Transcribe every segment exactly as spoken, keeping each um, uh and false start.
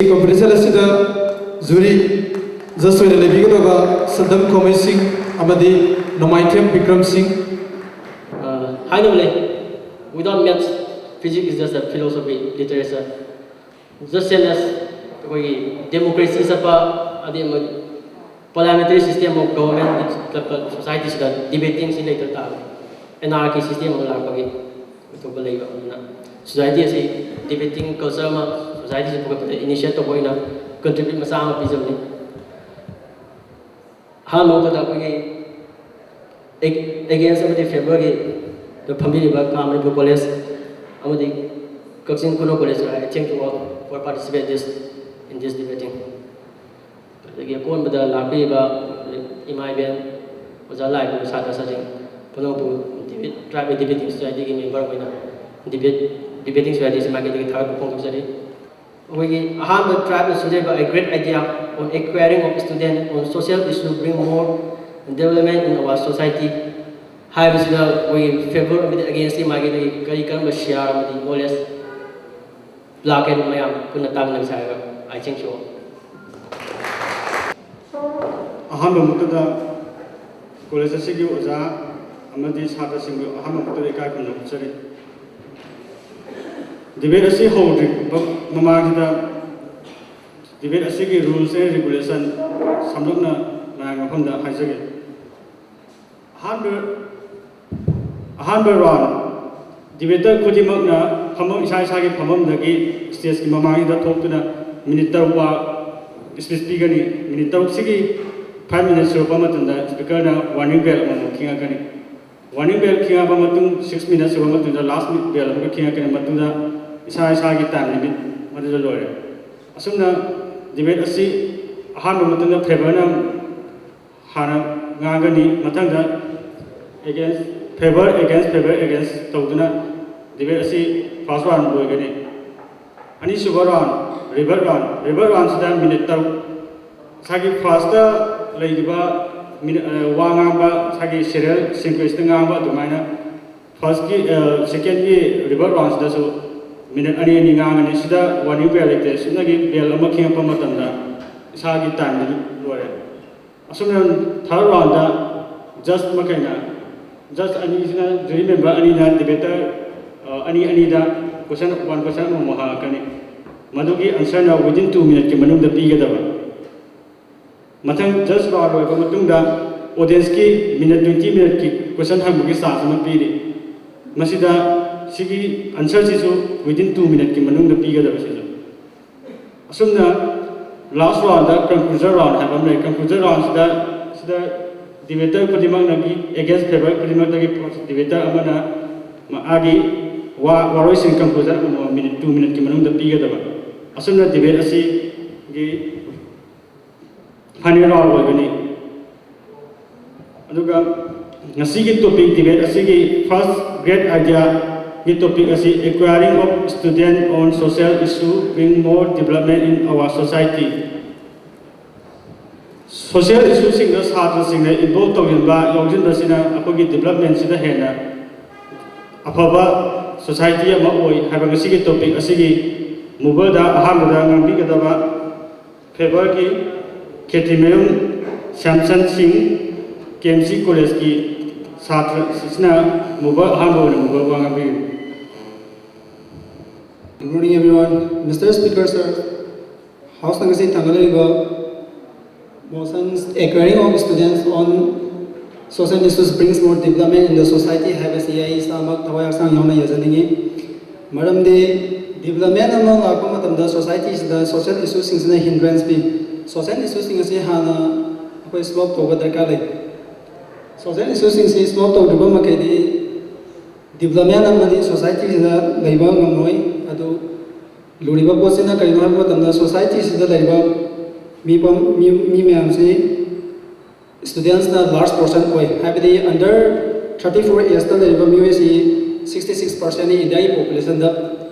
Competition ꯑꯁꯤꯗ jury just ꯑꯣꯏꯅ ꯂꯩꯕꯤꯒꯗꯕ ꯁꯟꯗꯝ ꯈꯣꯃꯩ ꯁꯤꯡ ꯑꯃꯗꯤ ꯅꯣꯡꯃꯥꯏꯊꯦꯝ ꯕꯤꯀ꯭ꯔꯝ ꯁꯤꯡ꯫ ꯍꯥꯏꯅꯕ ꯂꯩ, "Without maths, physics is just a philosophy, literature." Just same as ꯑꯩꯈꯣꯏꯒꯤ ꯗꯦꯃꯣꯀ꯭ꯔꯦꯁꯤ ꯆꯠꯄ, ꯑꯗꯩ ꯑꯃꯨꯛ parliamentary system of government ꯆꯠꯄ ꯁꯣꯁꯥꯏꯇꯤꯁꯤꯗ ꯗꯤꯕꯦꯇꯤꯡꯁꯤ ꯂꯩꯇ ꯇꯥꯔꯒꯗꯤ ꯑꯦꯅꯥꯔꯀꯤ ꯁꯤꯁꯇꯦꯝ ꯑꯃ ꯂꯥꯛꯄꯒꯤ ꯑꯣꯏꯊꯣꯛꯄ ꯂꯩꯕ꯫ ꯑꯗꯨꯅ ꯁꯣꯁꯥꯏꯇꯤ ꯑꯁꯤ ꯗꯤꯕꯦꯇꯤꯡ ꯀꯜꯆꯔ ꯑꯃ ꯁꯣꯁꯥꯏꯇꯤꯁꯤ ꯄꯨꯈꯠꯄꯗ ꯏꯅꯤꯁꯤꯌꯦꯠ ꯇꯧꯕ ꯑꯣꯏꯅ ꯀꯟꯇ꯭ꯔꯤꯕ꯭ꯌꯨꯠ ꯃꯆꯥ ꯑꯃ ꯄꯤꯖꯕꯅꯤ꯫ ꯑꯍꯥꯟꯕ ꯃꯛꯇꯗ ꯑꯩꯈꯣꯏꯒꯤ ꯑꯦꯒꯦꯟꯁ ꯑꯃꯗꯤ ꯐꯦꯚꯔꯒꯤ ꯐꯝꯕꯤꯔꯤꯕ ꯈꯥ ꯃꯅꯤꯄꯨꯔ ꯀꯣꯂꯦꯖ ꯑꯃꯗꯤ ꯀꯛꯆꯤꯡ ꯈꯨꯅꯧ college, I thank you all for participate this in this debating꯫ ꯑꯗꯒꯤ ꯑꯀꯣꯟꯕꯗ ꯂꯥꯛꯄꯤꯔꯤꯕ ꯏꯃꯥ ꯏꯕꯦꯟ, ꯑꯣꯖꯥ ꯂꯥꯏꯕ, ꯁꯥꯇ꯭ꯔ ꯁꯥꯇ꯭ꯔꯤꯁꯤꯡ ꯄꯨꯝꯅꯃꯛꯄꯨ ꯗꯤꯕꯦꯠ, ꯇ꯭ꯔꯥꯏꯕꯦꯜ ꯗꯤꯕꯦꯇꯤꯡ ꯁꯣꯁꯥꯏꯇꯤꯒꯤ ꯃꯦꯝꯕꯔ ꯑꯣꯏꯅ ꯗꯤꯕꯦꯠ, ꯗꯤꯕꯦꯇꯤꯡ ꯁꯣꯁꯥꯏꯇꯤꯁꯤ ꯃꯥꯏꯀꯩꯗꯒꯤ ꯊꯥꯒꯠꯄ ꯐꯣꯡꯗꯣꯛꯆꯔꯤ꯫ ꯑꯩꯈꯣꯏꯒꯤ ꯑꯍꯥꯟꯕ ꯇ꯭ꯔꯥꯏꯕꯅ ꯁꯤꯟꯖꯔꯤꯕ A Great Idea on Acquiring of Student on Social Issue Bring More Development in Our Society ꯍꯥꯏꯕꯁꯤꯗ ꯑꯩꯈꯣꯏꯒꯤ ꯐꯦꯚꯔ ꯑꯃꯗꯤ ꯑꯦꯒꯦꯟꯁꯀꯤ ꯃꯥꯏꯀꯩꯗꯒꯤ ꯀꯔꯤ ꯀꯔꯝꯕ ꯁꯤꯌꯥꯔ ꯑꯃꯗꯤ ꯅꯣꯂꯦꯖ ꯂꯥꯛꯀꯦ ꯃꯌꯥꯝ ꯄꯨꯟꯅ ꯇꯥꯃꯤꯟꯅꯁꯤ ꯍꯥꯏꯔꯒ I thank you all꯫ ꯑꯍꯥꯟꯕ ꯃꯛꯇꯗ ꯀꯣꯂꯦꯖ ꯑꯁꯤꯒꯤ ꯑꯣꯖꯥ ꯑꯃꯗꯤ ꯁꯥꯇ꯭ꯔꯁꯤꯡꯕꯨ ꯑꯍꯥꯟꯕ ꯃꯛꯇꯗ ꯏꯀꯥꯏ ꯈꯨꯝꯅꯕ ꯎꯠꯆꯔꯤ꯫ ꯗꯤꯕꯦꯠ ꯑꯁꯤ ꯍꯧꯗ꯭ꯔꯤꯕ ꯃꯃꯥꯡꯁꯤꯗ ꯗꯤꯕꯦꯠ ꯑꯁꯤꯒꯤ rules and regulation ꯁꯝꯂꯞꯅ ꯃꯌꯥꯝꯒꯤ ꯃꯐꯝꯗ ꯍꯥꯏꯖꯒꯦ꯫ ꯑꯍꯥꯟꯕ ꯑꯍꯥꯟꯕ ꯔꯥꯎꯟ, ꯗꯤꯕꯦꯇꯔ ꯈꯨꯗꯤꯡꯃꯛꯅ ꯐꯝꯐꯝ, ꯏꯁꯥ ꯏꯁꯥꯒꯤ ꯐꯝꯐꯝꯗꯒꯤ ꯁ꯭ꯇꯦꯖꯀꯤ ꯃꯃꯥꯡꯁꯤꯗ ꯊꯣꯛꯇꯨꯅ ꯃꯤꯅꯤꯠ ꯇꯔꯨꯛ ꯋꯥ ꯁ꯭ꯄꯤꯆ ꯄꯤꯒꯅꯤ꯫ ꯃꯤꯅꯤꯠ ꯇꯔꯨꯛꯁꯤꯒꯤ ꯐꯥꯏꯚ ꯃꯤꯅꯤꯠ ꯁꯨꯔꯛꯄ ꯃꯇꯝꯗ ꯁ꯭ꯄꯤꯀꯔꯅ ꯋꯥꯔꯅꯤꯡ ꯕꯦꯜ ꯑꯃꯃꯝ ꯈꯤꯡꯉꯛꯀꯅꯤ꯫ ꯋꯥꯔꯅꯤꯡ ꯕꯦꯜ ꯈꯤꯡꯉꯛꯄ ꯃꯇꯨꯡ ꯁꯤꯛꯁ ꯃꯤꯅꯠ ꯁꯨꯔꯕ ꯃꯇꯨꯡꯗ ꯂꯥꯁ ꯕꯦꯜ ꯑꯃꯒ ꯈꯤꯡꯉꯛꯀꯅꯤ꯫ ꯃꯇꯨꯡꯗ ꯏꯁꯥ ꯏꯁꯥꯒꯤ ꯇꯥꯏꯝ ꯂꯤꯃꯤꯠ ꯃꯗꯨꯗ ꯂꯣꯏꯔꯦ꯫ ꯑꯁꯨꯝꯅ ꯗꯤꯕꯦꯠ ꯑꯁꯤ ꯑꯍꯥꯟꯕ ꯃꯇꯝꯗ ꯐꯦꯚꯔꯅ ꯍꯥꯟꯅ ꯉꯥꯡꯒꯅꯤ꯫ ꯃꯊꯪꯗ against, favour against, favour against ꯇꯧꯗꯨꯅ ꯗꯤꯕꯦꯠ ꯑꯁꯤ ꯐꯥꯔꯁ ꯔꯥꯎꯟ ꯂꯣꯏꯒꯅꯤ꯫ ꯑꯅꯤꯁꯨꯕ ꯔꯥꯎꯟ, ꯔꯤꯚꯔ ꯔꯥꯎꯟ꯫ ꯔꯤꯚꯔ ꯔꯥꯎꯟꯁꯤꯗ ꯃꯤꯅꯤꯠ ꯇꯔꯨꯛ, ꯉꯁꯥꯏꯒꯤ ꯐꯥꯔꯁꯇ ꯂꯩꯈꯤꯕ ꯃꯤꯅꯤꯠ, ꯑ, ꯋꯥ ꯉꯥꯡꯕ, ꯉꯁꯥꯏꯒꯤ ꯁꯦꯔꯤꯌꯦꯜ ꯁꯤꯀ꯭ꯋꯦꯟꯁꯇ ꯉꯥꯡꯕ ꯑꯗꯨꯃꯥꯏꯅ ꯐꯥꯔꯁꯀꯤ, ꯑ, ꯁꯦꯀꯦꯟꯒꯤ ꯔꯤꯚꯔ ꯔꯥꯎꯟꯁꯤꯗꯁꯨ ꯃꯤꯅꯤꯠ ꯑꯅꯤ ꯑꯅꯤ ꯉꯥꯡꯉꯅꯤ꯫ ꯁꯤꯗ ꯋꯥꯔꯅꯤꯡ ꯕꯦꯜ ꯂꯩꯇꯦ꯫ ꯁꯨꯞꯅꯒꯤ ꯕꯦꯜ ꯑꯃ ꯈꯤꯡꯉꯛꯄ ꯃꯇꯝꯗ ꯏꯁꯥꯒꯤ ꯇꯥꯏꯝꯗꯨ ꯂꯣꯏꯔꯦ꯫ ꯑꯁꯨꯝꯅ ꯊꯥꯔꯠ ꯔꯥꯎꯟꯗ ꯖꯁ ꯃꯈꯩꯅ, ꯖꯁ ꯑꯅꯤꯁꯤꯅ, ꯖꯨꯔꯤ ꯃꯦꯝꯕꯔ ꯑꯅꯤꯅ ꯗꯤꯕꯦꯇꯔ ꯑꯅꯤ ꯑꯅꯤꯗ ꯀꯣꯏꯁꯟ, ꯋꯥꯟ ꯀꯣꯏꯁꯟ ꯑꯃꯃꯝ ꯍꯪꯉꯛꯀꯅꯤ꯫ ꯃꯗꯨꯒꯤ ꯑꯟꯁꯔꯅ ꯋꯤꯗꯤꯟ ꯇꯨ ꯃꯤꯅꯠꯀꯤ ꯃꯅꯨꯡꯗ ꯄꯤꯒꯗꯕ꯫ ꯃꯊꯪ ꯖꯁ ꯔꯥꯎꯟ ꯂꯣꯏꯔꯕ ꯃꯇꯨꯡꯗ ꯑꯣꯗꯤꯌꯦꯟꯁꯀꯤ ꯃꯤꯅꯠ ꯇ꯭ꯋꯦꯟꯇꯤ ꯃꯤꯅꯠꯀꯤ ꯀꯣꯏꯁꯟ ꯍꯪꯕꯒꯤ ꯆꯥꯟꯁ ꯑꯃ ꯄꯤꯔꯤ꯫ ꯃꯁꯤꯗ ꯁꯤꯒꯤ ꯑꯟꯁꯔꯁꯤꯁꯨ ꯋꯤꯗꯤꯟ ꯇꯨ ꯃꯤꯅꯠꯀꯤ ꯃꯅꯨꯡꯗ ꯄꯤꯒꯗꯕ ꯁꯤꯁꯨ꯫ ꯑꯁꯨꯝꯅ ꯂꯥꯁ ꯔꯥꯎꯟꯗ ꯀꯟꯀ꯭ꯂꯨꯖꯟ ꯔꯥꯎꯟ ꯍꯥꯏꯕ ꯑꯃ ꯂꯩ꯫ ꯀꯟꯀ꯭ꯂꯨꯖꯟ ꯔꯥꯎꯟꯁꯤꯗ, ꯁꯤꯗ ꯗꯤꯕꯦꯇꯔ ꯈꯨꯗꯤꯡꯃꯛꯅꯒꯤ ꯑꯦꯒꯦꯟꯁ ꯐꯦꯚꯔ ꯈꯨꯗꯤꯡꯃꯛꯇꯒꯤ ꯗꯤꯕꯦꯇꯔ ꯑꯃꯅ ꯃꯥꯒꯤ ꯋꯥ, ꯋꯥꯔꯣꯏꯁꯤꯟ ꯀꯟꯀ꯭ꯂꯨꯖꯟ ꯑꯃꯃꯝ ꯃꯤꯅꯤꯠ, ꯇꯨ ꯃꯤꯅꯠꯀꯤ ꯃꯅꯨꯡꯗ ꯄꯤꯒꯗꯕ꯫ ꯑꯁꯨꯝꯅ ꯗꯤꯕꯦꯠ ꯑꯁꯤꯒꯤ ꯐꯥꯏꯅꯦꯜ ꯔꯥꯎꯟ ꯑꯣꯏꯒꯅꯤ꯫ ꯑꯗꯨꯒ ꯉꯁꯤꯒꯤ ꯇꯣꯄꯤꯛ, ꯗꯤꯕꯦꯠ ꯑꯁꯤꯒꯤ ꯐꯥꯔꯁ ꯒ꯭ꯔꯦꯠ ꯑꯥꯏꯗꯤꯌꯥꯒꯤ ꯇꯣꯄꯤꯛ ꯑꯁꯤ Acquiring of Student on Social Issue Bring More Development in Our Society꯫ Social ꯏꯁꯨꯁꯤꯡꯗ ꯁꯥꯇ꯭ꯔꯁꯤꯡꯅ ꯏꯟꯚꯣꯜꯕ ꯇꯧꯁꯤꯟꯕ, ꯌꯥꯎꯁꯤꯟꯕꯁꯤꯅ ꯑꯩꯈꯣꯏꯒꯤ ꯗꯤꯕꯦꯂꯞꯃꯦꯟꯁꯤꯗ ꯍꯦꯟꯅ ꯑꯐꯕ ꯁꯣꯁꯥꯏꯇꯤ ꯑꯃ ꯑꯣꯏ ꯍꯥꯏꯕ ꯉꯁꯤꯒꯤ ꯇꯣꯄꯤꯛ ꯑꯁꯤꯒꯤ ꯃꯨꯚꯔꯗ ꯑꯍꯥꯟꯕꯗ ꯉꯥꯡꯕꯤꯒꯗꯕ ꯐꯦꯕꯔꯒꯤ ꯈꯦꯇ꯭ꯔꯤꯃꯌꯨꯝ ꯁ꯭ꯌꯥꯝꯁꯟ ꯁꯤꯡ, ꯀꯦ ꯑꯦꯝ ꯁꯤ ꯀꯣꯂꯦꯖꯀꯤ ꯁꯥꯇ꯭ꯔ ꯑꯁꯤꯅ ꯃꯨꯚꯔ, ꯑꯍꯥꯟꯕ ꯑꯣꯏꯅ ꯃꯨꯚꯔ ꯋꯥ ꯉꯥꯡꯕꯤꯒꯅꯤ꯫ Good morning, everyone. Mister Speaker, sir, House ꯅ ꯉꯁꯤ ꯊꯥꯡꯒꯠꯂꯛꯂꯤꯕ motions, Acquiring of Students on Social Issues Brings More Development in the Society ꯍꯥꯏꯕꯁꯤ ꯑꯩ ꯏꯁꯥꯃꯛ ꯊꯋꯥꯏ ꯍꯛꯆꯥꯡ ꯌꯥꯎꯅ ꯌꯥꯖꯅꯤꯡꯏ꯫ ꯃꯔꯝꯗꯤ development ꯑꯃ ꯂꯥꯛꯄ ꯃꯇꯝꯗ society ꯁꯤꯗ social issue ꯁꯤꯡꯁꯤꯅ hindrance ꯄꯤ꯫ Social issue ꯁꯤꯡ ꯑꯁꯤ ꯍꯥꯟꯅ ꯑꯩꯈꯣꯏ solve ꯇꯧꯕ ꯗꯔꯀꯥꯔ ꯂꯩ꯫ Social issue ꯁꯤꯡꯁꯤ solve ꯇꯧꯗ꯭ꯔꯤꯕ ꯃꯈꯩꯗꯤ development ꯑꯃꯗꯤ society ꯁꯤꯗ ꯂꯩꯕ ꯉꯝꯂꯣꯏ꯫ ꯑꯗꯨ ꯂꯨꯔꯤꯕ ꯄꯣꯠꯁꯤꯅ ꯀꯔꯤꯅꯣ ꯍꯥꯏꯕ ꯃꯇꯝꯗ, society ꯁꯤꯗ ꯂꯩꯔꯤꯕ ꯃꯤꯐꯝ, ꯃꯤ, ꯃꯤ ꯃꯌꯥꯝꯁꯤ students ꯅ large portion ꯑꯣꯏ꯫ ꯍꯥꯏꯕꯗꯤ under thirty four age ꯇ ꯂꯩꯔꯤꯕ ꯃꯤꯑꯣꯏꯁꯤ sixty six percent ꯅꯤ ꯏꯟꯗꯤꯌꯥꯒꯤ population ꯗ꯫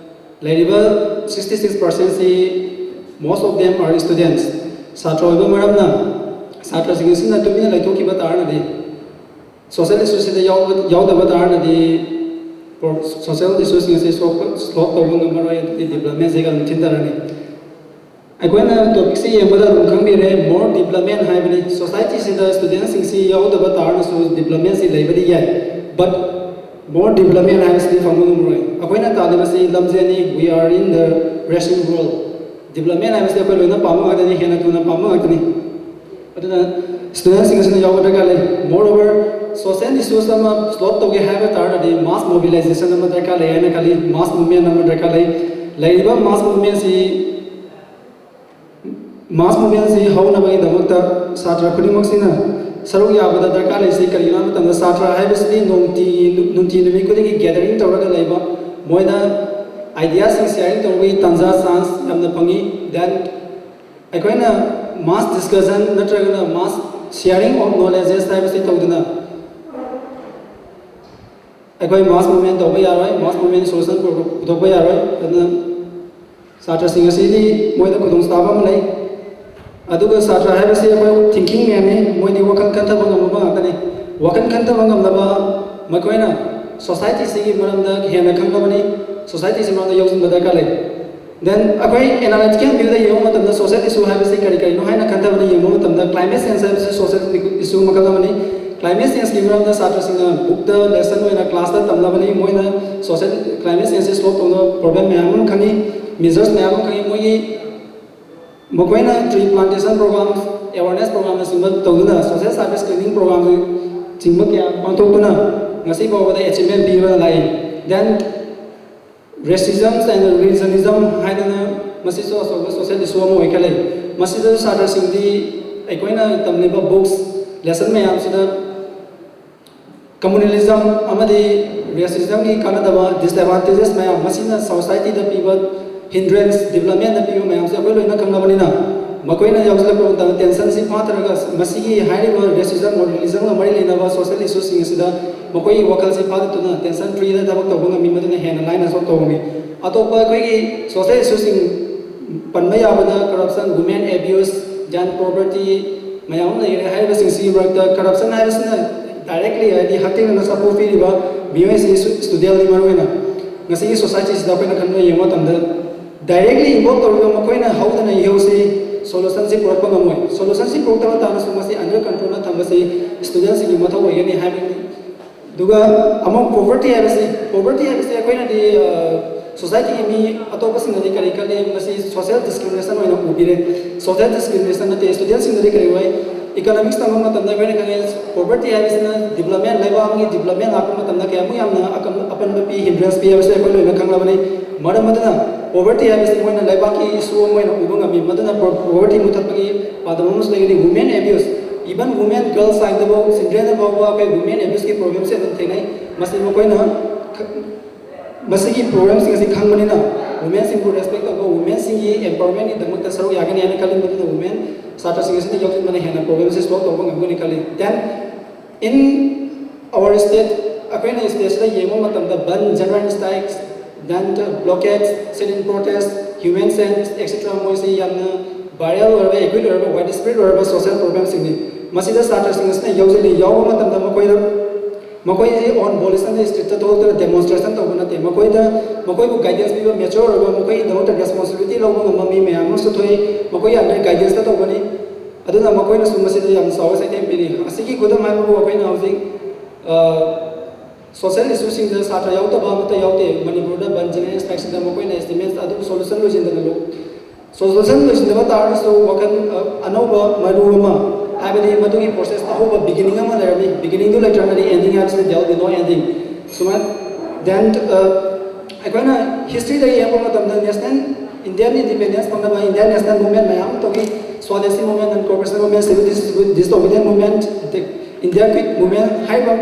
ꯂꯩꯔꯤꯕ sixty six percent ꯁꯤ most of them are students꯫ ꯁꯥꯇ꯭ꯔ ꯑꯣꯏꯕ ꯃꯔꯝꯅ ꯁꯥꯇ꯭ꯔꯁꯤꯡ ꯑꯁꯤꯅ ꯇꯨꯃꯤꯟꯅ ꯂꯩꯊꯣꯛꯈꯤꯕ ꯇꯥꯔꯒꯗꯤ, social issue ꯁꯤꯗ ꯌꯥꯎꯕ, ꯌꯥꯎꯗꯕ ꯇꯥꯔꯒꯗꯤ, ꯁꯣꯁꯤꯌꯦꯜ ꯏꯁꯨꯁꯤꯡ ꯑꯁꯤ ꯁꯣꯜꯕ ꯇꯧꯕ ꯉꯝꯃꯔꯣꯏ, ꯑꯗꯨꯗꯤ ꯗꯤꯕ꯭ꯂꯞꯃꯦꯟꯁꯤꯒ ꯑꯗꯨꯝ ꯊꯤꯟꯊꯔꯅꯤ꯫ ꯑꯩꯈꯣꯏꯅ ꯇꯣꯄꯤꯛꯁꯤ ꯌꯦꯡꯕꯗ ꯑꯗꯨꯝ ꯈꯪꯕꯤꯔꯦ, ꯃꯣꯔ ꯗꯤꯕ꯭ꯂꯞꯃꯦꯟ ꯍꯥꯏꯕꯅꯤ꯫ ꯁꯣꯁꯥꯏꯇꯤꯁꯤꯗ ꯁ꯭ꯇꯨꯗꯦꯟꯁꯤꯡꯁꯤ ꯌꯥꯎꯗꯕ ꯇꯥꯔꯒꯁꯨ ꯗꯤꯕ꯭ꯂꯞꯃꯦꯟꯁꯤ ꯂꯩꯕꯗꯤ ꯌꯥꯏ, ꯕꯠ ꯃꯣꯔ ꯗꯤꯕ꯭ꯂꯞꯃꯦꯟ ꯍꯥꯏꯕꯁꯤꯗꯤ ꯐꯪꯕ ꯉꯝꯃꯔꯣꯏ꯫ ꯑꯩꯈꯣꯏꯅ ꯇꯥꯜꯂꯤꯕꯁꯤ ꯂꯝꯖꯦꯜꯅꯤ, we are in the racing world꯫ Development ꯍꯥꯏꯕꯁꯤ ꯑꯩꯈꯣꯏ ꯂꯣꯏꯅ ꯄꯥꯝꯕ ꯉꯥꯛꯇꯅꯤ, ꯍꯦꯟꯅ ꯊꯨꯅ ꯄꯥꯝꯕ ꯉꯥꯛꯇꯅꯤ꯫ ꯑꯗꯨꯅ ꯁ꯭ꯇꯨꯗꯦꯟꯁꯤꯡ ꯑꯁꯤꯅ ꯌꯥꯎꯕ ꯗꯔꯀꯥꯔ ꯂꯩ꯫ Moreover, ꯁꯣꯁꯤꯌꯦꯜ ꯏꯁꯨꯁ ꯑꯃ ꯁꯣꯜꯕ ꯇꯧꯒꯦ ꯍꯥꯏꯕ ꯇꯥꯔꯒꯗꯤ ꯃꯥꯁ ꯃꯣꯕꯤꯂꯥꯏꯖꯦꯁꯟ ꯑꯃ ꯗꯔꯀꯥꯔ ꯂꯩ ꯍꯥꯏꯅ ꯈꯜꯂꯤ, ꯃꯥꯁ ꯃꯨꯚꯃꯦꯟ ꯑꯃ ꯗꯔꯀꯥꯔ ꯂꯩ꯫ ꯂꯩꯔꯤꯕ ꯃꯥꯁ ꯃꯨꯚꯃꯦꯟꯁꯤ ꯃꯥꯁ ꯃꯨꯚꯃꯦꯟꯁꯤ ꯍꯧꯅꯕꯒꯤꯗꯃꯛꯇ ꯁꯥꯇ꯭ꯔ ꯈꯨꯗꯤꯡꯃꯛꯁꯤꯅ ꯁꯔꯨꯛ ꯌꯥꯕꯗ ꯗꯔꯀꯥꯔ ꯂꯩꯔꯤꯁꯤ ꯀꯔꯤꯒꯤꯅꯣ ꯍꯥꯏꯕ ꯃꯇꯝꯗ, ꯁꯥꯇ꯭ꯔ ꯍꯥꯏꯕꯁꯤꯗꯤ ꯅꯨꯡꯇꯤ, ꯅꯨꯡꯇꯤ ꯅꯨꯃꯤꯠ ꯈꯨꯗꯤꯡꯒꯤ ꯒꯦꯗꯔꯤꯡ ꯇꯧꯔꯒ ꯂꯩꯕ, ꯃꯣꯏꯅ ꯑꯥꯏꯗꯤꯌꯥꯁꯤꯡ ꯁꯤꯌꯥꯔꯤꯡ ꯇꯧꯕꯒꯤ ꯇꯥꯟꯖꯥ, ꯆꯥꯟꯁ ꯌꯥꯝꯅ ꯐꯪꯉꯤ꯫ ꯗꯦꯟ ꯑꯩꯈꯣꯏꯅ ꯃꯥꯁ ꯗꯤꯁꯀꯁꯟ ꯅꯠꯇ꯭ꯔꯒꯅ ꯃꯥꯁ ꯁꯤꯌꯥꯔꯤꯡ ꯑꯣꯐ ꯅꯣꯂꯦꯖꯦꯁ ꯍꯥꯏꯕꯁꯤ ꯇꯧꯗꯅ ꯑꯩꯈꯣꯏ ꯃꯥꯁ ꯃꯨꯚꯃꯦꯟ ꯇꯧꯕ ꯌꯥꯔꯣꯏ, ꯃꯥꯁ ꯃꯨꯚꯃꯦꯟ ꯁꯣꯂꯨꯁꯟ ꯄꯨꯊꯣꯛꯄ ꯌꯥꯔꯣꯏ꯫ ꯑꯗꯨꯅ ꯁꯥꯇ꯭ꯔꯁꯤꯡ ꯑꯁꯤꯗꯤ ꯃꯣꯏꯗ ꯈꯨꯗꯣꯡꯆꯥꯕ ꯑꯃ ꯂꯩ꯫ ꯑꯗꯨꯒ ꯁꯥꯇ꯭ꯔ ꯍꯥꯏꯕꯁꯤ ꯑꯩꯈꯣꯏ ꯊꯤꯡꯀꯤꯡ ꯃꯦꯟꯅꯤ, ꯃꯣꯏꯗꯤ ꯋꯥꯈꯜ ꯈꯟꯊꯕ ꯉꯝꯕ ꯉꯥꯛꯇꯅꯤ꯫ ꯋꯥꯈꯜ ꯈꯟꯊꯕ ꯉꯝꯅꯕ ꯃꯈꯣꯏꯅ ꯁꯣꯁꯥꯏꯇꯤꯁꯤꯒꯤ ꯃꯔꯝꯗ ꯍꯦꯟꯅ ꯈꯪꯅꯕꯅꯤ, ꯁꯣꯁꯥꯏꯇꯤꯁꯤ ꯃꯔꯝꯗ ꯌꯧꯁꯤꯟꯕ ꯗꯔꯀꯥꯔ ꯂꯩ꯫ ꯗꯦꯟ ꯑꯩꯈꯣꯏ ꯑꯦꯅꯥꯂꯥꯏꯇꯤꯀꯦꯜ ꯚ꯭ꯌꯨꯗ ꯌꯦꯡꯕ ꯃꯇꯝꯗ ꯁꯣꯁꯤꯌꯦꯜ ꯏꯁꯨ ꯍꯥꯏꯕꯁꯤ ꯀꯔꯤ ꯀꯔꯤꯅꯣ ꯍꯥꯏꯅ ꯈꯟꯊꯕꯗ ꯌꯦꯡꯕ ꯃꯇꯝꯗ ꯀ꯭ꯂꯥꯏꯃꯦꯠ ꯆꯦꯟꯖ ꯍꯥꯏꯕꯁꯤ ꯁꯣꯁꯤꯌꯦꯜ ꯏꯁꯨ ꯃꯈꯜ ꯑꯃꯅꯤ꯫ ꯀ꯭ꯂꯥꯏꯃꯦꯠ ꯆꯦꯟꯖꯀꯤ ꯃꯔꯝꯗ ꯁꯥꯇ꯭ꯔꯁꯤꯡꯅ ꯕꯨꯛꯇ ꯂꯦꯁꯟ ꯑꯣꯏꯅ ꯀ꯭ꯂꯥꯁꯇ ꯇꯝꯅꯕꯅꯤ, ꯃꯣꯏꯅ ꯁꯣꯁꯤꯌꯦꯜ ꯀ꯭ꯂꯥꯏꯃꯦꯠ ꯆꯦꯟꯖꯁꯤ ꯁꯣꯜꯕ ꯇꯧꯅꯕ ꯄ꯭ꯔꯣꯕ꯭ꯂꯦꯝ ꯃꯌꯥꯝ ꯑꯃ ꯈꯪꯉꯤ, ꯃꯦꯖꯔꯁ ꯃꯌꯥꯝ ꯑꯃ ꯈꯪꯉꯤ꯫ ꯃꯣꯏꯒꯤ ꯃꯈꯣꯏꯅ ꯇ꯭ꯔꯤ ꯄ꯭ꯂꯥꯟꯇꯦꯁꯟ ꯄ꯭ꯔꯣꯒ꯭ꯔꯥꯝ, ꯑꯦꯋꯥꯔꯅꯦꯁ ꯄ꯭ꯔꯣꯒ꯭ꯔꯥꯝꯅꯆꯤꯡꯕ ꯇꯧꯗꯨꯅ ꯁꯣꯁꯤꯌꯦꯜ ꯁꯥꯔꯚꯤꯁ ꯀ꯭ꯂꯤꯅꯤꯡ ꯄ꯭ꯔꯣꯒ꯭ꯔꯥꯝ ꯆꯤꯡꯕ ꯀꯌꯥ ꯄꯥꯡꯊꯣꯛꯇꯨꯅ ꯉꯁꯤ ꯐꯥꯎꯕꯗ ꯑꯦꯆꯤꯞꯃꯦꯟ ꯄꯤꯕ ꯂꯥꯛꯏ꯫ ꯗꯦꯟ ꯔꯦꯁꯤꯖꯝ ꯑꯦꯟ ꯔꯤꯂꯤꯖꯅꯤꯖꯝ ꯍꯥꯏꯗꯅ ꯃꯁꯤꯁꯨ ꯑꯆꯧꯕ ꯁꯣꯁꯤꯌꯦꯜ ꯏꯁꯨ ꯑꯃ ꯑꯣꯏꯈꯠꯂꯦ꯫ ꯃꯁꯤꯗ ꯁꯥꯇ꯭ꯔꯁꯤꯡꯗꯤ ꯑꯩꯈꯣꯏꯅ ꯇꯝꯂꯤꯕ ꯕꯨꯛꯁ, ꯂꯦꯁꯟ ꯃꯌꯥꯝꯁꯤꯗ ꯀꯝꯃꯨꯅꯦꯂꯤꯖꯝ ꯑꯃꯗꯤ ꯔꯦꯁꯤꯖꯝꯒꯤ ꯀꯥꯟꯅꯗꯕ ꯗꯤꯁꯑꯦꯗꯚꯥꯟꯇꯦꯖꯦꯁ ꯃꯌꯥꯝ, ꯃꯁꯤꯅ ꯁꯣꯁꯥꯏꯇꯤꯗ ꯄꯤꯕ ꯍꯤꯟꯗ꯭ꯔꯦꯟꯁ, ꯗꯤꯕ꯭ꯂꯞꯃꯦꯟꯗ ꯄꯤꯕ ꯃꯌꯥꯝꯁꯦ ꯑꯩꯈꯣꯏ ꯂꯣꯏꯅ ꯈꯪꯂꯕꯅꯤꯅ, ꯃꯈꯣꯏꯅ ꯌꯥꯎꯁꯤꯜꯂꯛꯄ ꯃꯇꯝꯗ ꯇꯦꯟꯁꯟꯁꯤ ꯐꯥꯊꯔꯒ ꯃꯁꯤꯒꯤ ꯍꯥꯏꯔꯤꯕ ꯔꯦꯁꯤꯖꯝ ꯑꯣꯔ ꯔꯤꯂꯤꯖꯝꯒ ꯃꯔꯤ ꯂꯩꯅꯕ ꯁꯣꯁꯤꯌꯦꯜ ꯏꯁꯨꯁꯤꯡ ꯑꯁꯤꯗ ꯃꯈꯣꯏꯒꯤ ꯋꯥꯈꯜꯁꯤ ꯐꯥꯗꯠꯇꯨꯅ ꯇꯦꯟꯁꯟ ꯐ꯭ꯔꯤꯗ ꯊꯕꯛ ꯇꯧꯕ ꯉꯝꯃꯤ, ꯃꯗꯨꯅ ꯍꯦꯟꯅ ꯂꯥꯏꯅ ꯁꯣꯜꯕ ꯇꯧꯕ ꯉꯝꯃꯤ꯫ ꯑꯇꯣꯞꯄ ꯑꯩꯈꯣꯏꯒꯤ ꯁꯣꯁꯤꯌꯦꯜ ꯏꯁꯨꯁꯤꯡ ꯄꯟꯕ ꯌꯥꯕꯗ ꯀꯔꯞꯁꯟ, ꯋꯨꯃꯦꯟ ꯑꯦꯕ꯭ꯌꯨꯁ, ꯖꯥꯏꯟ ꯄ꯭ꯔꯣꯄꯔꯇꯤ ꯃꯌꯥꯝ ꯑꯃ ꯂꯩꯔꯦ꯫ ꯍꯥꯏꯔꯤꯕꯁꯤꯡꯁꯤꯒꯤ ꯃꯔꯛꯇ ꯀꯔꯞꯁꯟ ꯍꯥꯏꯕꯁꯤꯅ ꯗꯥꯏꯔꯦꯛꯂꯤ ꯍꯥꯏꯗꯤ ꯍꯛꯊꯦꯡꯅꯅ ꯁꯞꯄꯣꯔꯠ ꯄꯤꯔꯤꯕ ꯃꯤꯑꯣꯏꯁꯤ ꯏꯁꯇꯨꯗꯦꯟꯅꯤ꯫ ꯃꯔꯨꯑꯣꯏꯅ ꯉꯁꯤꯒꯤ ꯁꯣꯁꯥꯏꯇꯤꯁꯤꯗ ꯑꯩꯈꯣꯏꯅ ꯈꯟꯕ ꯌꯦꯡꯕ ꯃꯇꯝꯗ ꯗꯥꯏꯔꯦꯛꯂꯤ ꯏꯟꯚꯣꯜꯕ ꯇꯧꯔꯤꯕ ꯃꯈꯣꯏꯅ ꯍꯧꯗꯅ ꯏꯍꯧꯁꯤ ꯁꯣꯂꯨꯁꯟꯁꯤ ꯄꯨꯔꯛꯄ ꯉꯝꯃꯣꯏ꯫ ꯁꯣꯂꯨꯁꯟꯁꯤ ꯄꯨꯔꯛꯇꯕ ꯇꯥꯔꯒꯁꯨ ꯃꯁꯤ ꯑꯟꯗꯔ ꯀꯟꯇ꯭ꯔꯣꯜꯗ ꯊꯝꯕꯁꯤ ꯏꯁꯇꯨꯗꯦꯟꯁꯤꯡꯒꯤ ꯃꯊꯧ ꯑꯣꯏꯒꯅꯤ ꯍꯥꯏꯕꯅꯤ꯫ ꯑꯗꯨꯒ ꯑꯃꯨꯛ ꯄꯣꯚꯔꯇꯤ ꯍꯥꯏꯕꯁꯤ, ꯄꯣꯚꯔꯇꯤ ꯍꯥꯏꯕꯁꯤ ꯑꯩꯈꯣꯏꯅꯗꯤ ꯁꯣꯁꯥꯏꯇꯤꯒꯤ ꯃꯤ ꯑꯇꯣꯞꯄꯁꯤꯡꯅꯗꯤ ꯀꯔꯤ ꯈꯜꯂꯤ, ꯃꯁꯤ ꯁꯣꯁꯤꯌꯦꯜ ꯗꯤꯁꯀ꯭ꯔꯤꯃꯤꯅꯦꯁꯟ ꯑꯣꯏꯅ ꯎꯕꯤꯔꯦ꯫ ꯁꯣꯁꯤꯌꯦꯜ ꯗꯤꯁꯀ꯭ꯔꯤꯃꯤꯅꯦꯁꯟ ꯅꯠꯇꯦ꯫ ꯏꯁꯇꯨꯗꯦꯟꯁꯤꯡꯗꯗꯤ ꯀꯔꯤ ꯑꯣꯏ? ꯏꯀꯣꯅꯣꯃꯤꯛꯁ ꯇꯝꯕ ꯃꯇꯝꯗ ꯑꯩꯈꯣꯏꯅ ꯈꯪꯉꯦ, ꯄꯣꯚꯔꯇꯤ ꯍꯥꯏꯕꯁꯤꯅ ꯗꯤꯕꯂꯞꯃꯦꯟ, ꯂꯩꯕꯥꯛ ꯑꯃꯒꯤ ꯗꯤꯕꯂꯞꯃꯦꯟ ꯂꯥꯛꯄ ꯃꯇꯝꯗ ꯀꯌꯥꯃꯨꯛ ꯌꯥꯝꯅ ꯑꯀꯟ- ꯑꯄꯟꯕ ꯄꯤ, ꯍꯤꯟꯗ꯭ꯔꯦꯟꯁ ꯄꯤ ꯍꯥꯏꯕꯁꯤ ꯑꯩꯈꯣꯏ ꯂꯣꯏꯅ ꯈꯪꯂꯕꯅꯤ꯫ ꯃꯔꯝ ꯑꯗꯨꯅ ꯄꯣꯚꯔꯇꯤ ꯍꯥꯏꯕꯁꯤ ꯃꯣꯏꯅ ꯂꯩꯕꯥꯛꯀꯤ ꯏꯁꯨ ꯑꯃ ꯑꯣꯏꯅ ꯎꯕ ꯉꯝꯃꯤ꯫ ꯃꯗꯨꯅ ꯄꯣꯚꯔꯇꯤ ꯃꯨꯊꯠꯄꯒꯤ ꯄꯥꯟꯗꯝ ꯑꯃꯁꯨ ꯂꯩꯒꯅꯤ꯫ Women abuse, even women, girl ꯆꯥꯏꯜꯗꯕꯨ, ꯆꯤꯜꯗ꯭ꯔꯦꯟꯗ ꯐꯥꯎꯕ ꯑꯩꯈꯣꯏ ꯋꯨꯃꯦꯟ ꯑꯦꯕ꯭ꯌꯨꯁꯀꯤ ꯄ꯭ꯔꯣꯕ꯭ꯂꯦꯝꯁꯦ ꯑꯗꯨꯝ ꯊꯦꯡꯅꯩ꯫ ꯃꯁꯤ ꯃꯈꯣꯏꯅ ꯈ- ꯃꯁꯤꯒꯤ ꯄ꯭ꯔꯣꯕ꯭ꯂꯦꯝꯁꯤꯡ ꯑꯁꯤ ꯈꯪꯕꯅꯤꯅ ꯋꯨꯃꯦꯟꯁꯤꯡꯕꯨ ꯔꯦꯁꯄꯦꯛ ꯇꯧꯕ, ꯋꯨꯃꯦꯟꯁꯤꯡꯒꯤ ꯑꯦꯝꯄꯥꯋꯔꯃꯦꯟꯒꯤꯗꯃꯛꯇ ꯁꯔꯨꯛ ꯌꯥꯒꯅꯤ ꯍꯥꯏꯅ ꯈꯜꯂꯤ꯫ ꯃꯗꯨꯅ ꯋꯨꯃꯦꯟ ꯁꯥꯇ꯭ꯔꯁꯤꯡ ꯑꯁꯤꯅ ꯌꯥꯎꯁꯤꯟꯕꯅ ꯍꯦꯟꯅ ꯄ꯭ꯔꯣꯕ꯭ꯂꯦꯝꯁꯤ ꯁꯣꯜꯕ ꯇꯧꯕ ꯉꯝꯒꯅꯤ ꯈꯜꯂꯤ꯫ Then in our state, ꯑꯩꯈꯣꯏꯅ ꯁ꯭ꯇꯦꯠꯁꯤꯗ ꯌꯦꯡꯕ ꯃꯇꯝꯗ bandh, general strikes, then blockades, sit-in protest, human chains, extra ꯃꯣꯏꯁꯤ ꯌꯥꯝꯅ ꯚꯥꯏꯔꯦꯜ ꯑꯣꯏꯔꯕ, ꯑꯦꯀ꯭ꯌꯨꯠ ꯑꯣꯏꯔꯕ, ꯋꯥꯏꯗ ꯁ꯭ꯄ꯭ꯔꯦꯗ ꯑꯣꯏꯔꯕ ꯁꯣꯁꯤꯌꯦꯜ ꯄ꯭ꯔꯣꯕ꯭ꯂꯦꯝꯁꯤꯡꯅꯤ꯫ ꯃꯁꯤꯗ ꯁꯥꯇ꯭ꯔꯁꯤꯡ ꯑꯁꯤꯅ ꯌꯥꯎꯁꯤꯜꯂꯤ꯫ ꯌꯥꯎꯕ ꯃꯇꯝꯗ ꯃꯈꯣꯏꯗ ꯃꯈꯣꯏꯁꯤ ꯑꯣꯟ ꯕꯣꯜ ꯏꯁꯇ꯭ꯔꯤꯠꯇ ꯊꯣꯛꯂꯛꯇꯨꯅ ꯗꯦꯃꯣꯟꯁꯇ꯭ꯔꯦꯁꯟ ꯇꯧꯕ ꯅꯠꯇꯦ꯫ ꯃꯈꯣꯏꯗ ꯃꯈꯣꯏꯕꯨ ꯒꯥꯏꯗꯦꯟꯁ ꯄꯤꯕ, ꯃꯦꯆꯣꯔ ꯑꯣꯏꯕ, ꯃꯈꯣꯏꯒꯤꯗꯃꯛꯇ ꯔꯦꯁꯄꯣꯟꯁꯤꯕꯤꯂꯤꯇꯤ ꯂꯧꯕ ꯉꯝꯕ ꯃꯤ ꯃꯌꯥꯝ ꯑꯃꯁꯨ ꯊꯣꯛꯏ꯫ ꯃꯈꯣꯏ under guidanceꯇ ꯇꯧꯕꯅꯤ꯫ ꯑꯗꯨꯅ ꯃꯈꯣꯏꯅꯁꯨ ꯃꯁꯤꯗ ꯌꯥꯝ ꯆꯥꯎꯕ ꯆꯩꯊꯦꯡ ꯄꯤꯔꯤ꯫ ꯑꯁꯤꯒꯤ ꯈꯨꯗꯝ ꯍꯥꯏꯕꯕꯨ ꯑꯩꯈꯣꯏꯅ ꯍꯧꯖꯤꯛ ꯁꯣꯁꯤꯌꯦꯜ ꯏꯁꯨꯁꯤꯡꯗ ꯁꯥꯇ꯭ꯔ ꯌꯥꯎꯗꯕ ꯑꯃꯠꯇ ꯌꯥꯎꯗꯦ꯫ ꯃꯅꯤꯄꯨꯔꯗ ꯕꯟ, ꯖꯦꯅꯔꯦꯜ ꯁ꯭ꯇ꯭ꯔꯥꯏꯛꯁꯤꯡꯗ ꯃꯈꯣꯏꯅ ꯑꯦꯁꯇꯤꯃꯦꯠ ꯑꯗꯨꯝ ꯁꯣꯂꯨꯁꯟ ꯂꯣꯏꯁꯤꯟꯗꯅ ꯂꯣ- ꯁꯣꯂꯨꯁꯟ ꯂꯣꯏꯁꯤꯟꯗꯕ ꯇꯥꯔꯒꯁꯨ ꯋꯥꯈꯜ, ꯑ, ꯑꯅꯧꯕ ꯃꯔꯨ ꯑꯃ, ꯍꯥꯏꯕꯗꯤ ꯃꯗꯨꯒꯤ ꯄ꯭ꯔꯣꯁꯦꯁ ꯑꯍꯧꯕ ꯕꯤꯒꯤꯅꯤꯡ ꯑꯃ ꯂꯩꯔꯝꯃꯤ꯫ ꯕꯤꯒꯤꯅꯤꯡꯗꯨ ꯂꯩꯇ꯭ꯔꯒꯗꯤ ꯑꯦꯟꯗꯤꯡ ꯍꯥꯏꯕꯁꯤꯗꯤ there will be no ending꯫ ꯁꯨꯃꯥꯏꯅ then, ꯑ, ꯑꯩꯈꯣꯏꯅ ꯍꯤꯁꯇ꯭ꯔꯤꯗ ꯌꯦꯡꯕ ꯃꯇꯝꯗ ꯅꯦꯁꯅꯦꯜ, ꯏꯟꯗꯤꯌꯥꯟ ꯏꯟꯗꯤꯄꯦꯟꯗꯦꯟꯁ ꯐꯪꯅꯕ ꯏꯟꯗꯤꯌꯥꯟ ꯅꯦꯁꯅꯦꯜ ꯃꯨꯚꯃꯦꯟ ꯃꯌꯥꯝ ꯑꯃ ꯇꯧꯈꯤ꯫ Swadeshi movement, non-cooperation movement, civil dis-, disobedience movement, India quit movement ꯍꯥꯏꯔꯤꯕ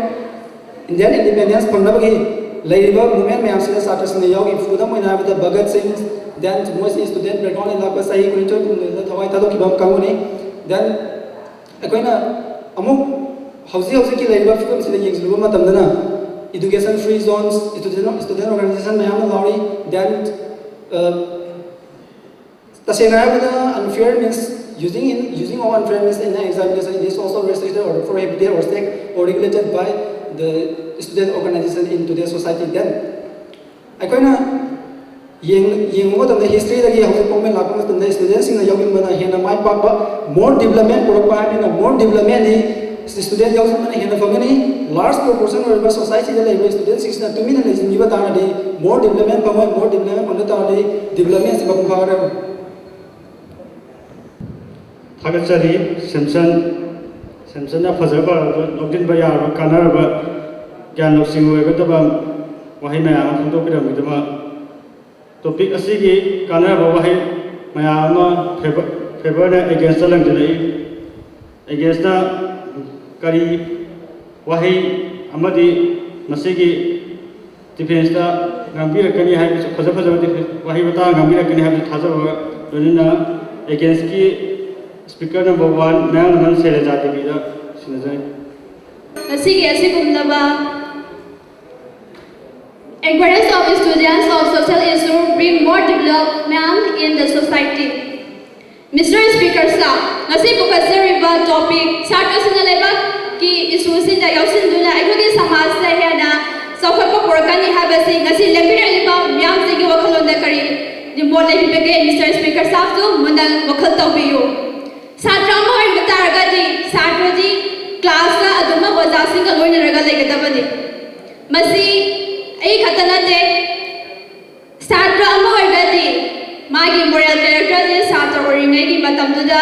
ꯏꯟꯗꯤꯌꯥꯟ ꯏꯟꯗꯤꯄꯦꯟꯗꯦꯟꯁ ꯐꯪꯅꯕꯒꯤ ꯂꯩꯔꯤꯕ ꯃꯨꯚꯃꯦꯟ ꯃꯌꯥꯝꯁꯤꯗ ꯁꯥꯇ꯭ꯔꯁꯤꯡꯅ ꯌꯥꯎꯈꯤ꯫ ꯈꯨꯗꯝ ꯑꯣꯏꯅ ꯍꯥꯏꯔꯕꯗ ꯚꯒꯠ ꯁꯤꯡ, then ꯃꯣꯏꯁꯤ ꯏꯁꯇꯨꯗꯦꯟ ꯕꯦꯛꯒ꯭ꯔꯥꯎꯟꯗꯒꯤ ꯂꯥꯛꯄ, ꯆꯍꯤ ꯀꯨꯟꯅꯤꯊꯣꯏ ꯀꯨꯟꯍꯨꯝꯗꯣꯏꯗ ꯊꯋꯥꯏ ꯊꯥꯗꯣꯛꯈꯤꯕ ꯀꯥꯡꯕꯨꯅꯤ꯫ Then ꯑꯩꯈꯣꯏꯅ ꯑꯃꯨꯛ ꯍꯧꯖꯤꯛ ꯍꯧꯖꯤꯛꯀꯤ ꯂꯩꯔꯤꯕ ꯐꯤꯕꯝꯁꯤꯗ ꯌꯦꯡꯁꯤꯜꯂꯨꯕ ꯃꯇꯝꯗꯅ education free zones, student, student organization ꯃꯌꯥꯝ ꯑꯃ ꯂꯥꯎꯔꯤ꯫ Then, ꯑ, ꯇꯁꯦꯡꯅ ꯍꯥꯏꯔꯕꯗ unfair means Using in using our premise in examination is also restricted or prohibited or checked or regulated by the student organization in today's society. Then ꯑꯩꯈꯣꯏꯅ ꯌꯦꯡ- ꯌꯦꯡꯕ ꯃꯇꯝꯗ historyꯗꯒꯤ ꯍꯧꯖꯤꯛ ꯐꯥꯎꯕ ꯂꯥꯛꯄ ꯃꯇꯝꯗ studentꯁꯤꯡꯅ ꯌꯥꯎꯁꯤꯟꯕꯅ ꯍꯦꯟꯅ ꯃꯥꯏ ꯄꯥꯛꯄ, more development ꯄꯨꯔꯛꯄ ꯍꯥꯏꯕꯅꯤꯅ more developmentꯅꯤ, student ꯌꯥꯎꯁꯤꯟꯕꯅ ꯍꯦꯟꯅ ꯐꯒꯅꯤ꯫ Large proportion ꯑꯣꯏꯔꯤꯕ societyꯗ ꯂꯩꯔꯤꯕ studentꯁꯤꯡꯁꯤꯅ ꯇꯨꯃꯤꯟꯅ ꯂꯩꯁꯤꯟꯈꯤꯕ ꯇꯥꯔꯗꯤ more development ꯐꯪꯉꯣꯏ, more development ꯐꯪꯗ ꯇꯥꯔꯗꯤ developmentꯁꯤ ꯃꯄꯨꯡ ꯐꯥꯔꯣꯏ꯫ ꯊꯥꯒꯠꯆꯔꯤ ꯁꯦꯝꯁꯟ꯫ ꯁꯦꯝꯁꯟꯅ ꯐꯖ ꯐꯔꯕ, ꯂꯧꯁꯤꯟꯕ ꯌꯥꯔꯕ, ꯀꯥꯟꯅꯔꯕ, ꯒ꯭ꯌꯥꯟ ꯂꯧꯁꯤꯡ ꯑꯣꯏꯒꯗꯕ ꯋꯥꯍꯩ ꯃꯌꯥꯝ ꯑꯃ ꯐꯣꯡꯗꯣꯛꯄꯤꯔꯝꯕꯒꯤꯗꯃꯛ꯫ Topic ꯑꯁꯤꯒꯤ ꯀꯥꯟꯅꯔꯕ ꯋꯥꯍꯩ ꯃꯌꯥꯝ ꯑꯃ favor- favorꯅ againstꯇ ꯂꯪꯁꯤꯜꯂꯛꯏ꯫ Againstꯅ ꯀꯔꯤ ꯋꯥꯍꯩ ꯑꯃꯗꯤ ꯃꯁꯤꯒꯤ defenceꯇ ꯉꯥꯡꯕꯤꯔꯛꯀꯅꯤ ꯍꯥꯏꯕꯁꯨ, ꯐꯖ ꯐꯖꯕ defense ꯋꯥꯍꯩ ꯋꯥꯇꯥ ꯉꯥꯡꯕꯤꯔꯛꯀꯅꯤ ꯍꯥꯏꯕꯁꯨ ꯊꯥꯖꯕꯒ ꯂꯣꯏꯅꯅ againstꯀꯤ speaker number one ꯃꯌꯥꯡꯂꯥꯡꯕꯝ ꯁꯩꯂꯖꯥ ꯗꯦꯕꯤꯗ ꯁꯤꯟꯅꯖꯔꯤ꯫ ꯉꯁꯤꯒꯤ ꯑꯁꯤꯒꯨꯝꯂꯕ encourage of students of social issue bring more development in the society. Mister Speaker sir, ꯉꯁꯤ ꯄꯨꯈꯠꯆꯔꯤꯕ topic ꯁꯥꯇ꯭ꯔꯁꯤꯡꯅ ꯂꯩꯕꯥꯛꯀꯤ issueꯁꯤꯡꯗ ꯌꯥꯎꯁꯤꯟꯗꯨꯅ ꯑꯩꯈꯣꯏꯒꯤ ꯁꯃꯥꯖꯇ ꯍꯦꯟꯅ ꯆꯥꯎꯈꯠꯄ ꯄꯨꯔꯛꯀꯅꯤ ꯍꯥꯏꯕꯁꯤ ꯉꯁꯤ ꯂꯦꯞꯄꯤꯔꯛꯂꯤꯕ ꯃꯤꯌꯥꯝꯁꯤꯒꯤ ꯋꯥꯈꯜꯂꯣꯟꯗ ꯀꯔꯤ ꯃꯣꯠ ꯂꯩꯕꯤꯕꯒꯦ? Mister Speaker ꯁꯥꯍꯕꯁꯨ ꯃꯨꯟꯅ ꯋꯥꯈꯜ ꯇꯧꯕꯤꯌꯨ꯫ ꯁꯥꯇ꯭ꯔ ꯑꯃ ꯑꯣꯏꯕ ꯇꯥꯔꯒꯗꯤ ꯁꯥꯇ꯭ꯔꯗꯤ classꯇ ꯑꯗꯨꯃꯛ ꯑꯣꯖꯥꯁꯤꯡꯒ ꯂꯣꯏꯅꯔꯒ ꯂꯩꯒꯗꯕꯅꯤ꯫ ꯃꯁꯤ ꯑꯩ ꯈꯛꯇ ꯅꯠꯇꯦ, ꯁꯥꯇ꯭ꯔ ꯑꯃ ꯑꯣꯏꯔꯒꯗꯤ ꯃꯥꯒꯤ moral characterꯁꯦ ꯁꯥꯇ꯭ꯔ ꯑꯣꯏꯔꯤꯉꯩꯒꯤ ꯃꯇꯝꯗꯨꯗ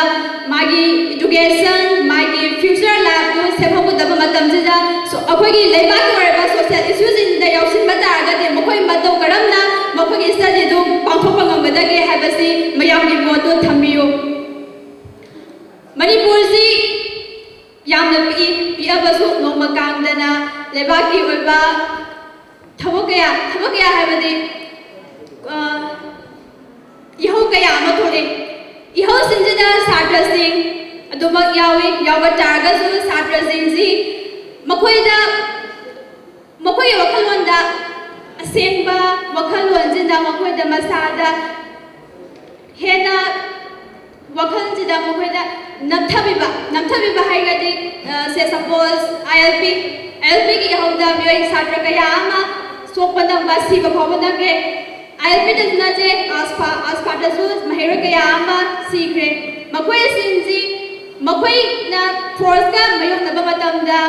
ꯃꯥꯒꯤ education, ꯃꯥꯒꯤ future lifeꯇꯨ ꯁꯦꯝꯍꯧꯒꯗꯕ ꯃꯇꯝꯁꯤꯗ ꯁꯣ- ꯑꯩꯈꯣꯏꯒꯤ ꯂꯩꯕꯥꯛꯀꯤ ꯑꯣꯏꯔꯕ social issueꯁꯤꯡꯗ ꯌꯥꯎꯁꯤꯟꯕ ꯇꯥꯔꯒꯗꯤ ꯃꯈꯣꯏ ꯃꯇꯧ ꯀꯔꯝꯅ ꯃꯈꯣꯏꯒꯤ studyꯗꯨ ꯄꯥꯡꯊꯣꯛꯄ ꯉꯝꯒꯗꯒꯦ ꯍꯥꯏꯕꯁꯤ ꯃꯌꯥꯝꯒꯤ ꯃꯣꯠꯇꯨ ꯊꯝꯕꯤꯌꯨ꯫ ꯃꯅꯤꯄꯨꯔꯁꯤ ꯌꯥꯝꯅ ꯄꯤꯛꯏ, ꯄꯤꯛꯑꯕꯁꯨ ꯅꯣꯡꯃ ꯀꯥꯡꯗꯅ ꯂꯩꯕꯥꯛꯀꯤ ꯑꯣꯏꯕ ꯊꯕꯛ ꯀꯌꯥ, ꯊꯕꯛ ꯀꯌꯥ ꯍꯥꯏꯕꯗꯤ, ꯑ, ꯏꯍꯧ ꯀꯌꯥ ꯑꯃ ꯊꯣꯛꯏ꯫ ꯏꯍꯧꯁꯤꯡꯁꯤꯗ ꯁꯥꯇ꯭ꯔꯁꯤꯡ ꯑꯗꯨꯃꯛ ꯌꯥꯎꯏ꯫ ꯌꯥꯎꯕ ꯇꯥꯔꯒꯁꯨ ꯁꯥꯇ꯭ꯔꯁꯤꯡꯁꯤ ꯃꯈꯣꯏꯗ, ꯃꯈꯣꯏꯒꯤ ꯋꯥꯈꯜꯂꯣꯟꯗ ꯑꯁꯦꯡꯕ ꯋꯥꯈꯜꯂꯣꯟꯁꯤꯅ ꯃꯈꯣꯏꯗ ꯃꯁꯥꯗ ꯍꯦꯟꯅ ꯋꯥꯈꯜꯁꯤꯗ ꯃꯈꯣꯏꯗ ꯅꯝꯊꯕꯤꯕ, ꯅꯝꯊꯕꯤꯕ ꯍꯥꯏꯔꯒꯗꯤ, ꯑ, say suppose, ILP, ILPꯒꯤ ꯏꯍꯧꯗ ꯃꯤꯑꯣꯏ ꯁꯥꯇ꯭ꯔ ꯀꯌꯥ ꯑꯃ ꯁꯣꯛꯄ ꯅꯪꯕ, ꯁꯤꯕ ꯐꯥꯎꯕ ꯅꯪꯉꯦ꯫ ILPꯗꯁꯨ ꯅꯠꯇꯦ, ASFA, ASFAꯗꯁꯨ ꯃꯍꯩꯔꯣꯏ ꯀꯌꯥ ꯑꯃ ꯁꯤꯈ꯭ꯔꯦ꯫ ꯃꯈꯣꯏꯁꯤꯡꯁꯤ ꯃꯈꯣꯏꯅ forceꯀ ꯃꯥꯌꯣꯛꯅꯕ ꯃꯇꯝꯗ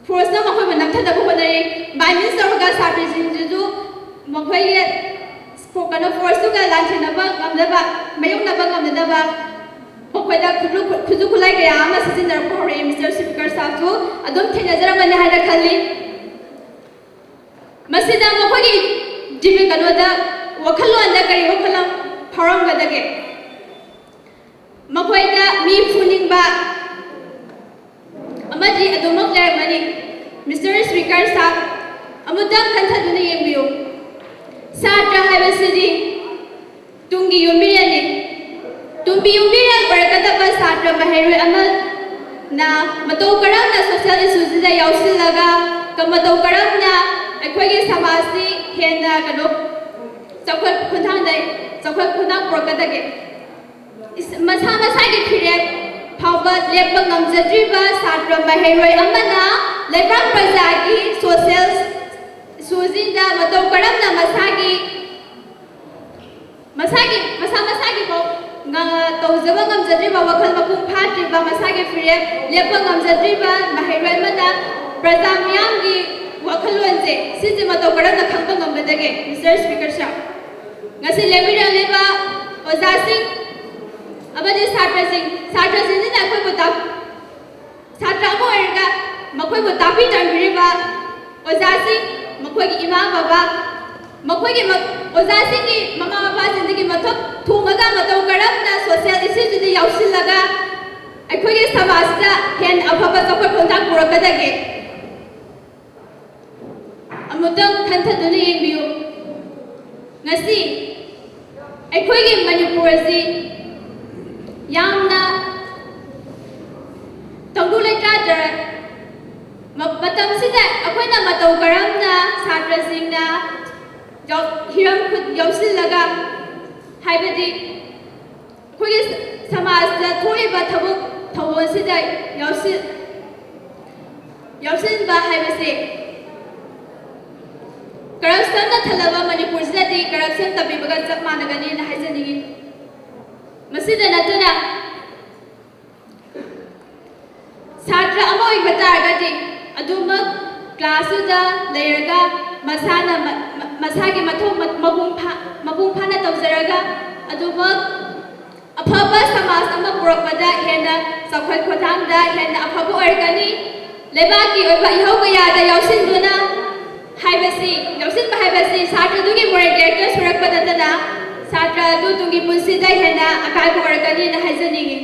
forceꯅ ꯃꯈꯣꯏꯕꯨ ꯅꯝꯊꯅꯕ ꯍꯣꯠꯅꯔꯤ꯫ By means ꯇꯧꯔꯒ ꯁꯥꯇ꯭ꯔꯁꯤꯡꯁꯤꯁꯨ ꯃꯈꯣꯏꯒꯤ ꯀꯩꯅꯣ forceꯇꯨꯒ ꯂꯥꯟꯊꯦꯡꯅꯕ ꯉꯝꯅꯕ, ꯃꯥꯌꯣꯛꯅꯕ ꯉꯝꯅꯅꯕ ꯃꯈꯣꯏꯗ ꯈꯨꯠꯂꯨ-, ꯈꯨꯠꯁꯨ ꯈꯨꯠꯂꯥꯏ ꯀꯌꯥ ꯑꯃ ꯁꯤꯖꯤꯟꯅꯔꯛꯄ ꯍꯧꯔꯛꯏ꯫ Mister Speaker ꯁꯥꯍꯕꯁꯨ ꯑꯗꯨꯝ ꯊꯦꯡꯅꯖꯔꯝꯒꯅꯤ ꯍꯥꯏꯅ ꯈꯜꯂꯤ꯫ ꯃꯁꯤꯗ ꯃꯈꯣꯏꯒꯤ ꯖꯤꯕ ꯀꯩꯅꯣꯗ, ꯋꯥꯈꯜꯂꯣꯟꯗ ꯀꯔꯤ ꯋꯥꯈꯜꯂꯣꯟ ꯐꯥꯎꯔꯝꯒꯗꯒꯦ? ꯃꯈꯣꯏꯗ ꯃꯤ ꯐꯨꯅꯤꯡꯕ ꯑꯃꯗꯤ ꯑꯗꯨꯃꯛ ꯂꯩꯔꯝꯒꯅꯤ꯫ Mister Speaker ꯁꯥꯍꯕ, ꯑꯃꯨꯛꯇꯪ ꯈꯟꯊꯗꯨꯅ ꯌꯦꯡꯕꯤꯌꯨ꯫ ꯁꯥꯇ꯭ꯔ ꯍꯥꯏꯕꯁꯤꯗꯤ ꯇꯨꯡꯒꯤ ꯌꯨꯝꯕꯤꯔꯦꯜꯅꯤ꯫ ꯇꯨꯡꯒꯤ ꯌꯨꯝꯕꯤꯔꯦꯜ ꯑꯣꯏꯔꯛꯀꯗꯕ ꯁꯥꯇ꯭ꯔ ꯃꯍꯩꯔꯣꯏ ꯑꯃꯅ ꯃꯇꯧ ꯀꯔꯝꯅ social issueꯁꯤꯗ ꯌꯥꯎꯁꯤꯜꯂꯒ, ꯀ-, ꯃꯇꯧ ꯀꯔꯝꯅ ꯑꯩꯈꯣꯏꯒꯤ ꯁꯃꯥꯖꯁꯤ ꯍꯦꯟꯅ ꯀꯩꯅꯣ ꯆꯥꯎꯈꯠ ꯈꯣꯡꯊꯥꯡꯗ, ꯆꯥꯎꯈꯠ ꯈꯣꯡꯊꯥꯡ ꯄꯨꯔꯛꯀꯗꯒꯦ? ꯏꯁ-, ꯃꯁꯥ ꯃꯁꯥꯒꯤ ꯐꯤꯔꯦꯞ ꯐꯥꯎꯕ ꯂꯦꯞꯄ ꯉꯝꯖꯗ꯭ꯔꯤꯕ ꯁꯥꯇ꯭ꯔ ꯃꯍꯩꯔꯣꯏ ꯑꯃꯅ ꯂꯩꯕꯥꯛ ꯄ꯭ꯔꯖꯥꯒꯤ social issueꯁꯤꯡꯗ ꯃꯇꯧ ꯀꯔꯝꯅ ꯃꯁꯥꯒꯤ, ꯃꯁꯥꯒꯤ, ꯃꯁꯥ ꯃꯁꯥꯒꯤ ꯐꯥꯎ ꯉ-, ꯇꯧꯖꯕ ꯉꯝꯖꯗ꯭ꯔꯤꯕ, ꯋꯥꯈꯜ ꯃꯄꯨꯡ ꯐꯥꯗ꯭ꯔꯤꯕ, ꯃꯁꯥꯒꯤ ꯐꯤꯔꯦꯞ ꯂꯦꯞꯄ ꯉꯝꯖꯗ꯭ꯔꯤꯕ ꯃꯍꯩꯔꯣꯏ ꯑꯃꯅ ꯄ꯭ꯔꯖꯥ ꯃꯤꯌꯥꯝꯒꯤ ꯋꯥꯈꯜꯂꯣꯟꯁꯦ, ꯁꯤꯁꯦ ꯃꯇꯧ ꯀꯔꯝꯅ ꯈꯪꯕ ꯉꯝꯒꯗꯒꯦ? Mister Speaker ꯁꯥꯍꯕ, ꯉꯁꯤ ꯂꯦꯡꯕꯤꯔꯛꯂꯤꯕ ꯑꯣꯖꯥꯁꯤꯡ ꯑꯃꯗꯤ ꯁꯥꯇ꯭ꯔꯁꯤꯡ, ꯁꯥꯇ꯭ꯔꯁꯤꯡꯁꯤꯅ ꯑꯩꯈꯣꯏꯕꯨ ꯇꯥꯛ-, ꯁꯥꯇ꯭ꯔ ꯑꯃ ꯑꯣꯏꯔꯒ ꯃꯈꯣꯏꯕꯨ ꯇꯥꯛꯄꯤ ꯇꯝꯕꯤꯔꯤꯕ ꯑꯣꯖꯥꯁꯤꯡ, ꯃꯈꯣꯏꯒꯤ ꯏꯃꯥ ꯕꯕꯥ, ꯃꯈꯣꯏꯒꯤ ꯃ-, ꯑꯣꯖꯥꯁꯤꯡꯒꯤ ꯃꯃꯥ ꯃꯄꯥꯁꯤꯡꯗꯒꯤ ꯃꯊꯛ ꯊꯣꯡꯉꯒ ꯃꯇꯧ ꯀꯔꯝꯅ social issueꯁꯤꯗ ꯌꯥꯎꯁꯤꯜꯂꯒ ꯑꯩꯈꯣꯏꯒꯤ ꯁꯃꯥꯖꯇ ꯍꯦꯟꯅ ꯑꯐꯕ ꯆꯥꯎꯈꯠ ꯈꯣꯡꯊꯥꯡ ꯄꯨꯔꯛꯀꯗꯒꯦ? ꯑꯃꯨꯛꯇꯪ ꯈꯟꯊꯗꯨꯅ ꯌꯦꯡꯕꯤꯌꯨ꯫ ꯉꯁꯤ ꯑꯩꯈꯣꯏꯒꯤ ꯃꯅꯤꯄꯨꯔ ꯑꯁꯤ ꯌꯥꯝꯅ ꯇꯪꯗꯨ ꯂꯩꯇꯥꯗ꯭ꯔ ꯃ-, ꯃꯇꯝꯁꯤꯗ ꯑꯩꯈꯣꯏꯅ ꯃꯇꯧ ꯀꯔꯝꯅ ꯁꯥꯇ꯭ꯔꯁꯤꯡꯅ ꯌꯥꯎ-, ꯍꯤꯔꯝ ꯈꯨꯠ ꯌꯥꯎꯁꯤꯜꯂꯒ, ꯍꯥꯏꯕꯗꯤ ꯑꯩꯈꯣꯏꯒꯤ ꯁꯃꯥꯖꯇ ꯊꯣꯛꯏꯕ ꯊꯕꯛ ꯊꯧꯑꯣꯡꯁꯤꯗ ꯌꯥꯎꯁꯤ-, ꯌꯥꯎꯁꯤꯟꯕ ꯍꯥꯏꯕꯁꯦ ꯀꯔꯞꯁꯟꯅ ꯊꯜꯂꯕ ꯃꯅꯤꯄꯨꯔꯁꯤꯗꯗꯤ ꯀꯔꯞꯁꯟ ꯇꯝꯕꯤꯕꯒ ꯆꯞ ꯃꯥꯟꯅꯒꯅꯤꯅ ꯍꯥꯏꯖꯅꯤꯡꯏ꯫ ꯃꯁꯤꯗ ꯅꯠꯇꯅ ꯁꯥꯇ꯭ꯔ ꯑꯃ ꯑꯣꯏꯕ ꯇꯥꯔꯒꯗꯤ ꯑꯗꯨꯃꯛ ꯀ꯭ꯂꯥꯁꯇꯨꯗ ꯂꯩꯔꯒ ꯃꯁꯥꯅ ꯃ-, ꯃ-, ꯃꯁꯥꯒꯤ ꯃꯊꯧ ꯃ-, ꯃꯄꯨꯡ ꯐꯥ-, ꯃꯄꯨꯡ ꯐꯥꯅ ꯇꯧꯖꯔꯒ ꯑꯗꯨꯃꯛ ꯑꯐꯕ ꯁꯃꯥꯖ ꯑꯃ ꯄꯨꯔꯛꯄꯗ ꯍꯦꯟꯅ ꯆꯥꯎꯈꯠ ꯈꯣꯊꯥꯡꯗ ꯍꯦꯟꯅ ꯑꯐꯕ ꯑꯣꯏꯔꯛꯀꯅꯤ꯫ ꯂꯩꯕꯥꯛꯀꯤ ꯑꯣꯏꯕ ꯏꯍꯧ ꯀꯌꯥꯗ ꯌꯥꯎꯁꯤꯟꯗꯨꯅ ꯍꯥꯏꯕꯁꯤ, ꯌꯥꯎꯁꯤꯟꯕ ꯍꯥꯏꯕꯁꯤ ꯁꯥꯇ꯭ꯔꯗꯨꯒꯤ moral character ꯁꯨꯔꯛꯄ ꯅꯠꯇꯅ ꯁꯥꯇ꯭ꯔ ꯑꯗꯨ ꯇꯨꯡꯒꯤ ꯄꯨꯟꯁꯤꯗ ꯍꯦꯟꯅ ꯑꯀꯥꯏꯕ ꯑꯣꯏꯔꯛꯀꯅꯤꯅ ꯍꯥꯏꯖꯅꯤꯡꯏ꯫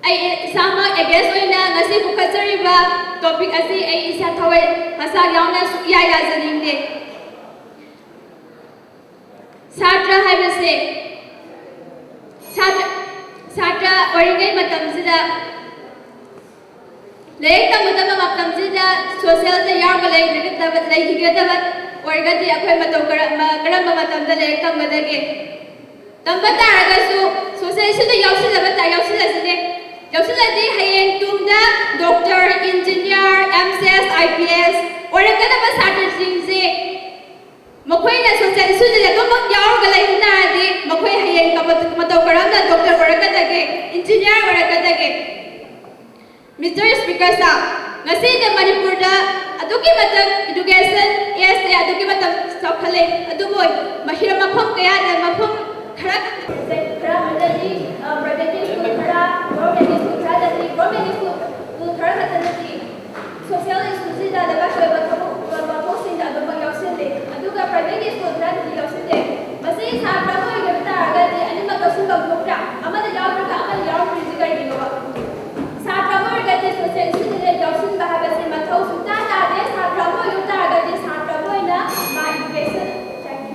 ꯑꯩ ꯏꯁꯥꯃꯛ against ꯑꯣꯏꯅ ꯉꯁꯤ ꯄꯨꯈꯠꯆꯔꯤꯕ topic ꯑꯁꯤ ꯑꯩ ꯏꯁꯥ ꯊꯋꯥꯏ ꯍꯛꯆꯥꯡ ꯌꯥꯎꯅ ꯁꯨꯛꯌꯥ ꯌꯥꯖꯅꯤꯡꯗꯦ꯫ ꯁꯥꯇ꯭ꯔ ꯍꯥꯏꯕꯁꯦ, ꯁꯥꯇ꯭ꯔ, ꯁꯥꯇ꯭ꯔ ꯑꯣꯏꯔꯤꯉꯩ ꯃꯇꯝꯁꯤꯗ, ꯂꯥꯏꯔꯤꯛ ꯇꯝꯒꯗꯕ ꯃꯇꯝꯁꯤꯗ socialꯗ ꯌꯥꯎꯔꯒ ꯂꯩꯈꯤꯒꯗꯕ, ꯂꯩꯈꯤꯒꯗꯕ ꯑꯣꯏꯔꯒꯗꯤ ꯑꯩꯈꯣꯏ ꯃꯇꯧ ꯀꯔꯝꯕ, ꯀꯔꯝꯕ ꯃꯇꯝꯗ ꯂꯥꯏꯔꯤꯛ ꯇꯝꯒꯗꯒꯦ? ꯇꯝꯕ ꯇꯥꯔꯒꯁꯨ socialꯁꯤꯗ ꯌꯥꯎꯁꯤꯜꯂꯕ ꯇꯥ-, ꯌꯥꯎꯁꯤꯜꯂꯁꯤꯅꯦ꯫ ꯌꯥꯎꯁꯤꯜꯂꯗꯤ ꯍꯌꯦꯡ ꯇꯨꯡꯗ doctor, engineer, M C S, I P S ꯑꯣꯏꯔꯛꯀꯗꯕ ꯁꯥꯇ꯭ꯔꯁꯤꯡꯁꯦ ꯃꯈꯣꯏꯅ social instituteꯗ ꯑꯗꯨꯃꯛ ꯌꯥꯎꯔꯒ ꯂꯩꯕ ꯇꯥꯔꯗꯤ ꯃꯈꯣꯏ ꯍꯌꯦꯡ ꯀꯃ-, ꯃꯇꯧ ꯀꯔꯝꯅ doctor ꯑꯣꯏꯔꯛꯀꯗꯒꯦ, engineer ꯑꯣꯏꯔꯛꯀꯗꯒꯦ? Mister Speaker sir, ꯉꯁꯤꯗ ꯃꯅꯤꯄꯨꯔꯗ ꯑꯗꯨꯛꯀꯤ ꯃꯇꯤꯛ education ꯁꯦ ꯑꯗꯨꯛꯀꯤ ꯃꯇꯤꯛ ꯆꯥꯎꯈꯠꯂꯦ, ꯑꯗꯨꯕꯨ ꯃꯍꯩ ꯃꯐꯝ ꯀꯌꯥꯗ ꯃꯐꯝ ꯈꯔ, ꯈꯔ ꯑꯃꯗꯗꯤ, ꯑ, private school ꯈꯔ, government school ꯈꯔꯗꯗꯤ, government school ꯈꯔ ꯈꯛꯇꯗꯗꯤ social instituteꯁꯤꯗ ꯂꯩꯕꯥꯛꯀꯤ ꯑꯣꯏꯕ ꯊꯕꯛ ꯄꯣꯠꯊꯣꯛꯁꯤꯡꯗ ꯑꯗꯨꯃꯛ ꯌꯥꯎꯁꯤꯜꯂꯤ, ꯑꯗꯨꯒ private school ꯈꯔꯗꯗꯤ ꯌꯥꯎꯁꯤꯟꯗꯦ꯫ ꯃꯁꯤ ꯁꯥꯇ꯭ꯔ ꯑꯃ ꯑꯣꯏꯕ ꯇꯥꯔꯒꯗꯤ ꯑꯅꯤꯃꯛ ꯂꯧꯁꯤꯟꯐꯝ ꯊꯣꯛꯇ꯭ꯔꯥ? ꯑꯃꯗ ꯌꯥꯎꯗ꯭ꯔꯒ ꯑꯃꯗ ꯌꯥꯎꯔꯛꯇ꯭ꯔꯤꯁꯤ ꯀꯔꯤꯒꯤꯅꯣꯕ? ꯁꯥꯇ꯭ꯔ ꯑꯃ ꯑꯣꯏꯔꯒꯗꯤ social instituteꯗ ꯌꯥꯎꯁꯤꯟꯕ ꯍꯥꯏꯕꯁꯤ ꯃꯊꯧ ꯁꯨꯡꯇꯥ ꯇꯥꯗꯦ꯫ ꯁꯥꯇ꯭ꯔ ꯑꯃ ꯑꯣꯏꯕ ꯇꯥꯔꯒꯗꯤ ꯁꯥꯇ꯭ꯔ ꯑꯃ ꯑꯣꯏꯅ ꯃꯥ education ꯆꯪꯉꯤ꯫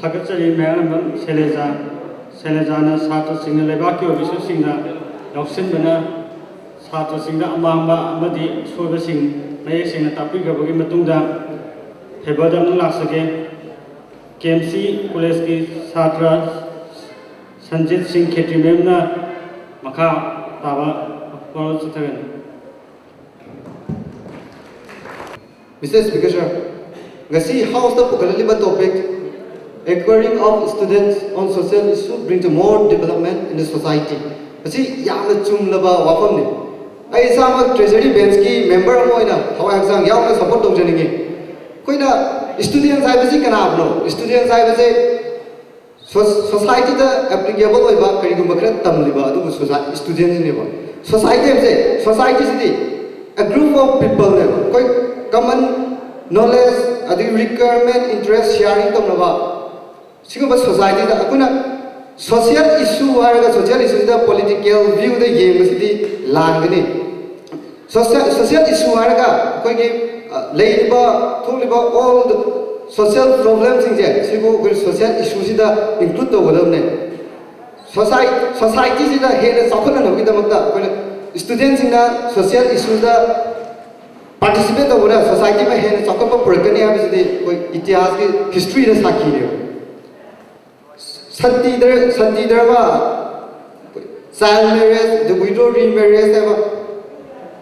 ꯊꯥꯒꯠꯆꯔꯤ ꯃꯌꯥꯝ ꯁꯦꯂꯦꯖꯥ꯫ ꯁꯦꯂꯦꯖꯥꯅ ꯁꯥꯇ꯭ꯔꯁꯤꯡꯅ ꯂꯩꯕꯥꯛꯀꯤ ꯑꯣꯏꯕ ꯏꯁꯨꯁꯤꯡꯗ ꯌꯥꯎꯁꯤꯟꯕꯅ ꯁꯥꯇ꯭ꯔꯁꯤꯡꯗ ꯑꯃꯥꯡꯕ ꯑꯃꯗꯤ ꯑꯁꯣꯏꯕꯁꯤꯡ ꯃꯌꯦꯛ ꯁꯦꯡꯅ ꯇꯥꯛꯄꯤꯈ꯭ꯔꯕꯒꯤ ꯃꯇꯨꯡꯗ ꯐꯦꯕꯔꯗ ꯑꯃꯨꯛ ꯂꯥꯛꯆꯒꯦ꯫ ꯀꯦ ꯑꯦꯝ ꯁꯤ ꯀꯣꯂꯦꯖꯀꯤ ꯁꯥꯇ꯭ꯔ ꯁꯟꯖꯤꯠ ꯁꯤꯡ ꯈꯦꯇ꯭ꯔꯤ ꯃꯦꯝꯅ ꯃꯈꯥ ꯇꯥꯕ ꯋꯥꯔꯣꯜ ꯆꯠꯊꯒꯅꯤ꯫ Mister Speaker, sir, ꯉꯁꯤ ꯍꯥꯎꯁꯇ ꯄꯨꯈꯠꯂꯛꯂꯤꯕ topic, Enquiring of Students on Social Issue Bring to More Development in the Society꯫ ꯃꯁꯤ ꯌꯥꯝꯅ ꯆꯨꯝꯂꯕ ꯋꯥꯐꯝꯅꯤ꯫ ꯑꯩ ꯏꯁꯥꯃꯛ ꯇ꯭ꯔꯦꯖꯔꯤ ꯕꯦꯟꯁꯀꯤ ꯃꯦꯝꯕꯔ ꯑꯃ ꯑꯣꯏꯅ ꯊꯋꯥꯏ ꯍꯛꯆꯥꯡ ꯌꯥꯎꯅ ꯁꯄꯣꯔꯠ ꯇꯧꯖꯅꯤꯡꯉꯤ꯫ ꯑꯩꯈꯣꯏꯅ ꯁ꯭ꯇꯨꯗꯦꯟꯁ ꯍꯥꯏꯕꯁꯤ ꯀꯅꯥꯕꯨꯅꯣ? ꯁ꯭ꯇꯨꯗꯦꯟꯁ ꯍꯥꯏꯕꯁꯦ ꯁꯣꯁꯥꯏꯇꯤꯗ ꯑꯦꯄ꯭ꯂꯤꯀꯦꯕꯜ ꯑꯣꯏꯕ ꯀꯔꯤꯒꯨꯝꯕ ꯈꯔ ꯇꯝꯂꯤꯕ ꯑꯗꯨꯕꯨ ꯁ꯭ꯇꯨꯗꯦꯟꯁꯤꯅꯦꯕ꯫ ꯁꯣꯁꯥꯏꯇꯤ ꯍꯥꯏꯕꯁꯦ, ꯁꯣꯁꯥꯏꯇꯤꯁꯤꯗꯤ a group of peopleꯅꯦꯕ꯫ ꯑꯩꯈꯣꯏ ꯀꯃꯟ ꯅꯣꯂꯦꯖ, ꯑꯗꯒꯤ ꯔꯤꯀ꯭ꯋꯥꯌꯔꯃꯦꯟ, ꯏꯟꯇꯔꯦꯁ ꯁꯤꯌꯥꯔꯤꯡ ꯇꯧꯅꯕ ꯁꯤꯒꯨꯝꯕ ꯁꯣꯁꯥꯏꯇꯤꯗ ꯑꯩꯈꯣꯏꯅ ꯁꯣꯁꯤꯌꯦꯜ ꯏꯁꯨ ꯍꯥꯏꯔꯒ ꯁꯣꯁꯤꯌꯦꯜ ꯏꯁꯨꯁꯤꯗ ꯄꯣꯂꯤꯇꯤꯀꯦꯜ ꯚ꯭ꯌꯨꯗ ꯌꯦꯡꯕꯁꯤꯗꯤ ꯂꯥꯟꯒꯅꯤ꯫ ꯁꯣꯁꯤꯌꯦꯜ ꯏꯁꯨ ꯍꯥꯏꯔꯒ ꯑꯩꯈꯣꯏꯒꯤ ꯂꯩꯔꯤꯕ ꯊꯣꯛꯂꯤꯕ ꯑꯣꯜ ꯁꯣꯁꯤꯌꯦꯜ ꯄ꯭ꯔꯣꯕ꯭ꯂꯦꯝꯁꯤꯡꯁꯦ ꯁꯤꯕꯨ ꯑꯩꯈꯣꯏ ꯁꯣꯁꯤꯌꯦꯜ ꯏꯁꯨꯁꯤꯗ ꯏꯟꯀ꯭ꯂꯨꯗ ꯇꯧꯒꯗꯕꯅꯦ꯫ ꯁꯣꯁꯥꯏ ꯁꯣꯁꯥꯏꯇꯤꯁꯤꯗ ꯍꯦꯟꯅ ꯆꯥꯎꯈꯠꯅꯅꯕꯒꯤꯗꯃꯛꯇ ꯑꯩꯈꯣꯏꯅ ꯁ꯭ꯇꯨꯗꯦꯟꯁꯤꯡꯅ ꯁꯣꯁꯤꯌꯦꯜ ꯏꯁꯨꯗ ꯄꯥꯔꯇꯤꯁꯤꯄꯦꯠ ꯇꯧꯕꯅ ꯁꯣꯁꯥꯏꯇꯤ ꯑꯃ ꯍꯦꯟꯅ ꯆꯥꯎꯈꯠꯄ ꯄꯨꯔꯛꯀꯅꯤ ꯍꯥꯏꯕꯁꯤꯗꯤ ꯑꯩꯈꯣꯏ ꯏꯇꯤꯍꯥꯁꯀꯤ ꯍꯤꯁꯇ꯭ꯔꯤꯅ ꯁꯥꯈꯤꯅꯦꯕ꯫ ꯁꯟꯇꯤ ꯙꯔ ꯁꯟꯇꯤ ꯙꯔꯃ, ꯆꯥꯏꯜ ꯃꯦꯔꯦꯖ, ꯑꯗ ꯋꯤꯗꯣ ꯔꯤꯃꯦꯔꯦꯖ ꯍꯥꯏꯕ,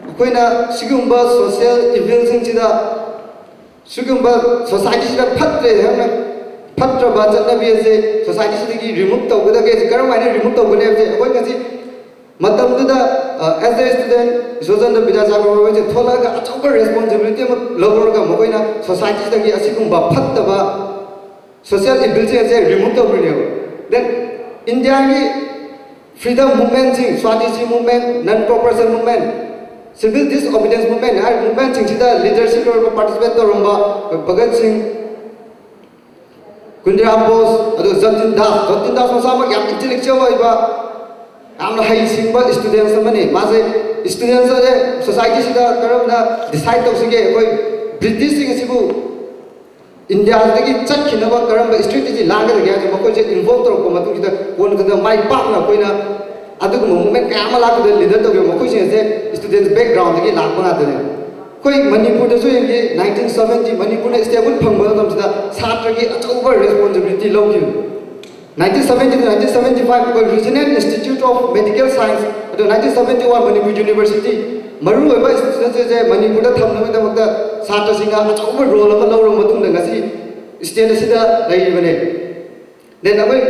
ꯑꯩꯈꯣꯏꯅ ꯁꯤꯒꯨꯝꯕ ꯁꯣꯁꯤꯌꯦꯜ ꯏꯚꯤꯜꯁꯤꯡꯁꯤꯗ, ꯁꯤꯒꯨꯝꯕ ꯁꯣꯁꯥꯏꯇꯤꯁꯤꯗ ꯐꯠꯇ꯭ꯔꯦ ꯍꯥꯏꯅ, ꯐꯠꯇ꯭ꯔꯕ ꯆꯠꯅꯕꯤ ꯑꯁꯦ ꯁꯣꯁꯥꯏꯇꯤꯁꯤꯗꯒꯤ ꯔꯤꯃꯨꯚ ꯇꯧꯒꯗꯒꯦ꯫ ꯀꯔꯝ ꯍꯥꯏꯅ ꯔꯤꯃꯨꯚ ꯇꯧꯒꯅꯤ ꯍꯥꯏꯕꯁꯦ ꯑꯩꯈꯣꯏ ꯉꯁꯤ ꯃꯇꯝꯗꯨꯗ ꯑꯦꯁ ꯑꯦ ꯁ꯭ꯇꯨꯗꯦꯟ ꯏꯁꯣꯔꯆꯟꯗ꯭ꯔ ꯕꯤꯗ꯭ꯌꯥꯁꯥꯒꯔ ꯍꯣꯏꯁꯦ ꯊꯣꯛꯂꯛꯑꯒ ꯑꯆꯧꯕ ꯔꯦꯁꯄꯣꯟꯁꯤꯕꯤꯂꯤꯇꯤ ꯑꯃ ꯂꯧꯔꯒ ꯃꯈꯣꯏꯅ ꯁꯣꯁꯥꯏꯇꯤꯗꯒꯤ ꯑꯁꯤꯒꯨꯝꯕ ꯐꯠꯇꯕ ꯁꯣꯁꯤꯌꯦꯜ ꯏꯚꯤꯜꯁꯤꯡ ꯑꯁꯦ ꯔꯤꯃꯨꯚ ꯇꯧꯈ꯭ꯔꯤꯅꯦꯕ꯫ ꯗꯦꯟ ꯏꯟꯗꯤꯌꯥꯒꯤ ꯐ꯭ꯔꯤꯗꯝ ꯃꯨꯚꯃꯦꯟꯁꯤꯡ, Swadeshi movement, non cooperation movement, civil disobedience movement ꯍꯥꯏꯔꯤꯕ ꯃꯨꯚꯃꯦꯟꯁꯤꯡꯁꯤꯗ ꯂꯤꯗꯔꯁꯤꯞ ꯑꯣꯏꯕ ꯄꯥꯔꯇꯤꯁꯤꯄꯦꯠ ꯇꯧꯔꯝꯕ ꯚꯒꯠ ꯁꯤꯡ, ꯈꯨꯟꯗꯤꯔꯥꯝ ꯕꯣꯁ, ꯑꯗꯨꯒ ꯖꯇꯤꯟ ꯗꯥꯁ꯫ ꯖꯇꯤꯟ ꯗꯥꯁ ꯃꯁꯥꯃꯛ ꯌꯥꯝ ꯏꯟꯇꯦꯂꯦꯛꯆꯨꯋꯦꯜ ꯑꯣꯏꯕ, ꯌꯥꯝꯅ ꯍꯩꯁꯤꯡꯕ ꯁ꯭ꯇꯨꯗꯦꯟꯁ ꯑꯃꯅꯤ꯫ ꯃꯥꯁꯦ ꯁ꯭ꯇꯨꯗꯦꯟꯁ ꯑꯁꯦ ꯁꯣꯁꯥꯏꯇꯤꯁꯤꯗ ꯀꯔꯝꯅ ꯗꯤꯁꯥꯏꯠ ꯇꯧꯁꯤꯒꯦ, ꯑꯩꯈꯣꯏ ꯕ꯭ꯔꯤꯇꯤꯁꯁꯤꯡ ꯑꯁꯤꯕꯨ ꯏꯟꯗꯤꯌꯥꯗꯒꯤ ꯆꯠꯈꯤꯅꯕ ꯀꯔꯝꯕ ꯁ꯭ꯇ꯭ꯔꯦꯇꯦꯖꯤ ꯂꯥꯡꯒꯗꯒꯦ ꯍꯥꯏꯕꯁꯦ ꯃꯈꯣꯏꯁꯦ ꯏꯟꯚꯣꯜꯕ ꯇꯧꯔꯛꯄ ꯃꯇꯨꯡꯁꯤꯗ ꯀꯣꯟꯅ ꯃꯥꯏ ꯄꯥꯛꯅ ꯑꯩꯈꯣꯏꯅ ꯑꯗꯨꯒꯨꯝꯕ ꯃꯨꯚꯃꯦꯟ ꯀꯌꯥ ꯑꯃ ꯂꯥꯛꯄꯗ ꯂꯤꯗꯔ ꯇꯧꯈꯤꯕ ꯃꯈꯣꯏꯁꯤꯡ ꯑꯁꯦ ꯁ꯭ꯇꯨꯗꯦꯟꯁ ꯕꯦꯛꯒ꯭ꯔꯥꯎꯟꯗꯒꯤ ꯂꯥꯛꯄ ꯉꯥꯛꯇꯅꯦ꯫ ꯑꯩꯈꯣꯏ ꯃꯅꯤꯄꯨꯔꯗꯁꯨ ꯌꯦꯡꯒꯦ, ꯅꯥꯏꯟꯇꯤꯟ ꯁꯕꯦꯟꯇꯤ ꯃꯅꯤꯄꯨꯔꯅ ꯁ꯭ꯇꯦꯠꯍꯨꯗ ꯐꯪꯕ ꯃꯇꯝꯁꯤꯗ ꯁꯥꯇ꯭ꯔꯒꯤ ꯑꯆꯧꯕ ꯔꯦꯁꯄꯣꯟꯁꯤꯕꯤꯂꯤꯇꯤ ꯂꯧꯈꯤꯕ꯫ Nineteen seventy to nineteen seventy five ꯑꯩꯈꯣꯏ regional institute of medical science, ꯑꯗꯨ nineteen seventy one Manipur university, ꯃꯔꯨꯑꯣꯏꯕ ꯏꯟꯁꯇꯤꯇ꯭ꯌꯨꯁꯟꯁꯤꯡꯁꯦ ꯃꯅꯤꯄꯨꯔꯗ ꯊꯝꯅꯕꯒꯤꯗꯃꯛꯇ ꯁꯥꯇ꯭ꯔꯁꯤꯡꯅ ꯑꯆꯧꯕ ꯔꯣꯜ ꯑꯃ ꯂꯧꯔꯕ ꯃꯇꯨꯡꯗ ꯉꯁꯤ ꯁ꯭ꯇꯦꯠ ꯑꯁꯤꯗ ꯂꯩꯔꯤꯕꯅꯦ꯫ ꯗꯦꯟ ꯑꯩꯈꯣꯏ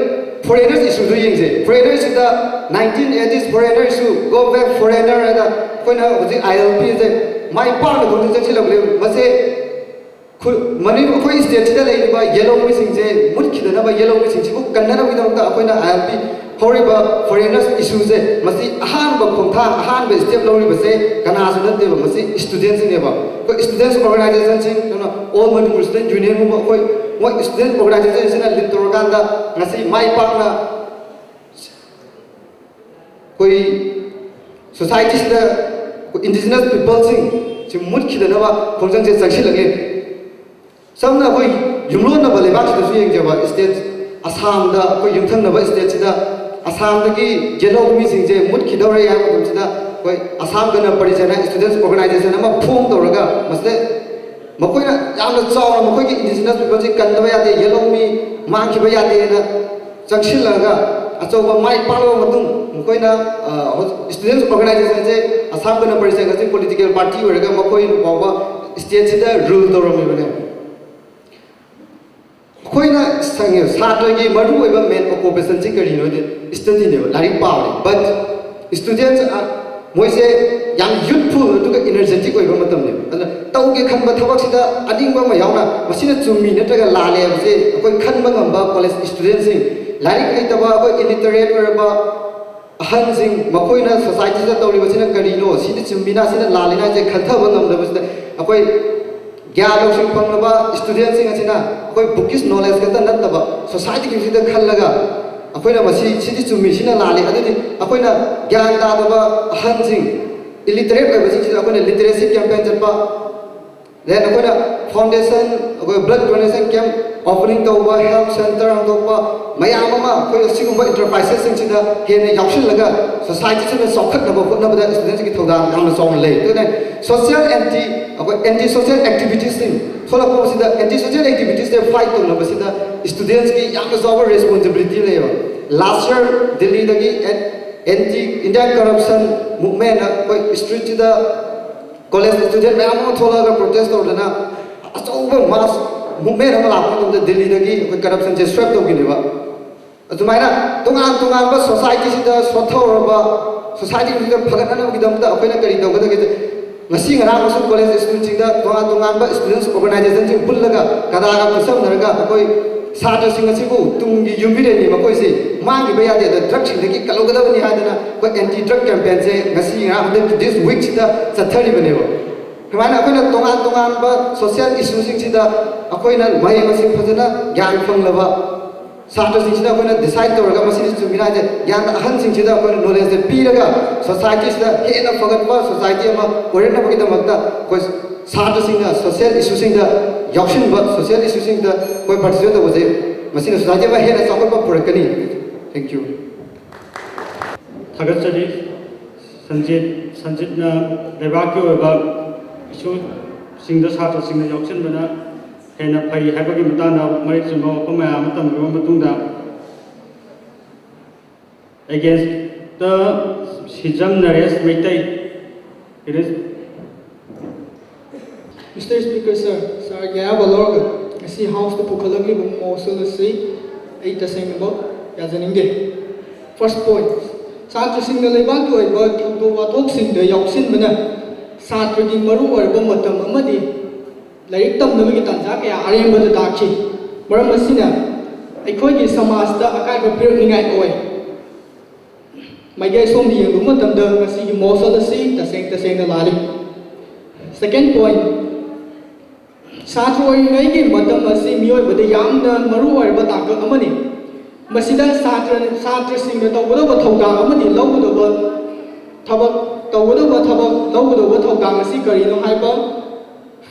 ꯐꯣꯔꯦꯅꯔꯁ ꯏꯁꯨꯗꯨ ꯌꯦꯡꯁꯦ꯫ ꯐꯣꯔꯦꯅꯔꯁꯤꯗ nineteen eighties foreigner issue, go back foreigner ꯍꯥꯏꯅ ꯑꯩꯈꯣꯏꯅ ꯍꯧꯖꯤꯛ ꯑꯥꯏ ꯑꯦꯜ ꯄꯤꯁꯦ ꯃꯥꯏ ꯄꯥꯛꯅ ꯈꯣꯡꯖꯪ ꯆꯪꯁꯤꯜꯂꯛꯂꯦ꯫ ꯃꯁꯦ ꯈꯨ-, ꯃꯅꯤ-, ꯑꯩꯈꯣꯏ ꯁ꯭ꯇꯦꯠꯁꯤꯗ ꯂꯩꯔꯤꯕ ꯌꯦꯜꯍꯧꯃꯤꯁꯤꯡꯁꯦ ꯃꯨꯠꯈꯤꯗꯅꯕ, ꯌꯦꯜꯍꯧꯃꯤꯁꯤꯡꯁꯤꯕꯨ ꯀꯟꯅꯅꯕꯒꯤꯗꯃꯛꯇ ꯑꯩꯈꯣꯏꯅ ꯑꯥꯏ ꯑꯦꯜ ꯄꯤ ꯍꯧꯔꯤꯕ ꯐꯣꯔꯦꯅꯔꯁ ꯏꯁꯨꯁꯦ, ꯃꯁꯤ ꯑꯍꯥꯟꯕ ꯈꯣꯡꯊꯥꯡ, ꯑꯍꯥꯟꯕ ꯁ꯭ꯇꯦꯞ ꯂꯧꯔꯤꯕꯁꯦ ꯀꯅꯥꯁꯨ ꯅꯠꯇꯦꯕ, ꯃꯁꯤ ꯁ꯭ꯇꯨꯗꯦꯟꯁꯤꯡꯅꯦꯕ꯫ ꯑꯩꯈꯣꯏ ꯁ꯭ꯇꯨꯗꯦꯟꯁ ꯑꯣꯔꯒꯅꯥꯏꯖꯦꯁꯟꯁꯤꯡ, ꯑꯗꯨꯅ All Manipur Student Unionꯒꯨꯝꯕ ꯑꯩꯈꯣꯏ, ꯃꯣꯏ ꯁ꯭ꯇꯨꯗꯦꯟ ꯑꯣꯔꯒꯅꯥꯏꯖꯦꯁꯟꯁꯤꯅ ꯂꯤꯠ ꯇꯧꯔꯀꯥꯟꯗ ꯉꯁꯤ ꯃꯥꯏ ꯄꯥꯛꯅ ꯑꯩꯈꯣꯏ ꯁꯣꯁꯥꯏꯇꯤꯁꯤꯗ ꯏꯟꯗꯤꯖꯤꯅꯁ ꯄꯤꯄꯜꯁꯤꯡ ꯁꯤ ꯃꯨꯠꯈꯤꯗꯅꯕ ꯈꯣꯡꯖꯪꯁꯦ ꯆꯪꯁꯤꯜꯂꯛꯂꯦ꯫ ꯁꯝꯅ ꯑꯩꯈꯣꯏ ꯌꯨꯝꯂꯣꯟꯅꯕ ꯂꯩꯕꯥꯛꯁꯤꯗꯁꯨ ꯌꯦꯡꯖꯕ, ꯁ꯭ꯇꯦꯠ ꯑꯁꯥꯝꯗ, ꯑꯩꯈꯣꯏ ꯌꯨꯝꯊꯪꯅꯕ ꯁ꯭ꯇꯦꯠꯁꯤꯗ ꯑꯁꯥꯝꯗꯒꯤ ꯌꯦꯜꯍꯧꯃꯤꯁꯤꯡꯁꯦ ꯃꯨꯠꯈꯤꯗꯧꯔꯦ ꯍꯥꯏꯕ ꯃꯇꯝꯁꯤꯗ ꯑꯩꯈꯣꯏ ꯑꯁꯥꯝ ꯒꯅ ꯄꯔꯤꯁꯗꯅ ꯁ꯭ꯇꯨꯗꯦꯟꯁ ꯑꯣꯔꯒꯅꯥꯏꯖꯦꯁꯟ ꯑꯃ ꯐꯣꯝ ꯇꯧꯔꯒ ꯃꯁꯤꯗ ꯃꯈꯣꯏꯅ ꯌꯥꯝꯅ ꯆꯥꯎꯅ ꯃꯈꯣꯏꯒꯤ ꯏꯟꯗꯤꯖꯤꯅꯁ ꯄꯤꯄꯜꯁꯤ ꯀꯟꯗꯕ ꯌꯥꯗꯦ, ꯌꯦꯜꯍꯧꯃꯤ ꯃꯥꯡꯈꯤꯕ ꯌꯥꯗꯦꯅ ꯆꯪꯁꯤꯜꯂꯒ ꯑꯆꯧꯕ ꯃꯥꯏ ꯄꯥꯛꯂꯕ ꯃꯇꯨꯡ ꯃꯈꯣꯏꯅ, ꯑ, ꯍꯧꯖꯤꯛ ꯁ꯭ꯇꯨꯗꯦꯟꯁ ꯑꯣꯔꯒꯅꯥꯏꯖꯦꯁꯟꯁꯦ ꯑꯁꯥꯝ ꯒꯅ ꯄꯔꯤꯁꯗ ꯉꯁꯤ ꯄꯣꯂꯤꯇꯤꯀꯦꯜ ꯄꯥꯔꯇꯤ ꯑꯣꯏꯔꯒ ꯃꯈꯣꯏꯅ ꯐꯥꯎꯕ ꯁ꯭ꯇꯦꯠꯁꯤꯗ ꯔꯨꯜ ꯇꯧꯔꯝꯃꯤꯕꯅꯦ꯫ ꯑꯩꯈꯣꯏꯅ ꯁꯪꯉꯦ, ꯁꯥꯇ꯭ꯔꯒꯤ ꯃꯔꯨꯑꯣꯏꯕ ꯃꯦꯟ ꯑꯣꯀꯨꯄꯦꯁꯟꯁꯤ ꯀꯔꯤꯅꯣꯗꯤ ꯁ꯭ꯇꯗꯤꯅꯦꯕ, ꯂꯥꯏꯔꯤꯛ ꯄꯥꯕꯅꯦ꯫ But students are, ꯃꯣꯏꯁꯦ ꯌꯥꯝ ꯌꯨꯠꯐꯨꯜ ꯑꯗꯨꯒ ꯏꯅꯔꯖꯦꯇꯤꯛ ꯑꯣꯏꯕ ꯃꯇꯝꯅꯦꯕ꯫ ꯑꯗꯨꯅ ꯇꯧꯒꯦ ꯈꯟꯕ ꯊꯕꯛꯁꯤꯗ ꯑꯅꯤꯡꯕ ꯑꯃ ꯌꯥꯎꯅ ꯃꯁꯤꯅ ꯆꯨꯝꯃꯤ ꯅꯠꯇ꯭ꯔꯒ ꯂꯥꯜꯂꯦ ꯍꯥꯏꯕꯁꯦ ꯑꯩꯈꯣꯏ ꯈꯟꯕ ꯉꯝꯕ ꯀꯣꯂꯦꯖ ꯁ꯭ꯇꯨꯗꯦꯟꯁꯤꯡ, ꯂꯥꯏꯔꯤꯛ ꯍꯩꯇꯕ, ꯑꯩꯈꯣꯏ ꯏꯂꯤꯇꯔꯦꯠ ꯑꯣꯏꯔꯕ ꯑꯍꯟꯁꯤꯡ, ꯃꯈꯣꯏꯅ ꯁꯣꯁꯥꯏꯇꯤꯗ ꯇꯧꯔꯤꯕꯁꯤꯅ ꯀꯔꯤꯅꯣ, ꯁꯤꯅ ꯆꯨꯝꯃꯤꯅ, ꯁꯤꯅ ꯂꯥꯜꯂꯤꯅ ꯍꯥꯏꯁꯦ ꯈꯟꯊꯕ ꯉꯝꯗꯕꯁꯤꯗ ꯑꯩꯈꯣꯏ ꯒ꯭ꯌꯥꯟ ꯂꯧꯁꯤꯡ ꯐꯪꯂꯕ ꯁ꯭ꯇꯨꯗꯦꯟꯁꯤꯡ ꯑꯁꯤꯅ ꯑꯩꯈꯣꯏ ꯕꯨꯛꯀꯤꯁ ꯅꯣꯂꯦꯖ ꯈꯛꯇ ꯅꯠꯇꯕ ꯁꯣꯁꯥꯏꯇꯤꯒꯤꯁꯤꯗ ꯈꯜꯂꯒ ꯑꯩꯈꯣꯏꯅ ꯃꯁꯤ, ꯁꯤꯗꯤ ꯆꯨꯝꯃꯤ, ꯁꯤꯅ ꯂꯥꯜꯂꯤ, ꯑꯗꯨꯗꯤ ꯑꯩꯈꯣꯏꯅ ꯒ꯭ꯌꯥꯟ ꯇꯥꯗꯕ ꯑꯍꯟꯁꯤꯡ, ꯏꯂꯤꯇꯔꯦꯠ ꯑꯣꯏꯕꯁꯤꯡꯁꯤꯗ ꯑꯩꯈꯣꯏꯅ ꯂꯤꯇꯔꯦꯁꯤ ꯀꯦꯝꯄꯦꯟ ꯆꯠꯄ, ꯗꯦꯟ ꯑꯩꯈꯣꯏꯅ ꯐꯥꯎꯟꯗꯦꯁꯟ, ꯑꯩꯈꯣꯏ ꯕ꯭ꯂꯗ ꯗꯣꯅꯦꯁꯟ ꯀꯦꯝꯞ ꯑꯣꯄꯅꯤꯡ ꯇꯧꯕ, ꯍꯦꯜꯊ ꯁꯦꯟꯇꯔ ꯍꯥꯡꯗꯣꯛꯄ, ꯃꯌꯥꯝ ꯑꯃ ꯑꯩꯈꯣꯏ ꯑꯁꯤꯒꯨꯝꯕ ꯏꯟꯇꯔꯄ꯭ꯔꯥꯏꯁꯦꯁꯁꯤꯡꯁꯤꯗ ꯍꯦꯟꯅ ꯌꯥꯎꯁꯤꯜꯂꯒ ꯁꯣꯁꯥꯏꯇꯤꯁꯤꯅ ꯆꯥꯎꯈꯠꯅꯕ ꯍꯣꯠꯅꯕꯗ ꯁ꯭ꯇꯨꯗꯦꯟꯁꯤꯡꯒꯤ ꯊꯧꯗꯥꯡ ꯌꯥꯝꯅ ꯆꯥꯎꯅ ꯂꯩ꯫ ꯑꯗꯨꯅ ꯁꯣꯁꯤꯌꯦꯜ ꯑꯦꯟꯇꯤ ꯑꯩꯈꯣꯏ ꯑꯦꯟꯇꯤ ꯁꯣꯁꯤꯌꯦꯜ ꯑꯦꯛꯇꯤꯚꯤꯇꯤꯁꯁꯤꯡ ꯊꯣꯛꯂꯛꯄꯁꯤꯗ, ꯑꯦꯟꯇꯤ ꯁꯣꯁꯤꯌꯦꯜ ꯑꯦꯛꯇꯤꯚꯤꯇꯤꯁꯁꯦ ꯐꯥꯏꯠ ꯇꯧꯅꯕꯁꯤꯗ ꯁ꯭ꯇꯨꯗꯦꯟꯠꯁꯀꯤ ꯌꯥꯝꯅ ꯆꯥꯎꯕ ꯔꯦꯁꯄꯣꯟꯁꯤꯕꯤꯂꯤꯇꯤ ꯂꯩꯌꯦꯕ꯫ ꯂꯥꯁ ꯌꯔ ꯗꯤꯜꯂꯤꯗꯒꯤ ꯑꯦꯟꯇꯤ ꯏꯟꯗꯤꯌꯥꯟ ꯀꯔꯞꯁꯟ ꯃꯨꯚꯃꯦꯟ ꯑꯩꯈꯣꯏ ꯁ꯭ꯇ꯭ꯔꯤꯠꯁꯤꯗ ꯀꯣꯂꯦꯖ ꯁ꯭ꯇꯨꯗꯦꯟꯠ ꯃꯌꯥꯝ ꯑꯃ ꯊꯣꯛꯂꯛꯑꯒ ꯄ꯭ꯔꯣꯇꯦꯁ ꯇꯧꯗꯅ ꯑꯆꯧꯕ ꯃꯥꯁ ꯃꯨꯚꯃꯦꯟ ꯑꯃ ꯂꯥꯛꯄ ꯃꯇꯝꯗ ꯗꯤꯜꯂꯤꯗꯒꯤ ꯑꯩꯈꯣꯏ ꯀꯔꯞꯁꯟꯁꯦ ꯁ꯭ꯋꯦꯞ ꯇꯧꯈꯤꯅꯦꯕ꯫ ꯑꯗꯨꯃꯥꯏꯅ ꯇꯣꯉꯥꯟ ꯇꯣꯉꯥꯟꯕ ꯁꯣꯁꯥꯏꯇꯤꯁꯤꯗ ꯁꯣꯠꯊꯍꯧꯔꯕ, ꯁꯣꯁꯥꯏꯇꯤꯁꯤꯗ ꯐꯒꯠꯅꯅꯕꯒꯤꯗꯝꯇ ꯑꯩꯈꯣꯏꯅ ꯀꯔꯤ ꯇꯧꯒꯗꯒꯦ? ꯉꯁꯤ ꯉꯔꯥꯡꯃꯁꯨ ꯀꯣꯂꯦꯖ ꯁ꯭ꯀꯨꯜꯁꯤꯡꯗ ꯇꯣꯉꯥꯟ ꯇꯣꯉꯥꯟꯕ ꯁ꯭ꯇꯨꯗꯦꯟꯠꯁ ꯑꯣꯔꯒꯅꯥꯏꯖꯦꯁꯟꯁꯤꯡ ꯄꯨꯜꯂꯒ ꯀꯗꯥꯒ ꯈꯨꯠꯁꯝꯅꯔꯒ ꯑꯩꯈꯣꯏ ꯁꯥꯇ꯭ꯔꯁꯤꯡ ꯑꯁꯤꯕꯨ ꯇꯨꯡꯒꯤ ꯌꯨꯝꯕꯤꯔꯦꯟꯅꯤ, ꯃꯈꯣꯏꯁꯤ ꯃꯥꯡꯈꯤꯕ ꯌꯥꯗꯦ, ꯑꯗ ꯗ꯭ꯔꯒꯁꯤꯡꯗꯒꯤ ꯀꯜꯍꯧꯒꯗꯕꯅꯤ ꯍꯥꯏꯗꯅ ꯑꯩꯈꯣꯏ ꯑꯦꯟꯇꯤ ꯗ꯭ꯔꯒ ꯀꯦꯝꯄꯦꯟꯁꯦ ꯉꯁꯤ ꯉꯔꯥꯡ ꯍꯟꯗꯛꯀꯤ ꯗꯤꯁ ꯋꯤꯛꯁꯤꯗ ꯆꯠꯊꯔꯤꯕꯅꯦꯕ꯫ ꯁꯨꯃꯥꯏꯅ ꯑꯩꯈꯣꯏꯅ ꯇꯣꯉꯥꯟ ꯇꯣꯉꯥꯟꯕ ꯁꯣꯁꯤꯌꯦꯜ ꯏꯁꯨꯁꯤꯡꯁꯤꯗ ꯑꯩꯈꯣꯏꯅ ꯃꯍꯩ ꯃꯁꯤꯡ ꯐꯖꯅ ꯒ꯭ꯌꯥꯟ ꯐꯪꯂꯕ ꯁꯥꯇ꯭ꯔꯁꯤꯡꯁꯤꯗ ꯑꯩꯈꯣꯏꯅ ꯗꯤꯁꯥꯏꯠ ꯇꯧꯔꯒ ꯃꯁꯤꯗꯤ ꯆꯨꯝꯃꯤꯔ ꯍꯥꯏꯁꯦ ꯒ꯭ꯌꯥꯟ ꯑꯍꯟꯁꯤꯡꯁꯤꯗ ꯑꯩꯈꯣꯏꯅ ꯅꯣꯂꯦꯖꯁꯦ ꯄꯤꯔꯒ ꯁꯣꯁꯥꯏꯇꯤꯁꯤꯗ ꯍꯦꯟꯅ ꯐꯒꯠꯄ ꯁꯣꯁꯥꯏꯇꯤ ꯑꯃ ꯑꯣꯏꯔꯛꯅꯕꯒꯤꯗꯃꯛꯇ ꯑꯩꯈꯣꯏ ꯁꯥꯇ꯭ꯔꯁꯤꯡꯅ ꯁꯣꯁꯤꯌꯦꯜ ꯏꯁꯨꯁꯤꯡꯗ ꯌꯥꯎꯁꯤꯟꯕ, ꯁꯣꯁꯤꯌꯦꯜ ꯏꯁꯨꯁꯤꯡꯗ ꯑꯩꯈꯣꯏ ꯄꯥꯔꯇꯤꯁꯤꯄꯦꯠ ꯇꯧꯕꯁꯦ ꯃꯁꯤꯅ ꯁꯣꯁꯥꯏꯇꯤ ꯑꯃ ꯍꯦꯟꯅ ꯆꯥꯎꯈꯠꯄ ꯄꯨꯔꯛꯀꯅꯤ꯫ Thank you꯫ ꯊꯥꯒꯠꯆꯔꯤ꯫ ꯁꯟꯖꯤꯠ, ꯁꯟꯖꯤꯠꯅ ꯂꯩꯕꯥꯛꯀꯤ ꯑꯣꯏꯕ ꯏꯁꯨꯁꯤꯡꯗ ꯁꯥꯇ꯭ꯔꯁꯤꯡꯅ ꯌꯥꯎꯁꯤꯟꯕꯅ ꯍꯦꯟꯅ ꯐꯩ ꯍꯥꯏꯕꯒꯤ ꯃꯇꯥꯡꯗ ꯃꯔꯤꯛ ꯆꯨꯝꯕ ꯋꯥꯐꯝ ꯃꯌꯥꯝ ꯑꯃ ꯇꯝꯈ꯭ꯔꯕ ꯃꯇꯨꯡꯗ, ꯑꯦꯒꯦꯟꯁꯇ Sijam Naresh Meitei, Mister Speaker, sir, ꯁꯥꯔꯒꯤ ꯑꯌꯥꯕ ꯂꯧꯔꯒ ꯉꯁꯤ ꯍꯥꯎꯁꯇ ꯄꯨꯈꯠꯂꯛꯂꯤꯕ ꯃꯣꯁꯟ ꯑꯁꯤ ꯑꯩ ꯇꯁꯦꯡꯅꯃꯛ ꯌꯥꯖꯅꯤꯡꯗꯦ꯫ First point, ꯁꯥꯇ꯭ꯔꯁꯤꯡꯅ ꯂꯩꯕꯥꯛꯀꯤ ꯑꯣꯏꯕ ꯊꯧꯗꯣꯛ ꯋꯥꯊꯣꯛꯁꯤꯡꯗ ꯌꯥꯎꯁꯤꯟꯕꯅ ꯁꯥꯇ꯭ꯔꯒꯤ ꯃꯔꯨ ꯑꯣꯏꯔꯕ ꯃꯇꯝ ꯑꯃꯗꯤ ꯂꯥꯏꯔꯤꯛ ꯇꯝꯅꯕꯒꯤ ꯇꯥꯟꯖꯥ ꯀꯌꯥ ꯑꯔꯦꯝꯕꯗ ꯇꯥꯈꯤ꯫ ꯃꯔꯝ ꯑꯁꯤꯅ ꯑꯩꯈꯣꯏꯒꯤ ꯁꯃꯥꯖꯇ ꯑꯀꯥꯏꯕ ꯄꯤꯔꯛꯅꯤꯡꯉꯥꯏ ꯑꯣꯏ꯫ ꯃꯥꯏꯀꯩ ꯁꯣꯝꯗ ꯌꯦꯡꯕ ꯃꯇꯝꯗ ꯉꯁꯤꯒꯤ ꯃꯣꯁꯟ ꯑꯁꯤ ꯇꯁꯦꯡ ꯇꯁꯦꯡꯅ ꯂꯥꯜꯂꯤ꯫ Second point, ꯁꯥꯇ꯭ꯔ ꯑꯣꯏꯔꯤꯉꯩꯒꯤ ꯃꯇꯝ ꯑꯁꯤ ꯃꯤꯑꯣꯏꯕꯗ ꯌꯥꯝꯅ ꯃꯔꯨ ꯑꯣꯏꯔꯕ ꯇꯥꯡꯀꯛ ꯑꯃꯅꯤ꯫ ꯃꯁꯤꯗ ꯁꯥꯇ꯭ꯔ, ꯁꯥꯇ꯭ꯔꯁꯤꯡꯅ ꯇꯧꯒꯗꯧꯕ ꯊꯧꯗꯥꯡ ꯑꯃꯗꯤ ꯂꯧꯒꯗꯧꯕ ꯊꯕꯛ, ꯇꯧꯒꯗꯧꯕ ꯊꯕꯛ, ꯂꯧꯒꯗꯧꯕ ꯊꯧꯗꯥꯡ ꯑꯁꯤ ꯀꯔꯤꯅꯣ ꯍꯥꯏꯕ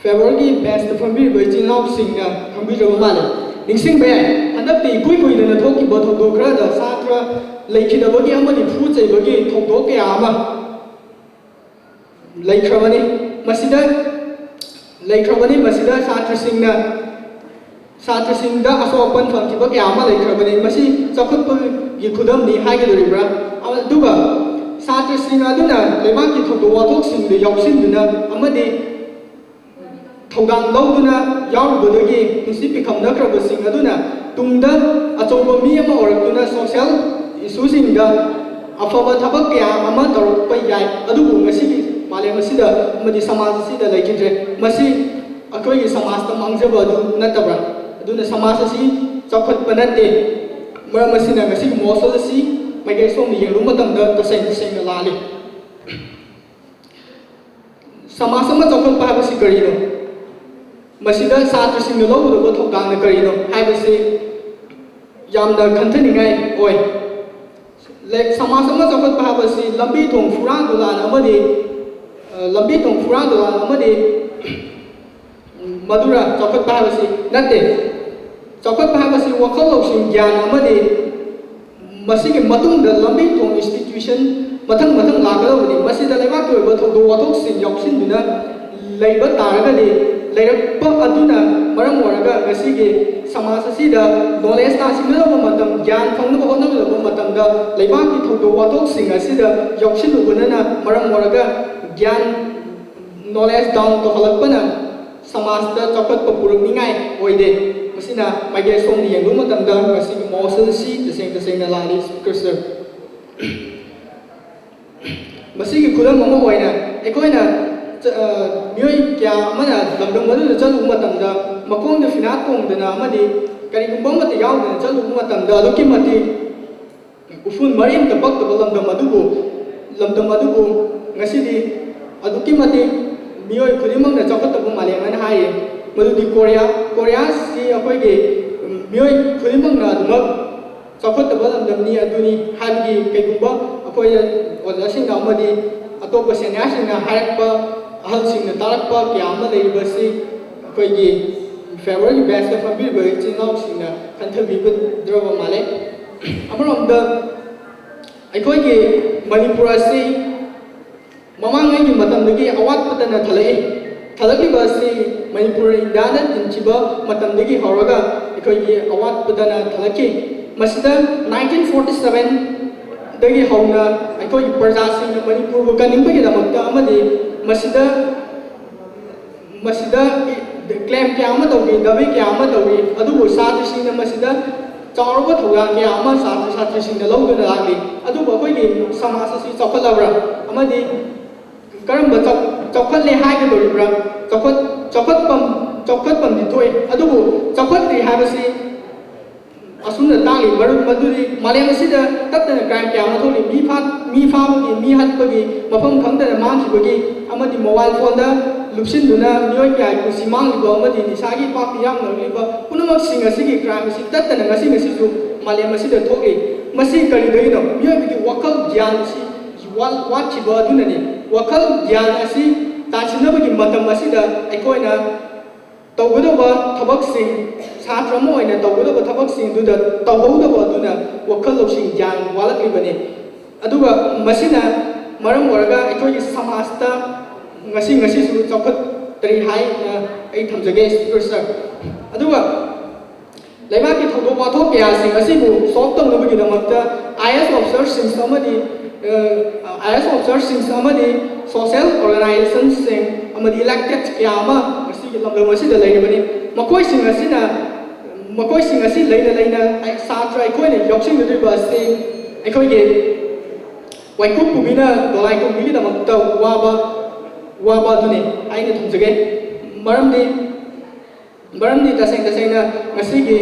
ꯐꯦꯕꯔꯒꯤ ꯕꯦꯟꯁꯇ ꯐꯝꯕꯤꯔꯤꯕ ꯏꯆꯤꯜ ꯏꯅꯥꯎꯁꯤꯡꯅ ꯈꯪꯕꯤꯗ꯭ꯔꯕ ꯃꯥꯜꯂꯦ꯫ ꯅꯤꯡꯁꯤꯡꯕ ꯌꯥꯏ, ꯍꯟꯗꯛꯇꯤ ꯏꯀꯨꯏ ꯀꯨꯏꯗꯅ ꯊꯣꯛꯈꯤꯕ ꯊꯧꯗꯣꯛ ꯈꯔꯗ ꯁꯥꯇ꯭ꯔ ꯂꯩꯈꯤꯗꯕꯒꯤ ꯑꯃꯗꯤ ꯐꯨ ꯆꯩꯕꯒꯤ ꯊꯧꯗꯣꯛ ꯀꯌꯥ ꯑꯃ ꯂꯩꯈ꯭ꯔꯕꯅꯤ꯫ ꯃꯁꯤꯗ ꯂꯩꯈ꯭ꯔꯕꯅꯤ꯫ ꯃꯁꯤꯗ ꯁꯥꯇ꯭ꯔꯁꯤꯡꯅ ꯁꯥꯇ꯭ꯔꯁꯤꯡꯗ ꯑꯁꯣꯛ ꯑꯄꯟ ꯐꯪꯈꯤꯕ ꯀꯌꯥ ꯑꯃ ꯂꯩꯈ꯭ꯔꯕꯅꯤ꯫ ꯃꯁꯤ ꯆꯥꯎꯈꯠꯄꯒꯤ ꯈꯨꯗꯝꯅꯤ ꯍꯥꯏꯒꯗꯧꯔꯤꯕ꯭ꯔꯥ? ꯑꯗꯨꯒ ꯁꯥꯇ꯭ꯔꯁꯤꯡ ꯑꯗꯨꯅ ꯂꯩꯕꯥꯛꯀꯤ ꯊꯧꯗꯣꯛ ꯋꯥꯊꯣꯛꯁꯤꯡꯗ ꯌꯥꯎꯁꯤꯟꯗꯨꯅ ꯑꯃꯗꯤ ꯊꯧꯗꯥꯡ ꯂꯧꯗꯨꯅ ꯌꯥꯎꯔꯨꯕꯗꯒꯤ ꯄꯨꯟꯁꯤ ꯄꯤꯈꯝꯅꯈ꯭ꯔꯕꯁꯤꯡ ꯑꯗꯨꯅ ꯇꯨꯡꯗ ꯑꯆꯧꯕ ꯃꯤ ꯑꯃ ꯑꯣꯏꯔꯛꯇꯨꯅ ꯁꯣꯁꯤꯌꯦꯜ ꯏꯁꯨꯁꯤꯡꯗ ꯑꯐꯕ ꯊꯕꯛ ꯀꯌꯥ ꯑꯃ ꯇꯧꯔꯛꯄ ꯌꯥꯏ꯫ ꯑꯗꯨꯕꯨ ꯉꯁꯤꯒꯤ ꯃꯥꯂꯦꯝ ꯑꯁꯤꯗ ꯑꯃꯗꯤ ꯁꯃꯥꯖ ꯑꯁꯤꯗ ꯂꯩꯈꯤꯗ꯭ꯔꯦ꯫ ꯃꯁꯤ ꯑꯩꯈꯣꯏꯒꯤ ꯁꯃꯥꯖꯇ ꯃꯥꯡꯖꯕ ꯑꯗꯨ ꯅꯠꯇꯕ꯭ꯔꯥ? ꯑꯗꯨꯅ ꯁꯃꯥꯖ ꯑꯁꯤ ꯆꯥꯎꯈꯠꯄ ꯅꯠꯇꯦ꯫ ꯃꯔꯝ ꯑꯁꯤꯅ ꯉꯁꯤꯒꯤ ꯃꯣꯁꯜ ꯑꯁꯤ ꯃꯥꯏꯀꯩ ꯁꯣꯝꯗ ꯌꯦꯡꯂꯨꯕ ꯃꯇꯝꯗ ꯇꯁꯦꯡ ꯇꯁꯦꯡꯅ ꯂꯥꯜꯂꯤ꯫ ꯁꯃꯥꯖ ꯑꯃ ꯆꯥꯎꯈꯠꯄ ꯍꯥꯏꯕꯁꯤ ꯀꯔꯤꯅꯣ? ꯃꯁꯤꯗ ꯁꯥꯇ꯭ꯔꯁꯤꯡꯅ ꯂꯧꯒꯗꯕ ꯊꯧꯗꯥꯡꯅ ꯀꯔꯤꯅꯣ ꯍꯥꯏꯕꯁꯤ ꯌꯥꯝꯅ ꯈꯟꯊꯅꯤꯡꯉꯥꯏ ꯑꯣꯏ꯫ ꯂꯥꯏꯛ, ꯁꯃꯥꯖ ꯑꯃ ꯆꯥꯎꯈꯠꯄ ꯍꯥꯏꯕꯁꯤ ꯂꯝꯕꯤ ꯊꯣꯡ ꯐꯨꯔꯥꯟ ꯇꯨꯔꯥꯟ ꯑꯃꯗꯤ, ꯑ, ꯂꯝꯕꯤ ꯊꯣꯡ ꯐꯨꯔꯥꯟ ꯇꯨꯔꯥꯟ ꯑꯃꯗꯤ, ꯎꯝ, ꯃꯗꯨꯔ ꯆꯥꯎꯈꯠꯄ ꯍꯥꯏꯕꯁꯤ ꯅꯠꯇꯦ꯫ ꯆꯥꯎꯈꯠꯄ ꯍꯥꯏꯕꯁꯤ ꯋꯥꯈꯜ ꯂꯧꯁꯤꯡ, ꯒ꯭ꯌꯥꯟ ꯑꯃꯗꯤ ꯃꯁꯤꯒꯤ ꯃꯇꯨꯡꯗ ꯂꯝꯕꯤ ꯊꯣꯡ, ꯏꯟꯁꯇꯤꯇ꯭ꯌꯨꯁꯟ ꯃꯊꯪ ꯃꯊꯪ ꯂꯥꯛꯀꯗꯧꯕꯅꯤ꯫ ꯃꯁꯤꯗ ꯂꯩꯕꯥꯛꯀꯤ ꯑꯣꯏꯕ ꯊꯧꯗꯣꯛ ꯋꯥꯊꯣꯛꯁꯤꯡ ꯌꯥꯎꯁꯤꯟꯗꯨꯅ ꯂꯩꯕ ꯇꯥꯔꯒꯗꯤ, ꯂꯩꯔꯛꯄ ꯑꯗꯨꯅ ꯃꯔꯝ ꯑꯣꯏꯔꯒ ꯉꯁꯤꯒꯤ ꯁꯃꯥꯖ ꯑꯁꯤꯗ ꯅꯣꯂꯦꯖ ꯇꯥꯟꯁꯤꯟꯒꯗꯧꯕ ꯃꯇꯝ, ꯒ꯭ꯌꯥꯟ ꯐꯪꯅꯕ ꯍꯣꯠꯅꯒꯗꯧꯕ ꯃꯇꯝꯗ ꯂꯩꯕꯥꯛꯀꯤ ꯊꯧꯗꯣꯛ ꯋꯥꯊꯣꯛꯁꯤꯡ ꯑꯁꯤꯗ ꯌꯥꯎꯁꯤꯜꯂꯨꯕꯅꯅ ꯃꯔꯝ ꯑꯣꯏꯔꯒ ꯒ꯭ꯌꯥꯟ, ꯅꯣꯂꯦꯖ ꯗꯥꯎꯟ ꯇꯧꯍꯜꯂꯛꯄꯅ ꯁꯃꯥꯖꯇ ꯆꯥꯎꯈꯠꯄ ꯄꯨꯔꯛꯅꯤꯡꯉꯥꯏ ꯑꯣꯏꯗꯦ꯫ ꯃꯁꯤꯅ ꯃꯥꯏꯀꯩ ꯁꯣꯝꯗ ꯌꯦꯡꯕ ꯃꯇꯝꯗ ꯃꯁꯤꯒꯤ ꯃꯣꯁꯜꯁꯤ ꯇꯁꯦꯡ ꯇꯁꯦꯡꯅ ꯂꯥꯜꯂꯤ, ꯁ꯭ꯄꯤꯀꯔ ꯁꯔ꯫ ꯃꯁꯤꯒꯤ ꯈꯨꯗꯝ ꯑꯃ ꯑꯣꯏꯅ ꯑꯩꯈꯣꯏꯅ ꯆ-, ꯑ, ꯃꯤꯑꯣꯏ ꯀꯌꯥ ꯑꯃꯅ ꯂꯝꯗꯝ ꯑꯗꯨꯗ ꯆꯠꯂꯨꯕ ꯃꯇꯝꯗ ꯃꯈꯣꯡꯗ ꯐꯤꯅꯥꯠ ꯇꯣꯡꯗꯅ ꯑꯃꯗꯤ ꯀꯔꯤꯒꯨꯝꯕ ꯑꯃꯠꯇ ꯌꯥꯎꯗꯅ ꯆꯠꯂꯨꯕ ꯃꯇꯝꯗ ꯑꯗꯨꯛꯀꯤ ꯃꯇꯤꯛ ꯎꯐꯨꯟ ꯃꯔꯤ ꯑꯃꯇ ꯄꯛꯇꯕ ꯂꯝꯗꯝ ꯑꯗꯨꯕꯨ, ꯂꯝꯗꯝ ꯑꯗꯨꯕꯨ ꯉꯁꯤꯗꯤ ꯑꯗꯨꯛꯀꯤ ꯃꯇꯤꯛ ꯃꯤꯑꯣꯏ ꯈꯨꯗꯤꯡꯃꯛꯅ ꯆꯥꯎꯈꯠꯇꯕ ꯃꯥꯂꯦꯝ ꯍꯥꯏꯅ ꯍꯥꯏꯔꯤ꯫ ꯃꯗꯨꯗꯤ ꯀꯣꯔꯤꯌꯥ, ꯀꯣꯔꯤꯌꯥꯁꯤ ꯑꯩꯈꯣꯏꯒꯤ, ꯎꯝ, ꯃꯤꯑꯣꯏ ꯈꯨꯗꯤꯡꯃꯛꯅ ꯑꯗꯨꯃꯛ ꯆꯥꯎꯈꯠꯇꯕ ꯂꯝꯗꯝꯅꯤ ꯑꯗꯨꯅꯤ ꯍꯥꯏꯕꯒꯤ ꯀꯩꯒꯨꯝꯕ ꯑꯩꯈꯣꯏ ꯑꯣꯖꯥꯁꯤꯡꯅ ꯑꯃꯗꯤ ꯑꯇꯣꯞꯄ ꯁꯦꯅꯤꯌꯔꯁꯤꯡꯅ ꯍꯥꯏꯔꯛꯄ, ꯑꯍꯜꯁꯤꯡꯅ ꯇꯥꯔꯛꯄ ꯀꯌꯥ ꯑꯃ ꯂꯩꯔꯤꯕꯁꯤ ꯑꯩꯈꯣꯏꯒꯤ ꯐꯦꯕꯔꯒꯤ ꯕꯦꯟꯁꯇ ꯐꯝꯕꯤꯔꯤꯕ ꯏꯆꯤꯜ ꯏꯅꯥꯎꯁꯤꯡꯅ ꯈꯟꯊꯕꯤꯒꯗ꯭ꯔꯕ ꯃꯥꯜꯂꯦ꯫ ꯑꯃꯔꯣꯝꯗ ꯑꯩꯈꯣꯏꯒꯤ ꯃꯅꯤꯄꯨꯔ ꯑꯁꯤ ꯃꯃꯥꯡꯉꯩꯒꯤ ꯃꯇꯝꯗꯒꯤ ꯑꯋꯥꯠꯄꯇ ꯅꯟꯊꯜꯂꯛꯏ꯫ ꯊꯜꯂꯛꯂꯤꯕ ꯑꯁꯤ ꯃꯅꯤꯄꯨꯔ ꯏꯟꯗꯤꯌꯥꯗ ꯇꯤꯟꯈꯤꯕ ꯃꯇꯝꯗꯒꯤ ꯍꯧꯔꯒ ꯑꯩꯈꯣꯏꯒꯤ ꯑꯋꯥꯠꯄꯗꯅ ꯊꯜꯂꯛꯈꯤ꯫ ꯃꯁꯤꯗ nineteen forty seven ꯗꯒꯤ ꯍꯧꯅ ꯑꯩꯈꯣꯏꯒꯤ ꯄ꯭ꯔꯖꯥꯁꯤꯡꯅ ꯃꯅꯤꯄꯨꯔꯕꯨ ꯀꯟꯅꯤꯡꯕꯒꯤꯗꯃꯛꯇ ꯑꯃꯗꯤ ꯃꯁꯤꯗ ꯃꯁꯤꯗ ꯀ꯭ꯂꯦꯝ ꯀꯌꯥ ꯑꯃ ꯇꯧꯈꯤ, ꯗꯥꯕꯤ ꯀꯌꯥ ꯑꯃ ꯇꯧꯈꯤ꯫ ꯑꯗꯨꯕꯨ ꯁꯥꯇ꯭ꯔꯁꯤꯡꯅ ꯃꯁꯤꯗ ꯆꯥꯎꯔꯕ ꯊꯧꯗꯥꯡ ꯀꯌꯥ ꯑꯃ ꯁꯥꯇ꯭ꯔ ꯁꯥꯇ꯭ꯔꯤꯁꯤꯡꯅ ꯂꯧꯗꯨꯅ ꯂꯥꯛꯂꯤ꯫ ꯑꯗꯨꯕꯨ ꯑꯩꯈꯣꯏꯒꯤ ꯁꯃꯥꯖ ꯑꯁꯤ ꯆꯥꯎꯈꯠꯂꯕ꯭ꯔꯥ ꯑꯃꯗꯤ ꯀꯔꯝꯕ ꯆꯥꯎ-, ꯆꯥꯎꯈꯠꯂꯦ ꯍꯥꯏꯒꯗꯧꯔꯤꯕ꯭ꯔꯥ? ꯆꯥꯎꯈꯠ-, ꯆꯥꯎꯈꯠꯐꯝ, ꯆꯥꯎꯈꯠꯐꯝꯗꯤ ꯊꯣꯛꯏ, ꯑꯗꯨꯕꯨ ꯆꯥꯎꯈꯠꯇ꯭ꯔꯤ ꯍꯥꯏꯕꯁꯤ ꯑꯁꯨꯝꯅ ꯇꯥꯛꯂꯤ꯫ ꯃꯔꯝ ꯑꯗꯨꯗꯤ ꯃꯥꯂꯦꯝ ꯑꯁꯤꯗ ꯇꯠꯇꯅ ꯀ꯭ꯔꯥꯏꯝ ꯀꯌꯥ ꯑꯃ ꯊꯣꯛꯂꯤ꯫ ꯃꯤ ꯐꯥ-, ꯃꯤ ꯐꯥꯕꯒꯤ, ꯃꯤ ꯍꯥꯠꯄꯒꯤ, ꯃꯐꯝ ꯈꯪꯗꯅ ꯃꯥꯡꯈꯤꯕꯒꯤ ꯑꯃꯗꯤ ꯃꯣꯕꯥꯏꯜ ꯐꯣꯟꯗ ꯂꯨꯞꯁꯤꯟꯗꯨꯅ ꯃꯤꯑꯣꯏ ꯀꯌꯥꯒꯤ ꯄꯨꯟꯁꯤ ꯃꯥꯡꯂꯤꯕ ꯑꯃꯗꯤ ꯅꯤꯁꯥꯒꯤ ꯄꯥꯞ ꯌꯥꯝꯅꯔꯤꯕ ꯄꯨꯝꯅꯃꯛꯁꯤꯡ ꯑꯁꯤꯒꯤ ꯀ꯭ꯔꯥꯏꯝ ꯑꯁꯤ ꯇꯠꯇꯅ ꯉꯁꯤ ꯉꯁꯤꯁꯨ ꯃꯥꯂꯦꯝ ꯑꯁꯤꯗ ꯊꯣꯛꯂꯤ꯫ ꯃꯁꯤ ꯀꯔꯤꯗꯒꯤꯅꯣ? ꯃꯤꯑꯣꯏꯕꯒꯤ ꯋꯥꯈꯜ ꯒ꯭ꯌꯥꯟ ꯑꯁꯤ ꯋꯥꯠ-, ꯋꯥꯠꯈꯤꯕ ꯑꯗꯨꯅꯅꯤ꯫ ꯋꯥꯈꯜ ꯒ꯭ꯌꯥꯟ ꯑꯁꯤ ꯇꯥꯁꯤꯟꯅꯕꯒꯤ ꯃꯇꯝ ꯑꯁꯤꯗ ꯑꯩꯈꯣꯏꯅ ꯇꯧꯒꯗꯧꯕ ꯊꯕꯛꯁꯤꯡ, ꯁꯥꯇ꯭ꯔ ꯑꯃ ꯑꯣꯏꯅ ꯇꯧꯒꯗꯧꯕ ꯊꯕꯛꯁꯤꯡꯗꯨꯗ ꯇꯧꯍꯧꯗꯕ ꯑꯗꯨꯅ ꯋꯥꯈꯜ ꯂꯧꯁꯤꯡ ꯒ꯭ꯌꯥꯟ ꯋꯥꯠꯂꯛꯂꯤꯕꯅꯤ꯫ ꯑꯗꯨꯒ ꯃꯁꯤꯅ ꯃꯔꯝ ꯑꯣꯏꯔꯒ ꯑꯩꯈꯣꯏꯒꯤ ꯁꯃꯥꯖꯇ ꯉꯁꯤ ꯉꯁꯤꯁꯨ ꯆꯥꯎꯈꯠꯇ꯭ꯔꯤ ꯍꯥꯏꯅ ꯑꯩ ꯊꯝꯖꯒꯦ, ꯁ꯭ꯄꯤꯀꯔ ꯁꯔ꯫ ꯑꯗꯨꯒ ꯂꯩꯕꯥꯛꯀꯤ ꯊꯧꯗꯣꯛ ꯋꯥꯊꯣꯛ ꯀꯌꯥꯁꯤꯡ ꯑꯁꯤꯕꯨ ꯁꯣꯜꯕ ꯇꯧꯅꯕꯒꯤꯗꯃꯛꯇ IAS officerꯁꯤꯡ ꯑꯃꯗꯤ, ꯑ, IAS officerꯁꯤꯡ ꯑꯃꯗꯤ social organizationꯁꯤꯡ ꯑꯃꯗꯤ elected ꯀꯌꯥ ꯑꯃ ꯉꯁꯤꯒꯤ ꯂꯝꯗꯝ ꯑꯁꯤꯗ ꯂꯩꯔꯤꯕꯅꯤ꯫ ꯃꯈꯣꯏꯁꯤꯡ ꯑꯁꯤꯅ, ꯃꯈꯣꯏꯁꯤꯡ ꯑꯁꯤ ꯂꯩꯅ ꯂꯩꯅ ꯑꯩ, ꯁꯥꯇ꯭ꯔ ꯑꯩꯈꯣꯏꯅ ꯌꯥꯎꯁꯤꯟꯒꯗꯧꯔꯤꯕ ꯑꯁꯤ ꯑꯩꯈꯣꯏꯒꯤ ꯋꯥꯏꯀꯨꯞ ꯄꯨꯕꯤꯅ ꯗꯣꯂꯥꯏ ꯇꯣꯡꯕꯤꯒꯤꯗꯃꯛꯇ ꯋꯥꯕ, ꯋꯥꯕ ꯑꯗꯨꯅꯤ ꯍꯥꯏꯅ ꯊꯝꯖꯒꯦ꯫ ꯃꯔꯝꯗꯤ ꯃꯔꯝꯗꯤ ꯇꯁꯦꯡ ꯇꯁꯦꯡꯅ ꯉꯁꯤꯒꯤ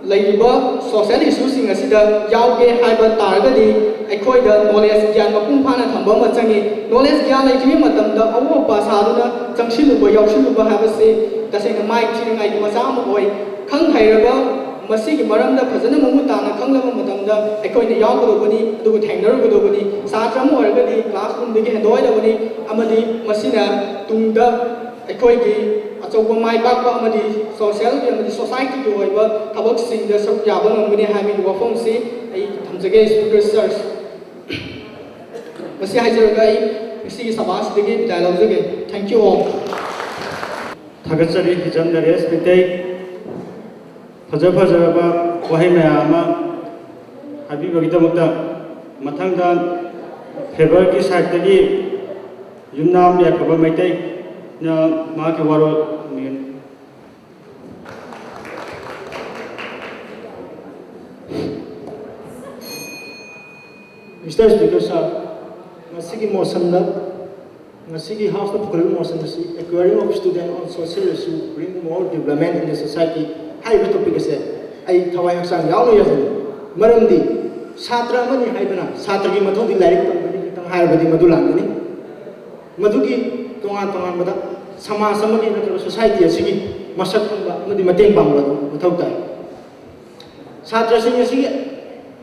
ꯂꯩꯔꯤꯕ social issueꯁꯤꯡ ꯑꯁꯤꯗ ꯌꯥꯎꯒꯦ ꯍꯥꯏꯕ ꯇꯥꯔꯒꯗꯤ ꯑꯩꯈꯣꯏꯗ knowledge ꯒ꯭ꯌꯥꯟ ꯃꯄꯨꯡ ꯐꯥꯅ ꯊꯝꯕ ꯑꯃ ꯆꯪꯉꯤ꯫ Knowledge ꯒ꯭ꯌꯥꯟ ꯂꯩꯇ꯭ꯔꯤꯉꯩ ꯃꯇꯝꯗ ꯑꯑꯣꯄ ꯁꯥꯗꯨꯅ ꯆꯪꯁꯤꯜꯂꯨꯕ, ꯌꯥꯎꯁꯤꯜꯂꯨꯕ ꯍꯥꯏꯕꯁꯤ ꯇꯁꯦꯡꯅ ꯃꯥꯏ ꯊꯤꯅꯉꯥꯏꯒꯤ ꯃꯆꯥꯛ ꯑꯃ ꯑꯣꯏ꯫ ꯈꯪ ꯍꯩꯔꯕ, ꯃꯁꯤꯒꯤ ꯃꯔꯝꯗ ꯐꯖꯅ ꯃꯃꯨꯠ ꯇꯥꯅ ꯈꯪꯂꯕ ꯃꯇꯝꯗ ꯑꯩꯈꯣꯏꯅ ꯌꯥꯎꯒꯗꯧꯕꯅꯤ, ꯑꯗꯨꯒ ꯊꯦꯡꯅꯔꯨꯒꯗꯧꯕꯅꯤ꯫ ꯁꯥꯇ꯭ꯔ ꯑꯃ ꯑꯣꯏꯔꯒꯗꯤ classroomꯗꯒꯤ ꯍꯦꯟꯗꯣꯛꯑꯣꯏꯗꯕꯅꯤ, ꯑꯃꯗꯤ ꯃꯁꯤꯅ ꯇꯨꯡꯗ ꯑꯩꯈꯣꯏꯒꯤ ꯑꯆꯧꯕ ꯃꯥꯏ ꯄꯥꯛꯄ ꯑꯃꯗꯤ socialꯒꯤ ꯑꯃꯗꯤ societyꯒꯤ ꯑꯣꯏꯕ ꯊꯕꯛꯁꯤꯡꯗ ꯁꯔꯨꯛ ꯌꯥꯕ ꯉꯝꯒꯅꯤ ꯍꯥꯏꯕꯒꯤ ꯋꯥꯐꯝꯁꯤ ꯑꯩ ꯊꯝꯖꯒꯦ, Speaker Sir꯫ ꯃꯁꯤ ꯍꯥꯏꯖꯔꯒ ꯑꯩ ꯉꯁꯤꯒꯤ ꯁꯚꯥ ꯑꯁꯤꯗꯒꯤ ꯕꯤꯗꯥꯏ ꯂꯧꯖꯒꯦ꯫ Thank you all꯫ ꯊꯥꯒꯠꯆꯔꯤ ꯍꯤꯖꯝ ꯅꯔꯦꯁ ꯃꯩꯇꯩ꯫ ꯐꯖ ꯐꯖꯔꯕ ꯋꯥꯍꯩ ꯃꯌꯥꯝ ꯑꯃ ꯍꯥꯏꯕꯤꯕꯒꯤꯗꯃꯛꯇ꯫ ꯃꯊꯪꯗ ꯐꯦꯕꯔꯒꯤ ꯁꯥꯏꯠꯇꯒꯤ ꯌꯨꯝꯅꯥꯝ ꯌꯥꯏꯐꯕ ꯃꯩꯇꯩꯅ ꯃꯍꯥꯛꯀꯤ ꯋꯥꯔꯣꯜ ꯊꯝꯕꯤꯒꯅꯤ꯫ Mister Speaker sir, ꯉꯁꯤꯒꯤ ꯃꯣꯁꯟꯗ, ꯉꯁꯤꯒꯤ ꯍꯥꯎꯁꯇ ꯄꯨꯈꯠꯂꯤꯕ ꯃꯣꯁꯟ ꯑꯁꯤ Acquiring of Student on Social Issue Bring More Development in the Society ꯍꯥꯏꯔꯤꯕ ꯇꯣꯄꯤꯛ ꯑꯁꯦ ꯑꯩ ꯊꯋꯥꯏ ꯍꯛꯆꯥꯡ ꯌꯥꯎꯅ ꯌꯥꯖꯅꯤꯡꯏ꯫ ꯃꯔꯝꯗꯤ ꯁꯥꯇ꯭ꯔ ꯑꯃꯅꯤ ꯍꯥꯏꯗꯨꯅ ꯁꯥꯇ꯭ꯔꯒꯤ ꯃꯊꯧꯗꯤ ꯂꯥꯏꯔꯤꯛ ꯇꯝꯕꯅꯤ ꯈꯛꯇꯪ ꯍꯥꯏꯔꯕꯗꯤ ꯃꯗꯨ ꯂꯥꯟꯒꯅꯤ꯫ ꯃꯗꯨꯒꯤ ꯇꯣꯉꯥꯟ ꯇꯣꯉꯥꯟꯕꯗ ꯁꯃꯥꯖ ꯑꯃꯒꯤ ꯅꯠꯇ꯭ꯔꯒ ꯁꯣꯁꯥꯏꯇꯤ ꯑꯁꯤꯒꯤ ꯃꯁꯛ ꯈꯪꯕ ꯑꯃꯗꯤ ꯃꯇꯦꯡ ꯄꯥꯡꯕ ꯑꯗꯨ ꯃꯊꯧ ꯇꯥꯏ꯫ ꯁꯥꯇ꯭ꯔꯁꯤꯡ ꯑꯁꯤꯒꯤ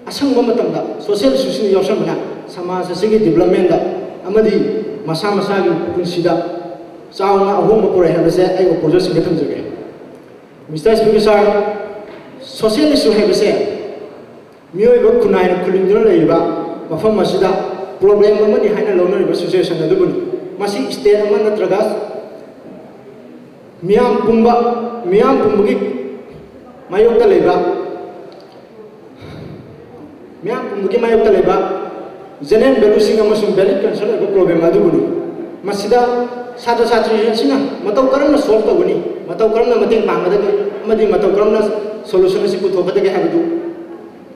ꯑꯁꯪꯕ ꯃꯇꯝꯗ ꯁꯣꯁꯤꯌꯦꯜ ꯏꯁꯨꯁꯤꯡ ꯌꯥꯎꯁꯟꯕꯅ ꯁꯃꯥꯖ ꯑꯁꯤꯒꯤ ꯗꯤꯕꯂꯞꯃꯦꯟꯗ ꯑꯃꯗꯤ ꯃꯁꯥ ꯃꯁꯥꯒꯤ ꯄꯨꯟꯁꯤꯗ ꯆꯥꯎꯅ ꯑꯍꯣꯡꯕ ꯄꯨꯔꯛꯑꯦ ꯍꯥꯏꯕꯁꯦ ꯑꯩ ꯑꯣꯄꯣꯖꯤꯁꯟꯒ ꯊꯝꯖꯒꯦ꯫ Mister Speaker sir, ꯁꯣꯁꯤꯌꯦꯜ ꯏꯁꯨ ꯍꯥꯏꯕꯁꯦ ꯃꯤꯑꯣꯏꯕ ꯈꯨꯟꯅꯥꯏꯅ ꯈꯨꯜꯂꯤꯡꯗꯨꯅ ꯂꯩꯔꯤꯕ ꯃꯐꯝ ꯑꯁꯤꯗ ꯄ꯭ꯔꯣꯕ꯭ꯂꯦꯝ ꯑꯃꯅꯤ ꯍꯥꯏꯅ ꯂꯧꯅꯔꯤꯕ ꯁꯤꯆꯨꯋꯦꯁꯟ ꯑꯗꯨꯕꯨꯅꯤ꯫ ꯃꯁꯤ ꯁ꯭ꯇꯦꯠ ꯑꯃ ꯅꯠꯇ꯭ꯔꯒ ꯃꯤꯌꯥꯝ ꯄꯨꯝꯕ, ꯃꯤꯌꯥꯝ ꯄꯨꯝꯕꯒꯤ ꯃꯥꯌꯣꯛꯇ ꯂꯩꯕ, ꯃꯤꯌꯥꯝ ꯄꯨꯝꯕꯒꯤ ꯃꯥꯌꯣꯛꯇ ꯂꯩꯕ ꯖꯦꯅꯔꯦꯜ ꯚꯦꯂ꯭ꯌꯨꯁꯤꯡ ꯑꯃꯁꯨꯡ ꯚꯦꯂꯤꯗ ꯀꯟꯁꯔꯟ ꯑꯣꯏꯕ ꯄ꯭ꯔꯣꯕ꯭ꯂꯦꯝ ꯑꯗꯨꯕꯨꯅꯤ꯫ ꯃꯁꯤꯗ ꯁꯥꯇ꯭ꯔ ꯁꯥꯇ꯭ꯔꯤꯁꯤꯡ ꯑꯁꯤꯅ ꯃꯇꯧ ꯀꯔꯝꯅ ꯁꯣꯜꯕ ꯇꯧꯒꯅꯤ, ꯃꯇꯧ ꯀꯔꯝꯅ ꯃꯇꯦꯡ ꯄꯥꯡꯒꯗꯒꯦ ꯑꯃꯗꯤ ꯃꯇꯧ ꯀꯔꯝꯅ ꯁꯣꯂꯨꯁꯟ ꯑꯁꯤ ꯄꯨꯊꯣꯛꯀꯗꯒꯦ ꯍꯥꯏꯕꯗꯨ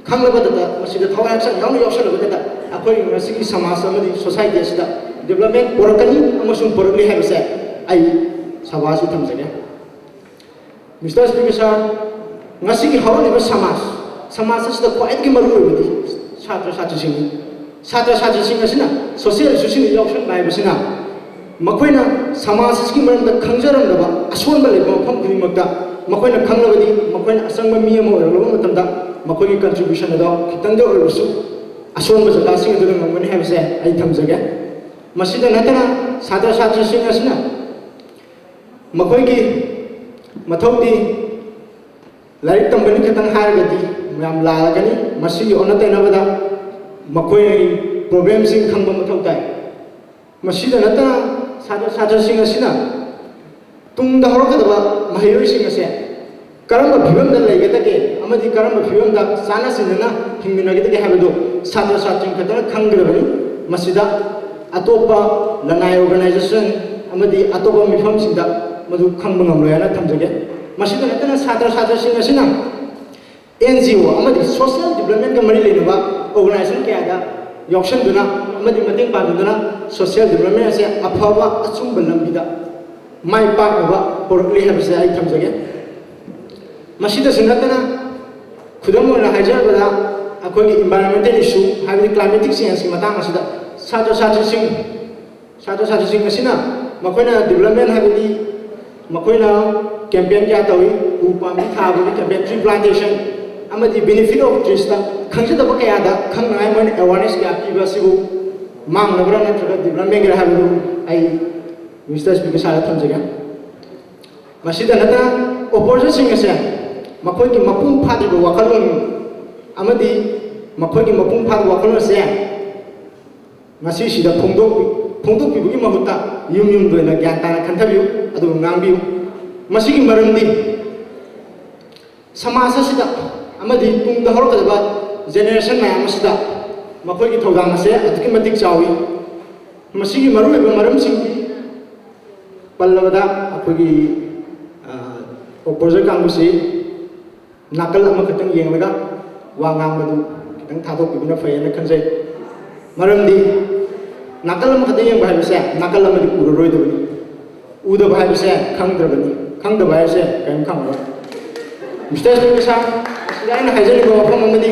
ꯈꯪꯂꯕꯗꯇ, ꯃꯁꯤꯗ ꯊꯋꯥꯏ ꯍꯛꯆꯥꯡ ꯌꯥꯎꯅ ꯌꯥꯎꯁꯜꯂꯕꯗꯇ ꯑꯩꯈꯣꯏ ꯉꯁꯤꯒꯤ ꯁꯃꯥꯖ ꯑꯃꯗꯤ ꯁꯣꯁꯥꯏꯇꯤ ꯑꯁꯤꯗ ꯗꯤꯕꯂꯞꯃꯦꯟ ꯄꯨꯔꯛꯀꯅꯤ ꯑꯃꯁꯨꯡ ꯄꯨꯔꯛꯂꯤ ꯍꯥꯏꯕꯁꯦ ꯑꯩ ꯁꯚꯥ ꯑꯁꯤꯗ ꯊꯝꯖꯒꯦ꯫ Mister Speaker sir, ꯉꯁꯤꯒꯤ ꯍꯧꯔꯛꯂꯤꯕ ꯁꯃꯥꯖ, ꯁꯃꯥꯖ ꯑꯁꯤꯗ ꯈ꯭ꯋꯥꯏꯗꯒꯤ ꯃꯔꯨ ꯑꯣꯏꯕꯗꯤ ꯁꯥꯇ꯭ꯔ ꯁꯥꯇ꯭ꯔꯤꯁꯤꯡꯅꯤ꯫ ꯁꯥꯇ꯭ꯔ ꯁꯥꯇ꯭ꯔꯤꯁꯤꯡ ꯑꯁꯤꯅ ꯁꯣꯁꯤꯌꯦꯜ ꯏꯁꯨꯁꯤꯡꯗ ꯌꯥꯎꯁꯟꯕ ꯍꯥꯏꯕꯁꯤꯅ ꯃꯈꯣꯏꯅ ꯁꯃꯥꯖ ꯑꯁꯤꯒꯤ ꯃꯔꯝꯗ ꯈꯪꯖꯔꯝꯗꯕ ꯑꯁꯣꯟꯕ ꯂꯩꯕ ꯃꯐꯝ ꯈꯨꯗꯤꯡꯃꯛꯇ ꯃꯈꯣꯏꯅ ꯈꯪꯂꯕꯗꯤ ꯃꯈꯣꯏꯅ ꯑꯆꯪꯕ ꯃꯤ ꯑꯃ ꯑꯣꯏꯔꯛꯂꯕ ꯃꯇꯝꯗ ꯃꯈꯣꯏꯒꯤ ꯀꯟꯇ꯭ꯔꯤꯕ꯭ꯌꯨꯁꯟ ꯑꯗꯣ ꯈꯤꯇꯪꯗ ꯑꯣꯏꯔꯕꯁꯨ ꯑꯁꯣꯟꯕ ꯖꯒꯥꯁꯤꯡ ꯑꯗꯨꯗ ꯉꯝꯒꯅꯤ ꯍꯥꯏꯕꯁꯦ ꯑꯩ ꯊꯝꯖꯒꯦ꯫ ꯃꯁꯤꯗ ꯅꯠꯇꯅ ꯁꯥꯇ꯭ꯔ ꯁꯥꯇ꯭ꯔꯤꯁꯤꯡ ꯑꯁꯤꯅ ꯃꯈꯣꯏꯒꯤ ꯃꯊꯧꯗꯤ ꯂꯥꯏꯔꯤꯛ ꯇꯝꯕꯅꯤ ꯈꯛꯇꯪ ꯍꯥꯏꯔꯒꯗꯤ ꯌꯥꯝ ꯂꯥꯜꯂꯒꯅꯤ꯫ ꯃꯁꯤꯒꯤ ꯑꯣꯟꯅ ꯇꯩꯅꯕꯗ ꯃꯈꯣꯏ ꯄ꯭ꯔꯣꯕ꯭ꯂꯦꯝꯁꯤꯡ ꯈꯪꯕ ꯃꯊꯧ ꯇꯥꯏ꯫ ꯃꯁꯤꯗ ꯅꯠꯇꯅ ꯁꯥꯇ꯭ꯔ ꯁꯥꯇ꯭ꯔꯁꯤꯡ ꯑꯁꯤꯅ ꯇꯨꯡꯗ ꯍꯧꯔꯛꯀꯗꯕ ꯃꯍꯩꯔꯣꯏꯁꯤꯡ ꯑꯁꯦ ꯀꯔꯝꯕ ꯐꯤꯕꯝꯗ ꯂꯩꯒꯗꯒꯦ ꯑꯃꯗꯤ ꯀꯔꯝꯕ ꯐꯤꯕꯝꯗ ꯆꯥꯟꯅ ꯆꯤꯟꯅꯅ ꯍꯤꯡꯃꯤꯟꯅꯒꯗꯒꯦ ꯍꯥꯏꯕꯗꯨ ꯁꯥꯇ꯭ꯔ ꯁꯥꯇ꯭ꯔꯤꯁꯤꯡ ꯈꯛꯇꯅ ꯈꯪꯒꯗꯕꯅꯤ꯫ ꯃꯁꯤꯗ ꯑꯇꯣꯞꯄ ꯂꯅꯥꯏ organization ꯑꯃꯗꯤ ꯑꯇꯣꯞꯄ ꯃꯤꯐꯝꯁꯤꯡꯗ ꯃꯗꯨ ꯈꯪꯕ ꯉꯝꯂꯣꯏ ꯍꯥꯏꯅ ꯊꯝꯖꯒꯦ꯫ ꯃꯁꯤꯗ ꯅꯠꯇꯅ ꯁꯥꯇ꯭ꯔ ꯁꯥꯇ꯭ꯔꯤꯁꯤꯡ ꯑꯁꯤꯅ NGO ꯑꯃꯗꯤ social developmentꯀ ꯃꯔꯤ ꯂꯩꯅꯕ organization ꯀꯌꯥꯗ ꯌꯥꯎꯁꯟꯗꯨꯅ ꯑꯃꯗꯤ ꯃꯇꯦꯡ ꯄꯥꯡꯗꯨꯅ social development ꯑꯁꯦ ꯑꯐꯕ ꯑꯆꯨꯝꯕ ꯂꯝꯕꯤꯗ ꯃꯥꯏ ꯄꯥꯛꯅꯕ ꯄꯨꯔꯛꯂꯤ ꯍꯥꯏꯕꯁꯦ ꯑꯩ ꯊꯝꯖꯒꯦ꯫ ꯃꯁꯤꯗꯁꯨ ꯅꯠꯇꯅ ꯈꯨꯗꯝ ꯑꯣꯏꯅ ꯍꯥꯏꯖꯔꯕꯗ ꯑꯩꯈꯣꯏꯒꯤ environmental issue ꯍꯥꯏꯕꯗꯤ climatic changeꯀꯤ ꯃꯇꯥꯡ ꯑꯁꯤꯗ ꯁꯥꯇ꯭ꯔ ꯁꯥꯇ꯭ꯔꯤꯁꯤꯡ ꯁꯥꯇ꯭ꯔ ꯁꯥꯇ꯭ꯔꯤꯁꯤꯡ ꯑꯁꯤꯅ ꯃꯈꯣꯏꯅ development ꯍꯥꯏꯕꯗꯤ ꯃꯈꯣꯏꯅ campaign ꯀꯌꯥ ꯇꯧꯏ, ꯎ ꯄꯥꯝꯕꯤ ꯊꯥꯕꯒꯤ campaign, tree plantation ꯑꯃꯗꯤ benefit of treesꯇ ꯈꯪꯖꯗꯕ ꯀꯌꯥꯗ ꯈꯪꯅꯉꯥꯏ ꯃꯣꯏꯅ awareness ꯀꯌꯥ ꯄꯤꯕ ꯑꯁꯤꯕꯨ ꯃꯥꯡꯅꯕ꯭ꯔꯥ ꯅꯠꯇ꯭ꯔꯒ developmentꯒꯤꯔꯥ ꯍꯥꯏꯕꯗꯨ ꯑꯩ Mister Speaker sirꯗ ꯊꯝꯖꯒꯦ꯫ ꯃꯁꯤꯗ ꯅꯠꯇꯅ opposerꯁꯤꯡ ꯑꯁꯦ ꯃꯈꯣꯏꯒꯤ ꯃꯄꯨꯡ ꯐꯥꯗ꯭ꯔꯤꯕ ꯋꯥꯈꯜꯂꯣꯟ ꯑꯃꯗꯤ ꯃꯈꯣꯏꯒꯤ ꯃꯄꯨꯡ ꯐꯥꯗꯕ ꯋꯥꯈꯜꯂꯣꯟ ꯑꯁꯦ ꯉꯁꯤꯁꯤꯗ ꯐꯣꯡꯗꯣꯛꯄꯤ-, ꯐꯣꯡꯗꯣꯛꯄꯤꯕꯒꯤ ꯃꯍꯨꯠꯇ ꯌꯨꯝ ꯌꯨꯝꯗ ꯑꯣꯏꯅ ꯒ꯭ꯌꯥꯟ ꯇꯥꯅ ꯈꯟꯊꯕꯤꯌꯨ, ꯑꯗꯨꯒ ꯉꯥꯡꯕꯤꯌꯨ꯫ ꯃꯁꯤꯒꯤ ꯃꯔꯝꯗꯤ ꯁꯃꯥꯖ ꯑꯁꯤꯗ ꯑꯃꯗꯤ ꯇꯨꯡꯗ ꯍꯧꯔꯛꯀꯗꯕ generation ꯃꯌꯥꯝ ꯑꯁꯤꯗ ꯃꯈꯣꯏꯒꯤ ꯊꯧꯗꯥꯡ ꯑꯁꯦ ꯑꯗꯨꯛꯀꯤ ꯃꯇꯤꯛ ꯆꯥꯎꯏ꯫ ꯃꯁꯤꯒꯤ ꯃꯔꯨꯑꯣꯏꯕ ꯃꯔꯝꯁꯤꯡꯗꯤ ꯄꯜꯂꯕꯗ ꯑꯩꯈꯣꯏꯒꯤ, ꯑ, opposer ꯀꯥꯡꯕꯨꯁꯤ ꯅꯥꯀꯜ ꯑꯃꯈꯛꯇꯪ ꯌꯦꯡꯂꯒ ꯋꯥ ꯉꯥꯡꯕꯗꯨ ꯈꯤꯇꯪ ꯊꯥꯗꯣꯛꯄꯤꯕꯅ ꯐꯩ ꯍꯥꯏꯅ ꯈꯟꯖꯩ꯫ ꯃꯔꯝꯗꯤ ꯅꯥꯀꯜ ꯑꯃꯈꯛꯇꯪ ꯌꯦꯡꯕ ꯍꯥꯏꯕꯁꯦ ꯅꯥꯀꯜ ꯑꯃꯗꯤ ꯎꯔꯔꯣꯏꯗꯕꯅꯤ꯫ ꯎꯗꯕ ꯍꯥꯏꯕꯁꯦ ꯈꯪꯗ꯭ꯔꯕꯅꯤ꯫ ꯈꯪꯗꯕ ꯍꯥꯏꯕꯁꯦ ꯀꯔꯤꯝ ꯈꯪꯉꯔꯣꯏ꯫ Mister Speaker sir, ꯑꯁꯤꯗ ꯑꯩꯅ ꯍꯥꯏꯖꯅꯤꯡꯕ ꯋꯥꯐꯝ ꯑꯃꯗꯤ,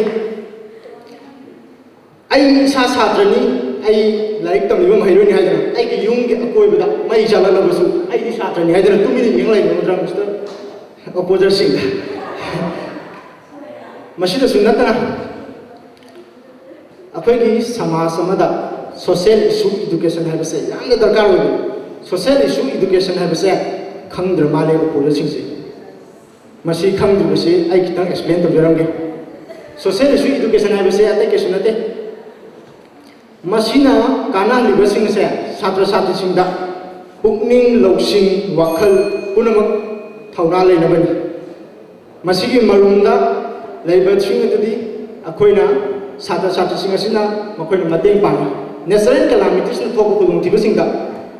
ꯑꯩ ꯏꯁꯥ ꯁꯥꯇ꯭ꯔꯅꯤ, ꯑꯩ ꯂꯥꯏꯔꯤꯛ ꯇꯝꯂꯤꯕ ꯃꯍꯩꯔꯣꯏꯅꯤ ꯍꯥꯏꯗꯅ ꯑꯩꯒꯤ ꯌꯨꯝꯒꯤ ꯑꯀꯣꯏꯕꯗ ꯃꯩ ꯆꯥꯛꯂꯛꯂꯕꯁꯨ ꯑꯩꯗꯤ ꯁꯥꯇ꯭ꯔꯅꯤ ꯍꯥꯏꯗꯅ ꯇꯨꯃꯤꯟꯅ ꯌꯦꯡ ꯂꯩꯕ ꯉꯝꯗ꯭ꯔꯥ, Mister opposerꯁꯤꯡꯗ? ꯃꯁꯤꯗꯁꯨ ꯅꯠꯇꯅ ꯑꯩꯈꯣꯏꯒꯤ ꯁꯃꯥꯖ ꯑꯃꯗ social issue education ꯍꯥꯏꯕꯁꯦ ꯌꯥꯝꯅ ꯗꯔꯀꯥꯔ ꯑꯣꯏꯕꯅꯤ꯫ Social issue education ꯍꯥꯏꯕꯁꯦ ꯈꯪꯗ꯭ꯔ ꯃꯥꯜꯂꯦ opposerꯁꯤꯡꯁꯦ꯫ ꯃꯁꯤ ꯈꯪꯗ꯭ꯔꯤꯕꯁꯤ ꯑꯩ ꯈꯤꯇꯪ explain ꯇꯧꯖꯔꯝꯒꯦ꯫ Social issue education ꯍꯥꯏꯕꯁꯦ ꯑꯇꯩ ꯀꯩꯁꯨ ꯅꯠꯇꯦ꯫ ꯃꯁꯤꯅ ꯀꯥꯟꯅꯍꯜꯂꯤꯕꯁꯤꯡꯁꯦ ꯁꯥꯇ꯭ꯔ ꯁꯥꯇ꯭ꯔꯤꯁꯤꯡꯗ ꯄꯨꯛꯅꯤꯡ ꯂꯧꯁꯤꯡ ꯋꯥꯈꯜ ꯄꯨꯝꯅꯃꯛ ꯊꯧꯅꯥ ꯂꯩꯅꯕꯅꯤ꯫ ꯃꯁꯤꯒꯤ ꯃꯔꯨꯝꯗ ꯂꯩꯕꯁꯤꯡ ꯑꯗꯨꯗꯤ ꯑꯩꯈꯣꯏꯅ ꯁꯥꯇ꯭ꯔ ꯁꯥꯇ꯭ꯔꯤꯁꯤꯡ ꯑꯁꯤꯅ ꯃꯈꯣꯏꯅ ꯃꯇꯦꯡ ꯄꯥꯡꯏ꯫ Natural calamitiesꯅ ꯊꯣꯛꯄ ꯈꯨꯗꯣꯡꯊꯤꯕꯁꯤꯡꯗ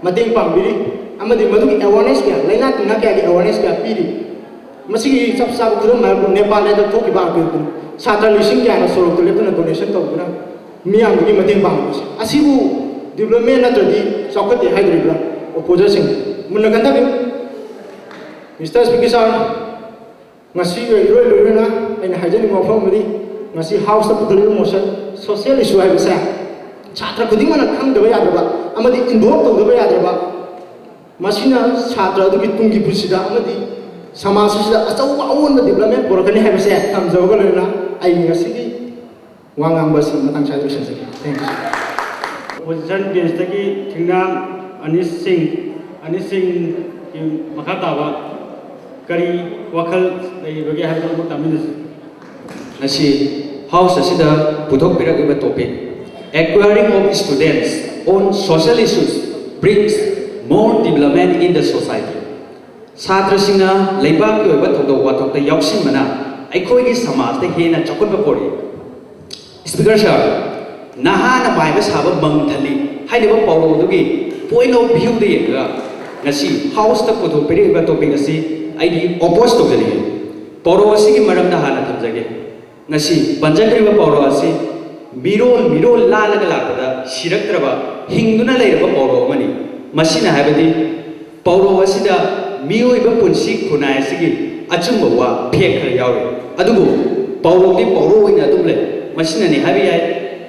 ꯃꯇꯦꯡ ꯄꯥꯡꯕꯤꯔꯤ ꯑꯃꯗꯤ ꯃꯗꯨꯒꯤ awareness ꯀꯌꯥ, ꯂꯥꯏꯅꯥ ꯇꯤꯟꯅꯥ ꯀꯌꯥꯒꯤ awareness ꯀꯌꯥ ꯄꯤꯔꯤ꯫ ꯃꯁꯤꯒꯤ ꯆꯞ ꯆꯥꯕ ꯈꯨꯗꯝ ꯍꯥꯏꯔꯕꯗ ꯅꯦꯄꯥꯜ ꯍꯥꯏꯗ ꯊꯣꯛꯈꯤꯕ earthquakeꯇꯨꯅꯤ꯫ ꯁꯥꯇ꯭ꯔ ꯂꯤꯁꯤꯡ ꯀꯌꯥꯅ ꯁꯣꯔꯣꯛꯇ ꯂꯦꯞꯇꯨꯅ donation ꯇꯧꯗꯨꯅ ꯃꯤꯌꯥꯝꯗꯨꯒꯤ ꯃꯇꯦꯡ ꯄꯥꯡꯕꯁꯦ꯫ ꯑꯁꯤꯕꯨ development ꯅꯠꯇ꯭ꯔꯗꯤ ꯆꯥꯎꯈꯠꯇꯦ ꯍꯥꯏꯗꯣꯔꯤꯕ꯭ꯔꯥ? Opposerꯁꯤꯡ ꯃꯨꯟꯅ ꯈꯟꯊꯕꯤꯌꯨ꯫ Mister Speaker sir, ꯉꯁꯤ ꯏꯔꯣꯏ ꯂꯣꯏꯔꯣꯏꯅ ꯑꯩꯅ ꯍꯥꯏꯖꯅꯤꯡꯕ ꯋꯥꯐꯝ ꯑꯃꯗꯤ, ꯉꯁꯤ Houseꯇ ꯄꯨꯈꯠꯂꯤꯕ motion social issue ꯍꯥꯏꯕꯁꯦ ꯁꯥꯇ꯭ꯔ ꯈꯨꯗꯤꯡꯃꯛꯅ ꯈꯪꯗꯕ ꯌꯥꯗ꯭ꯔꯕ ꯑꯃꯗꯤ involve ꯇꯧꯗꯕ ꯌꯥꯗ꯭ꯔꯕ, ꯃꯁꯤꯅ ꯁꯥꯇ꯭ꯔ ꯑꯗꯨꯒꯤ ꯇꯨꯡꯒꯤ ꯄꯨꯟꯁꯤꯗ ꯑꯃꯗꯤ ꯁꯃꯥꯖ ꯑꯁꯤꯗ ꯑꯆꯧꯕ ꯑꯑꯣꯟꯕ development ꯄꯨꯔꯛꯀꯅꯤ ꯍꯥꯏꯕꯁꯦ ꯊꯝꯖꯕꯒ ꯂꯣꯏꯅꯅ ꯑꯩ ꯉꯁꯤꯒꯤ ꯋꯥ ꯉꯥꯡꯕ ꯑꯁꯤ ꯃꯇꯥꯡ ꯆꯥꯗ ꯂꯣꯏꯁꯤꯟꯖꯒꯦ꯫ Thank you, sir꯫ Opposition benchꯇꯒꯤ ꯊꯤꯡꯅꯥꯝ ꯑꯅꯤꯁ ꯁꯤꯡ, ꯑꯅꯤꯁ ꯁꯤꯡꯒꯤ ꯃꯈꯥ ꯇꯥꯕ ꯀꯔꯤ ꯋꯥꯈꯜ ꯂꯩꯔꯤꯕꯒꯦ ꯍꯥꯏꯕꯗꯨ ꯑꯃꯨꯛ ꯇꯥꯃꯤꯟꯅꯁꯤ꯫ ꯉꯁꯤ House ꯑꯁꯤꯗ ꯄꯨꯊꯣꯛꯄꯤꯔꯛꯂꯤꯕ topic, Acquiring of Students on Social Issues Brings More Development in the Society꯫ ꯁꯥꯇ꯭ꯔꯁꯤꯡꯅ ꯂꯩꯕꯥꯛꯀꯤ ꯑꯣꯏꯕ ꯊꯧꯗꯣꯛ ꯋꯥꯊꯣꯛꯇ ꯌꯥꯎꯁꯤꯟꯕꯅ ꯑꯩꯈꯣꯏꯒꯤ ꯁꯃꯥꯖꯇ ꯍꯦꯟꯅ ꯆꯥꯎꯈꯠꯄ ꯄꯣꯔꯛꯏ꯫ Speaker sir, ꯅꯍꯥꯅ ꯃꯥꯏꯕ ꯁꯥꯕ ꯃꯪ ꯊꯜꯂꯤ ꯍꯥꯏꯔꯤꯕ ꯄꯥꯎꯔꯧ ꯑꯗꯨꯒꯤ point of viewꯗ ꯌꯦꯡꯂꯒ ꯉꯁꯤ Houseꯇ ꯄꯨꯊꯣꯛꯄꯤꯔꯛꯂꯤꯕ topic ꯑꯁꯤ ꯑꯩꯗꯤ oppose ꯇꯧꯖꯅꯤꯡꯏ꯫ ꯄꯥꯎꯔꯧ ꯑꯁꯤꯒꯤ ꯃꯔꯝꯗ ꯍꯥꯟꯅ ꯊꯝꯖꯒꯦ꯫ ꯉꯁꯤ ꯄꯟꯖꯈ꯭ꯔꯤꯕ ꯄꯥꯎꯔꯧ ꯑꯁꯤ ꯃꯤꯔꯣꯜ ꯃꯤꯔꯣꯜ ꯂꯥꯜꯂꯒ ꯂꯥꯛꯄꯗ ꯁꯤꯔꯛꯇ꯭ꯔꯕ, ꯍꯤꯡꯗꯨꯅ ꯂꯩꯔꯕ ꯄꯥꯎꯔꯧ ꯑꯃꯅꯤ꯫ ꯃꯁꯤꯅ ꯍꯥꯏꯕꯗꯤ ꯄꯥꯎꯔꯧ ꯑꯁꯤꯗ ꯃꯤꯑꯣꯏꯕ ꯄꯨꯟꯁꯤ ꯈꯨꯟꯅꯥꯏ ꯑꯁꯤꯒꯤ ꯑꯆꯨꯝꯕ ꯋꯥ ꯐꯦꯛ ꯈꯔ ꯌꯥꯎꯔꯤ꯫ ꯑꯗꯨꯕꯨ ꯄꯥꯎꯔꯧꯗꯤ ꯄꯥꯎꯔꯧ ꯑꯣꯏꯅ ꯑꯗꯨꯝ ꯂꯩ꯫ ꯃꯁꯤꯅꯅꯤ ꯍꯥꯏꯕ ꯌꯥꯏ,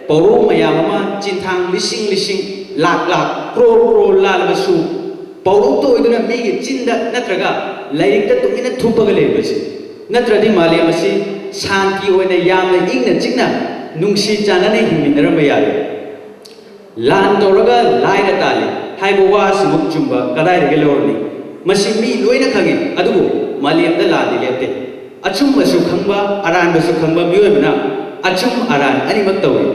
ꯄꯥꯎꯔꯧ ꯃꯌꯥꯝ ꯑꯃ ꯆꯤꯟꯊꯥꯡ ꯂꯤꯁꯤꯡ ꯂꯤꯁꯤꯡ, ꯂꯥꯛ ꯂꯥꯛ, ꯀ꯭ꯔꯣꯔ ꯀ꯭ꯔꯣꯔ ꯂꯥꯜꯂꯕꯁꯨ, ꯄꯥꯎꯔꯧꯇ ꯑꯣꯏꯗꯨꯅ ꯃꯤꯒꯤ ꯆꯤꯟꯗ ꯅꯠꯇ꯭ꯔꯒ ꯂꯥꯏꯔꯤꯛꯇ ꯇꯨꯃꯤꯟꯅ ꯊꯨꯞꯄꯒ ꯂꯩꯕꯁꯤ꯫ ꯅꯠꯇ꯭ꯔꯗꯤ ꯃꯥꯂꯦꯝ ꯑꯁꯤ ꯁꯥꯟꯇꯤ ꯑꯣꯏꯅ ꯌꯥꯝꯅ ꯏꯪꯅ ꯆꯤꯛꯅ ꯅꯨꯡꯁꯤ ꯆꯥꯟꯅꯅ ꯍꯤꯡꯃꯤꯟꯅꯔꯝꯕ ꯌꯥꯔꯦ꯫ ꯂꯥꯟ ꯇꯧꯔꯒ ꯂꯥꯏꯔ ꯇꯥꯜꯂꯤ ꯍꯥꯏꯕ ꯋꯥ ꯑꯁꯤꯃꯨꯛ ꯆꯨꯝꯕ ꯀꯗꯥꯏꯗꯒꯤ ꯂꯧꯔꯅꯤ? ꯃꯁꯤ ꯃꯤ ꯂꯣꯏꯅ ꯈꯪꯉꯤ, ꯑꯗꯨꯕꯨ ꯃꯥꯂꯦꯝꯗ ꯂꯥꯟꯗꯤ ꯂꯦꯞꯇꯦ꯫ ꯑꯆꯨꯝꯕꯁꯨ ꯈꯪꯕ, ꯑꯔꯥꯟꯕꯁꯨ ꯈꯪꯕ ꯃꯤꯑꯣꯏꯕꯅ ꯑꯆꯨꯝ ꯑꯔꯥꯟ ꯑꯅꯤꯃꯛ ꯇꯧꯏ꯫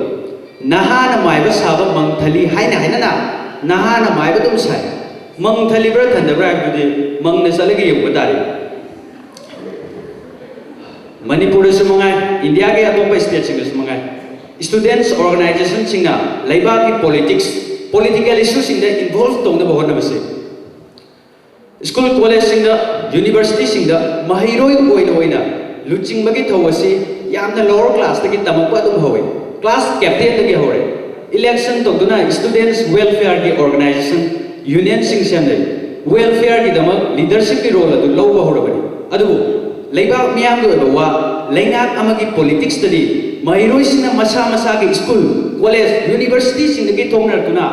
ꯅꯍꯥꯅ ꯃꯥꯏꯕ ꯁꯥꯕ ꯃꯪ ꯊꯜꯂꯤ ꯍꯥꯏꯅ ꯍꯥꯏꯅꯅ ꯅꯍꯥꯅ ꯃꯥꯏꯕ ꯑꯗꯨꯝ ꯁꯥꯏ꯫ ꯃꯪ ꯊꯜꯂꯤꯕ꯭ꯔꯥ ꯊꯟꯗꯕ꯭ꯔꯥ ꯍꯥꯏꯕꯗꯨꯗꯤ ꯃꯪꯗ ꯆꯠꯂꯒ ꯌꯦꯡꯕ ꯇꯥꯔꯦ꯫ ꯃꯅꯤꯄꯨꯔꯗꯁꯨ ꯃꯉꯥꯏ, ꯏꯟꯗꯤꯌꯥꯒꯤ ꯑꯇꯣꯞꯄ ꯁ꯭ꯇꯦꯠꯁꯤꯡꯗꯁꯨ ꯃꯉꯥꯏ, ꯁ꯭ꯇꯨꯗꯦꯟꯠꯁ ꯑꯣꯔꯒꯅꯥꯏꯖꯦꯁꯟꯁꯤꯡꯅ ꯂꯩꯕꯥꯛꯀꯤ ꯄꯣꯂꯤꯇꯤꯛꯁ, ꯄꯣꯂꯤꯇꯤꯀꯦꯜ ꯏꯁꯨꯁꯤꯡꯗ ꯏꯟꯚꯣꯜꯕ ꯇꯧꯅꯕ ꯍꯣꯠꯅꯕꯁꯦ, ꯁ꯭ꯀꯨꯜ ꯀꯣꯂꯦꯖꯁꯤꯡꯗ, ꯌꯨꯅꯤꯚꯔꯁꯤꯇꯤꯁꯤꯡꯗ ꯃꯍꯩꯔꯣꯏ ꯑꯣꯏꯅ ꯑꯣꯏꯅ ꯂꯨꯆꯤꯡꯕꯒꯤ ꯊꯧ ꯑꯁꯤ ꯌꯥꯝꯅ ꯂꯣꯋꯔ ꯀ꯭ꯂꯥꯁꯇꯒꯤ ꯇꯝꯃꯛꯄ ꯑꯗꯨꯝ ꯍꯧꯏ꯫ ꯀ꯭ꯂꯥꯁ ꯀꯦꯞꯇꯦꯟꯗꯒꯤ ꯍꯧꯔꯦ꯫ ꯏꯂꯦꯛꯁꯟ ꯇꯧꯗꯨꯅ ꯁ꯭ꯇꯨꯗꯦꯟꯠꯁ ꯋꯦꯜꯐꯤꯌꯔꯒꯤ ꯑꯣꯔꯒꯅꯥꯏꯖꯦꯁꯟ, ꯌꯨꯅꯤꯌꯟꯁꯤꯡ ꯁꯦꯝꯅꯩ꯫ ꯋꯦꯜꯐꯤꯌꯔꯒꯤꯗꯃꯛ ꯂꯤꯗꯔꯁꯤꯞꯀꯤ ꯔꯣꯜ ꯑꯗꯨ ꯂꯧꯕ ꯍꯧꯔꯕꯅꯤ꯫ ꯑꯗꯨꯕꯨ ꯂꯩꯕꯥꯛ ꯃꯤꯌꯥꯝꯒꯤ ꯑꯣꯏꯕ ꯋꯥ, ꯂꯩꯉꯥꯛ ꯑꯃꯒꯤ ꯄꯣꯂꯤꯇꯤꯛꯁꯇꯗꯤ ꯃꯍꯩꯔꯣꯏꯁꯤꯡꯅ ꯃꯁꯥ ꯃꯁꯥꯒꯤ ꯁ꯭ꯀꯨꯜ, ꯀꯣꯂꯦꯖ, ꯌꯨꯅꯤꯚꯔꯁꯤꯇꯤꯁꯤꯡꯗꯒꯤ ꯊꯣꯛꯅꯔꯛꯇꯨꯅ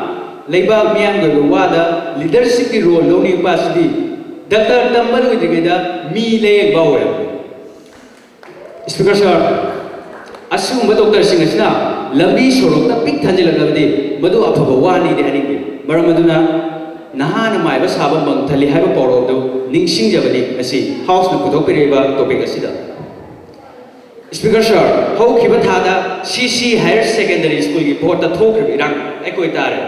ꯂꯩꯕꯥꯛ ꯃꯤꯌꯥꯝꯒꯤ ꯑꯣꯏꯕ ꯋꯥꯗ ꯂꯤꯗꯔꯁꯤꯞꯀꯤ ꯔꯣꯜ ꯂꯧꯅꯤꯡꯕ ꯑꯁꯤꯗꯤ ꯗꯥꯛꯇꯔ ꯇꯝꯕ ꯂꯣꯏꯗ꯭ꯔꯤꯉꯩꯗ ꯃꯤ ꯂꯥꯏꯌꯦꯡꯕ ꯍꯧꯔꯦ꯫ ꯁ꯭ꯄꯤꯀꯔ ꯁꯥꯔ, ꯑꯁꯤꯒꯨꯝꯕ ꯗꯣꯛꯇꯔꯁꯤꯡ ꯑꯁꯤꯅ ꯂꯝꯕꯤ ꯁꯣꯔꯣꯛꯇ ꯄꯤꯛ ꯊꯟꯖꯤꯜꯂꯛꯂꯕꯗꯤ ꯃꯗꯨ ꯑꯐꯕ ꯋꯥꯅꯤꯗꯤ ꯍꯥꯏꯅꯤꯡꯗꯦ꯫ ꯃꯔꯝ ꯑꯗꯨꯅ ꯅꯍꯥꯅ ꯃꯥꯏꯕ ꯁꯥꯕ ꯃꯪ ꯊꯜꯂꯤ ꯍꯥꯏꯕ ꯄꯥꯎꯔꯧ ꯑꯗꯨ ꯅꯤꯡꯁꯤꯡꯖꯕꯅꯤ ꯉꯁꯤ ꯍꯥꯎꯁꯅ ꯄꯨꯊꯣꯛꯄꯤꯔꯛꯏꯕ ꯇꯣꯄꯤꯛ ꯑꯁꯤꯗ꯫ ꯁ꯭ꯄꯤꯀꯔ ꯁꯥꯔ, ꯍꯧꯈꯤꯕ ꯊꯥꯗ ꯁꯤ ꯁꯤ ꯍꯥꯌꯔ ꯁꯦꯀꯦꯟꯗꯔꯤ ꯁ꯭ꯀꯨꯜꯒꯤ ꯚꯣꯠꯇ ꯊꯣꯛꯈ꯭ꯔꯤꯕ ꯏꯔꯥꯡ ꯑꯩꯈꯣꯏ ꯇꯥꯔꯦ꯫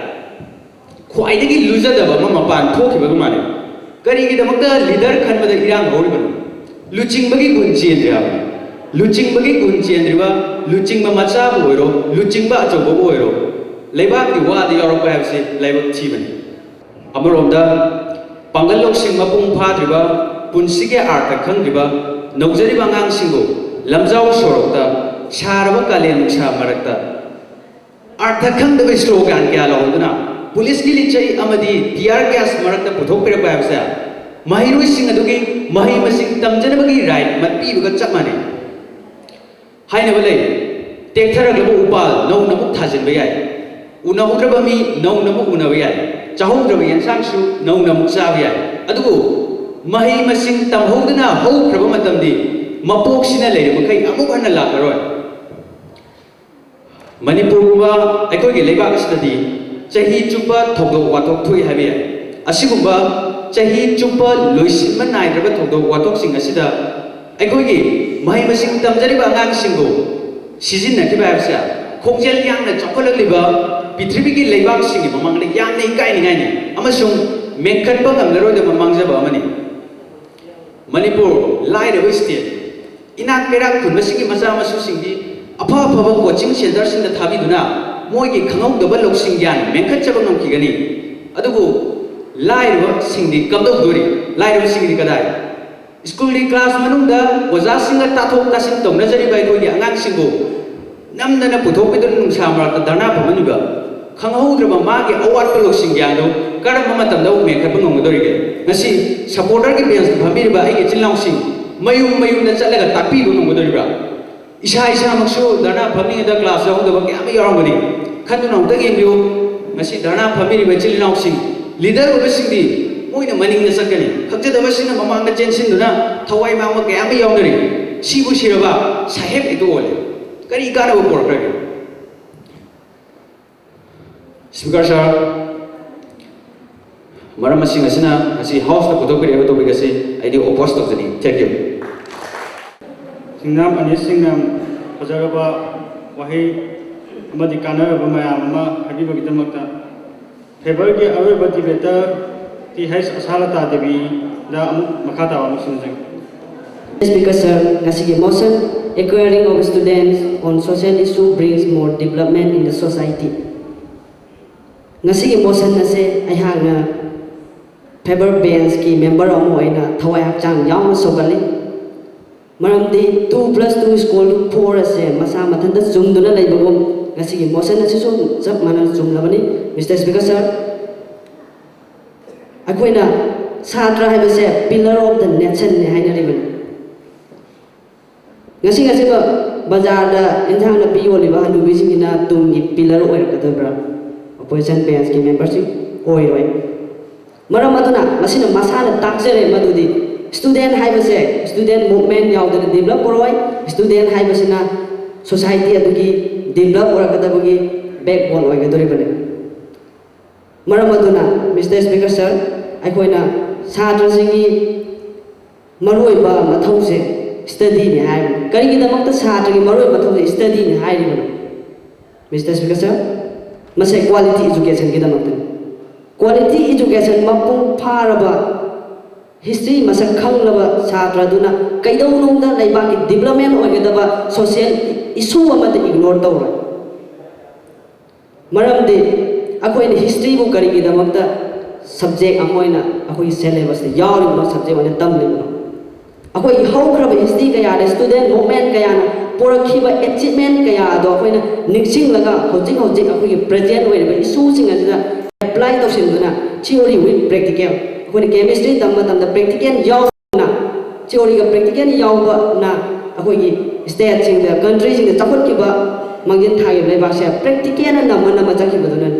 ꯈ꯭ꯋꯥꯏꯗꯒꯤ ꯂꯨꯖꯗꯕ ꯑꯃ ꯃꯄꯥꯟ ꯊꯣꯛꯈꯤꯕꯒ ꯃꯥꯟꯅꯩ꯫ ꯀꯔꯤꯒꯤꯗꯃꯛꯇ ꯂꯤꯗꯔ ꯈꯟꯕꯗ ꯏꯔꯥꯡ ꯍꯧꯔꯤꯕꯅꯣ? ꯂꯨꯆꯤꯡꯕꯒꯤ ꯒꯨꯟ ꯆꯦꯟꯗ꯭ꯔꯦ ꯍꯥꯏꯕꯅꯤ꯫ ꯂꯨꯆꯤꯡꯕꯒꯤ ꯒꯨꯟ ꯆꯦꯟꯗ꯭ꯔꯤꯕ, ꯂꯨꯆꯤꯡꯕ ꯃꯆꯥꯕꯨ ꯑꯣꯏꯔꯣ, ꯂꯨꯆꯤꯡꯕ ꯑꯆꯧꯕꯕꯨ ꯑꯣꯏꯔꯣ, ꯂꯩꯕꯥꯛꯀꯤ ꯋꯥꯗ ꯌꯥꯎꯔꯛꯄ ꯍꯥꯏꯕꯁꯤ ꯂꯥꯏꯕꯛ ꯊꯤꯕꯅꯤ꯫ ꯑꯃꯔꯣꯝꯗ, ꯄꯥꯡꯒꯜ ꯂꯧꯁꯤꯡ ꯃꯄꯨꯡ ꯐꯥꯗ꯭ꯔꯤꯕ, ꯄꯨꯟꯁꯤꯒꯤ ꯑꯥꯔꯊ ꯈꯪꯗ꯭ꯔꯤꯕ ꯅꯧꯖꯔꯤꯕ ꯑꯉꯥꯡꯁꯤꯡꯕꯨ ꯂꯝꯖꯥꯎ ꯁꯣꯔꯣꯛꯇ, ꯁꯥꯔꯕ ꯀꯥꯂꯦꯟ ꯅꯨꯡꯁꯥ ꯃꯔꯛꯇ, ꯑꯥꯔꯊ ꯈꯪꯗꯕ ꯁ꯭ꯂꯣꯒꯥꯟ ꯀꯌꯥ ꯂꯥꯎꯗꯨꯅ ꯄꯨꯂꯤꯁꯀꯤ ꯂꯤꯆꯩ ꯑꯃꯗꯤ ꯇꯤꯌꯥꯔ ꯒ꯭ꯌꯥꯁ ꯃꯔꯛꯇ ꯄꯨꯊꯣꯛꯄꯤꯔꯛꯄ ꯍꯥꯏꯕꯁꯦ ꯃꯍꯩꯔꯣꯏꯁꯤꯡ ꯑꯗꯨꯒꯤ ꯃꯍꯩ ꯃꯁꯤꯡ ꯇꯝꯖꯅꯕꯒꯤ ꯔꯥꯏꯠ ꯃꯠꯄꯤꯕꯒ ꯆꯞ ꯃꯥꯟꯅꯩ꯫ ꯍꯥꯏꯅꯕ ꯂꯩ, "ꯇꯦꯛꯊꯔꯛꯂꯕ ꯎꯄꯥꯜ ꯅꯧꯅ ꯑꯃꯨꯛ ꯊꯥꯖꯤꯟꯕ ꯌꯥꯏ, ꯎꯅꯍꯧꯗ꯭ꯔꯕ ꯃꯤ ꯅꯧꯅ ꯑꯃꯨꯛ ꯎꯅꯕ ꯌꯥꯏ, ꯆꯥꯍꯧꯗ꯭ꯔꯕ ꯌꯦꯟꯁꯥꯡꯁꯨ ꯅꯧꯅ ꯑꯃꯨꯛ ꯆꯥꯕ ꯌꯥꯏ"꯫ ꯑꯗꯨꯕꯨ ꯃꯍꯩ ꯃꯁꯤꯡ ꯇꯝꯍꯧꯗꯅ ꯍꯧꯈ꯭ꯔꯕ ꯃꯇꯝꯗꯤ ꯃꯄꯣꯛꯁꯤꯅ ꯂꯩꯔꯤꯕ ꯃꯈꯩ ꯑꯃꯨꯛ ꯍꯟꯅ ꯂꯥꯛꯂꯔꯣꯏ꯫ ꯃꯅꯤꯄꯨꯔꯒꯨꯝꯕ ꯑꯩꯈꯣꯏꯒꯤ ꯂꯩꯕꯥꯛ ꯑꯁꯤꯗꯗꯤ ꯆꯍꯤ ꯆꯨꯞꯄ ꯊꯧꯗꯣꯛ ꯋꯥꯊꯣꯛ ꯊꯣꯛꯏ ꯍꯥꯏꯕ ꯌꯥꯏ꯫ ꯑꯁꯤꯒꯨꯝꯕ ꯆꯍꯤ ꯆꯨꯞꯄ ꯂꯣꯏꯁꯤꯟꯕ ꯅꯥꯏꯗ꯭ꯔꯕ ꯊꯧꯗꯣꯛ ꯋꯥꯊꯣꯛꯁꯤꯡ ꯑꯁꯤꯗ ꯑꯩꯈꯣꯏꯒꯤ ꯃꯍꯩ ꯃꯁꯤꯡ ꯇꯝꯖꯔꯤꯕ ꯑꯉꯥꯡꯁꯤꯡꯕꯨ ꯁꯤꯖꯤꯟꯅꯈꯤꯕ ꯍꯥꯏꯕꯁꯦ ꯈꯣꯡꯖꯦꯜ ꯌꯥꯡꯅ ꯆꯥꯎꯈꯠꯂꯛꯂꯤꯕ ꯄ꯭ꯔꯤꯊꯤꯕꯤꯒꯤ ꯂꯩꯕꯥꯛꯁꯤꯡꯒꯤ ꯃꯃꯥꯡꯗ ꯌꯥꯝꯅ ꯏꯀꯥꯏꯅꯤꯡꯉꯥꯏꯅꯤ꯫ ꯑꯃꯁꯨꯡ ꯃꯦꯟꯈꯠꯄ ꯉꯝꯂꯔꯣꯏꯗꯕ ꯃꯥꯡꯖꯕ ꯑꯃꯅꯤ꯫ ꯃꯅꯤꯄꯨꯔ ꯂꯥꯏꯔꯕ state, ꯏꯅꯥꯛ ꯀꯩꯔꯥꯛ ꯈꯨꯟꯕꯁꯤꯡꯒꯤ ꯃꯆꯥ ꯃꯁꯨꯁꯤꯡꯗꯤ ꯑꯐ ꯑꯐꯕ coaching centreꯁꯤꯡꯗ ꯊꯥꯕꯤꯗꯨꯅ ꯃꯣꯏꯒꯤ ꯈꯪꯍꯧꯗꯕ ꯂꯧꯁꯤꯡ ꯒ꯭ꯌꯥꯟ ꯃꯦꯟꯈꯠꯆꯕ ꯉꯝꯈꯤꯒꯅꯤ꯫ ꯑꯗꯨꯕꯨ ꯂꯥꯏꯔꯕꯁꯤꯡꯗꯤ ꯀꯝꯗꯧꯗꯣꯔꯤ? ꯂꯥꯏꯔꯕꯁꯤꯡꯗꯤ ꯀꯗꯥꯏ? ꯁ꯭ꯀꯨꯜꯒꯤ class ꯃꯅꯨꯡꯗ ꯑꯣꯖꯥꯁꯤꯡꯒ ꯇꯥꯊꯣꯛ ꯇꯥꯁꯤꯟ ꯇꯧꯅꯖꯔꯤꯕ ꯑꯩꯈꯣꯏꯒꯤ ꯑꯉꯥꯡꯁꯤꯡꯕꯨ ꯅꯝꯗꯅ ꯄꯨꯊꯣꯛꯄꯤꯗꯨꯅ ꯅꯨꯡꯁꯥ ꯃꯔꯛꯇ ꯙꯔꯅꯥ ꯐꯝꯍꯟꯕꯤꯕ, ꯈꯪꯍꯧꯗ꯭ꯔꯕ ꯃꯥꯒꯤ ꯑꯋꯥꯠꯄ ꯂꯧꯁꯤꯡ ꯒ꯭ꯌꯥꯟꯗꯨ ꯀꯔꯝꯕ ꯃꯇꯝꯗ ꯑꯃꯨꯛ ꯃꯦꯟꯈꯠꯄ ꯉꯝꯒꯗꯧꯔꯤꯒꯦ? ꯉꯁꯤ supporterꯒꯤ benchꯇ ꯐꯝꯕꯤꯔꯤꯕ ꯑꯩꯒꯤ ꯏꯆꯤꯜ ꯏꯅꯥꯎꯁꯤꯡ ꯃꯌꯨꯝ ꯃꯌꯨꯝꯗ ꯆꯠꯂꯒ ꯇꯥꯛꯄꯤꯕ ꯉꯝꯒꯗꯧꯔꯤꯕ꯭ꯔꯥ? ꯏꯁꯥ ꯏꯁꯥꯃꯛꯁꯨ ꯙꯔꯅꯥ ꯐꯝꯂꯤꯉꯩꯗ class ꯌꯥꯎꯍꯧꯗꯕ ꯀꯌꯥ ꯑꯃ ꯌꯥꯎꯔꯝꯒꯅꯤ꯫ ꯈꯟꯗꯨꯅ ꯑꯃꯨꯛꯇꯪ ꯌꯦꯡꯕꯤꯌꯨ꯫ ꯉꯁꯤ ꯙꯔꯅꯥ ꯐꯝꯕꯤꯔꯤꯕ ꯏꯆꯤꯜ ꯏꯅꯥꯎꯁꯤꯡ, leader ꯑꯣꯏꯕꯁꯤꯡꯗꯤ ꯃꯣꯏꯅ ꯃꯅꯤꯡꯗ ꯆꯠꯀꯅꯤ, ꯈꯪꯖꯗꯕꯁꯤꯡꯅ ꯃꯃꯥꯡꯗ ꯆꯦꯟꯁꯤꯟꯗꯨꯅ ꯊꯋꯥꯏ ꯃꯥꯡꯕ ꯀꯌꯥ ꯑꯃ ꯌꯥꯎꯅꯔꯤ꯫ ꯁꯤꯕꯨ ꯁꯤꯔꯕ ꯁꯥꯍꯦꯕ ꯍꯦꯛꯇ ꯑꯣꯜꯂꯦ꯫ ꯀꯔꯤ ꯀꯥꯟꯅꯕ ꯄꯨꯔꯛꯈ꯭ꯔꯒꯦ? Speaker sir, ꯃꯔꯝ ꯑꯁꯤꯡ ꯑꯁꯤꯅ ꯉꯁꯤ Houseꯇ ꯄꯨꯊꯣꯛꯄꯤꯔꯛꯏꯕ topic ꯑꯁꯤ ꯑꯩꯗꯤ oppose ꯇꯧꯖꯅꯤꯡꯏ꯫ Thank you꯫ ꯁꯤꯡꯅꯥꯝ ꯑꯅꯤꯁ ꯁꯤꯡꯅꯥꯝ, ꯐꯖꯔꯕ ꯋꯥꯍꯩ ꯑꯃꯗꯤ ꯀꯥꯟꯅꯔꯕ ꯃꯌꯥꯝ ꯑꯃ ꯍꯥꯏꯕꯤꯕꯒꯤꯗꯃꯛꯇ ꯐꯦꯕꯔꯒꯤ ꯑꯔꯣꯏꯕ debater ꯇꯤ ꯍꯩꯆ ꯑꯁꯥꯂꯇꯥ ꯗꯦꯕꯤꯗ ꯑꯃꯨꯛ ꯃꯈꯥ ꯇꯥꯕ ꯑꯃꯨꯛ ꯁꯤꯟꯖꯒꯦ꯫ Speaker sir, ꯉꯁꯤꯒꯤ motion, Acquiring of students on social issue brings more development in the society꯫ ꯉꯁꯤꯒꯤ motion ꯑꯁꯦ ꯑꯩꯍꯥꯛꯅ favour benchꯀꯤ member ꯑꯃ ꯑꯣꯏꯅ ꯊꯋꯥꯏ ꯍꯛꯆꯥꯡ ꯌꯥꯎꯅ ꯁꯧꯒꯠꯂꯤ꯫ ꯃꯔꯝꯗꯤ two plus two equal to four ꯑꯁꯦ ꯃꯁꯥ ꯃꯊꯟꯇ ꯆꯨꯝꯗꯨꯅ ꯂꯩꯕꯒꯨꯝ, ꯉꯁꯤꯒꯤ motion ꯑꯁꯤꯁꯨ ꯆꯞ ꯃꯥꯟꯅꯅ ꯆꯨꯝꯂꯕꯅꯤ꯫ Mister Speaker sir, ꯑꯩꯈꯣꯏꯅ ꯁꯥꯇ꯭ꯔ ꯍꯥꯏꯕꯁꯦ pillar of the nationꯅꯦ ꯍꯥꯏꯅꯔꯤꯕꯅꯤ꯫ ꯉꯁꯤ ꯉꯁꯤꯃꯛ ꯕꯖꯥꯔꯗ ꯏꯟꯁꯥꯡ ꯅꯥꯄꯤ ꯌꯣꯜꯂꯤꯕ ꯍꯅꯨꯕꯤꯁꯤꯡꯁꯤꯅ ꯇꯨꯡꯒꯤ pillar ꯑꯣꯏꯔꯛꯀꯗꯕ꯭ꯔꯥ? Opposition benchꯀꯤ memberꯁꯤꯡ ꯑꯣꯏꯔꯣꯏ꯫ ꯃꯔꯝ ꯑꯗꯨꯅ ꯃꯁꯤꯅ ꯃꯁꯥꯅ ꯇꯥꯛꯆꯔꯦ ꯃꯗꯨꯗꯤ student ꯍꯥꯏꯕꯁꯦ student movement ꯌꯥꯎꯗꯅ develop ꯑꯣꯏꯔꯣꯏ꯫ Student ꯍꯥꯏꯕꯁꯤꯅ society ꯑꯗꯨꯒꯤ develop ꯑꯣꯏꯔꯛꯀꯗꯕꯒꯤ backbone ꯑꯣꯏꯒꯗꯧꯔꯤꯕꯅꯤ꯫ ꯃꯔꯝ ꯑꯗꯨꯅ, Mister Speaker sir, ꯑꯩꯈꯣꯏꯅ ꯁꯥꯇ꯭ꯔꯁꯤꯡꯒꯤ ꯃꯔꯨꯑꯣꯏꯕ ꯃꯊꯧꯁꯦ studyꯅꯤ ꯍꯥꯏꯔꯤꯕꯅꯤ꯫ ꯀꯔꯤꯒꯤꯗꯃꯛꯇ ꯁꯥꯇ꯭ꯔꯒꯤ ꯃꯔꯨꯑꯣꯏꯕ ꯃꯊꯧꯁꯦ studyꯅꯤ ꯍꯥꯏꯔꯤꯕꯅꯣ? Mister Speaker sir, ꯃꯁꯦ quality educationꯒꯤꯗꯃꯛꯇꯅꯤ꯫ Quality education ꯃꯄꯨꯡ ꯐꯥꯔꯕ history ꯃꯁꯛ ꯈꯪꯂꯕ ꯁꯥꯇ꯭ꯔꯗꯨꯅ ꯀꯩꯗꯧꯅꯨꯡꯗ ꯂꯩꯕꯥꯛꯀꯤ development ꯑꯣꯏꯒꯗꯕ social issue ꯑꯃꯠꯇ ignore ꯇꯧꯔꯣꯏ꯫ ꯃꯔꯝꯗꯤ ꯑꯩꯈꯣꯏꯅ historyꯕꯨ ꯀꯔꯤꯒꯤꯗꯃꯛꯇ subject ꯑꯃ ꯑꯣꯏꯅ ꯑꯩꯈꯣꯏꯒꯤ syllabusꯇ ꯌꯥꯎꯔꯤꯕꯅꯣ, subject ꯑꯣꯏꯅ ꯇꯝꯂꯤꯕꯅꯣ? ꯑꯩꯈꯣꯏꯒꯤ ꯍꯧꯈ꯭ꯔꯕ history ꯀꯌꯥꯗ student movement ꯀꯌꯥꯅ ꯄꯨꯔꯛꯈꯤꯕ achievement ꯀꯌꯥ ꯑꯗꯣ ꯑꯩꯈꯣꯏꯅ ꯅꯤꯡꯁꯤꯡꯂꯒ ꯍꯧꯖꯤꯛ ꯍꯧꯖꯤꯛ ꯑꯩꯈꯣꯏꯒꯤ present ꯑꯣꯏꯔꯤꯕ issueꯁꯤꯡ ꯑꯁꯤꯗ apply ꯇꯧꯁꯤꯟꯗꯨꯅ theory with practical, ꯑꯩꯈꯣꯏꯅ chemistry ꯇꯝꯕ ꯃꯇꯝꯗ practical ꯌꯥꯎꯗꯅ, theoryꯒ practical ꯌꯥꯎꯕꯅ ꯑꯩꯈꯣꯏꯒꯤ stateꯁꯤꯡꯗ, countryꯁꯤꯡꯗ ꯆꯥꯎꯈꯠꯈꯤꯕ ꯃꯥꯡꯖꯤꯜ ꯊꯥꯈꯤꯕ ꯂꯩꯕꯥꯛꯁꯦ practicalꯅ ꯅꯝꯃ ꯅꯝꯃ ꯆꯠꯈꯤꯕꯗꯨꯅꯅꯤ꯫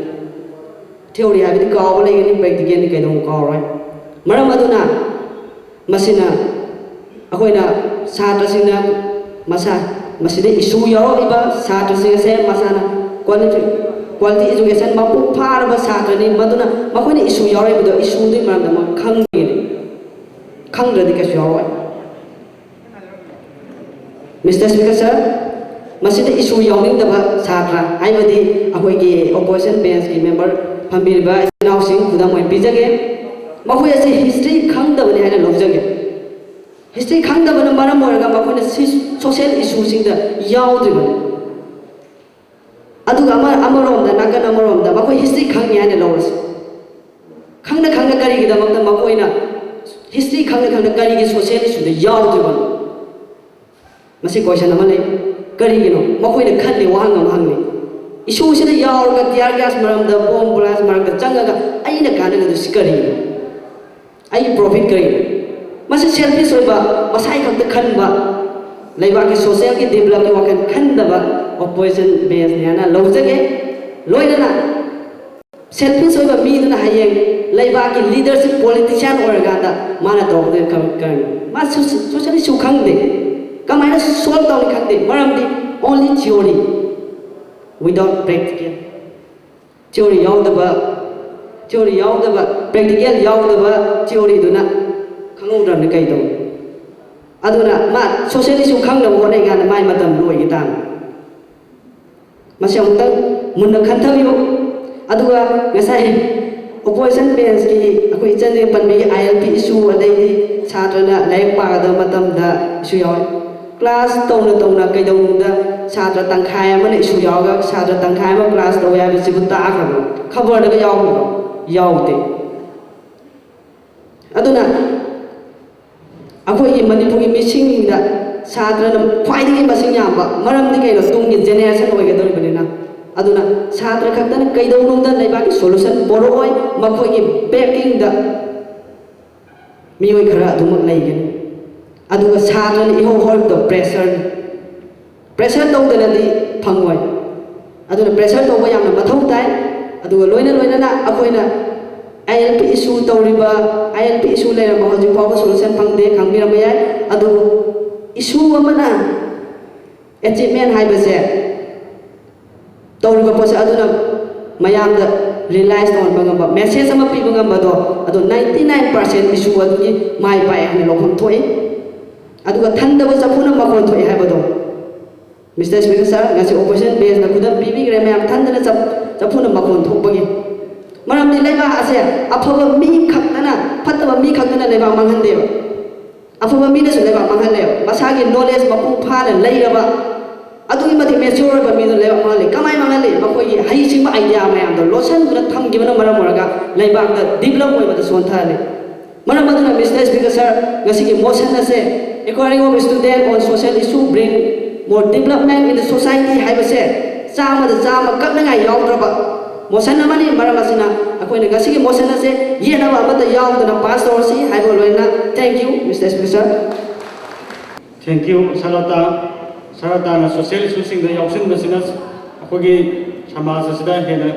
Theory ꯍꯥꯏꯕꯗꯤ ꯀꯥꯎꯕ ꯂꯩꯒꯅꯤ, practicalꯗꯤ ꯀꯩꯗꯧꯅꯨꯡ ꯀꯥꯎꯔꯣꯏ꯫ ꯃꯔꯝ ꯑꯗꯨꯅ ꯃꯁꯤꯅ ꯑꯩꯈꯣꯏꯅ ꯁꯥꯇ꯭ꯔꯁꯤꯡꯅ ꯃꯁꯥ, ꯃꯁꯤꯗ issue ꯌꯥꯎꯔꯛꯂꯤꯕ ꯁꯥꯇ꯭ꯔꯁꯤꯡ ꯑꯁꯦ ꯃꯁꯥꯅ quality, quality education ꯃꯄꯨꯡ ꯐꯥꯔꯕ ꯁꯥꯇ꯭ꯔꯅꯤ꯫ ꯃꯗꯨꯅ ꯃꯈꯣꯏꯅ issue ꯌꯥꯎꯔꯛꯏꯕꯗꯣ issueꯗꯨꯒꯤ ꯃꯔꯝꯗ ꯃꯣꯏ ꯈꯪꯕꯒꯤꯅꯤ꯫ ꯈꯪꯗ꯭ꯔꯗꯤ ꯀꯩꯁꯨ ꯌꯥꯎꯔꯣꯏ꯫ Mister Speaker sir, ꯃꯁꯤꯗ issue ꯌꯥꯎꯅꯤꯡꯗꯕ ꯁꯥꯇ꯭ꯔ, ꯍꯥꯏꯕꯗꯤ ꯑꯩꯈꯣꯏꯒꯤ opposition benchꯀꯤ member ꯐꯝꯕꯤꯔꯤꯕ ꯏꯆꯤꯟ ꯏꯅꯥꯎꯁꯤꯡ ꯈꯨꯗꯝ ꯑꯣꯏꯅ ꯄꯤꯖꯒꯦ꯫ ꯃꯈꯣꯏ ꯑꯁꯤ history ꯈꯪꯗꯕꯅꯤ ꯍꯥꯏꯅ ꯂꯧꯖꯒꯦ꯫ History ꯈꯪꯗꯕꯅ ꯃꯔꯝ ꯑꯣꯏꯔꯒ ꯃꯈꯣꯏꯅ ꯁꯤ social issueꯁꯤꯡꯗ ꯌꯥꯎꯗ꯭ꯔꯤꯕꯅꯤ꯫ ꯑꯗꯨꯒ ꯑꯃ-, ꯑꯃꯔꯣꯝꯗ, ꯅꯥꯀꯟ ꯑꯃꯔꯣꯝꯗ ꯃꯈꯣꯏ history ꯈꯪꯉꯤ ꯍꯥꯏꯅ ꯂꯧꯔꯁꯤ꯫ ꯈꯪꯅ ꯈꯪꯅ ꯀꯔꯤꯒꯤꯗꯃꯛꯇ ꯃꯈꯣꯏꯅ history ꯈꯪꯅ ꯈꯪꯅ ꯀꯔꯤꯒꯤ social issueꯗ ꯌꯥꯎꯗ꯭ꯔꯤꯕꯅꯣ? ꯃꯁꯤ question ꯑꯃ ꯂꯩ꯫ ꯀꯔꯤꯒꯤꯅꯣ? ꯃꯈꯣꯏꯅ ꯈꯜꯂꯤ ꯋꯥꯍꯪ ꯑꯃ ꯍꯪꯂꯤ꯫ Issueꯁꯤꯗ ꯌꯥꯎꯔꯒ tear gas ꯃꯔꯝꯗ, bomb blast ꯃꯔꯛꯇ ꯆꯪꯉꯒ ꯑꯩꯅ ꯀꯥꯟꯅꯒꯗꯣꯏꯁꯤ ꯀꯔꯤꯅꯣ? ꯑꯩꯒꯤ profit ꯀꯔꯤꯅꯣ? ꯃꯁꯤ selfish ꯑꯣꯏꯕ, ꯃꯁꯥꯒꯤ ꯈꯛꯇ ꯈꯟꯕ, ꯂꯩꯕꯥꯛꯀꯤ socialꯒꯤ developmentꯀꯤ ꯋꯥꯈꯜ ꯈꯟꯗꯕ opposition benchꯅꯤ ꯍꯥꯏꯅ ꯂꯧꯖꯒꯦ꯫ ꯂꯣꯏꯅꯅ selfish ꯑꯣꯏꯕ ꯃꯤꯗꯨꯅ ꯍꯌꯦꯡ ꯂꯩꯕꯥꯛꯀꯤ leadership politician ꯑꯣꯏꯔꯀꯥꯟꯗ ꯃꯥꯅ ꯇꯧꯔꯛꯀꯗꯣꯏ ꯀꯔꯝ-, ꯀꯔꯝ-, ꯃꯥ ꯁꯣ-, social issue ꯈꯪꯗꯦ, ꯀꯃꯥꯏꯅ solve ꯇꯧꯅꯤ ꯈꯪꯗꯦ, ꯃꯔꯝꯗꯤ only theory without practical꯫ Theory ꯌꯥꯎꯗꯕ, theory ꯌꯥꯎꯗꯕ, practical ꯌꯥꯎꯗꯕ theoryꯗꯨꯅ ꯈꯪꯍꯧꯗ꯭ꯔꯕꯅꯤ ꯀꯩ ꯇꯧꯅꯤ? ꯑꯗꯨꯅ ꯃꯥ social issue ꯈꯪꯅꯕ ꯍꯣꯠꯅꯩ ꯀꯥꯟꯗ ꯃꯥꯏ ꯃꯇꯝ ꯂꯣꯏꯒꯤ ꯇꯥꯕꯅꯤ꯫ ꯃꯁꯤ ꯑꯃꯨꯛꯇꯪ ꯃꯨꯟꯅ ꯈꯟꯊꯕꯤꯌꯨ꯫ ꯑꯗꯨꯒ ꯉꯁꯥꯏ Opposition benchꯀꯤ ꯑꯩꯈꯣꯏ ꯏꯆꯟꯁꯤꯡ ꯄꯟꯕꯤꯒꯤ ILP issue, ꯑꯗꯩꯗꯤ ꯁꯥꯇ꯭ꯔꯅ ꯂꯥꯏꯔꯤꯛ ꯄꯥꯒꯗꯕ ꯃꯇꯝꯗ issue ꯌꯥꯎꯋꯤ꯫ Class ꯇꯧꯅ ꯇꯧꯅ ꯀꯩꯗꯧꯅꯨꯡꯗ ꯁꯥꯇ꯭ꯔ ꯇꯪꯈꯥꯏ ꯑꯃꯅ issue ꯌꯥꯎꯔꯒ ꯁꯥꯇ꯭ꯔ ꯇꯪꯈꯥꯏ ꯑꯃ class ꯇꯧꯋꯦ ꯍꯥꯏꯕꯁꯤꯕꯨ ꯇꯥꯈ꯭ꯔꯕꯣ? ꯈꯕꯔꯗꯒ ꯌꯥꯎꯈ꯭ꯔꯕꯣ? ꯌꯥꯎꯗꯦ꯫ ꯑꯗꯨꯅ ꯑꯩꯈꯣꯏꯒꯤ ꯃꯅꯤꯄꯨꯔꯒꯤ ꯃꯤꯁꯤꯡꯗ ꯁꯥꯇ꯭ꯔꯅ ꯈ꯭ꯋꯥꯏꯗꯒꯤ ꯃꯁꯤꯡ ꯌꯥꯝꯕ, ꯃꯔꯝꯗꯤ ꯀꯩꯅꯣ? ꯇꯨꯡꯒꯤ generation ꯑꯣꯏꯒꯗꯧꯔꯤꯕꯅꯤꯅ꯫ ꯑꯗꯨꯅ ꯁꯥꯇ꯭ꯔ ꯈꯛꯇꯅ ꯀꯩꯗꯧꯅꯨꯡꯗ ꯂꯩꯕꯥꯛꯀꯤ solution ꯄꯣꯔꯛꯑꯣꯏ, ꯃꯈꯣꯏꯒꯤ backingꯗ ꯃꯤꯑꯣꯏ ꯈꯔ ꯑꯗꯨꯃꯛ ꯂꯩꯒꯅꯤ꯫ ꯑꯗꯨꯒ ꯁꯥꯇ꯭ꯔꯅ ꯏꯍꯧ ꯍꯧꯔꯛꯄꯗ pressure, pressure ꯇꯧꯗꯅꯗꯤ ꯐꯪꯉꯣꯏ꯫ ꯑꯗꯨꯅ pressure ꯇꯧꯕ ꯌꯥꯝꯅ ꯃꯊꯧ ꯇꯥꯏ꯫ ꯑꯗꯨꯒ ꯂꯣꯏꯅ ꯂꯣꯏꯅꯅ ꯑꯩꯈꯣꯏꯅ ILP issue ꯇꯧꯔꯤꯕ, ILP issue ꯂꯩꯔꯝꯕ ꯍꯧꯖꯤꯛ ꯐꯥꯎꯕ solution ꯐꯪꯗꯦ, ꯈꯪꯕꯤꯔꯝꯕ ꯌꯥꯏ꯫ ꯑꯗꯨꯕꯨ issue ꯑꯃꯅ achievement ꯍꯥꯏꯕꯁꯦ, ꯇꯧꯔꯤꯕ ꯄꯣꯠꯁꯦ ꯑꯗꯨꯅ ꯃꯌꯥꯝꯗ realize ꯇꯧꯍꯟꯕ ꯉꯝꯕ, message ꯑꯃ ꯄꯤꯕ ꯉꯝꯕꯗꯣ, ꯑꯗꯣ ninety nine percent issue ꯑꯗꯨꯒꯤ ꯃꯥꯏ ꯄꯥꯛꯑꯦ ꯍꯥꯏꯅ ꯂꯧꯐꯝ ꯊꯣꯛꯏ꯫ ꯑꯗꯨꯒ ꯊꯟꯗꯕ ꯆꯐꯨꯅ ꯃꯈꯣꯟ ꯊꯣꯛꯑꯦ ꯍꯥꯏꯕꯗꯣ, Mister Speaker Sir, ꯉꯁꯤ opposition benchꯅ ꯈꯨꯗꯝ ꯄꯤꯕꯤꯈ꯭ꯔꯦ ꯃꯌꯥꯝ, ꯊꯟꯗꯅ ꯆꯞ-, ꯆꯐꯨꯅ ꯃꯈꯣꯟ ꯊꯣꯛꯄꯒꯤ꯫ ꯃꯔꯝꯗꯤ ꯂꯩꯕꯥꯛ ꯑꯁꯦ ꯑꯐꯕ ꯃꯤ ꯈꯛꯇꯅ, ꯐꯠꯇꯕ ꯃꯤ ꯈꯛꯇꯅ ꯂꯩꯕꯥꯛ ꯃꯥꯡꯍꯟꯗꯦꯕ꯫ ꯑꯐꯕ ꯃꯤꯅꯁꯨ ꯂꯩꯕꯥꯛ ꯃꯥꯡꯍꯜꯂꯦꯕ꯫ ꯃꯁꯥꯒꯤ knowledge ꯃꯄꯨꯡ ꯐꯥꯅ ꯂꯩꯔꯕ, ꯑꯗꯨꯛꯀꯤ ꯃꯇꯤꯛ mature ꯑꯣꯏꯕ ꯃꯤꯗꯨ ꯂꯩꯕꯥꯛ ꯃꯥꯡꯍꯜꯂꯤ꯫ ꯀꯃꯥꯏꯅ ꯃꯥꯡꯍꯜꯂꯤ? ꯃꯈꯣꯏꯒꯤ ꯍꯩꯁꯤꯡꯕ idea ꯃꯌꯥꯝꯗꯣ ꯂꯣꯠꯁꯤꯟꯗꯨꯅ ꯊꯝꯈꯤꯕꯅ ꯃꯔꯝ ꯑꯣꯏꯔꯒ ꯂꯩꯕꯥꯛꯇ develop ꯑꯣꯏꯕꯗ ꯁꯣꯟꯊꯍꯜꯂꯤ꯫ ꯃꯔꯝ ꯑꯗꯨꯅ, Mister Speaker Sir, ꯉꯁꯤꯒꯤ motion ꯑꯁꯦ, "Inquiry of student on social issue bring more development in the society" ꯍꯥꯏꯕꯁꯦ ꯆꯥꯝꯃꯗ ꯆꯥꯝꯃ ꯀꯛꯅꯉꯥꯏ ꯌꯥꯎꯗ꯭ꯔꯕ motion ꯑꯃꯅꯤ꯫ ꯃꯔꯝ ꯑꯁꯤꯅ ꯑꯩꯈꯣꯏꯅ ꯉꯁꯤꯒꯤ motion ꯑꯁꯦ ꯌꯦꯠꯅꯕ ꯑꯃꯠꯇ ꯌꯥꯎꯗꯅ pass ꯇꯧꯔꯁꯤ ꯍꯥꯏꯕ ꯂꯣꯏꯅꯅ, thank you, Mister Speaker Sir. Thank you, ꯁꯔꯂꯇꯥ꯫ ꯁꯔꯂꯇꯥꯅ social issueꯁꯤꯡꯗ ꯌꯥꯎꯁꯤꯟꯕꯁꯤꯅ ꯑꯩꯈꯣꯏꯒꯤ ꯁꯃꯥꯖ ꯑꯁꯤꯗ ꯍꯦꯟꯅ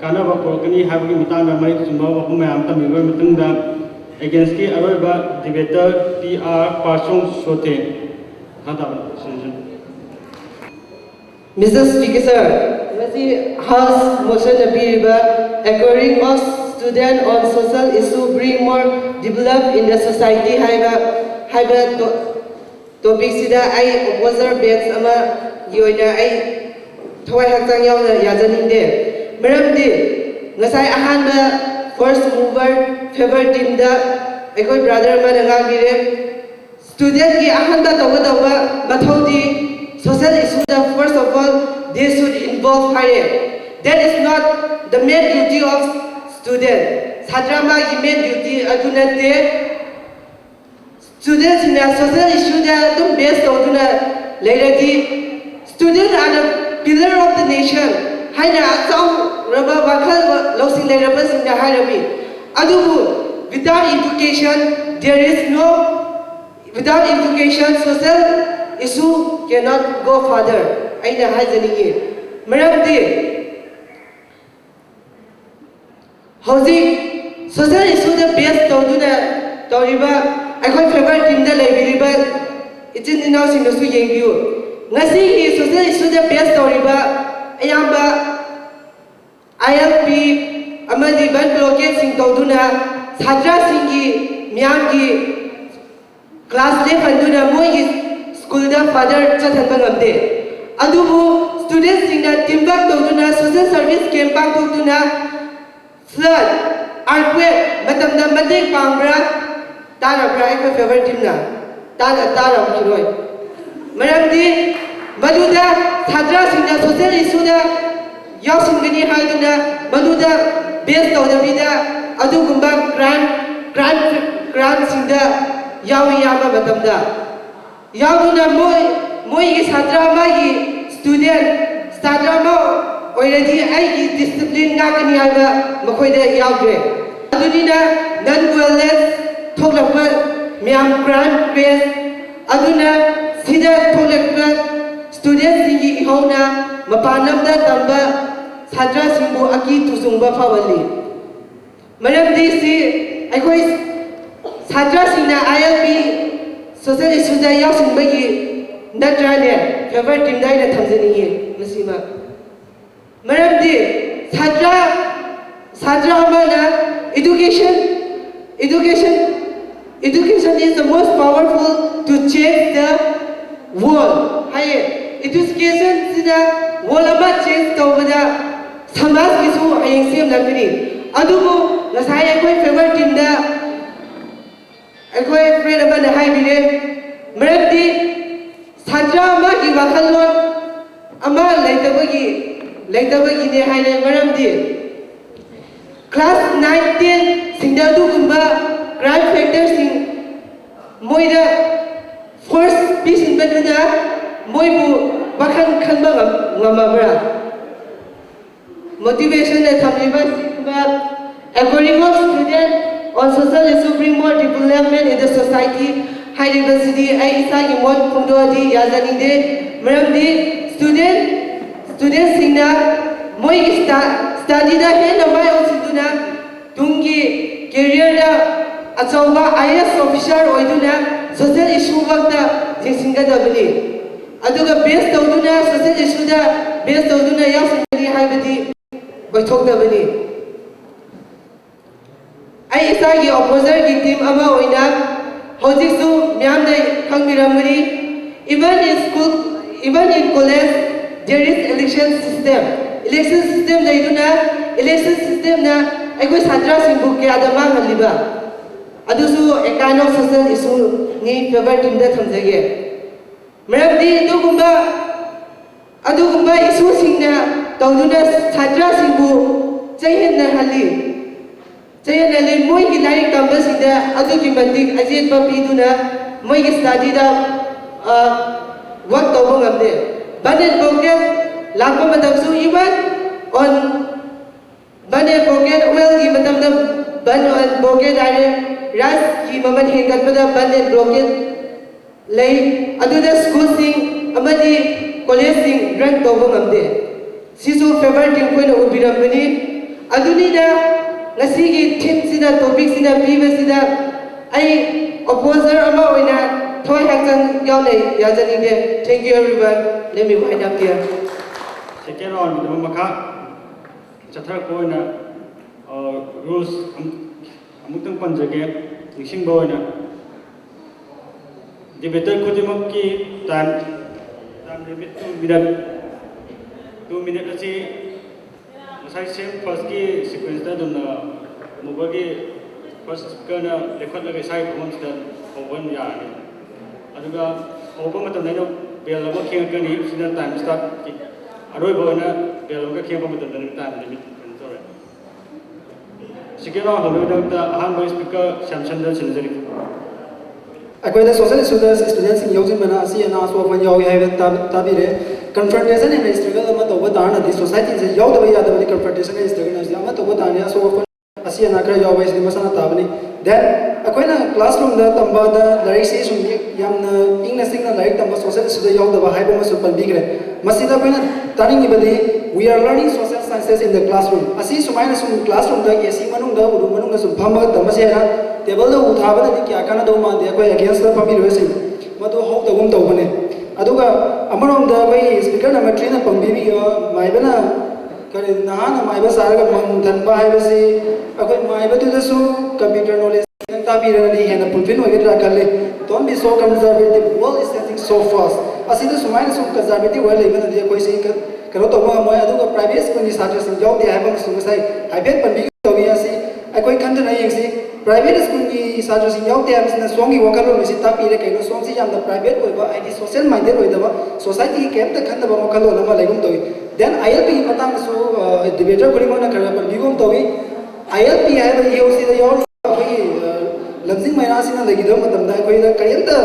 ꯀꯥꯟꯅꯕ ꯄꯨꯔꯛꯀꯅꯤ ꯍꯥꯏꯕꯒꯤ ꯃꯇꯥꯡꯗ ꯃꯔꯤꯛ ꯆꯨꯝꯕ ꯋꯥꯐꯝ ꯃꯌꯥꯝ ꯇꯝꯕꯤꯕ ꯃꯇꯨꯡꯗ, againstꯀꯤ ꯑꯔꯣꯏꯕ debater P R Parchung Sothe꯫ ꯃꯈꯥ ꯇꯥꯕ ꯁꯤꯟꯖꯤꯟ꯫ Mister Speaker Sir, ꯉꯁꯤ House motionꯅ ꯄꯤꯔꯤꯕ "Inquiry of student on social issue bring more develop in the society" ꯍꯥꯏꯕ, ꯍꯥꯏꯕ to-, topicꯁꯤꯗ ꯑꯩ opposer bench ꯑꯃꯒꯤ ꯑꯣꯏꯅ ꯑꯩ ꯊꯋꯥꯏ ꯍꯛꯆꯥꯡ ꯌꯥꯎꯅ ꯌꯥꯖꯅꯤꯡꯗꯦ꯫ ꯃꯔꯝꯗꯤ ꯉꯁꯥꯏ ꯑꯍꯥꯟꯕ First mover favour teamꯗ ꯑꯩꯈꯣꯏ brother ꯑꯃꯅ ꯉꯥꯡꯕꯤꯔꯦ꯫ Studentꯀꯤ ꯑꯍꯥꯟꯕ ꯇꯧꯒꯗꯧꯕ ꯃꯊꯧꯗꯤ social issueꯗ first of all they should involve ꯍꯥꯏꯔꯦ꯫ That is not the main duty of student꯫ ꯁꯥꯇ꯭ꯔ ꯑꯃꯒꯤ main duty ꯑꯗꯨ ꯅꯠꯇꯦ꯫ Studentꯁꯤꯡꯅ social issueꯗ ꯑꯗꯨꯝ base ꯇꯧꯗꯨꯅ ꯂꯩꯔꯗꯤ, student are the pillar of the nation ꯍꯥꯏꯅ ꯑꯆꯧꯔꯕ ꯋꯥꯈꯜ ꯂꯧꯁꯤꯡ ꯂꯩꯔꯕꯁꯤꯡꯅ ꯍꯥꯏꯔꯝꯃꯤ꯫ ꯑꯗꯨꯕꯨ without education there is no, without education social issue cannot go further ꯑꯩꯅ ꯍꯥꯏꯖꯅꯤꯡꯉꯤ꯫ ꯃꯔꯝꯗꯤ ꯍꯧꯖꯤꯛ social issueꯗ base ꯇꯧꯗꯨꯅ ꯇꯧꯔꯤꯕ ꯑꯩꯈꯣꯏ favour teamꯗ ꯂꯩꯕꯤꯔꯤꯕ ꯏꯆꯤꯟ ꯏꯅꯥꯎꯁꯤꯡꯅꯁꯨ ꯌꯦꯡꯕꯤꯌꯨ꯫ ꯉꯁꯤꯒꯤ social issueꯗ base ꯇꯧꯔꯤꯕ ꯑꯌꯥꯝꯕ ILP ꯑꯃꯗꯤ bandh blockadeꯁꯤꯡ ꯇꯧꯗꯨꯅ ꯁꯥꯇ꯭ꯔꯁꯤꯡꯒꯤ, ꯃꯤꯌꯥꯝꯒꯤ class ꯂꯦꯞꯍꯟꯗꯨꯅ ꯃꯣꯏꯒꯤ schoolꯗ further ꯆꯠꯍꯟꯕ ꯉꯝꯗꯦ꯫ ꯑꯗꯨꯕꯨ studentꯁꯤꯡꯅ teamwork ꯇꯧꯗꯨꯅ social service camp ꯄꯥꯡꯊꯣꯛꯇꯨꯅ flood, earthquake ꯃꯇꯝꯗ ꯃꯇꯦꯡ ꯄꯥꯡꯕ꯭ꯔꯥ? ꯇꯥꯔꯕ꯭ꯔꯥ? ꯑꯩꯈꯣꯏ favour teamꯅ ꯇꯥ-, ꯇꯥꯔꯝꯈꯤꯔꯣꯏ꯫ ꯃꯔꯝꯗꯤ ꯃꯗꯨꯗ ꯁꯥꯇ꯭ꯔꯁꯤꯡꯅ social issueꯗ ꯌꯥꯎꯁꯤꯟꯒꯅꯤ ꯍꯥꯏꯗꯨꯅ ꯃꯗꯨꯗ base ꯇꯧꯗꯕꯤꯗ ꯑꯗꯨꯒꯨꯝꯕ crime, crime, crimeꯁꯤꯡꯗ ꯌꯥꯎꯏ ꯑꯌꯥꯝꯕ ꯃꯇꯝꯗ꯫ ꯌꯥꯎꯗꯨꯅ ꯃꯣꯏ, ꯃꯣꯏꯒꯤ ꯁꯥꯇ꯭ꯔ ꯑꯃꯒꯤ student, ꯁꯥꯇ꯭ꯔ ꯑꯃ ꯑꯣꯏꯔꯗꯤ ꯑꯩꯒꯤ discipline ꯉꯥꯛꯀꯅꯤ ꯍꯥꯏꯕ ꯃꯈꯣꯏꯗ ꯌꯥꯎꯗ꯭ꯔꯦ꯫ ꯑꯗꯨꯅꯤꯅ non violence ꯊꯣꯛꯂꯛꯄ ꯃꯌꯥꯝ crime case ꯑꯗꯨꯅ ꯁꯤꯗ ꯊꯣꯛꯂꯛꯄ studentꯁꯤꯡꯒꯤ ꯏꯍꯧꯅ ꯃꯄꯥꯟ ꯂꯝꯗ ꯇꯝꯕ ꯁꯥꯇ꯭ꯔꯁꯤꯡꯕꯨ ꯑꯀꯤ ꯇꯨꯖꯨꯡꯕ ꯐꯥꯎꯍꯜꯂꯤ꯫ ꯃꯔꯝꯗꯤ ꯁꯤ ꯑꯩꯈꯣꯏ ꯁꯥꯇ꯭ꯔꯁꯤꯡꯅ ILP social issueꯗ ꯌꯥꯎꯁꯤꯟꯕꯒꯤ ꯅꯠꯇ꯭ꯔꯥꯅꯦ favour teamꯗ ꯑꯩꯅ ꯊꯝꯖꯅꯤꯡꯉꯤ ꯃꯁꯤꯃ꯫ ꯃꯔꯝꯗꯤ ꯁꯥꯇ꯭ꯔ, ꯁꯥꯇ꯭ꯔ ꯑꯃꯅ education, education, education is the most powerful to change the world ꯍꯥꯏꯌꯦ꯫ Educationꯁꯤꯅ world ꯑꯃ change ꯇꯧꯕꯗ ꯁꯃꯥꯖꯀꯤꯁꯨ ꯍꯌꯦꯡ ꯁꯦꯝꯂꯛꯀꯅꯤ꯫ ꯑꯗꯨꯕꯨ ꯉꯁꯥꯏ ꯑꯩꯈꯣꯏ ꯐꯦꯚꯔ ꯇꯤꯝꯗ ꯑꯩꯈꯣꯏ ꯐ꯭ꯔꯦꯟ ꯑꯃꯅ ꯍꯥꯏꯕꯤꯔꯦ, ꯃꯔꯝꯗꯤ ꯁꯥꯇ꯭ꯔ ꯑꯃꯒꯤ ꯋꯥꯈꯜꯂꯣꯟ ꯑꯃ ꯂꯩꯇꯕꯒꯤ ꯂꯩꯇꯕꯒꯤꯅꯦ ꯍꯥꯏꯔꯦ꯫ ꯃꯔꯝꯗꯤ ꯀ꯭ꯂꯥꯁ ꯅꯥꯏꯟ ꯇꯦꯟꯁꯤꯡꯗ ꯑꯗꯨꯒꯨꯝꯕ ꯀ꯭ꯔꯥꯏꯝ ꯐꯦꯛꯇꯔꯁꯤꯡ ꯃꯣꯏꯗ ꯐꯣꯔꯁ ꯄꯤꯁꯤꯟꯕꯗꯨꯅ ꯃꯣꯏꯕꯨ ꯋꯥꯈꯜ ꯈꯟꯕ ꯉꯝ- ꯉꯝꯃꯕ꯭ꯔꯥ? ꯃꯣꯇꯤꯚꯦꯁꯟꯗ ꯊꯝꯂꯤꯕ ꯑꯁꯤꯒꯨꯝꯕ Academy of Student on Social Issue Bring More Development in the Society ꯍꯥꯏꯔꯤꯕꯁꯤꯗꯤ ꯑꯩ ꯏꯁꯥꯒꯤ ꯃꯣꯠ ꯐꯣꯡꯗꯣꯛꯑꯗꯤ ꯌꯥꯖꯅꯤꯡꯗꯦ꯫ ꯃꯔꯝꯗꯤ ꯁ꯭ꯇꯨꯗꯦꯟ ꯁ꯭ꯇꯨꯗꯦꯟꯁꯤꯡꯅ ꯃꯣꯏꯒꯤ ꯁ꯭ꯇꯥ ꯁ꯭ꯇꯗꯤꯗ ꯍꯦꯟꯅ ꯃꯥꯏ ꯑꯣꯟꯁꯤꯟꯗꯨꯅ ꯇꯨꯡꯒꯤ ꯀꯦꯔꯤꯌꯔꯗ ꯑꯆꯧꯕ ꯑꯥꯏ ꯑꯦ ꯑꯦꯁ ꯑꯣꯐꯤꯁꯥꯔ ꯑꯣꯏꯗꯨꯅ ꯁꯣꯁꯦꯜ ꯏꯁꯨꯃꯛꯇ ꯌꯦꯡꯁꯤꯟꯒꯗꯕꯅꯤ꯫ ꯑꯗꯨꯒ ꯕꯦꯁ ꯇꯧꯗꯨꯅ ꯁꯣꯁꯦꯜ ꯏꯁꯨꯗ ꯕꯦꯁ ꯇꯧꯗꯨꯅ ꯌꯥꯎꯁꯤꯟꯒꯅꯤ ꯍꯥꯏꯕꯗꯤ ꯑꯣꯏꯊꯣꯛꯇꯕꯅꯤ꯫ ꯑꯩ ꯏꯁꯥꯒꯤ ꯑꯣꯄꯣꯖꯔꯒꯤ ꯇꯤꯝ ꯑꯃ ꯑꯣꯏꯅ ꯍꯧꯖꯤꯛꯁꯨ ꯃꯌꯥꯝꯅ ꯈꯪꯕꯤꯔꯝꯒꯅꯤ, even in school, even in college, there is election system. Election system ꯂꯩꯗꯨꯅ election systemꯅ ꯑꯩꯈꯣꯏ ꯁꯥꯇ꯭ꯔꯁꯤꯡꯕꯨ ꯀꯌꯥꯗ ꯃꯥꯡꯍꯜꯂꯤꯕ? ꯑꯗꯨꯁꯨ a kind of social issueꯅꯤ, ꯐꯦꯚꯔ ꯇꯤꯝꯗ ꯊꯝꯖꯒꯦ꯫ ꯃꯔꯝꯗꯤ ꯑꯗꯨꯒꯨꯝꯕ ꯑꯗꯨꯒꯨꯝꯕ ꯏꯁꯨꯁꯤꯡꯅ ꯇꯧꯗꯨꯅ ꯁꯥꯇ꯭ꯔꯁꯤꯡꯕꯨ ꯆꯩꯍꯟꯅꯍꯜꯂꯤ꯫ ꯆꯩꯍꯟꯍꯜꯂꯤ꯫ ꯃꯣꯏꯒꯤ ꯂꯥꯏꯔꯤꯛ ꯇꯝꯕꯁꯤꯡꯗ ꯑꯗꯨꯛꯀꯤ ꯃꯇꯤꯛ ꯑꯌꯦꯠꯄ ꯄꯤꯗꯨꯅ ꯃꯣꯏꯒꯤ ꯁ꯭ꯇꯗꯤꯗ ꯋꯥꯛ ꯇꯧꯕ ꯉꯝꯗꯦ꯫ ꯕꯟ ꯑꯦꯟ ꯕ꯭ꯂꯣꯀꯦꯠ ꯂꯥꯛꯄ ꯃꯇꯝꯁꯨ, even on bandh and blockade ꯑꯣꯏꯜꯒꯤ ꯃꯇꯝꯗ ꯕꯟ ꯑꯦꯟ ꯕ꯭ꯂꯣꯀꯦꯠ ꯍꯥꯏꯔꯦ, ꯔꯥꯏꯁꯀꯤ ꯃꯃꯜ ꯍꯦꯟꯒꯠꯄꯗ ꯕꯟ ꯑꯦꯟ ꯕ꯭ꯂꯣꯀꯦꯠ ꯂꯩ꯫ ꯑꯗꯨꯗ ꯁ꯭ꯀꯨꯜꯁꯤꯡ ꯑꯃꯗꯤ ꯀꯣꯂꯦꯖꯁꯤꯡ ꯔꯟ ꯇꯧꯕ ꯉꯝꯗꯦ꯫ ꯁꯤꯁꯨ ꯐꯦꯚꯔ ꯇꯤꯝ ꯑꯩꯈꯣꯏꯅ ꯎꯕꯤꯔꯝꯒꯅꯤ꯫ ꯑꯗꯨꯅꯤꯅ ꯉꯁꯤꯒꯤ ꯊꯤꯝꯁꯤꯗ, ꯇꯣꯄꯤꯛꯁꯤꯗ ꯄꯤꯕꯁꯤꯗ ꯑꯩ ꯑꯣꯄꯣꯖꯔ ꯑꯃ ꯑꯣꯏꯅ ꯊꯋꯥꯏ ꯍꯛꯆꯥꯡ ꯌꯥꯎꯅ ꯌꯥꯖꯅꯤꯡꯗꯦ꯫ Thank you everyone. Let me wind up here. Second round ꯒꯤꯗꯃꯛ ꯃꯈꯥ ꯆꯠꯊꯔꯛꯄ ꯑꯣꯏꯅ ꯔꯨꯜꯁ ꯑꯃꯨꯛꯇꯪ ꯄꯟꯖꯒꯦ꯫ ꯅꯤꯡꯁꯤꯡꯕ ꯑꯣꯏꯅ ꯗꯤꯕꯦꯇꯔ ꯈꯨꯗꯤꯡꯃꯛꯀꯤ time time limit two minute two minute ꯑꯁꯤ ꯉꯁꯥꯏ ꯁꯦꯝ ꯐꯥꯔꯁꯀꯤ ꯁꯤꯀ꯭ꯋꯦꯟꯁꯇ ꯑꯗꯨꯝꯅ ꯍꯧꯕꯒꯤ first speakerꯅ ꯂꯦꯞꯈꯠꯂꯒ ꯏꯁꯥꯒꯤ ꯐꯝꯐꯝꯁꯤꯗ ꯍꯧꯕ ꯑꯣꯏꯅ ꯌꯥꯔꯅꯤ꯫ ꯑꯗꯨꯒ ꯍꯧꯕ ꯃꯇꯝꯗ ꯑꯩꯅ bell ꯑꯃ ꯈꯤꯉꯛꯀꯅꯤ, ꯁꯤꯅ time startꯀꯤ꯫ ꯑꯔꯣꯏꯕ ꯑꯣꯏꯅ bell ꯑꯃꯒ ꯈꯤꯉꯛꯄ ꯃꯇꯝꯗ ꯅꯪ time limit ꯀꯩꯅꯣ ꯇꯧꯔꯦ꯫ Second round ꯍꯧꯅꯕꯒꯤꯗꯃꯛꯇ ꯑꯍꯥꯟꯕ speaker ꯁ꯭ꯌꯥꯝꯁꯟꯗ ꯁꯤꯟꯅꯖꯔꯤ꯫ ꯑꯩꯈꯣꯏꯗ social issueꯗ studentꯁꯤꯡ ꯌꯥꯎꯁꯤꯟꯕꯅ ꯑꯁꯤ ꯑꯅꯥ ꯑꯁꯣꯛ ꯑꯄꯟ ꯌꯥꯎꯏ ꯍꯥꯏꯕ ꯇꯥ-, ꯇꯥꯕꯤꯔꯦ꯫ Confrontation and struggle ꯑꯃ ꯇꯧꯕ ꯇꯥꯔꯒꯗꯤ societyꯁꯦ ꯌꯥꯎꯗꯕ ꯌꯥꯗꯕꯅꯤ꯫ Confrontation and struggle ꯍꯥꯏꯁꯦ ꯑꯃ ꯇꯧꯕ ꯇꯥꯔꯗꯤ ꯑꯁꯣꯛ ꯑꯄꯟ, ꯑꯁꯤ ꯑꯅꯥ ꯈꯔ ꯌꯥꯎꯕ ꯍꯥꯏꯁꯤꯗꯤ ꯃꯁꯥꯅ ꯇꯥꯕꯅꯤ꯫ Then ꯑꯩꯈꯣꯏꯅ classroomꯗ ꯇꯝꯕꯗ ꯂꯥꯏꯔꯤꯛꯁꯤ ꯁꯨꯝ ꯌꯥꯝꯅ ꯏꯪꯅ ꯆꯤꯛꯅ ꯂꯥꯏꯔꯤꯛ ꯇꯝꯕ social issueꯗ ꯌꯥꯎꯗꯕ ꯍꯥꯏꯕ ꯑꯃꯁꯨ ꯄꯟꯕꯤꯈ꯭ꯔꯦ꯫ ꯃꯁꯤꯗ ꯑꯩꯈꯣꯏꯅ ꯇꯥꯅꯤꯡꯉꯤꯕꯗꯤ "We are learning social sciences in the classroom"꯫ ꯑꯁꯤ ꯁꯨꯃꯥꯏꯅ ꯁꯨꯝ classroomꯗ AC ꯃꯅꯨꯡꯗ, ꯎꯔꯨꯝ ꯃꯅꯨꯡꯗ ꯁꯨꯝ ꯐꯝꯃꯒ ꯇꯝꯕꯁꯦ ꯍꯥꯏꯅ tableꯗ ꯎ ꯊꯥꯕꯅꯗꯤ ꯀꯌꯥ ꯀꯥꯟꯅꯗꯧ ꯃꯥꯟꯗꯦ ꯑꯩꯈꯣꯏ againstꯇ ꯐꯝꯃꯤꯕꯁꯤꯡ꯫ ꯃꯗꯨ ꯍꯧꯗꯒꯨꯝ ꯇꯧꯕꯅꯦ꯫ ꯑꯗꯨꯒ ꯑꯃꯔꯣꯝꯗ ꯑꯩꯈꯣꯏ speaker number threeꯅ ꯄꯟꯕꯤꯈꯤꯕ ꯃꯥꯏꯕꯅ ꯀꯔꯤ, ꯅꯍꯥꯅ ꯃꯥꯏꯕ ꯁꯥꯔꯒ ꯃꯪ ꯊꯟꯕ ꯍꯥꯏꯕꯁꯤ ꯑꯩꯈꯣꯏ ꯃꯥꯏꯕꯗꯨꯗꯁꯨ computer knowledge ꯈꯤꯇꯪ ꯇꯥꯛꯄꯤꯔꯒꯗꯤ ꯍꯦꯟꯅ fulfill ꯑꯣꯏꯒꯗ꯭ꯔꯥ ꯈꯜꯂꯤ꯫ "Don't be so conservative, world is changing so fast"꯫ ꯑꯁꯤꯗ ꯁꯨꯃꯥꯏꯅ ꯁꯨꯝ conservative ꯑꯣꯏꯔ ꯂꯩꯕꯅꯗꯤ ꯑꯩꯈꯣꯏꯁꯤ ꯀ-, ꯀꯩꯅꯣ ꯇꯧꯕ ꯉꯝꯃꯣꯏ꯫ ꯑꯗꯨꯒ private schoolꯒꯤ ꯁꯥꯇ꯭ꯔꯁꯤꯡ ꯌꯥꯎꯗꯦ ꯍꯥꯏꯕ ꯑꯃꯁꯨ ꯉꯁꯥꯏ ꯍꯥꯏꯐꯦꯠ ꯄꯟꯕꯤꯒꯦ ꯇꯧꯏ꯫ ꯑꯁꯤ ꯑꯩꯈꯣꯏ ꯈꯟꯊꯅ ꯌꯦꯡꯁꯤ꯫ Private schoolꯒꯤ ꯁꯥꯇ꯭ꯔꯁꯤꯡ ꯌꯥꯎꯗꯦ ꯍꯥꯏꯕꯁꯤꯅ ꯁꯣꯝꯒꯤ ꯋꯥꯈꯜꯂꯣꯟ ꯑꯁꯤ ꯇꯥꯛꯄꯤꯔꯦ꯫ ꯀꯩꯅꯣ, ꯁꯣꯝꯁꯤ ꯌꯥꯝꯅ private ꯑꯣꯏꯕ, ꯍꯥꯏꯗꯤ social minded ꯑꯣꯏꯗꯕ, societyꯒꯤ ꯀꯩꯝꯇ ꯈꯟꯗꯕ ꯋꯥꯈꯜꯂꯣꯟ ꯑꯃ ꯂꯩꯒꯨꯝ ꯇꯧꯏ꯫ Then ILPꯒꯤ ꯃꯇꯥꯡꯗꯁꯨ, ꯑ, debater ꯈꯨꯗꯤꯡꯃꯛꯅ ꯈꯔ ꯈꯔ ꯄꯟꯕꯤꯒꯨꯝ ꯇꯧꯏ꯫ ILP ꯍꯥꯏꯕ EOCꯗ ꯌꯥꯎꯔꯤꯕ ꯑꯩꯈꯣꯏꯒꯤ, ꯑ, ꯂꯝꯖꯤꯡ ꯃꯩꯔꯥꯁꯤꯅ ꯂꯩꯈꯤꯗꯕ ꯃꯇꯝꯗ ꯑꯩꯈꯣꯏꯗ ꯀꯔꯤꯝꯇ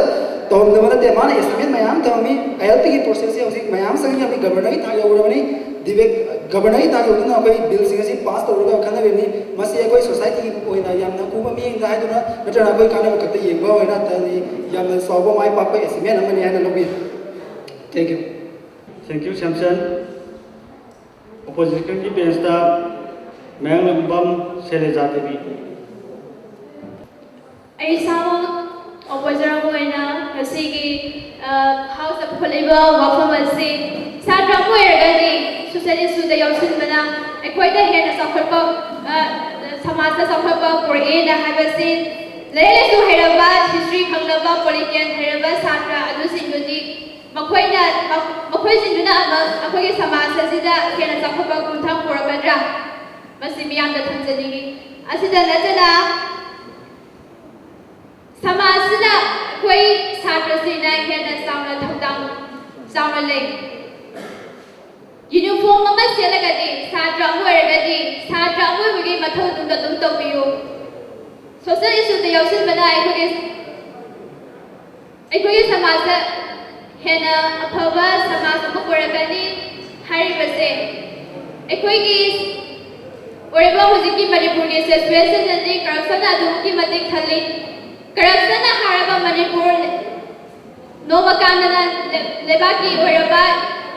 ꯇꯧꯔꯝꯗꯕ ꯅꯠꯇꯦ꯫ ꯃꯥꯅ estimate ꯃꯌꯥꯝ ꯇꯧꯔꯝꯃꯤ꯫ ILPꯒꯤ processꯁꯤ ꯍꯧꯖꯤꯛ ꯃꯌꯥꯝ ꯆꯪꯉꯤ, ꯍꯧꯖꯤꯛ governorꯒꯤ ꯊꯥꯛ ꯌꯧꯔꯕꯅꯤ꯫ Debate, governorꯒꯤ ꯊꯥꯛ ꯌꯧꯗꯨꯅ ꯑꯩꯈꯣꯏ billꯁꯤꯡ ꯑꯁꯤ pass ꯇꯧꯔꯒ ꯈꯟꯅꯔꯤꯕꯅꯤ꯫ ꯃꯁꯤ ꯑꯩꯈꯣꯏ societyꯒꯤ ꯑꯣꯏꯅ ꯌꯥꯝꯅ ꯀꯨꯞꯄ ꯃꯤꯠꯌꯦꯡꯗ ꯍꯥꯏꯗꯨꯅ ꯅꯠꯇ꯭ꯔꯒꯅ ꯑꯩꯈꯣꯏ ꯀꯥꯟꯅꯕ ꯈꯛꯇ ꯌꯦꯡꯕ ꯑꯣꯏꯅ ꯇꯧꯔꯤ꯫ ꯌꯥꯝꯅ ꯆꯥꯎꯕ ꯃꯥꯏ ꯄꯥꯛꯄ achievement ꯑꯃꯅꯤ ꯍꯥꯏꯅ ꯂꯧꯕꯤ꯫ Thank you꯫ Thank you, ꯁ꯭ꯌꯥꯝꯁꯟ꯫ Oppositionꯒꯤ benchꯇ ꯃꯌꯥꯡꯂꯝꯕꯝ ꯁꯩꯂꯦꯖꯥ ꯗꯦꯕꯤ꯫ ꯑꯩ ꯏꯁꯥꯃꯛ opposer ꯑꯃ ꯑꯣꯏꯅ ꯉꯁꯤꯒꯤ, ꯑ, houseꯇ ꯄꯨꯈꯠꯂꯤꯕ ꯋꯥꯐꯝ ꯑꯁꯤ ꯁꯥꯇ꯭ꯔ ꯑꯃ ꯑꯣꯏꯔꯒꯗꯤ social issueꯗ ꯌꯥꯎꯁꯤꯟꯕꯅ ꯑꯩꯈꯣꯏꯗ ꯍꯦꯟꯅ ꯆꯥꯎꯈꯠꯄ, ꯑ, ꯁꯃꯥꯖꯇ ꯆꯥꯎꯈꯠꯄ ꯄꯨꯔꯛꯑꯦꯅ ꯍꯥꯏꯕꯁꯤ ꯂꯥꯏꯔꯤꯛ ꯂꯥꯏꯁꯨ ꯍꯩꯔꯕ, history ꯈꯪꯂꯕ, political ꯍꯩꯔꯕ ꯁꯥꯇ꯭ꯔ ꯑꯗꯨꯁꯤꯡꯗꯨꯗꯤ ꯃꯈꯣꯏꯅ, ꯃꯈꯣꯏꯁꯤꯡꯗꯨꯅ ꯑꯃ-, ꯑꯩꯈꯣꯏꯒꯤ ꯁꯃꯥꯖ ꯑꯁꯤꯗ ꯍꯦꯟꯅ ꯆꯥꯎꯈꯠꯄ ꯈꯣꯡꯊꯥꯡ ꯄꯨꯔꯛꯀꯗ꯭ꯔꯥ? ꯃꯁꯤ ꯃꯤꯌꯥꯝꯗ ꯊꯝꯖꯅꯤꯡꯏ꯫ ꯑꯁꯤꯗ ꯅꯠꯇꯅ ꯁꯃꯥꯖꯁꯤꯗ ꯑꯩꯈꯣꯏ ꯁꯥꯇ꯭ꯔꯁꯤꯡꯅ ꯍꯦꯟꯅ ꯆꯥꯎꯅ ꯊꯧꯗꯥꯡ ꯆꯥꯎꯅ ꯂꯩ꯫ ꯌꯨꯅꯤꯐꯣꯔꯝ ꯑꯃ ꯁꯦꯠꯂꯒꯗꯤ, ꯁꯥꯇ꯭ꯔ ꯑꯃ ꯑꯣꯏꯔꯒꯗꯤ ꯁꯥꯇ꯭ꯔ ꯑꯃ ꯑꯣꯏꯕꯒꯤ ꯃꯊꯧꯗꯨ ꯑꯗꯨꯝ ꯇꯧꯕꯤꯌꯨ꯫ ꯁꯣꯁꯦꯜ ꯏꯁꯨꯗ ꯌꯥꯎꯁꯤꯟꯕꯅ ꯑꯩꯈꯣꯏꯒꯤ ꯑꯩꯈꯣꯏꯒꯤ ꯁꯃꯥꯖꯇ ꯍꯦꯟꯅ ꯑꯐꯕ ꯁꯃꯥꯖ ꯑꯃ ꯄꯨꯔꯛꯀꯅꯤ ꯍꯥꯏꯔꯤꯕꯁꯦ꯫ ꯑꯩꯈꯣꯏꯒꯤ ꯑꯣꯏꯔꯤꯕ ꯍꯧꯖꯤꯛꯀꯤ ꯃꯅꯤꯄꯨꯔꯒꯤ ꯁꯤꯆꯨꯋꯦꯁꯟꯗꯗꯤ ꯀꯔꯞꯁꯟꯅ ꯑꯗꯨꯛꯀꯤ ꯃꯇꯤꯛ ꯊꯜꯂꯤ꯫ ꯀꯔꯞꯁꯟꯅ ꯍꯥꯏꯔꯕ ꯃꯅꯤꯄꯨꯔ ꯅꯣꯡꯃ ꯀꯥꯟꯗꯅ ꯂꯩ-, ꯂꯩꯕꯥꯛꯀꯤ ꯑꯣꯏꯔꯕ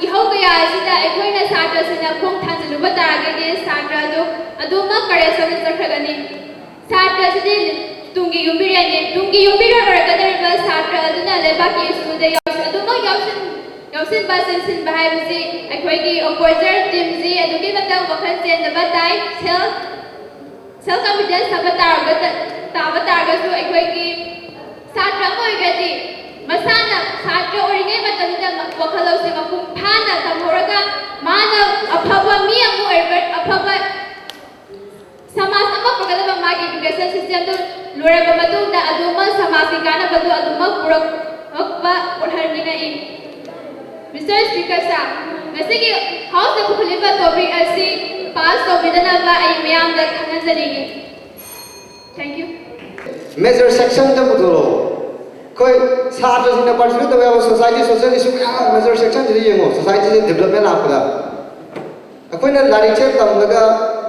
ꯏꯍꯧ ꯀꯌꯥ ꯑꯁꯤꯗ ꯑꯩꯈꯣꯏꯅ ꯁꯥꯇ꯭ꯔꯁꯤꯡꯅ ꯈꯣꯡ ꯊꯥꯡꯖꯤꯜꯂꯨꯕ ꯇꯥꯔꯒꯗꯤ ꯁꯥꯇ꯭ꯔ ꯑꯗꯨ ꯑꯗꯨꯃꯛ ꯀꯔꯞꯁꯟꯗ ꯆꯠꯈ꯭ꯔꯒꯅꯤ꯫ ꯁꯥꯇ꯭ꯔ ꯑꯁꯤꯗꯤ ꯇꯨꯡꯒꯤ ꯌꯨꯝꯕꯤꯔꯦꯟꯅꯤ꯫ ꯇꯨꯡꯒꯤ ꯌꯨꯝꯕꯤꯔꯦꯟ ꯑꯣꯏꯔꯛꯀꯗꯧꯔꯤꯕ ꯁꯥꯇ꯭ꯔ ꯑꯗꯨꯅ ꯂꯩꯕꯥꯛꯀꯤ ꯏꯁꯨꯗ ꯌꯥꯎꯁꯤ-, ꯑꯗꯨꯃꯛ ꯌꯥꯎꯁꯤꯟ-, ꯌꯥꯎꯁꯤꯟꯕ ꯆꯦꯟꯁꯤꯟꯕ ꯍꯥꯏꯕꯁꯤ ꯑꯩꯈꯣꯏꯒꯤ ꯑꯣꯄꯣꯖꯔ ꯇꯤꯝꯁꯤ ꯑꯗꯨꯛꯀꯤ ꯃꯇꯤꯛ ꯋꯥꯈꯜ ꯆꯦꯟꯗꯕ ꯇꯥꯏ꯫ ꯁꯦꯜꯐ ꯁꯦꯜꯐ ꯀꯟꯐꯤꯗꯦꯟꯁ ꯍꯥꯞꯄ ꯇꯥꯔꯒ-, ꯇꯥꯕ ꯇꯥꯔꯒꯁꯨ ꯑꯩꯈꯣꯏꯒꯤ ꯁꯥꯇ꯭ꯔ ꯑꯃ ꯑꯣꯏꯔꯒꯗꯤ ꯃꯁꯥꯅ ꯁꯥꯇ꯭ꯔ ꯑꯣꯏꯔꯤꯉꯩ ꯃꯇꯝꯗ ꯋꯥꯈꯜ ꯂꯧꯁꯤꯡ ꯃꯄꯨꯡ ꯐꯥꯅ ꯇꯝꯍꯧꯔꯒ ꯃꯥꯅ ꯑꯐꯕ ꯃꯤ ꯑꯃ ꯑꯣꯏꯕ, ꯑꯐꯕ ꯁꯃꯥꯖ ꯑꯃ ꯄꯨꯔꯛꯀꯗꯕ ꯃꯥꯒꯤ ꯏꯗꯨꯀꯦꯁꯟ ꯁꯤꯁꯇꯦꯝꯗꯨ ꯂꯣꯏꯔꯕ ꯃꯇꯨꯡꯗ ꯑꯗꯨꯃꯛ ꯁꯃꯥꯖꯀꯤ ꯀꯥꯟꯅꯕꯗꯨ ꯑꯗꯨꯃꯛ ꯄꯨꯔꯛꯄ ꯑꯣꯏꯍꯟꯅꯤꯡꯉꯛꯏ꯫ ꯃꯤꯁꯇꯔ ꯁ꯭ꯄꯤꯀꯔ ꯁꯥꯔ, ꯉꯁꯤꯒꯤ ꯍꯥꯎꯁꯇ ꯄꯨꯈꯠꯂꯤꯕ ꯇꯣꯄꯤꯛ ꯑꯁꯤ ꯄꯥꯁ ꯇꯧꯕꯤꯗꯅꯕ ꯑꯩ ꯃꯌꯥꯝꯗ ꯈꯪꯍꯟꯖꯅꯤꯡꯏ꯫ Thank you꯫ ꯃꯦꯖꯔ ꯁꯦꯛꯁꯟꯗ ꯄꯨꯊꯣꯔꯛꯑꯣ꯫ ꯑꯩꯈꯣꯏ ꯁꯥꯇ꯭ꯔꯁꯤꯡꯅ ꯄꯥꯔꯇꯤꯁꯤꯄꯦꯠ ꯇꯧꯕ ꯌꯥꯕ ꯁꯣꯁꯥꯏꯇꯤ ꯁꯣꯁꯦꯜ ꯏꯁꯨ ꯃꯌꯥꯝ ꯑꯃ ꯃꯦꯖꯔ ꯁꯦꯛꯁꯟꯁꯤꯗ ꯌꯦꯡꯉꯣ꯫ ꯁꯣꯁꯥꯏꯇꯤꯁꯦ ꯗꯤꯕꯂꯞꯃꯦꯟ ꯂꯥꯛꯄꯗ ꯑꯩꯈꯣꯏꯅ ꯂꯥꯏꯔꯤꯛꯁꯦ ꯇꯝꯂꯒ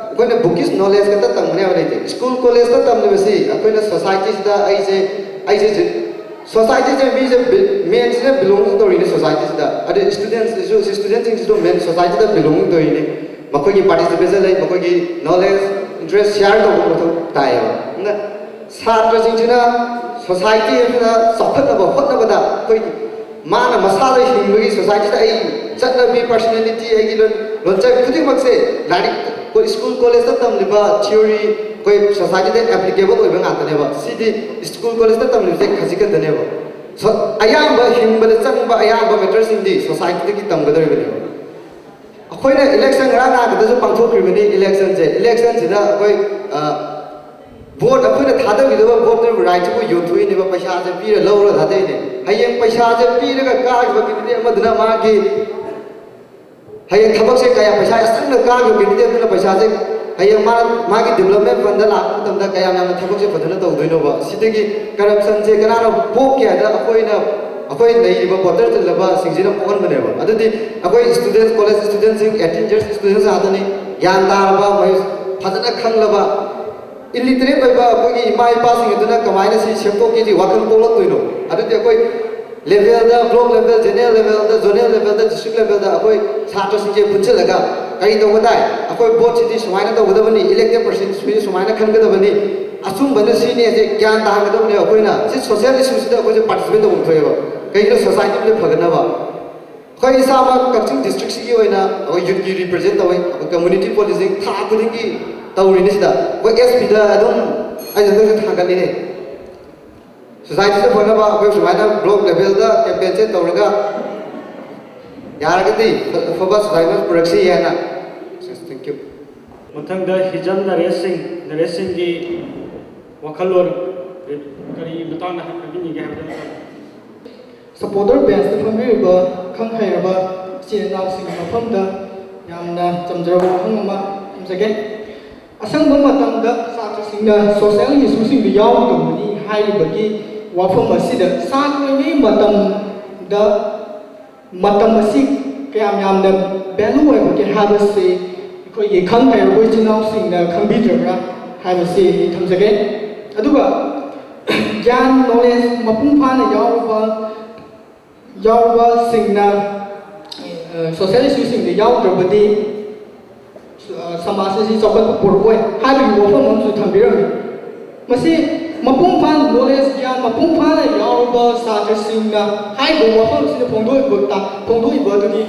ꯑꯩꯈꯣꯏꯅ ꯕꯨꯛꯀꯤꯁ ꯅꯣꯂꯦꯖ ꯈꯛꯇ ꯇꯝꯒꯅꯤ ꯍꯥꯏꯕ ꯂꯩꯇꯦ꯫ ꯁ꯭ꯀꯨꯜ ꯀꯣꯂꯦꯖꯇ ꯇꯝꯂꯤꯕꯁꯤ ꯑꯩꯈꯣꯏꯅ ꯁꯣꯁꯥꯏꯇꯤꯁꯤꯗ ꯑꯩꯁꯦ ꯑꯩꯁꯦ ꯁꯣꯁꯥꯏꯇꯤꯁꯦ ꯃꯤꯁꯦ ꯃꯦꯟꯁꯤꯅ ꯕꯤꯂꯣꯡ ꯇꯧꯔꯤꯅꯤ ꯁꯣꯁꯥꯏꯇꯤꯁꯤꯗ꯫ ꯑꯗꯩ ꯁ꯭ꯇꯨꯗꯦꯟꯁꯤꯁꯨ ꯁ꯭ꯇꯨꯗꯦꯟꯁꯤꯡꯁꯤꯁꯨ ꯃꯦꯟ ꯁꯣꯁꯥꯏꯇꯤꯗ ꯕꯤꯂꯣꯡ ꯇꯧꯔꯤꯅꯤ꯫ ꯃꯈꯣꯏꯒꯤ ꯄꯥꯔꯇꯤꯁꯤꯄꯦꯁꯟ ꯂꯩ, ꯃꯈꯣꯏꯒꯤ ꯅꯣꯂꯦꯖ ꯏꯟꯇꯔꯦꯁ ꯁꯤꯌꯥꯔ ꯇꯧꯕ ꯃꯊꯧ ꯇꯥꯏꯌꯦꯕ꯫ ꯑꯗꯨꯅ ꯁꯥꯇ꯭ꯔꯁꯤꯡꯁꯤꯅ ꯁꯣꯁꯥꯏꯇꯤ ꯑꯃꯗ ꯆꯥꯎꯈꯠꯅꯕ ꯍꯣꯠꯅꯕꯗ ꯑꯩꯈꯣꯏ ꯃꯥꯅ ꯃꯁꯥꯗ ꯍꯤꯡꯕꯒꯤ ꯁꯣꯁꯥꯏꯇꯤꯗ ꯑꯩ ꯆꯠꯅꯕꯤ, ꯄꯔꯁꯅꯦꯂꯤꯇꯤ, ꯑꯩꯒꯤ ꯂꯣꯟ ꯂꯣꯟꯆꯠ ꯈꯨꯗꯤꯡꯃꯛꯁꯦ ꯂꯥꯏꯔꯤꯛ ꯑꯩꯈꯣꯏ ꯁ꯭ꯀꯨꯜ ꯀꯣꯂꯦꯖꯇ ꯇꯝꯂꯤꯕ ꯊꯤꯑꯣꯔꯤ ꯑꯩꯈꯣꯏ ꯁꯣꯁꯥꯏꯇꯤꯗ ꯑꯦꯄ꯭ꯂꯤꯀꯦꯕꯜ ꯑꯣꯏꯕ ꯉꯥꯛꯇꯅꯦꯕ꯫ ꯁꯤꯗꯤ ꯁ꯭ꯀꯨꯜ ꯀꯣꯂꯦꯖꯇ ꯇꯝꯂꯤꯕꯁꯦ ꯈꯖꯤꯛ ꯈꯛꯇꯅꯦꯕ꯫ ꯁꯣ- ꯑꯌꯥꯝꯕ ꯍꯤꯡꯕꯗ ꯆꯪꯕ ꯑꯌꯥꯝꯕ ꯃꯦꯇꯔꯁꯤꯡꯗꯤ ꯁꯣꯁꯥꯏꯇꯤꯗꯒꯤ ꯇꯝꯒꯗꯧꯔꯤꯕꯅꯦꯕ꯫ ꯑꯩꯈꯣꯏꯅ ꯏꯂꯦꯛꯁꯟ ꯉꯔꯥꯡ ꯅꯍꯥꯟ ꯈꯛꯇꯁꯨ ꯄꯥꯡꯊꯣꯛꯈ꯭ꯔꯤꯕꯅꯤ꯫ ꯏꯂꯦꯛꯁꯟꯁꯦ ꯏꯂꯦꯛꯁꯟꯁꯤꯗ ꯑꯩꯈꯣꯏ ꯑ, ꯚꯣꯠ ꯑꯩꯈꯣꯏꯅ ꯊꯥꯗꯈꯤꯗꯕ ꯚꯣꯠꯇꯨ ꯔꯥꯏꯠꯁꯤꯕꯨ ꯌꯣꯟꯊꯣꯛꯏꯅꯦꯕ, ꯄꯩꯁꯥꯁꯦ ꯄꯤꯔ ꯂꯧꯔ ꯊꯥꯗꯩꯅꯦ꯫ ꯍꯌꯦꯡ ꯄꯩꯁꯥꯁꯦ ꯄꯤꯔꯒ ꯀꯥꯈꯤꯕ ꯀꯦꯟꯗꯤꯗꯦꯠ ꯑꯃꯗꯨꯅ ꯃꯥꯒꯤ ꯍꯌꯦꯡ ꯊꯕꯛꯁꯦ ꯀꯌꯥ, ꯄꯩꯁꯥ ꯌꯥꯝꯅ ꯀꯥꯈꯤꯕ ꯀꯦꯟꯗꯤꯗꯦꯠ ꯑꯗꯨꯅ ꯄꯩꯁꯥꯁꯦ ꯍꯌꯦꯡ ꯃꯥꯅ ꯃꯥꯒꯤ ꯗꯤꯕꯂꯞꯃꯦꯟ ꯐꯟꯗ ꯂꯥꯛꯄ ꯃꯇꯝꯗ ꯀꯌꯥꯝ ꯌꯥꯝꯅ ꯊꯕꯛꯁꯦ ꯐꯖꯅ ꯇꯧꯗꯣꯏꯅꯣꯕ? ꯁꯤꯗꯒꯤ ꯀꯔꯞꯁꯟꯁꯦ ꯀꯅꯥꯅ ꯄꯣꯛꯀꯦ ꯍꯥꯏꯗ ꯑꯩꯈꯣꯏꯅ ꯑꯩꯈꯣꯏ ꯂꯩꯔꯤꯕ ꯚꯣꯇꯔ ꯆꯤꯜꯂꯕꯁꯤꯡꯁꯤꯅ ꯄꯣꯛꯍꯟꯕꯅꯦꯕ꯫ ꯑꯗꯨꯗꯤ ꯑꯩꯈꯣꯏ ꯁ꯭ꯇꯨꯗꯦꯟꯠ, ꯀꯣꯂꯦꯖ ꯁ꯭ꯇꯨꯗꯦꯟꯠꯁꯤꯡ, ꯑꯩꯠꯇꯤꯟ ꯌꯔꯁ ꯁ꯭ꯇꯨꯗꯦꯟꯠ ꯉꯥꯛꯇꯅꯤ, ꯒ꯭ꯌꯥꯟ ꯇꯥꯔꯕ, ꯃꯍꯩ ꯐꯖꯅ ꯈꯪꯂꯕ, ꯏꯂꯤꯇꯔꯦꯠ ꯑꯣꯏꯕ ꯑꯩꯈꯣꯏꯒꯤ ꯏꯃꯥ ꯏꯄꯥꯁꯤꯡ ꯑꯗꯨꯅ ꯀꯃꯥꯏꯅ ꯁꯤ ꯁꯦꯝꯗꯣꯛꯀꯦꯁꯤ ꯋꯥꯈꯜ ꯄꯣꯛꯂꯛꯇꯣꯏꯅꯣ? ꯑꯗꯨꯗꯤ ꯑꯩꯈꯣꯏ ꯂꯦꯚꯦꯜꯗ, ꯕ꯭ꯂꯣꯛ ꯂꯦꯚꯦꯜ, ꯖꯦꯅꯔꯦꯜ ꯂꯦꯚꯦꯜꯗ, ꯖꯣꯅꯦꯜ ꯂꯦꯚꯦꯜꯗ, ꯗꯤꯁꯇ꯭ꯔꯤꯛ ꯂꯦꯚꯦꯜꯗ ꯑꯩꯈꯣꯏ ꯁꯥꯇ꯭ꯔꯁꯤꯡꯁꯦ ꯄꯨꯟꯁꯤꯜꯂꯒ ꯀꯔꯤ ꯇꯧꯕ ꯇꯥꯏ? ꯑꯩꯈꯣꯏ ꯚꯣꯠꯁꯤꯗꯤ ꯁꯨꯃꯥꯏꯅ ꯇꯧꯒꯗꯕꯅꯤ, ꯏꯂꯦꯛꯇꯦꯗ ꯄꯔꯁꯟꯁꯤꯁꯨ ꯁꯨꯃꯥꯏꯅ ꯈꯟꯒꯗꯕꯅꯤ, ꯑꯆꯨꯝꯕꯅ ꯁꯤꯅꯤ ꯍꯥꯏꯁꯦ ꯒ꯭ꯌꯥꯟ ꯇꯥꯍꯟꯒꯗꯕꯅꯦ꯫ ꯑꯩꯈꯣꯏꯅ ꯁꯤ ꯁꯣꯁꯤꯌꯦꯜ ꯏꯁꯨꯁꯤꯗ ꯑꯩꯈꯣꯏꯁꯦ ꯄꯥꯔꯇꯤꯁꯤꯄꯦꯠ ꯇꯧꯐꯝ ꯊꯣꯛꯑꯦꯕ꯫ ꯀꯩꯒꯤꯅꯣ? ꯁꯣꯁꯥꯏꯇꯤ ꯑꯃꯁꯦ ꯐꯒꯠꯅꯕ꯫ ꯑꯩꯈꯣꯏ ꯏꯁꯥꯃꯛ ꯀꯛꯆꯤꯡ ꯗꯤꯁꯇ꯭ꯔꯤꯛꯁꯤꯒꯤ ꯑꯣꯏꯅ ꯑꯩꯈꯣꯏ ꯌꯨꯠꯀꯤ ꯔꯤꯄ꯭ꯔꯖꯦꯟ ꯇꯧꯋꯤ꯫ ꯑꯩꯈꯣꯏ ꯀꯝꯃ꯭ꯌꯨꯅꯤꯇꯤ ꯄꯣꯂꯤꯁꯤꯡ ꯊꯥ ꯈꯨꯗꯤꯡꯒꯤ ꯇꯧꯔꯤꯅꯤ꯫ ꯁꯤꯗ ꯑꯩꯈꯣꯏ ꯑꯦꯁ ꯄꯤꯗ ꯑꯗꯨꯝ ꯑꯩꯅ ꯑꯗꯨꯝ ꯊꯥꯡꯒꯠꯂꯤꯅꯦ꯫ ꯁꯣꯁꯥꯏꯇꯤꯁꯦ ꯐꯅꯕ ꯑꯩꯈꯣꯏ ꯁꯨꯃꯥꯏꯅ ꯕ꯭ꯂꯣꯛ ꯂꯦꯚꯦꯜꯗ ꯀꯦꯝꯄꯦꯟꯁꯦ ꯇꯧꯔꯒ ꯌꯥꯔꯒꯗꯤ ꯑꯐꯕ ꯁꯣꯁꯥꯏꯇꯤ ꯄꯨꯔꯛꯁꯤ ꯍꯥꯏꯅ꯫ Thank you꯫ ꯃꯊꯪꯗ ꯍꯤꯖꯝ ꯅꯔꯦꯁ ꯁꯤꯡ, ꯅꯔꯦꯁ ꯁꯤꯡꯒꯤ ꯋꯥꯈꯜꯂꯣꯟ ꯀꯔꯤ ꯃꯇꯥꯡꯗ ꯍꯥꯏꯕꯤꯅꯤꯡꯒꯦ ꯍꯥꯏꯕꯗꯨ꯫ ꯁꯄꯣꯔꯇꯔ ꯕꯦꯟꯁꯇ ꯐꯝꯕꯤꯔꯤꯕ ꯈꯪ ꯍꯩꯔꯕ ꯏꯆꯤꯜ ꯏꯅꯥꯎꯁꯤꯡꯒꯤ ꯃꯐꯝꯗ ꯌꯥꯝꯅ ꯆꯝꯖꯔꯕ ꯋꯥꯍꯪ ꯑꯃ ꯊꯝꯖꯒꯦ꯫ ꯑꯁꯪꯕ ꯃꯇꯝꯗ ꯁꯥꯇ꯭ꯔꯁꯤꯡꯅ ꯁꯣꯁꯤꯌꯦꯜ ꯏꯁꯨꯁꯤꯡꯗ ꯌꯥꯎꯒꯗꯕꯅꯤ ꯍꯥꯏꯔꯤꯕꯒꯤ ꯋꯥꯐꯝ ꯑꯁꯤꯗ ꯁꯥꯇ꯭ꯔꯉꯩ ꯃꯇꯝꯗ ꯃꯇꯝ ꯑꯁꯤ ꯀꯌꯥꯝ ꯌꯥꯝꯅ ꯚꯦꯂꯨ ꯑꯣꯏꯕꯒꯦ ꯍꯥꯏꯕꯁꯤ ꯑꯩꯈꯣꯏꯒꯤ ꯈꯪ ꯍꯩꯔꯕ ꯏꯆꯤꯜ ꯏꯅꯥꯎꯁꯤꯡꯅ ꯈꯪꯕꯤꯗ꯭ꯔꯕ꯭ꯔꯥ ꯍꯥꯏꯕꯁꯤ ꯑꯩ ꯊꯝꯖꯒꯦ꯫ ꯑꯗꯨꯒ ꯒ꯭ꯌꯥꯟ ꯅꯣꯂꯦꯖ ꯃꯄꯨꯡ ꯐꯥꯅ ꯌꯥꯎꯔꯕ ꯌꯥꯎꯕꯁꯤꯡꯅ ꯁꯣꯁꯤꯌꯦꯜ ꯏꯁꯨꯁꯤꯡꯗ ꯌꯥꯎꯗ꯭ꯔꯕꯗꯤ ꯁꯃꯥꯖ ꯑꯁꯤ ꯆꯥꯎꯈꯠꯄ ꯄꯨꯔꯛꯑꯣꯏ ꯍꯥꯏꯕꯒꯤ ꯋꯥꯐꯝ ꯑꯃꯁꯨ ꯊꯝꯕꯤꯔꯝꯃꯤ꯫ ꯃꯁꯤ ꯃꯄꯨꯡ ꯐꯥꯅ ꯅꯣꯂꯦꯖ ꯒ꯭ꯌꯥꯟ ꯃꯄꯨꯡ ꯐꯥꯅ ꯌꯥꯎꯔꯕ ꯁꯥꯇ꯭ꯔꯁꯤꯡꯅ ꯍꯥꯏꯔꯤꯕ ꯋꯥꯐꯝꯁꯤꯗ ꯐꯣꯡꯗꯣꯛꯏꯕ ꯐꯣꯡꯗꯣꯛꯏꯕ ꯑꯗꯨꯗꯤ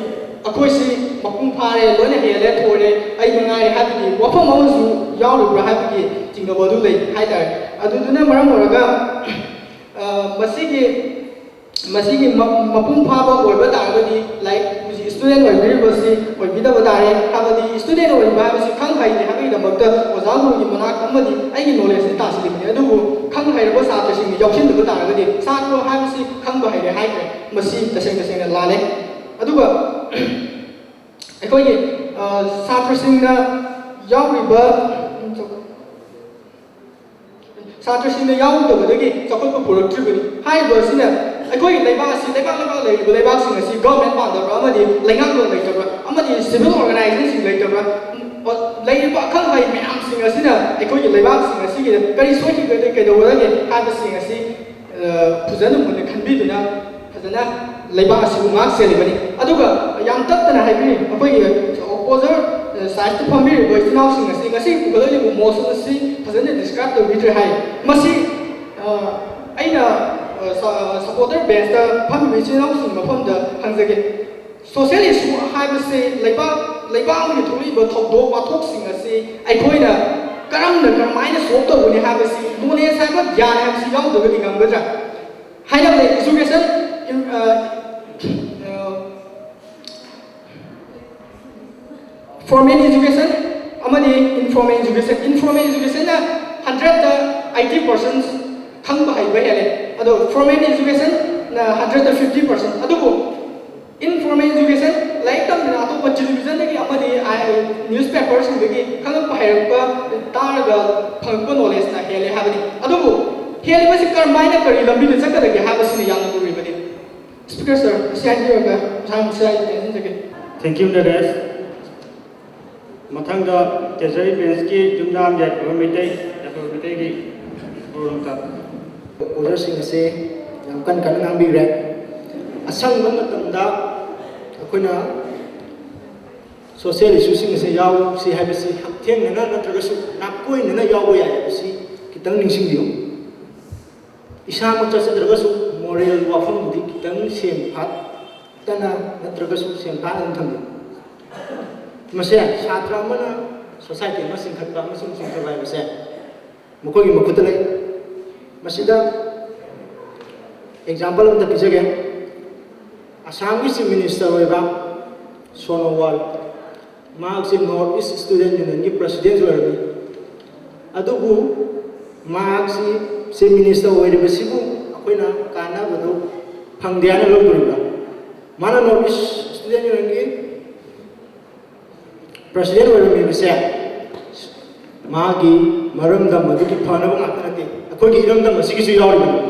ꯑꯩꯈꯣꯏꯁꯤ ꯃꯄꯨꯡ ꯐꯥꯔꯦ, ꯂꯣꯏꯅ ꯍꯦꯜꯂꯦ, ꯊꯣꯏꯔꯦ, ꯑꯩ ꯃꯉꯥꯏꯔꯦ ꯍꯥꯏꯕꯒꯤ ꯋꯥꯐꯝ ꯑꯃꯁꯨ ꯌꯥꯎꯔꯤꯕ꯭ꯔꯥ ꯍꯥꯏꯕꯒꯤ ꯆꯤꯡꯅꯕ ꯑꯗꯨ ꯂꯩ ꯍꯥꯏꯇꯥꯔꯦ꯫ ꯑꯗꯨꯗꯨꯅ ꯃꯔꯝ ꯑꯣꯏꯔꯒ ꯃꯁꯤꯒꯤ ꯃꯁꯤꯒꯤ ꯃꯄꯨꯡ ꯐꯥꯕ ꯑꯣꯏꯕ ꯇꯥꯔꯒꯗꯤ ꯂꯥꯏꯔꯤꯛ ꯍꯧꯖꯤꯛ ꯏꯁꯇꯨꯗꯦꯟ ꯑꯣꯏꯕꯤꯔꯤꯕꯁꯤ ꯑꯣꯏꯕꯤꯗꯕ ꯇꯥꯔꯦ꯫ ꯍꯥꯏꯕꯗꯤ ꯏꯁꯇꯨꯗꯦꯟ ꯑꯣꯏꯕ ꯍꯥꯏꯕꯁꯤ ꯈꯪ ꯍꯩꯔꯦ ꯍꯥꯏꯕꯒꯤꯗꯃꯛꯇ ꯑꯣꯖꯥ ꯒꯨꯔꯨꯒꯤ ꯃꯅꯥꯛꯇ ꯑꯃꯗꯤ ꯑꯩꯒꯤ ꯅꯣꯂꯦꯖꯁꯤ ꯇꯥꯁꯤꯜꯂꯤꯕꯅꯤ꯫ ꯑꯗꯨꯕꯨ ꯈꯪ ꯍꯩꯔꯕ ꯁꯥꯇ꯭ꯔꯁꯤꯡꯅ ꯌꯥꯎꯁꯤꯟꯗꯕ ꯇꯥꯔꯒꯗꯤ ꯁꯥꯇ꯭ꯔ ꯍꯥꯏꯕꯁꯤ ꯈꯪꯕ ꯍꯩꯔꯦ ꯍꯥꯏꯈ꯭ꯔꯦ꯫ ꯃꯁꯤ ꯇꯁꯦꯡ ꯇꯁꯦꯡꯅ ꯂꯥꯜꯂꯦ꯫ ꯑꯗꯨꯒ ꯑꯩꯈꯣꯏꯒꯤ ꯁꯥꯇ꯭ꯔꯁꯤꯡꯅ ꯌꯥꯎꯔꯤꯕ ꯁꯥꯇ꯭ꯔꯁꯤꯡꯅ ꯌꯥꯎꯗꯕꯗꯒꯤ ꯆꯥꯎꯈꯠꯄ ꯄꯨꯔꯛꯇ꯭ꯔꯤꯕꯅꯤ꯫ ꯍꯥꯏꯔꯤꯕ ꯑꯁꯤꯅ ꯑꯩꯈꯣꯏꯒꯤ ꯂꯩꯕꯥꯛ ꯑꯁꯤ, ꯂꯩꯕꯥꯛ ꯂꯩꯕꯥꯛ ꯂꯩꯔꯤꯕ ꯂꯩꯕꯥꯛꯁꯤꯡ ꯑꯁꯤ ꯒꯣꯔꯃꯦꯟ ꯄꯥꯟꯗꯕ ꯑꯃꯗꯤ ꯂꯩꯉꯥꯛꯂꯣꯟ ꯂꯩꯇꯕ ꯑꯃꯗꯤ ꯁꯤꯚꯤꯜ ꯑꯣꯔꯒꯅꯥꯏꯖꯦꯁꯟꯁꯤꯡ ꯂꯩꯇꯕ, ꯂꯩꯔꯤꯕ ꯑꯈꯪ ꯑꯍꯩ ꯃꯌꯥꯝꯁꯤꯡ ꯑꯁꯤꯅ ꯑꯩꯈꯣꯏꯒꯤ ꯂꯩꯕꯥꯛꯁꯤꯡ ꯑꯁꯤꯒꯤꯗ ꯀꯔꯤ ꯁꯣꯏꯈꯤꯒꯗꯒꯦ, ꯀꯩꯗꯧꯒꯗꯒꯦ ꯍꯥꯏꯕꯁꯤꯡ ꯑꯁꯤ ꯐꯖꯅ ꯃꯨꯟꯅ ꯈꯟꯕꯤꯗꯨꯅ ꯐꯖꯅ ꯂꯩꯕꯥꯛ ꯑꯁꯤꯕꯨ ꯉꯥꯛ ꯁꯦꯜꯂꯤꯕꯅꯤ꯫ ꯑꯗꯨꯒ ꯌꯥꯝ ꯇꯞꯇꯅ ꯍꯥꯏꯕꯤꯔꯤ, ꯑꯩꯈꯣꯏꯒꯤ ꯑꯣꯄꯣꯖꯔ ꯁꯥꯏꯠꯇ ꯐꯝꯕꯤꯔꯤꯕ ꯏꯆꯤꯜ ꯏꯅꯥꯎꯁꯤꯡ ꯑꯁꯤ ꯉꯁꯤ ꯄꯨꯈꯠꯂꯛꯂꯤꯕ ꯃꯣꯁꯟ ꯑꯁꯤ ꯐꯖꯅ ꯗꯤꯁꯀ꯭ꯔꯥꯏꯕ ꯇꯧꯕꯤꯗ꯭ꯔꯦ ꯍꯥꯏ꯫ ꯃꯁꯤ ꯑꯩꯅ ꯁꯄꯣꯔꯇꯔ ꯕꯦꯟꯁꯇ ꯐꯝꯃꯤꯕ ꯏꯆꯤꯜ ꯏꯅꯥꯎꯁꯤꯡꯒꯤ ꯃꯐꯝꯗ ꯍꯪꯖꯒꯦ꯫ ꯁꯣꯁꯤꯌꯦꯜ ꯏꯁꯨ ꯍꯥꯏꯕꯁꯤ ꯂꯩꯕꯥꯛ ꯂꯩꯕꯥꯛ ꯑꯃꯒꯤ ꯊꯣꯛꯂꯛꯏꯕ ꯊꯧꯗꯣꯛ ꯋꯥꯊꯣꯛꯁꯤꯡ ꯑꯁꯤ ꯑꯩꯈꯣꯏꯅ ꯀꯔꯝꯅ ꯀꯔꯝꯍꯥꯏꯅ ꯁꯣꯜꯕ ꯇꯧꯒꯅꯤ ꯍꯥꯏꯕꯁꯤ, ꯅꯣꯂꯦꯖ ꯍꯥꯏꯕ, ꯒ꯭ꯌꯥꯟ ꯍꯥꯏꯕꯁꯤ ꯌꯥꯎꯗ꯭ꯔꯒꯗꯤ ꯉꯝꯒꯗ꯭ꯔꯥ? ꯍꯥꯏꯅꯕꯗ ꯏꯖꯨꯀꯦꯁꯟ, ꯐꯣꯔꯃꯦꯜ ꯏꯖꯨꯀꯦꯁꯟ ꯑꯃꯗꯤ ꯏꯟꯐꯣꯔꯃꯦꯜ ꯏꯖꯨꯀꯦꯁꯟ꯫ ꯏꯟꯐꯣꯔꯃꯦꯜ ꯏꯖꯨꯀꯦꯁꯟꯅ ꯍꯟꯗ꯭ꯔꯦꯠꯇ ꯑꯩꯠꯇꯤ ꯄꯥꯔꯁꯦꯟ ꯈꯪꯕ ꯍꯩꯕ ꯍꯦꯜꯂꯦ, ꯑꯗꯣ ꯐꯣꯔꯃꯦꯜ ꯏꯖꯨꯀꯦꯁꯟꯅ ꯍꯟꯗ꯭ꯔꯦꯠꯇ ꯐꯤꯐꯇꯤ ꯄꯥꯔꯁꯦꯟ꯫ ꯑꯗꯨꯕꯨ ꯏꯟꯐꯣꯔꯃꯦꯜ ꯏꯖꯨꯀꯦꯁꯟ, ꯂꯥꯏꯔꯤꯛ ꯇꯝꯗꯅ ꯑꯇꯣꯞꯄ ꯇꯦꯂꯤꯚꯤꯖꯟꯗꯒꯤ ꯑꯃꯗꯤ ꯅ꯭ꯌꯨꯁꯄꯦꯄꯔꯁꯤꯡꯗꯒꯤ ꯈꯪꯉꯛꯄ ꯍꯩꯔꯛꯄ, ꯇꯥꯔꯒ ꯐꯪꯉꯛꯄ ꯅꯣꯂꯦꯖꯅ ꯍꯦꯜꯂꯦ ꯍꯥꯏꯕꯅꯤ꯫ ꯑꯗꯨꯕꯨ ꯍꯦꯜꯂꯤꯕꯁꯤ ꯀꯔꯝꯍꯥꯏꯅ, ꯀꯔꯤ ꯂꯝꯕꯤꯗ ꯆꯠꯀꯗꯒꯦ ꯍꯥꯏꯕꯁꯤꯅ ꯌꯥꯝꯅ ꯂꯨꯔꯤꯕꯅꯤ꯫ ꯁ꯭ꯄꯤꯀꯔ ꯁꯔ, ꯃꯁꯤ ꯍꯥꯏꯖꯔꯒ ꯃꯁꯥ ꯃꯁꯥ ꯇꯦꯟꯁꯤꯟꯖꯒꯦ꯫ Thank you, Naresh. ꯃꯊꯪꯗ ꯇꯦꯖꯔꯤ ꯕꯦꯟꯁꯀꯤ ꯌꯨꯝꯅꯥꯝ ꯌꯥꯏꯐꯕ ꯃꯩꯇꯩ, ꯌꯥꯏꯐꯕ ꯃꯩꯇꯩꯒꯤ ꯋꯥꯔꯣꯜ ꯑꯃꯇ꯫ ꯑꯣꯖꯥꯁꯤꯡ ꯑꯁꯦ ꯌꯥꯝ ꯀꯟꯅ ꯀꯟꯅ ꯉꯥꯡꯕꯤꯈ꯭ꯔꯦ꯫ ꯑꯁꯪꯕ ꯃꯇꯝꯗ ꯑꯩꯈꯣꯏꯅ ꯁꯣꯁꯤꯌꯦꯜ ꯏꯁꯨꯁꯤꯡ ꯑꯁꯦ ꯌꯥꯎꯁꯤ ꯍꯥꯏꯕꯁꯤ ꯍꯛꯊꯦꯡꯅꯅ ꯅꯠꯇ꯭ꯔꯒꯁꯨ ꯅꯥꯀꯣꯏꯅꯅ ꯌꯥꯎꯕ ꯌꯥꯏ ꯍꯥꯏꯕꯁꯤ ꯈꯤꯇꯪ ꯅꯤꯡꯁꯤꯡꯕꯤꯌꯨ꯫ ꯏꯁꯥꯃꯛ ꯆꯠꯆꯗ꯭ꯔꯒꯁꯨ ꯃꯣꯔꯦꯜ ꯋꯥꯐꯝꯗꯨꯗꯤ ꯈꯤꯇꯪ ꯁꯦꯝ ꯐꯥꯠꯇꯅ ꯅꯠꯇ꯭ꯔꯒꯁꯨ ꯁꯦꯝ ꯐꯥꯠꯇꯅ ꯊꯝꯕꯤꯌꯨ꯫ ꯃꯁꯦ ꯁꯥꯇ꯭ꯔ ꯑꯃꯅ ꯁꯣꯁꯥꯏꯇꯤ ꯑꯃ ꯆꯤꯡꯈꯠꯄ ꯑꯃꯁꯨꯡ ꯆꯤꯡꯈꯠꯄ ꯍꯥꯏꯕꯁꯦ ꯃꯈꯣꯏꯒꯤ ꯃꯈꯨꯠꯇ ꯂꯩ꯫ ꯃꯁꯤꯗ ꯑꯦꯛꯖꯥꯝꯄꯜ ꯑꯃꯇ ꯄꯤꯖꯒꯦ꯫ ꯑꯁꯥꯝꯒꯤ ꯆꯤꯐ ꯃꯤꯅꯤꯁꯇꯔ ꯑꯣꯏꯕ ꯁꯣꯅꯣꯋꯥꯜ꯫ ꯃꯍꯥꯛꯁꯤ North East Student Unionꯒꯤ president ꯑꯣꯏꯔꯝꯃꯤ꯫ ꯑꯗꯨꯕꯨ ꯃꯍꯥꯛꯁꯤ Chief Minister ꯑꯣꯏꯔꯤꯕꯁꯤꯕꯨ ꯑꯩꯈꯣꯏꯅ ꯀꯥꯟꯅꯕꯗꯨ ꯐꯪꯗꯦ ꯍꯥꯏꯅ ꯂꯧꯗꯣꯔꯤꯕ꯭ꯔꯥ? ꯃꯥꯅ North East Student Unionꯒꯤ president ꯑꯣꯏꯔꯝꯃꯤꯕꯁꯦ ꯃꯥꯒꯤ ꯃꯔꯝꯗꯝ ꯑꯗꯨꯒꯤ ꯐꯅꯕ ꯉꯥꯛꯇ ꯅꯠꯇꯦ, ꯑꯩꯈꯣꯏꯒꯤ ꯏꯔꯝꯗꯝ ꯑꯁꯤꯒꯤꯁꯨ ꯌꯥꯎꯔꯤꯕꯅꯤ꯫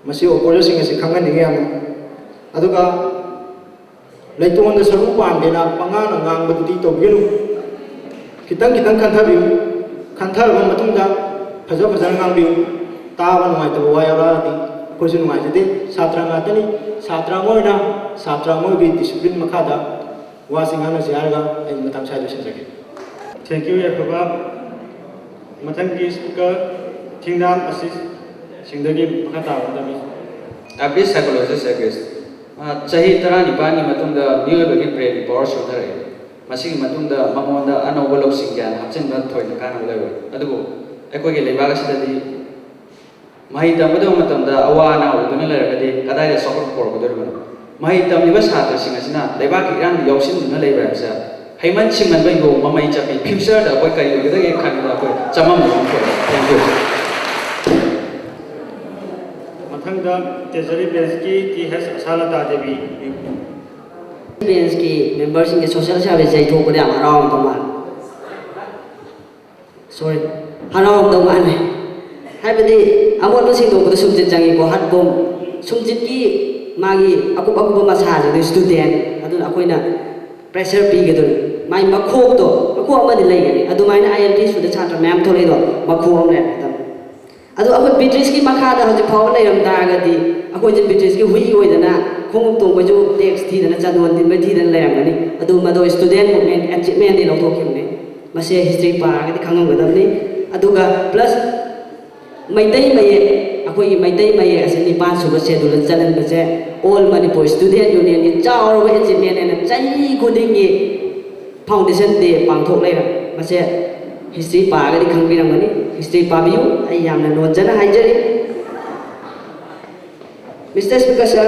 ꯃꯁꯤ opponentꯁꯤꯡ ꯑꯁꯤ ꯈꯪꯍꯟꯅꯤꯡꯉꯤ ꯌꯥꯝꯅ꯫ ꯑꯗꯨꯒ ꯂꯩꯇꯣꯟꯗ ꯁꯔꯨ ꯄꯥꯟꯗꯦꯅ ꯄꯉꯥꯡꯅ ꯉꯥꯡꯕꯗꯨꯗꯤ ꯇꯧꯕꯤꯒꯅꯨ꯫ ꯈꯤꯇꯪ ꯈꯤꯇꯪ ꯈꯟꯊꯕꯤꯌꯨ꯫ ꯈꯟꯊꯔꯕ ꯃꯇꯨꯡꯗ ꯐꯖ ꯐꯖꯅ ꯉꯥꯡꯕꯤꯌꯨ꯫ ꯇꯥꯕ ꯅꯨꯡꯉꯥꯏꯇꯕ ꯋꯥ ꯌꯥꯎꯔꯛꯑꯗꯤ ꯑꯩꯈꯣꯏꯁꯨ ꯅꯨꯡꯉꯥꯏꯖꯗꯦ꯫ ꯁꯥꯇ꯭ꯔ ꯉꯥꯛꯇꯅꯤ꯫ ꯁꯥꯇ꯭ꯔ ꯑꯃ ꯑꯣꯏꯅ ꯁꯥꯇ꯭ꯔ ꯑꯃ ꯑꯣꯏꯕꯒꯤ discipline ꯃꯈꯥꯗ ꯋꯥꯁꯤ ꯉꯥꯡꯅꯁꯤ ꯍꯥꯏꯔꯒ ꯑꯩ ꯃꯇꯥꯡ ꯁ꯭ꯋꯥꯏꯗ ꯂꯣꯏꯁꯤꯟꯖꯒꯦ꯫ Thank you, ꯌꯥꯏꯐꯕ꯫ ꯃꯊꯪꯒꯤ speaker ꯊꯤꯡꯅꯥꯝ ꯑꯁꯤꯁ ꯁꯤꯡꯗꯒꯤ ꯃꯈꯥ ꯇꯥꯕ ꯇꯝꯃꯤ꯫ Average psychologist average꯫ ꯑ, ꯆꯍꯤ ꯇꯔꯥꯅꯤꯄꯥꯟꯒꯤ ꯃꯇꯨꯡꯗ ꯃꯤꯑꯣꯏꯕꯒꯤ brainꯒꯤ power ꯁꯣꯟꯊꯔꯛꯏ꯫ ꯃꯁꯤꯒꯤ ꯃꯇꯨꯡꯗ ꯃꯉꯣꯟꯗ ꯑꯅꯧꯕ ꯂꯧꯁꯤꯡ ꯀꯌꯥꯅ ꯍꯥꯞꯆꯤꯟꯕ ꯊꯣꯏꯅ ꯀꯥꯟꯅꯕ ꯂꯩꯔꯣꯏ꯫ ꯑꯗꯨꯕꯨ ꯑꯩꯈꯣꯏꯒꯤ ꯂꯩꯕꯥꯛ ꯑꯁꯤꯗꯗꯤ ꯃꯍꯩ ꯇꯝꯒꯗꯕ ꯃꯇꯝꯗ ꯑꯋꯥ ꯑꯅꯥ ꯎꯗꯨꯅ ꯂꯩꯔꯒꯗꯤ ꯀꯗꯥꯏꯗ ꯆꯥꯎꯈꯠꯄ ꯄꯨꯔꯛꯀꯗꯧꯔꯤꯕꯅꯣ? ꯃꯍꯩ ꯇꯝꯂꯤꯕ ꯁꯥꯇ꯭ꯔꯁꯤꯡ ꯑꯁꯤꯅ ꯂꯩꯕꯥꯛꯀꯤ ꯏꯔꯥꯡꯗ ꯌꯥꯎꯁꯤꯟꯗꯨꯅ ꯂꯩꯕ ꯍꯥꯏꯕꯁꯦ ꯍꯩꯃꯟ ꯁꯤꯡꯃꯟꯕ ꯌꯣꯡ ꯃꯃꯩ ꯆꯠꯄꯤ futureꯗ ꯑꯩꯈꯣꯏ ꯀꯔꯤ ꯑꯣꯏꯒꯗꯒꯦ ꯈꯟꯕꯗ ꯑꯩꯈꯣꯏ ꯆꯃꯝꯅꯕ ꯑꯃ ꯊꯣꯛꯑꯦ꯫ Thank you꯫ ꯃꯊꯪꯗ treasury benchꯀꯤ ꯇꯤ ꯍꯩꯆ ꯑꯁꯥꯂꯇꯥ ꯗꯦꯕꯤ꯫ Benchꯀꯤ memberꯁꯤꯡꯒꯤ social service ꯌꯩꯊꯣꯛꯄꯗ ꯌꯥꯝ ꯍꯔꯥꯎꯔꯝꯗꯧ ꯃꯥꯜꯂꯦ꯫ Sorry, ꯍꯔꯥꯎꯔꯝꯗꯧ ꯃꯥꯜꯂꯦ꯫ ꯍꯥꯏꯕꯗꯤ ꯑꯃꯣꯠꯄ ꯁꯦꯡꯗꯣꯛꯄꯗ ꯁꯨꯝꯖꯤꯠ ꯆꯪꯉꯤꯀꯣ, ꯍꯠꯄꯣꯝ꯫ ꯁꯨꯝꯖꯤꯠꯀꯤ ꯃꯥꯒꯤ ꯑꯀꯨꯞ ꯑꯀꯨꯞꯄ ꯃꯁꯥꯁꯤꯗꯤ student, ꯑꯗꯨꯅ ꯑꯩꯈꯣꯏꯅ pressure ꯄꯤꯒꯗꯣꯏꯅꯤ꯫ ꯃꯥꯏ ꯃꯈꯣꯛꯇꯣ, ꯃꯈꯣꯛ ꯑꯃꯗꯤ ꯂꯩꯒꯅꯤ꯫ ꯑꯗꯨꯃꯥꯏꯅ ILTSUꯗ ꯁꯥꯇ꯭ꯔ ꯃꯌꯥꯝ ꯊꯣꯛꯂꯛꯏꯗꯣ ꯃꯈꯣꯛ ꯑꯃ ꯂꯩꯔꯛꯀꯗꯕꯅꯤ꯫ ꯑꯗꯣ ꯑꯩꯈꯣꯏ British ꯀꯤ ꯃꯈꯥꯗ ꯍꯧꯖꯤꯛ ꯐꯥꯎꯕ ꯂꯩꯔꯝ ꯇꯥꯔꯒꯗꯤ, ꯑꯩꯈꯣꯏꯁꯦ British ꯀꯤ ꯍꯨꯏ ꯑꯣꯏꯗꯅ, ꯈꯣꯡꯎꯞ ꯇꯣꯡꯕꯩꯁꯨ tax ꯊꯤꯗꯅ, ꯆꯟꯗꯣꯟ ꯊꯤꯟꯕꯩ ꯊꯤꯗꯅ ꯂꯩꯔꯝꯒꯅꯤ꯫ ꯑꯗꯨ ꯃꯗꯣ student movement achievement ꯗꯤ ꯂꯧꯊꯣꯛꯈꯤꯕꯅꯤ꯫ ꯃꯁꯦ history ꯄꯥꯔꯒꯗꯤ ꯈꯪꯉꯝꯒꯗꯕꯅꯤ꯫ ꯑꯗꯨꯒ plus ꯃꯩꯇꯩ ꯃꯌꯦꯛ, ꯑꯩꯈꯣꯏꯒꯤ ꯃꯩꯇꯩ ꯃꯌꯦꯛ ꯑꯁꯤ ꯅꯤꯄꯥꯟ ꯁꯨꯕ schedule ꯗ ꯆꯜꯍꯟꯕꯁꯦ All Manipur Student Union ꯒꯤ ꯆꯥꯎꯔꯕ achievement ꯍꯥꯏꯅ ꯆꯍꯤ ꯈꯨꯗꯤꯡꯒꯤ Foundation Day ꯄꯥꯡꯊꯣꯛ ꯂꯩꯔꯦ꯫ ꯃꯁꯦ history ꯄꯥꯔꯒꯗꯤ ꯈꯪꯕꯤꯔꯝꯒꯅꯤ꯫ History ꯄꯥꯕꯤꯌꯨ, ꯑꯩ ꯌꯥꯝꯅ ꯅꯣꯟꯖꯅ ꯍꯥꯏꯖꯔꯤ꯫ Mister Speaker sir,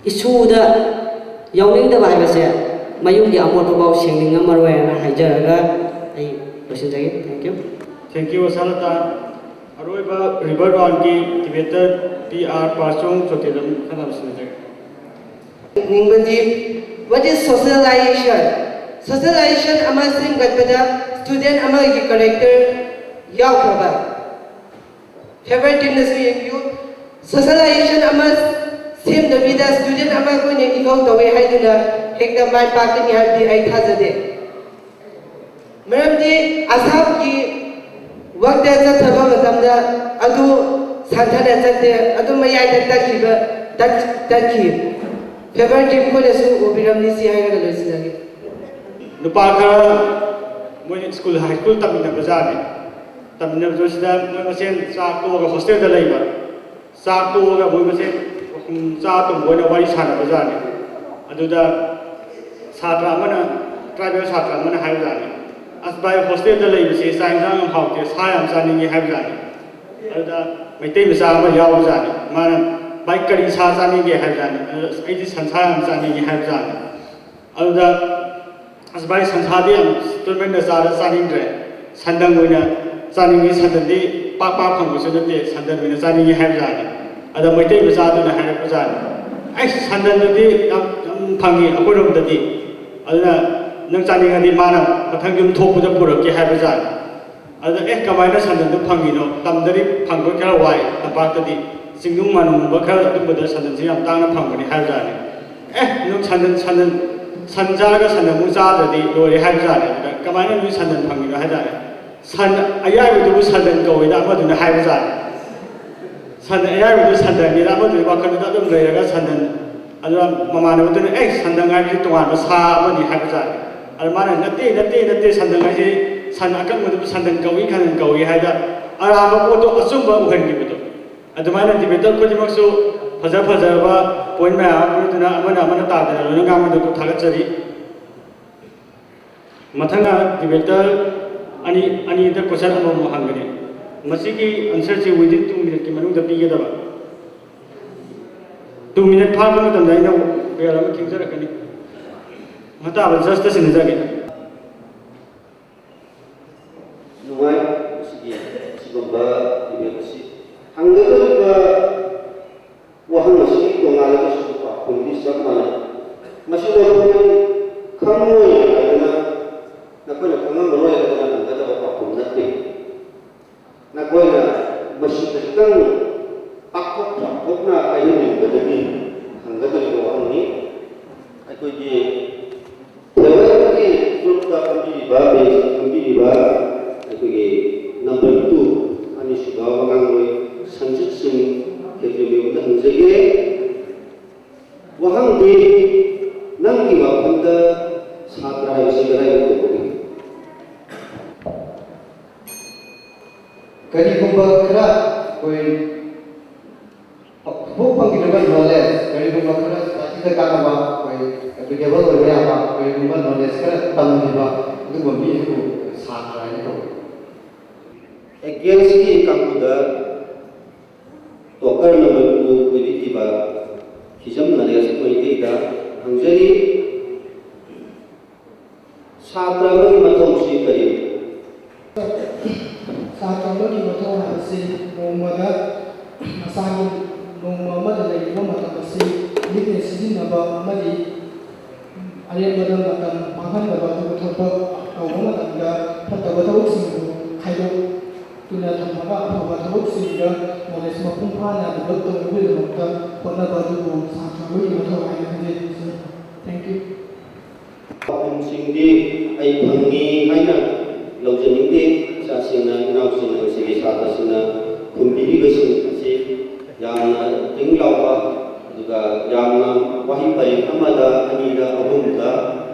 ꯏꯁꯨꯗ ꯌꯥꯎꯅꯤꯡꯗꯕ ꯍꯥꯏꯕꯁꯦ ꯃꯌꯨꯝꯒꯤ ꯑꯃꯣꯠꯄꯐꯥꯎ ꯁꯦꯡꯅꯤꯡꯉꯝꯃꯔꯣꯏ ꯍꯥꯏꯅ ꯍꯥꯏꯖꯔꯒ ꯑꯩ ꯂꯣꯏꯁꯤꯟꯖꯒꯦ꯫ Thank you꯫ Thank you, ꯁꯥꯔ ꯂꯇꯥ꯫ ꯑꯔꯣꯏꯕ ꯔꯤꯕꯔ ꯔꯥꯎꯟꯒꯤ ꯗꯤꯕꯦꯇꯔ ꯄꯤ ꯑꯥꯔ ꯄꯥꯔꯆꯣꯡ ꯆꯣꯇꯦꯂꯝ ꯈꯟꯅꯕ ꯁꯤꯟꯅꯖꯒꯦ꯫ ꯅꯤꯡꯕꯗꯤ, what is socialization? Socialization ꯑꯃ ꯁꯦꯝꯒꯠꯄꯗ student ꯑꯃꯒꯤ character ꯌꯥꯎꯈ꯭ꯔꯕ? Favour teamꯅꯁꯨ ꯌꯦꯡꯕꯤꯌꯨ꯫ Socialization ꯑꯃ ꯁꯦꯝꯗꯕꯤꯗ student ꯑꯃ ꯑꯩꯈꯣꯏꯅ ꯏꯍꯧ ꯇꯧꯋꯦ ꯍꯥꯏꯗꯨꯅ ꯍꯦꯛꯇ ꯃꯥꯏ ꯄꯥꯛꯀꯅꯤ ꯍꯥꯏꯕꯗꯤ ꯑꯩ ꯊꯥꯖꯗꯦ꯫ ꯃꯔꯝꯗꯤ ꯑꯁꯥꯝꯒꯤ ꯋꯛꯇ ꯆꯠꯊꯕ ꯃꯇꯝꯗ ꯑꯗꯨ ꯁꯥꯟꯊꯅ ꯆꯠꯇꯦ, ꯑꯗꯨꯝ ꯃꯌꯥꯏꯗ ꯇꯠꯈꯤꯕ ꯇꯠ- ꯇꯠꯈꯤ꯫ Favour team ꯈꯣꯏꯅꯁꯨ ꯎꯕꯤꯔꯝꯅꯤ꯫ ꯁꯤ ꯍꯥꯏꯔꯒ ꯂꯣꯏꯁꯤꯜꯂꯒꯦ꯫ ꯅꯨꯄꯥ ꯈꯔ ꯃꯣꯏ ꯁ꯭ꯀꯨꯜ, ꯍꯥꯏ ꯁ꯭ꯀꯨꯜ ꯇꯝꯃꯤꯟꯅꯕ ꯖꯥꯠꯅꯤ꯫ ꯇꯝꯃꯤꯟꯅꯕꯗꯨꯁꯤꯗ ꯃꯣꯏ ꯃꯁꯦꯟ ꯆꯥꯛ ꯇꯣꯛꯑꯒ ꯍꯣꯁꯇꯦꯜꯗ ꯂꯩꯕ꯫ ꯆꯥꯛ ꯇꯣꯛꯑꯒ ꯃꯣꯏ ꯃꯁꯦꯟ ꯎꯝ, ꯆꯥ ꯇꯨꯝꯕ ꯑꯣꯏꯅ ꯋꯥꯔꯤ ꯁꯥꯟꯅꯕ ꯖꯥꯠꯅꯤ꯫ ꯑꯗꯨꯗ ꯁꯥꯇ꯭ꯔ ꯑꯃꯅ, ꯇ꯭ꯔꯥꯏꯕꯦꯜ ꯁꯥꯇ꯭ꯔ ꯑꯃꯅ ꯍꯥꯏꯕ ꯖꯥꯠꯅꯤ, "ꯑꯁ ꯚꯥꯏ, ꯍꯣꯁꯇꯦꯜꯗ ꯂꯩꯕꯁꯦ ꯆꯥꯛ ꯏꯟꯁꯥꯡ ꯌꯥꯝ ꯍꯥꯎꯇꯦ, ꯁꯥ ꯌꯥꯝ ꯆꯥꯅꯤꯡꯉꯤ" ꯍꯥꯏꯕ ꯖꯥꯠꯅꯤ꯫ ꯑꯗꯨꯗ ꯃꯩꯇꯩ ꯃꯆꯥ ꯑꯃ ꯌꯥꯎꯕ ꯖꯥꯠꯅꯤ꯫ ꯃꯥꯅ, "ꯚꯥꯏ, ꯀꯔꯤ ꯁꯥ ꯆꯥꯅꯤꯡꯒꯦ?" ꯍꯥꯏꯕ ꯖꯥꯠꯅꯤ꯫ ꯑꯗꯨꯗ, "ꯑꯁ, ꯑꯩꯗꯤ ꯁꯟꯁꯥ ꯌꯥꯝ ꯆꯥꯅꯤꯡꯉꯤ" ꯍꯥꯏꯕ ꯖꯥꯠꯅꯤ꯫ ꯑꯗꯨꯗ, "ꯑꯁ ꯚꯥꯏ, ꯁꯟꯁꯥꯗꯤ ꯌꯥꯝ ꯇꯣꯏꯃꯟꯅ ꯆꯥꯔ ꯆꯥꯅꯤꯡꯗ꯭ꯔꯦ, ꯁꯟꯗꯪ ꯑꯣꯏꯅ ꯆꯥꯅꯤꯡꯉꯤ, ꯁꯟꯗꯪꯗꯤ ꯄꯥꯛ ꯄꯥꯛ ꯐꯪꯕꯁꯨ ꯅꯠꯇꯦ, ꯁꯟꯗꯪ ꯑꯣꯏꯅ ꯆꯥꯅꯤꯡꯉꯤ" ꯍꯥꯏꯕ ꯖꯥꯠꯅꯤ꯫ ꯑꯗ ꯃꯩꯇꯩ ꯃꯆꯥꯗꯨꯅ ꯍꯥꯏꯔꯛꯄ ꯖꯥꯠꯅꯤ, "ꯑꯩ ꯁꯟꯗꯪꯗꯨꯗꯤ ꯌꯥꯝ ꯌꯥꯝ ꯐꯪꯉꯤ ꯑꯩꯈꯣꯏꯔꯣꯝꯗꯗꯤ, ꯑꯗꯨꯅ ꯅꯪ ꯆꯥꯅꯤꯡꯉꯗꯤ ꯃꯥꯅ ꯃꯊꯪ ꯌꯨꯝ ꯊꯣꯛꯄꯗ ꯄꯨꯔꯛꯀꯦ" ꯍꯥꯏꯕ ꯖꯥꯠꯅꯤ꯫ ꯑꯗꯨꯗ, "ꯑꯦ, ꯀꯃꯥꯏꯅ ꯁꯟꯗꯪꯗꯣ ꯐꯪꯉꯤꯅꯣ? ꯇꯝꯗꯗꯤ ꯐꯪꯕ ꯈꯔ ꯋꯥꯏ, ꯇꯝꯄꯥꯛꯇꯗꯤ ꯆꯤꯡꯅꯨꯡ ꯃꯥꯅꯨꯡꯒꯨꯝꯕ ꯈꯔ ꯑꯗꯨꯝꯕꯗ ꯁꯟꯗꯪꯁꯦ ꯌꯥꯝ ꯇꯥꯡꯅ ꯐꯪꯕꯅꯤ" ꯍꯥꯏꯕ ꯖꯥꯠꯅꯤ꯫ "ꯑꯦ, ꯅꯪ ꯁꯟꯗꯪ, ꯁꯟꯗꯪ, ꯁꯟ ꯆꯥꯔꯒ ꯁꯟꯗꯪ ꯑꯃꯨꯛ ꯆꯥꯗ꯭ꯔꯗꯤ ꯂꯣꯏꯔꯦ" ꯍꯥꯏꯕ ꯖꯥꯠꯅꯤ꯫ ꯑꯗꯨꯗ, "ꯀꯃꯥꯏꯅ ꯅꯣꯏ ꯁꯟꯗꯪ ꯐꯪꯉꯤꯅꯣ?" ꯍꯥꯏ ꯖꯥꯠꯅꯤ꯫ "ꯁꯟ ꯑꯌꯥꯏꯕꯗꯨꯕꯨ ꯁꯟꯗꯪ ꯀꯧꯋꯦꯅ" ꯑꯃꯗꯨꯅ ꯍꯥꯏꯕ ꯖꯥꯠꯅꯤ꯫ "ꯁꯟ ꯑꯌꯥꯏꯕꯗꯨ ꯁꯟꯗꯪꯅꯤꯅ" ꯑꯃꯗꯨꯒꯤ ꯋꯥꯈꯜꯗꯨꯗ ꯑꯗꯨꯝ ꯂꯩꯔꯒ ꯁꯟꯗꯪ ꯑꯗꯨꯅ ꯃꯃꯥꯟꯅꯕꯗꯨꯅ, "ꯑꯦ, ꯁꯟꯗꯪ ꯍꯥꯏꯕꯁꯤ ꯇꯣꯉꯥꯟꯕ ꯁꯥ ꯑꯃꯅꯤ" ꯍꯥꯏꯕ ꯖꯥꯠꯅꯤ꯫ ꯑꯗ ꯃꯥꯅ, "ꯅꯠꯇꯦ, ꯅꯠꯇꯦ, ꯅꯠꯇꯦ, ꯁꯟꯗꯪ ꯍꯥꯏꯁꯤ ꯁꯟ ꯑꯀꯪꯕꯗꯨꯕꯨ ꯁꯟꯗꯪ ꯀꯧꯏ, ꯁꯟꯗꯪ ꯀꯧꯏ" ꯍꯥꯏꯗ ꯑꯔꯥꯟꯕ ꯄꯣꯠꯇꯣ ꯑꯆꯨꯝꯕ ꯎꯍꯟꯈꯤꯕꯗꯣ꯫ ꯑꯗꯨꯃꯥꯏꯅ ꯗꯤꯕꯦꯇꯔ ꯈꯨꯗꯤꯡꯃꯛꯁꯨ ꯐꯖ ꯐꯖꯔꯕ ꯄꯣꯏꯟ ꯃꯌꯥꯝ ꯑꯃ ꯄꯤꯔꯛꯇꯨꯅ ꯑꯃꯅ ꯑꯃꯅ ꯇꯥꯗꯅ ꯂꯣꯏꯅ ꯉꯥꯡꯕꯗꯨ ꯊꯥꯒꯠꯆꯔꯤ꯫ ꯃꯊꯪꯅ ꯗꯤꯕꯦꯇꯔ ꯑꯅꯤ, ꯑꯅꯤꯗ ꯀꯣꯏꯁꯟ ꯑꯃꯃꯝ ꯍꯪꯒꯅꯤ꯫ ꯃꯁꯤꯒꯤ ꯑꯟꯁꯔꯁꯤ within two minuteꯀꯤ ꯃꯅꯨꯡꯗ ꯄꯤꯒꯗꯕ꯫ ꯇꯨ ꯃꯤꯅꯤꯠ ꯐꯥꯔꯛꯄ ꯃꯇꯝꯗ ꯑꯩꯅ ꯕꯦꯜ ꯑꯃ ꯈꯤꯡꯖꯔꯛꯀꯅꯤ꯫ ꯃꯇꯥꯕ ꯖꯁꯇ ꯁꯤꯟꯅꯖꯒꯦ꯫ ꯅꯨꯡꯉꯥꯏ꯫ ꯃꯁꯤꯒꯤ ꯑꯁꯤꯒꯨꯝꯕ ꯏꯚꯦꯟ ꯑꯁꯤ ꯍꯪꯒꯗꯧꯔꯤꯕ ꯋꯥꯍꯪ ꯑꯁꯤ ꯇꯣꯉꯥꯜꯂꯒꯁꯨ ꯄꯥꯎꯈꯨꯝꯗꯤ ꯆꯞ ꯃꯥꯟꯅꯩ꯫ ꯃꯁꯤ ꯅꯈꯣꯏ ꯈꯪꯂꯣꯏ ꯍꯥꯏꯗꯅ, ꯅꯈꯣꯏꯅ ꯈꯪꯉꯝꯃꯔꯣꯏ ꯍꯥꯏꯗꯅ ꯍꯪꯒꯗꯕ ꯄꯥꯎꯈꯨꯝ ꯅꯠꯇꯦ꯫ ꯅꯈꯣꯏꯅ ꯃꯁꯤ ꯈꯤꯇꯪ ꯄꯥꯛꯊꯣꯛ ꯆꯥꯎꯊꯣꯛꯅ ꯍꯥꯏꯍꯟꯅꯤꯡꯕꯗꯒꯤ ꯍꯪꯒꯗꯧꯔꯤꯕ ꯋꯥꯍꯪꯅꯤ꯫ ꯑꯩꯈꯣꯏꯒꯤ ꯊꯦꯋꯦꯜꯒꯤ ꯒ꯭ꯔꯨꯞꯇ ꯐꯝꯕꯤꯔꯤꯕ, ꯕꯦꯟꯁꯇ ꯐꯝꯕꯤꯔꯤꯕ ꯑꯩꯈꯣꯏꯒꯤ ꯅꯝꯕꯔ ꯇꯨ, ꯑꯅꯤꯁꯨꯕ ꯋꯥꯉꯥꯡꯂꯣꯏ ꯁꯟꯖꯤꯠ ꯁꯤꯡ ꯈꯦꯇ꯭ꯔꯤꯃꯌꯨꯝꯗ ꯍꯪꯖꯒꯦ꯫ ꯋꯥꯍꯪꯗꯤ, ꯅꯪꯒꯤ ꯋꯥꯈꯜꯗ ꯁꯥꯇ꯭ꯔ ꯍꯥꯏꯕꯁꯤ ꯀꯗꯥꯏꯗ ꯇꯧꯒꯗꯒꯦ? ꯀꯔꯤꯒꯨꯝꯕ ꯈꯔ ꯑꯩꯈꯣꯏ ꯍꯧꯖꯤꯛ ꯐꯪꯈꯤꯗꯕ ꯅꯣꯂꯦꯖ, ꯀꯔꯤꯒꯨꯝꯕ ꯈꯔ ꯁꯣꯁꯥꯏꯇꯤꯗ ꯀꯥꯟꯅꯕ, ꯑꯩꯈꯣꯏ ꯑꯦꯄ꯭ꯂꯤꯀꯦꯕꯜ ꯑꯣꯏꯕ ꯌꯥꯕ, ꯀꯔꯤꯒꯨꯝꯕ ꯅꯣꯂꯦꯖ ꯈꯔ ꯇꯝꯈꯤꯕ ꯑꯗꯨꯒꯨꯝꯕ ꯃꯤꯗꯨꯕꯨ ꯁꯥꯇ꯭ꯔ ꯍꯥꯏꯅ ꯀꯧꯏ꯫ ꯑꯦꯒꯦꯟꯁꯀꯤ ꯀꯥꯡꯕꯨꯗ ꯇꯣꯀꯔ ꯅꯝꯕꯔ ꯇꯨ ꯑꯣꯏꯕꯤꯈꯤꯕ ꯍꯤꯖꯝ ꯅꯔꯦꯁ ꯃꯩꯇꯩꯗ ꯍꯪꯖꯔꯤ꯫ ꯁꯥꯇ꯭ꯔ ꯑꯃꯒꯤ ꯃꯊꯧꯁꯤ ꯀꯔꯤꯅꯣ? ꯁꯥꯇ꯭ꯔ ꯑꯃꯒꯤ ꯃꯊꯧ ꯍꯥꯏꯕꯁꯤ ꯅꯣꯡꯃꯗ ꯃꯁꯥꯒꯤ ꯅꯣꯡꯃ ꯑꯃꯗ ꯂꯩꯔꯤꯕ ꯃꯇꯝ ꯑꯁꯤ ꯂꯤꯛꯅ ꯁꯤꯖꯤꯟꯅꯕ ꯑꯃꯗꯤ ꯑꯔꯦꯝꯕꯗ ꯃꯇꯝ ꯃꯥꯡꯍꯟꯗꯕ ꯑꯗꯨꯒ ꯊꯕꯛ ꯇꯧꯕ ꯃꯇꯝꯗ ꯐꯠꯇꯕ ꯊꯕꯛꯁꯤꯡꯕꯨ ꯈꯥꯏꯗꯣꯛꯇꯨꯅ ꯊꯝꯃꯒ ꯑꯐꯕ ꯊꯕꯛꯁꯤꯡꯗ ꯅꯣꯂꯦꯖ ꯃꯄꯨꯡ ꯐꯥꯅ ꯗꯤꯕꯂꯞ ꯇꯧꯅꯕꯒꯤꯗꯃꯛꯇ ꯍꯣꯠꯅꯕ ꯑꯗꯨꯕꯨ ꯁꯥꯇ꯭ꯔ ꯑꯃꯒꯤ ꯃꯊꯧ ꯍꯥꯏꯅ ꯈꯟꯖꯩ꯫ Thank you. ꯄꯥꯎꯈꯨꯝꯁꯤꯡꯗꯤ ꯑꯩ ꯐꯪꯉꯤ ꯍꯥꯏꯅ ꯂꯧꯖꯅꯤꯡꯗꯦ꯫ ꯏꯆꯥꯁꯤꯡꯅ, ꯏꯅꯥꯎꯁꯤꯡꯅ, ꯉꯁꯤꯒꯤ ꯁꯥꯇ꯭ꯔꯁꯤꯡꯅ ꯈꯨꯝꯕꯤꯔꯤꯕꯁꯤꯡ ꯑꯁꯤ ꯌꯥꯝꯅ ꯇꯤꯡ ꯂꯥꯎꯕ, ꯑꯗꯨꯒ ꯌꯥꯝꯅ ꯋꯥꯍꯩ ꯄꯔꯦꯡ ꯑꯃꯗ, ꯑꯅꯤꯗ, ꯑꯍꯨꯝꯗ,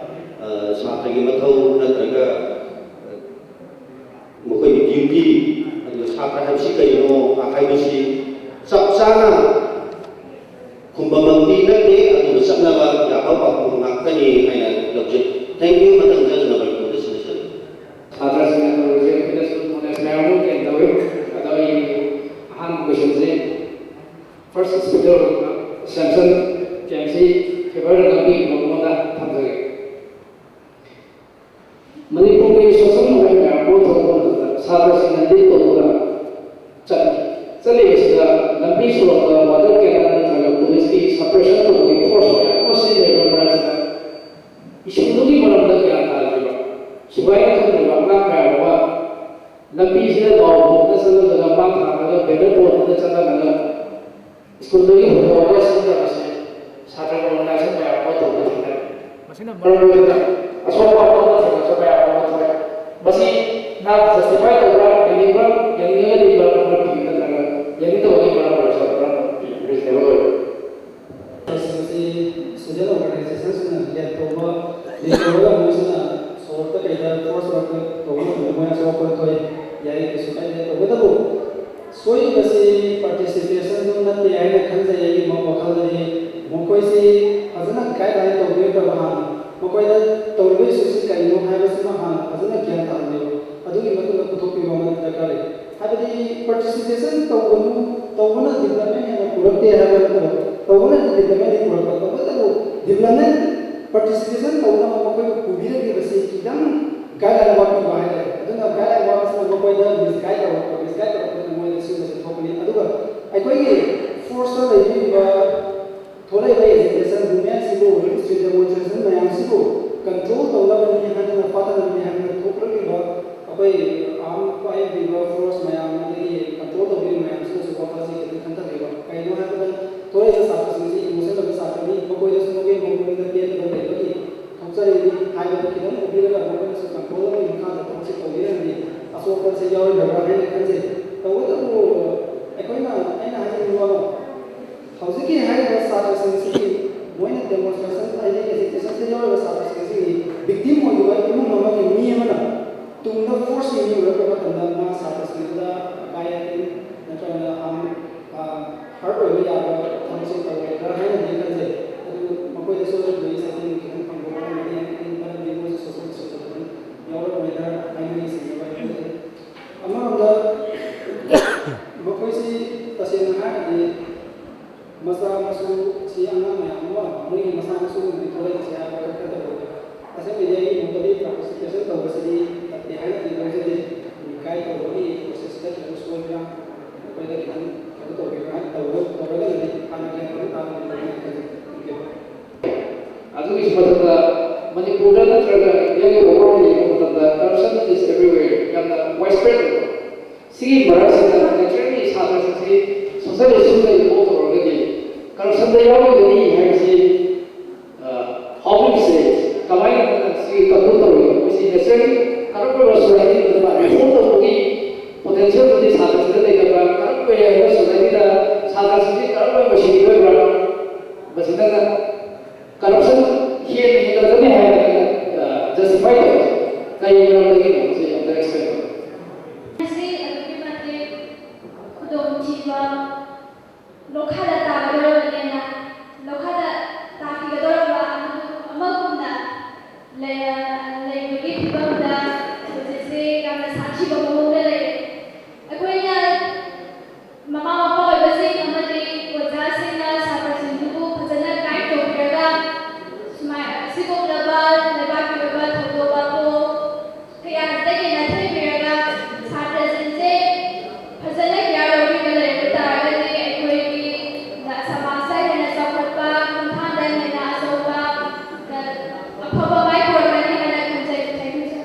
ꯑ, ꯁꯥꯇ꯭ꯔꯒꯤ ꯃꯊꯧ ꯅꯠꯇ꯭ꯔꯒ, ꯑ, ꯃꯈꯣꯏꯒꯤ ꯗ꯭ꯌꯨꯇꯤ, ꯑꯗꯨꯒ ꯁꯥꯇ꯭ꯔ ꯍꯥꯏꯕꯁꯤ ꯀꯔꯤꯅꯣ ꯍꯥꯏꯕꯁꯤ ꯆꯞ ꯆꯥꯅ ꯈꯨꯝꯕꯃꯛꯇꯤ ꯅꯠꯇꯦ, ꯑꯗꯨꯕꯨ ꯆꯠꯅꯕ ꯌꯥꯕ ꯄꯥꯎꯈꯨꯝ ꯉꯥꯛꯇꯅꯤ ꯍꯥꯏꯅ ꯂꯧꯖꯩ꯫ Thank you꯫ ꯃꯊꯪꯗ ꯅꯝꯕꯔ ꯇꯨꯗ ꯁꯤꯟꯅꯖꯔꯤ꯫ ꯁꯥꯇ꯭ꯔꯁꯤꯡꯅ ꯇꯧꯔꯤꯁꯦ ꯑꯩꯈꯣꯏꯗꯁꯨ ꯅꯣꯂꯦꯖ ꯃꯌꯥꯝ ꯑꯃ ꯒꯦꯟ ꯇꯧꯏ꯫ ꯑꯗꯣ ꯑꯩꯒꯤ ꯑꯍꯥꯟꯕ ꯀꯣꯏꯁꯟꯁꯦ ꯐꯥꯔꯁ ꯏꯟꯁꯄꯦꯛꯇꯔ ꯑꯣꯏꯕ ꯁꯦꯝꯁꯟ ꯀꯦ ꯑꯦꯝ ꯁꯤ ꯐꯦꯚꯔꯗ ꯉꯥꯛꯄꯤꯈꯤꯕ ꯃꯉꯣꯟꯗ ꯊꯝꯖꯒꯦ꯫ ꯃꯅꯤꯄꯨꯔꯒꯤ ꯁꯣꯁꯦꯜ ꯃꯨꯚꯃꯦꯟ ꯃꯌꯥꯝ ꯑꯃ ꯊꯣꯛꯂꯛꯄ ꯃꯇꯝꯗ ꯁꯥꯇ꯭ꯔꯁꯤꯡꯅ ꯂꯤꯠ ꯇꯧꯗꯨꯅ ꯆꯠꯂꯤ꯫ ꯆꯠꯂꯤꯕꯁꯤꯗ ꯂꯝꯕꯤ ꯁꯣꯔꯣꯛꯇ ꯋꯥꯇꯔ ꯀꯦꯅꯟ ꯅꯠꯇ꯭ꯔꯒ ꯄꯨꯂꯤꯁꯀꯤ ꯁꯄ꯭ꯔꯦꯁꯟ ꯇꯧꯕꯒꯤ ꯐꯣꯔꯁ ꯃꯌꯥꯝ ꯑꯃ ꯁꯤꯖꯤꯟꯅꯔꯤꯕ ꯃꯔꯛꯁꯤꯗ ꯏꯁꯨꯗꯨꯒꯤ ꯃꯔꯝꯗ ꯒ꯭ꯌꯥꯟ ꯇꯥꯗ꯭ꯔꯤꯕ, ꯁꯨꯒꯥꯏꯅ ꯈꯪꯗ꯭ꯔꯤꯕ ꯑꯉꯥꯡ ꯃꯌꯥꯝ ꯑꯃ ꯂꯝꯕꯤꯁꯤꯗ ꯂꯥꯎ ꯈꯣꯡꯗꯅ ꯆꯠꯂꯒ, ꯃꯥꯡ ꯊꯥꯔꯒ, ꯕꯦꯅꯔ ꯕꯣꯔꯗꯅ ꯆꯠꯂꯒ ꯁ꯭ꯀꯨꯜꯗꯒꯤ ꯍꯨꯟꯗꯣꯛꯑꯒ ꯁꯤꯖꯤꯟꯅꯕꯁꯦ ꯁꯥꯇ꯭ꯔ ꯑꯣꯔꯒꯅꯥꯏꯖꯦꯁꯟ ꯃꯌꯥꯝ ꯑꯃ ꯇꯧꯕ ꯊꯦꯡꯅꯔꯦ꯫ ꯃꯁꯤꯅ ꯃꯔꯝ ꯑꯣꯏꯗꯨꯅ ꯑꯁꯣꯛꯄ ꯑꯃ ꯅꯠꯇ꯭ꯔꯒꯁꯨ ꯃꯌꯥꯝ ꯑꯃ ꯊꯣꯛꯑꯦ꯫ ꯃꯁꯤ ꯅꯍꯥꯛ ꯖꯁꯇꯤꯐꯥꯏ ꯇꯧꯕ꯭ꯔꯥ, ꯌꯦꯡꯅꯤꯡꯕ꯭ꯔꯥ, ꯌꯦꯡꯅꯤꯡꯉꯒꯗꯤ ꯃꯔꯝ ꯈꯔ ꯄꯤꯕꯤꯌꯨ, ꯅꯠꯇ꯭ꯔꯒ ꯌꯦꯡꯅꯤꯡꯗꯕꯒꯤ ꯃꯔꯝ ꯑꯣꯏꯔꯁꯨ ꯃꯔꯝ ꯄꯤꯕꯤꯌꯨ, ꯔꯤꯖꯅꯦꯕꯜ ꯑꯣꯏꯕ꯫ ꯃꯁꯤ ꯁꯣꯁꯤꯌꯦꯜ ꯑꯣꯔꯒꯅꯥꯏꯖꯦꯁꯟꯁꯤꯡꯅ ꯂꯦꯞꯊꯣꯛꯄ, ꯂꯦꯞꯊꯣꯛꯑꯒ ꯃꯣꯏꯁꯤꯅ ꯁꯣꯔꯣꯛꯇ ꯀꯩꯗ ꯐꯣꯔꯁ ꯋꯥꯔꯛꯇ ꯇꯧꯕ ꯃꯇꯝꯗ ꯃꯣꯏ ꯑꯁꯣꯛ ꯑꯄꯟ ꯊꯣꯛꯑꯦ, ꯌꯥꯏ, ꯀꯩꯁꯨ ꯀꯥꯏꯗꯦ꯫ ꯇꯧꯕꯇꯕꯨ ꯁꯣꯏꯔꯤꯕꯁꯤ ꯄꯥꯔꯇꯤꯁꯤꯄꯦꯁꯟꯗꯨ ꯅꯠꯇꯦ ꯍꯥꯏꯅ ꯈꯟꯖꯩ ꯑꯩꯒꯤ ꯃꯣꯠ ꯋꯥꯈꯜꯗꯗꯤ꯫ ꯃꯈꯣꯏꯁꯤ ꯐꯖꯅ ꯒꯥꯏꯗꯂꯥꯏꯟ ꯇꯧꯕꯤꯔꯛꯇꯕ ꯍꯥꯟꯅ, ꯃꯈꯣꯏꯗ ꯇꯧꯔꯤꯕ ꯏꯁꯨꯁꯤ ꯀꯔꯤꯅꯣ ꯍꯥꯏꯕꯁꯤꯃ ꯍꯥꯟꯅ ꯐꯖꯅ ꯒ꯭ꯌꯥꯟ ꯇꯥꯍꯟꯕꯤꯌꯨ, ꯑꯗꯨꯒꯤ ꯃꯇꯨꯡꯗ ꯄꯨꯊꯣꯛꯄꯤꯕ ꯑꯃ ꯗꯔꯀꯥꯔ ꯂꯩ꯫ ꯍꯥꯏꯕꯗꯤ ꯄꯥꯔꯇꯤꯁꯤꯄꯦꯁꯟ ꯇꯧꯒꯅꯨ, ꯇꯧꯕꯅ ꯗꯤꯕ꯭ꯂꯞꯃꯦꯟ ꯍꯦꯟꯅ ꯄꯨꯔꯛꯇꯦ ꯍꯥꯏꯕ ꯅꯠꯇꯕ, ꯇꯧꯕꯅ ꯗꯤꯕ꯭ꯂꯞꯃꯦꯟꯗꯤ ꯄꯨꯔꯛꯄ, ꯇꯧꯕꯇꯕꯨ ꯗꯤꯕ꯭ꯂꯞꯃꯦꯟ ꯄꯥꯔꯇꯤꯁꯤꯄꯦꯁꯟ ꯇꯧꯅꯕ ꯃꯈꯣꯏꯕꯨ ꯄꯨꯕꯤꯔꯛꯂꯤꯕꯁꯤ ꯈꯤꯇꯪ ꯒꯥꯏꯗꯂꯥꯏꯟ ꯋꯥꯠꯄꯤꯕ ꯍꯥꯏꯇꯥꯔꯦ꯫ ꯑꯗꯨꯅ ꯒꯥꯏꯗꯂꯥꯏꯟ ꯋꯥꯠꯄꯁꯤꯅ ꯃꯈꯣꯏꯗ ꯃꯤꯁꯒꯥꯏꯗ ꯇꯧꯔꯛꯄ, ꯃꯤꯁꯒꯥꯏꯗ ꯇꯧꯔꯛꯄꯗꯨꯅ ꯃꯣꯏꯗ ꯁꯤꯒꯨꯝꯕꯁꯦ ꯊꯣꯛꯄꯅꯤ꯫ ꯑꯗꯨꯒ ꯑꯩꯈꯣꯏꯒꯤ ꯐꯣꯔꯁꯇ ꯂꯩꯕꯤꯔꯤꯕ, ꯊꯣꯛꯂꯛꯏꯕ ꯑꯦꯖꯤꯇꯦꯁꯟ ꯃꯨꯚꯃꯦꯟꯁꯤꯕꯨ, ꯍꯧꯖꯤꯛ ꯁ꯭ꯇ꯭ꯔꯤꯠ ꯗꯦꯃꯣꯟꯁꯇ꯭ꯔꯦꯁꯟ ꯃꯌꯥꯝꯁꯤꯕꯨ ꯀꯟꯇ꯭ꯔꯣꯜ ꯇꯧꯅꯕꯅꯤ ꯍꯥꯏꯗꯅ, ꯐꯥꯊꯅꯕꯅꯤ ꯍꯥꯏꯗꯅ ꯊꯣꯛꯂꯛꯂꯤꯕ ꯑꯩꯈꯣꯏ ꯑꯥꯔꯝ ꯄꯥꯏꯕꯤꯕ ꯐꯣꯔꯁ ꯃꯌꯥꯝ, ꯑꯗꯒꯤ ꯀꯟꯇ꯭ꯔꯣꯜ ꯇꯧꯕꯤꯔꯤꯕ ꯃꯌꯥꯝꯁꯤꯅꯁꯨ ꯋꯥꯈꯜꯁꯤ ꯈꯤꯇꯪ ꯈꯟꯊꯕꯤꯕ꯫ ꯀꯩꯒꯤꯅꯣ ꯍꯥꯏꯕꯗ ꯊꯣꯛꯂꯛꯏꯕ ꯁꯥꯇ꯭ꯔꯁꯤꯡꯁꯤ ꯏꯃꯣꯁꯟ ꯑꯣꯏꯕ ꯁꯥꯇ꯭ꯔꯅꯤ, ꯃꯈꯣꯏꯗꯁꯨ ꯃꯈꯣꯏꯒꯤ ꯃꯑꯣꯡꯗ ꯄꯦꯟꯗꯕ ꯂꯩꯕꯒꯤ ꯊꯣꯛꯆꯔꯤꯕꯅꯤ ꯍꯥꯏꯕꯗꯨ ꯈꯤꯇꯪ ꯎꯕꯤꯔꯒ ꯃꯈꯣꯏꯅꯁꯨ ꯀꯟꯇ꯭ꯔꯣꯜ ꯑꯃꯒꯤ ꯃꯈꯥꯗ ꯊꯕꯛꯁꯤ ꯇꯧꯕꯤꯔꯒꯗꯤ ꯑꯁꯣꯛ ꯑꯄꯟꯁꯤ ꯌꯥꯎꯔꯣꯏꯗꯕ꯭ꯔꯥ ꯍꯥꯏꯅ ꯈꯟꯖꯩ꯫ ꯇꯧꯕꯇꯕꯨ ꯑꯩꯈꯣꯏꯅ, ꯑꯩꯅ ꯍꯥꯏꯖꯅꯤꯡꯕ ꯑꯃ, ꯍꯧꯖꯤꯛꯀꯤ ꯍꯥꯏꯔꯤꯕ ꯁꯥꯇ꯭ꯔꯁꯤꯡꯁꯤꯒꯤ ꯃꯣꯏꯅ ꯗꯦꯃꯣꯟꯁꯇ꯭ꯔꯦꯁꯟ ꯍꯥꯏꯗꯤ ꯑꯦꯖꯤꯇꯦꯁꯟꯗ ꯌꯥꯎꯔꯤꯕ ꯁꯥꯇ꯭ꯔꯁꯤꯡꯁꯤꯒꯤ ꯚꯤꯛꯇꯤꯝ ꯑꯣꯏꯈꯤꯕ ꯏꯃꯨꯡ ꯑꯃꯒꯤ ꯃꯤ ꯑꯃꯅ ꯇꯨꯡꯗ ꯐꯣꯔꯁꯀꯤ ꯃꯤ ꯑꯣꯏꯔꯛꯄ ꯃꯇꯝꯗ ꯃꯥ ꯁꯥꯇ꯭ꯔꯁꯤꯡꯗꯨꯗ ꯑꯀꯥꯏ ꯑꯇꯣꯏ ꯅꯠꯇ꯭ꯔꯒꯅ ꯍꯥꯔꯠ ꯑꯣꯏꯕ ꯌꯥꯕ ꯊꯕꯛꯁꯦ ꯇꯧꯔꯣꯏꯗ꯭ꯔꯥ ꯍꯥꯏꯅꯗꯤ ꯈꯟꯖꯩ꯫ ꯑꯗꯨ ꯃꯈꯣꯏꯗꯁꯨ ꯑꯗꯨꯒꯤ ꯁꯦꯟꯇꯤꯃꯦꯟ ꯈꯤꯇꯪ ꯐꯪꯕ ꯋꯥꯠꯂꯝꯒꯅꯤ ꯍꯥꯏꯅ ꯈꯜꯂꯤ, ꯃꯔꯝꯗꯤ ꯃꯣꯏꯁꯨ ꯁꯣꯁꯦꯜ ꯁꯣꯁꯦꯜ ꯌꯥꯎꯔꯝꯃꯣꯏꯗ꯭ꯔꯥ ꯍꯥꯏꯅ ꯆꯤꯡꯅꯕ ꯍꯥꯏꯕ ꯂꯩ꯫ ꯑꯃꯔꯣꯝꯗ ꯃꯈꯣꯏꯁꯤ ꯇꯁꯦꯡꯅ ꯍꯥꯏꯔꯒꯗꯤ ꯃꯆꯥ ꯁꯨ ꯁꯤ ꯑꯉꯥꯡ ꯃꯌꯥꯝ ꯑꯃ ꯃꯣꯏꯒꯤ ꯃꯁꯥ ꯃꯁꯨꯒꯨꯝꯕꯗꯤ ꯊꯣꯛꯂꯛꯏꯁꯦ ꯍꯥꯏꯕ ꯈꯔ ꯈꯔ ꯇꯧꯕ꯫ ꯑꯁꯦꯡꯕꯗꯤ ꯑꯩꯒꯤ ꯃꯣꯠꯇꯗꯤ participation ꯇꯧꯕꯁꯤꯗꯤ ꯐꯠꯇꯦ ꯍꯥꯏꯅꯗꯤ ꯂꯧꯖꯗꯦ꯫ ꯏꯀꯥꯏ ꯇꯧꯕꯒꯤ process ꯇ ꯈꯤꯇꯪ ꯁꯣꯏꯕ꯭ꯔꯥ, ꯑꯩꯈꯣꯏꯗ ꯈꯤꯇꯪ ꯀꯩꯅꯣ ꯇꯧꯕꯤꯕ꯭ꯔꯥ ꯍꯥꯏꯅ ꯇꯧꯕ ꯇꯧꯔꯒꯅꯗꯤ ꯍꯥꯟꯅ ꯒ꯭ꯌꯥꯟ ꯈꯤꯇꯪ ꯇꯥꯕꯅꯤ ꯍꯥꯏꯅ ꯈꯜꯂꯤ꯫ Thank you꯫ ꯑꯗꯨꯒꯤꯁꯨ ꯃꯊꯛꯇ ꯃꯅꯤꯄꯨꯔꯗ ꯅꯠꯇ꯭ꯔꯒ ꯏꯟꯗꯤꯌꯥꯒꯤ overall ꯌꯦꯡꯕ ꯃꯇꯝꯗ corruption is everywhere, ꯌꯥꯝꯅ widespread ꯑꯣꯏꯕ꯫ ꯁꯤꯒꯤ ꯃꯔꯛꯁꯤꯗ naturally ꯁꯥꯇ꯭ꯔꯁꯤꯡꯁꯤ social issue ꯗ involve ꯇꯧꯔꯒꯗꯤ corruption ꯗ ꯌꯥꯎꯔꯤꯕꯅꯤ ꯍꯥꯏꯕꯁꯤ, ꯑ, how do you say, ꯀꯃꯥꯏꯅ ꯁꯤ control ꯇꯧꯔꯤꯅꯣ? ꯃꯁꯤ naturally ꯀꯔꯝꯕ society ꯗ reform ꯇꯧꯕꯒꯤ potential ꯗꯨꯗꯤ ꯁꯥꯇ꯭ꯔꯁꯤꯡꯗ ꯂꯩꯇꯕ꯭ꯔꯥ? ꯀꯔꯝꯕ society ꯗ ꯁꯥꯇ꯭ꯔꯁꯤꯡꯁꯤ ꯀꯔꯝꯕ ꯃꯁꯤꯡ ꯑꯣꯏꯕ꯭ꯔꯥ? ꯃꯁꯤꯗ corruption ꯍꯦꯟꯅ ꯍꯦꯟꯒꯠꯂꯛꯀꯅꯤ ꯍꯥꯏꯅ, ꯑ, justify ꯇꯧꯕꯁꯦ ꯀꯔꯤ ꯃꯔꯝꯗꯒꯤꯅꯣ? ꯁꯤ ꯑꯝꯇ explain ꯇꯧ꯫ ꯃꯁꯤ ꯑꯗꯨꯛꯀꯤ ꯃꯇꯤꯛ ꯈꯨꯗꯣꯡꯊꯤꯕ, ꯂꯣꯛꯈꯥꯗ ꯇꯥꯒꯗꯧꯔꯕꯅꯦꯅ, ꯂꯣꯛꯈꯥꯗ ꯇꯥꯈꯤꯒꯗꯧꯔꯕ ꯑꯃꯒꯨꯝꯅ ꯂꯩ-, ꯂꯩꯕꯒꯤ ꯐꯤꯕꯝꯗ ꯍꯧꯖꯤꯛꯁꯦ ꯌꯥꯝꯅ ꯁꯥꯊꯤꯕ ꯃꯑꯣꯡꯗ ꯂꯩꯔꯦ꯫ ꯑꯩꯈꯣꯏꯅ ꯃꯃꯥ ꯃꯄꯥ ꯑꯣꯏꯕꯁꯤꯡ ꯑꯃꯗꯤ ꯑꯣꯖꯥꯁꯤꯡꯅ ꯁꯥꯇ꯭ꯔꯁꯤꯡꯗꯨꯕꯨ ꯐꯖꯅ guide ꯇꯧꯕꯤꯔꯒ, ꯁꯨꯃꯥꯏ-, ꯑꯁꯤꯒꯨꯝꯂꯕ ꯂꯩꯕꯥꯛꯀꯤ ꯑꯣꯏꯕ ꯊꯧꯗꯣꯛ ꯋꯥꯊꯣꯛ ꯀꯌꯥꯁꯤꯗꯒꯤ ꯅꯥꯊꯩꯕꯤꯔꯒ, ꯁꯥꯇ꯭ꯔꯁꯤꯡꯁꯦ ꯐꯖꯅ care ꯂꯧꯕꯤꯕ ꯂꯩꯔꯝꯕ ꯇꯥꯔꯒꯗꯤ, ꯑꯩꯈꯣꯏꯒꯤ ꯁꯃꯥꯖꯇ ꯍꯦꯟꯅ ꯆꯥꯎꯈꯠꯄ, ꯈꯣꯡꯊꯥꯡꯗ ꯍꯦꯟꯅ ꯑꯆꯧꯕ, ꯑꯐꯕ ꯃꯥꯏ ꯄꯨꯔꯛꯀꯅꯤ ꯍꯥꯏꯅ ꯈꯟꯖꯩ꯫ Thank you, sir꯫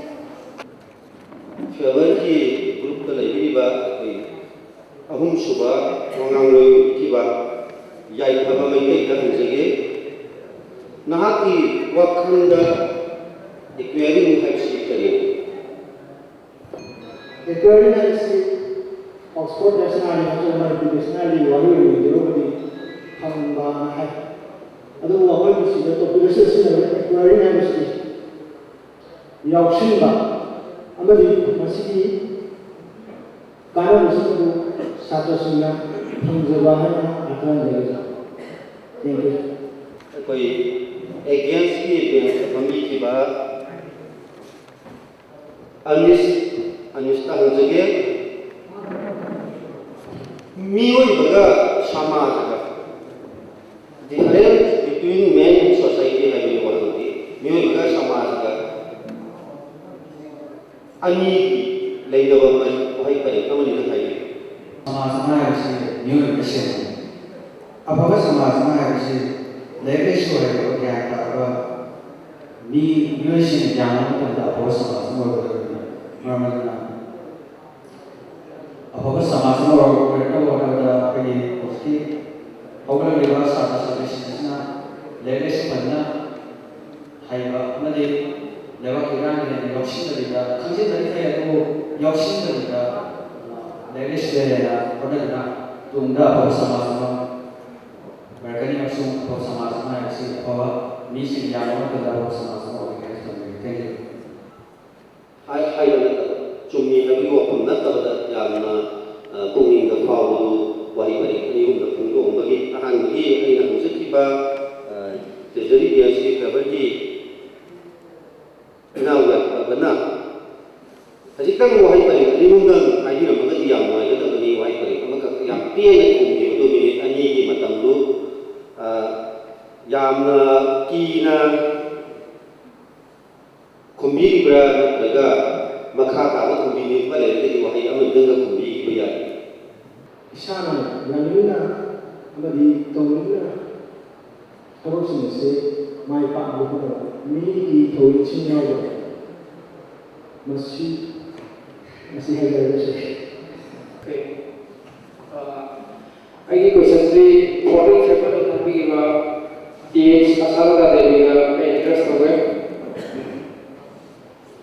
ꯐꯤꯌꯔꯋꯦꯜꯒꯤ ꯒ꯭ꯔꯨꯞꯇ ꯂꯩꯕꯤꯔꯤꯕ ꯑꯩꯈꯣꯏ ꯑꯍꯨꯝꯁꯨꯕ ꯋꯥꯉꯥꯡꯂꯣꯏ ꯑꯣꯏꯕꯤꯈꯤꯕ ꯌꯥꯏꯐꯕ ꯃꯩꯇꯩꯗ ꯍꯪꯖꯒꯦ꯫ ꯅꯍꯥꯛꯀꯤ ꯋꯥꯈꯜꯗ acquiring ꯍꯥꯏꯕꯁꯤ ꯀꯔꯤꯅꯣ? Acquiring ꯍꯥꯏꯕꯁꯤ Oxford Dictionary ꯅꯠꯇ꯭ꯔꯒ Manipuri Dictionary ꯋꯥꯔꯤ ꯑꯣꯏꯅ ꯌꯦꯡꯖꯔꯨꯕꯗꯤ ꯐꯪꯕꯅ ꯍꯥꯏ꯫ ꯑꯗꯨꯕꯨ ꯑꯩꯈꯣꯏꯒꯤ ꯁꯤꯗ topic ꯑꯁꯤ ꯁꯤꯖꯤꯟꯅꯕꯗ acquiring ꯍꯥꯏꯕꯁꯤ ꯌꯥꯎꯁꯤꯟꯕ ꯑꯃꯗꯤ ꯃꯁꯤꯒꯤ ꯀꯥꯟꯅꯕꯁꯤꯡ ꯑꯗꯨ ꯁꯥꯇ꯭ꯔꯁꯤꯡꯅ ꯐꯪꯖꯕ ꯍꯥꯏꯅ ꯑꯥꯀꯥꯟꯖꯔꯤ꯫ Thank you꯫ ꯑꯩꯈꯣꯏ against ꯀꯤ bench ꯇ ꯐꯝꯕꯤꯈꯤꯕ ꯑꯅꯤꯁ, ꯑꯅꯤꯁꯇ ꯍꯪꯖꯒꯦ꯫ ꯃꯤꯑꯣꯏꯕꯒ ꯁꯃꯥꯖꯒ Between man and society ꯍꯥꯏꯕꯒꯤ ꯋꯥꯍꯪꯗꯤ ꯃꯤꯑꯣꯏꯕꯒ ꯁꯃꯥꯖꯒ ꯑꯅꯤꯒꯤ ꯂꯩꯅꯕ ꯃꯔꯤ ꯋꯥꯍꯩ ꯄꯔꯦꯡ ꯑꯃꯅꯤꯅ ꯍꯥꯏꯕꯤꯌꯨ꯫ ꯁꯃꯥꯖ ꯑꯃ ꯍꯥꯏꯕꯁꯤ ꯃꯤꯑꯣꯏꯕꯅ ꯁꯦꯝꯕꯅꯤ꯫ ꯑꯐꯕ ꯁꯃꯥꯖ ꯑꯃ ꯍꯥꯏꯕꯁꯤ ꯂꯥꯏꯔꯤꯛ ꯂꯥꯏꯁꯨ ꯍꯩꯔꯕ, ꯒ꯭ꯌꯥꯟ ꯇꯥꯔꯕ ꯃꯤ, ꯃꯤꯑꯣꯏꯁꯤꯡ ꯌꯥꯝꯕ ꯃꯇꯝꯗ ꯑꯐꯕ ꯁꯃꯥꯖ ꯑꯃ ꯑꯣꯏꯒꯗꯕꯅꯤ꯫ ꯃꯔꯝ ꯑꯗꯨꯅ ꯑꯐꯕ ꯁꯃꯥꯖ ꯑꯃ ꯑꯣꯏꯔꯛꯅꯕ ꯍꯣꯠꯅꯕꯗ ꯑꯩꯈꯣꯏꯒꯤ ꯍꯧꯖꯤꯛꯀꯤ ꯍꯧꯒꯠꯂꯛꯂꯤꯕ ꯁꯥꯇ꯭ꯔ ꯁꯥꯇ꯭ꯔꯤꯁꯤꯡ ꯑꯁꯤꯅ ꯂꯥꯏꯔꯤꯛ ꯂꯥꯏꯁꯨ ꯐꯖꯅ ꯍꯩꯕ ꯑꯃꯗꯤ ꯂꯩꯕꯥꯛꯀꯤ ꯏꯔꯥꯡꯒꯤ ꯍꯦꯟꯅ ꯌꯥꯎꯁꯤꯟꯗꯕꯤꯗ, ꯈꯪꯖꯤꯟꯕꯗꯤ ꯐꯩ ꯑꯗꯨꯕꯨ ꯌꯥꯎꯁꯤꯟꯗꯕꯤꯗ, ꯑ, ꯂꯥꯏꯔꯤꯛ ꯂꯥꯏꯁꯨꯗ ꯍꯦꯟꯅ ꯍꯣꯠꯅꯗꯨꯅ ꯇꯨꯡꯗ ꯑꯐꯕ ꯁꯃꯥꯖ ꯑꯃ ꯑꯣꯏꯔꯛꯀꯅꯤ ꯑꯃꯁꯨꯡ ꯑꯐꯕ ꯁꯃꯥꯖ ꯑꯃ ꯍꯥꯏꯕꯁꯤ ꯑꯐꯕ ꯃꯤꯁꯤꯡ ꯌꯥꯝꯕ ꯃꯇꯝꯗ ꯑꯐꯕ ꯁꯃꯥꯖ ꯑꯃ ꯑꯣꯏꯒꯅꯤ ꯍꯥꯏꯅ ꯊꯝꯖꯒꯦ꯫ Thank you꯫ ꯍꯥꯏ-, ꯍꯥꯏꯕ ꯅꯠꯇꯕ, ꯆꯨꯝꯃꯤ ꯍꯥꯏꯕꯒꯤ ꯋꯥꯐꯝ ꯅꯠꯇꯕꯗ ꯌꯥꯝꯅ, ꯑ, ꯄꯨꯛꯅꯤꯡꯗ ꯐꯥꯎꯕꯗꯨ ꯋꯥꯍꯩ ꯄꯔꯦꯡ ꯑꯅꯤ ꯑꯍꯨꯝꯗ ꯐꯣꯡꯗꯣꯛꯑꯝꯕꯒꯤ ꯑꯍꯥꯟꯕꯒꯤ ꯑꯩꯅ ꯍꯧꯖꯈꯤꯕ, ꯑ, ꯇ꯭ꯔꯦꯖꯔꯤ ꯕꯤ ꯑꯦꯜ ꯁꯤ ꯐꯦꯕꯔꯒꯤ ꯏꯅꯥꯎ ꯌꯥꯏꯐꯕꯅ ꯈꯖꯤꯛꯇꯪ ꯋꯥꯍꯩ ꯄꯔꯦꯡ ꯑꯅꯤ ꯑꯍꯨꯝꯗꯪ ꯍꯥꯏꯕꯤꯔꯝꯃꯒꯗꯤ ꯌꯥꯝ ꯅꯨꯡꯉꯥꯏꯒꯗꯕꯅꯤ꯫ ꯋꯥꯍꯩ ꯄꯔꯦꯡ ꯑꯃꯈꯛ ꯌꯥꯝ ꯇꯦꯟꯅ ꯈꯨꯝꯈꯤꯕꯗꯨ, ꯃꯤꯅꯤꯠ ꯑꯅꯤꯒꯤ ꯃꯇꯝꯗꯨ, ꯑ, ꯌꯥꯝꯅ ꯀꯤꯅ ꯈꯨꯝꯕꯤꯔꯤꯕ꯭ꯔꯥ ꯅꯠꯇ꯭ꯔꯒ ꯃꯈꯥ ꯇꯥꯕ ꯈꯨꯝꯕꯤꯅꯤꯡꯕ ꯂꯩꯔꯒꯗꯤ ꯋꯥꯍꯩ ꯑꯃꯅꯤꯗꯪꯒ ꯈꯨꯝꯕꯤꯈꯤꯕ ꯌꯥꯏ꯫ ꯏꯁꯥꯅ ꯌꯥꯅꯤꯡꯅ ꯑꯃꯗꯤ ꯇꯧꯅꯤꯡꯅ ꯊꯕꯛꯁꯤꯡ ꯑꯁꯤ ꯃꯥꯏ ꯄꯥꯛꯅꯕ ꯍꯣꯠꯅꯕ, ꯃꯤꯒꯤ ꯊꯧꯑꯣꯏꯁꯤꯡ ꯌꯥꯎꯕ, ꯃꯁꯤ, ꯃꯁꯤ ꯍꯥꯏꯖꯔꯒꯁꯨ꯫ Okay. ꯑ, ꯑꯩꯒꯤ questionꯁꯤ fourteen Februaryꯗ ꯊꯥꯕꯤꯈꯤꯕ ꯇꯤ ꯑꯦꯆ ꯑꯁꯥꯔꯥ ꯗꯦꯕꯤꯗ ꯑꯩ address ꯇꯧꯒꯦ꯫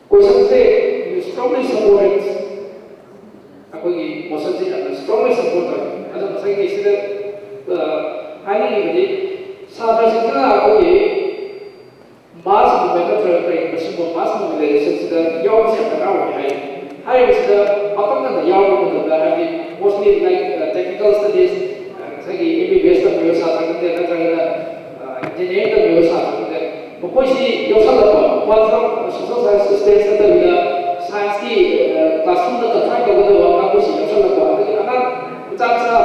Questionꯁꯦ, you strongly support it꯫ ꯑꯩꯈꯣꯏꯒꯤ motionꯁꯦ ꯌꯥꯝꯅ strongly support ꯇꯧꯋꯤ꯫ ꯑꯗꯣ ꯉꯁꯥꯏꯒꯤ ꯁꯤꯗ, ꯑ, ꯍꯥꯏꯅꯤꯡꯉꯤꯕꯗꯤ ꯁꯥꯇ꯭ꯔꯁꯤꯡꯁꯤꯅ ꯑꯩꯈꯣꯏꯒꯤ mass movement ꯅꯠꯇ꯭ꯔꯒ ꯀꯔꯤꯒꯨꯝꯕ ꯁꯤꯒꯨꯝꯕ mass mobilizationꯁꯤꯗ ꯌꯥꯎꯕꯁꯦ ꯌꯥꯝ ꯗꯔꯀꯥꯔ ꯑꯣꯏ ꯍꯥꯏ꯫ ꯍꯥꯏꯔꯤꯕꯁꯤꯗ ꯄꯥꯛꯇꯛꯅꯅ ꯌꯥꯎꯕ ꯃꯇꯝꯗ, ꯍꯥꯏꯕꯗꯤ mostly like, uh, technical studies, uh, ꯉꯁꯥꯏꯒꯤ M B B S ꯇꯝꯃꯤꯕ ꯁꯥꯇ꯭ꯔ ꯈꯪꯗꯦ, ꯅꯠꯇ꯭ꯔꯒꯅ, uh, engineering ꯇꯝꯃꯤꯕ ꯁꯥꯇ꯭ꯔ ꯈꯪꯗꯦ, ꯃꯈꯣꯏꯁꯤ ꯌꯥꯎꯁꯜꯂꯛꯄ, apart from social science streams ꯅꯠꯇꯕꯤꯗ scienceꯀꯤ, uh, classroomꯗ confine ꯇꯧꯒꯗꯕ ꯀꯥꯡꯕꯨꯁꯤ ꯌꯥꯎꯁꯜꯂꯛꯄ, ꯑꯗꯒꯤ ꯑꯉꯥꯡ ꯃꯆꯥ ꯃꯆꯥ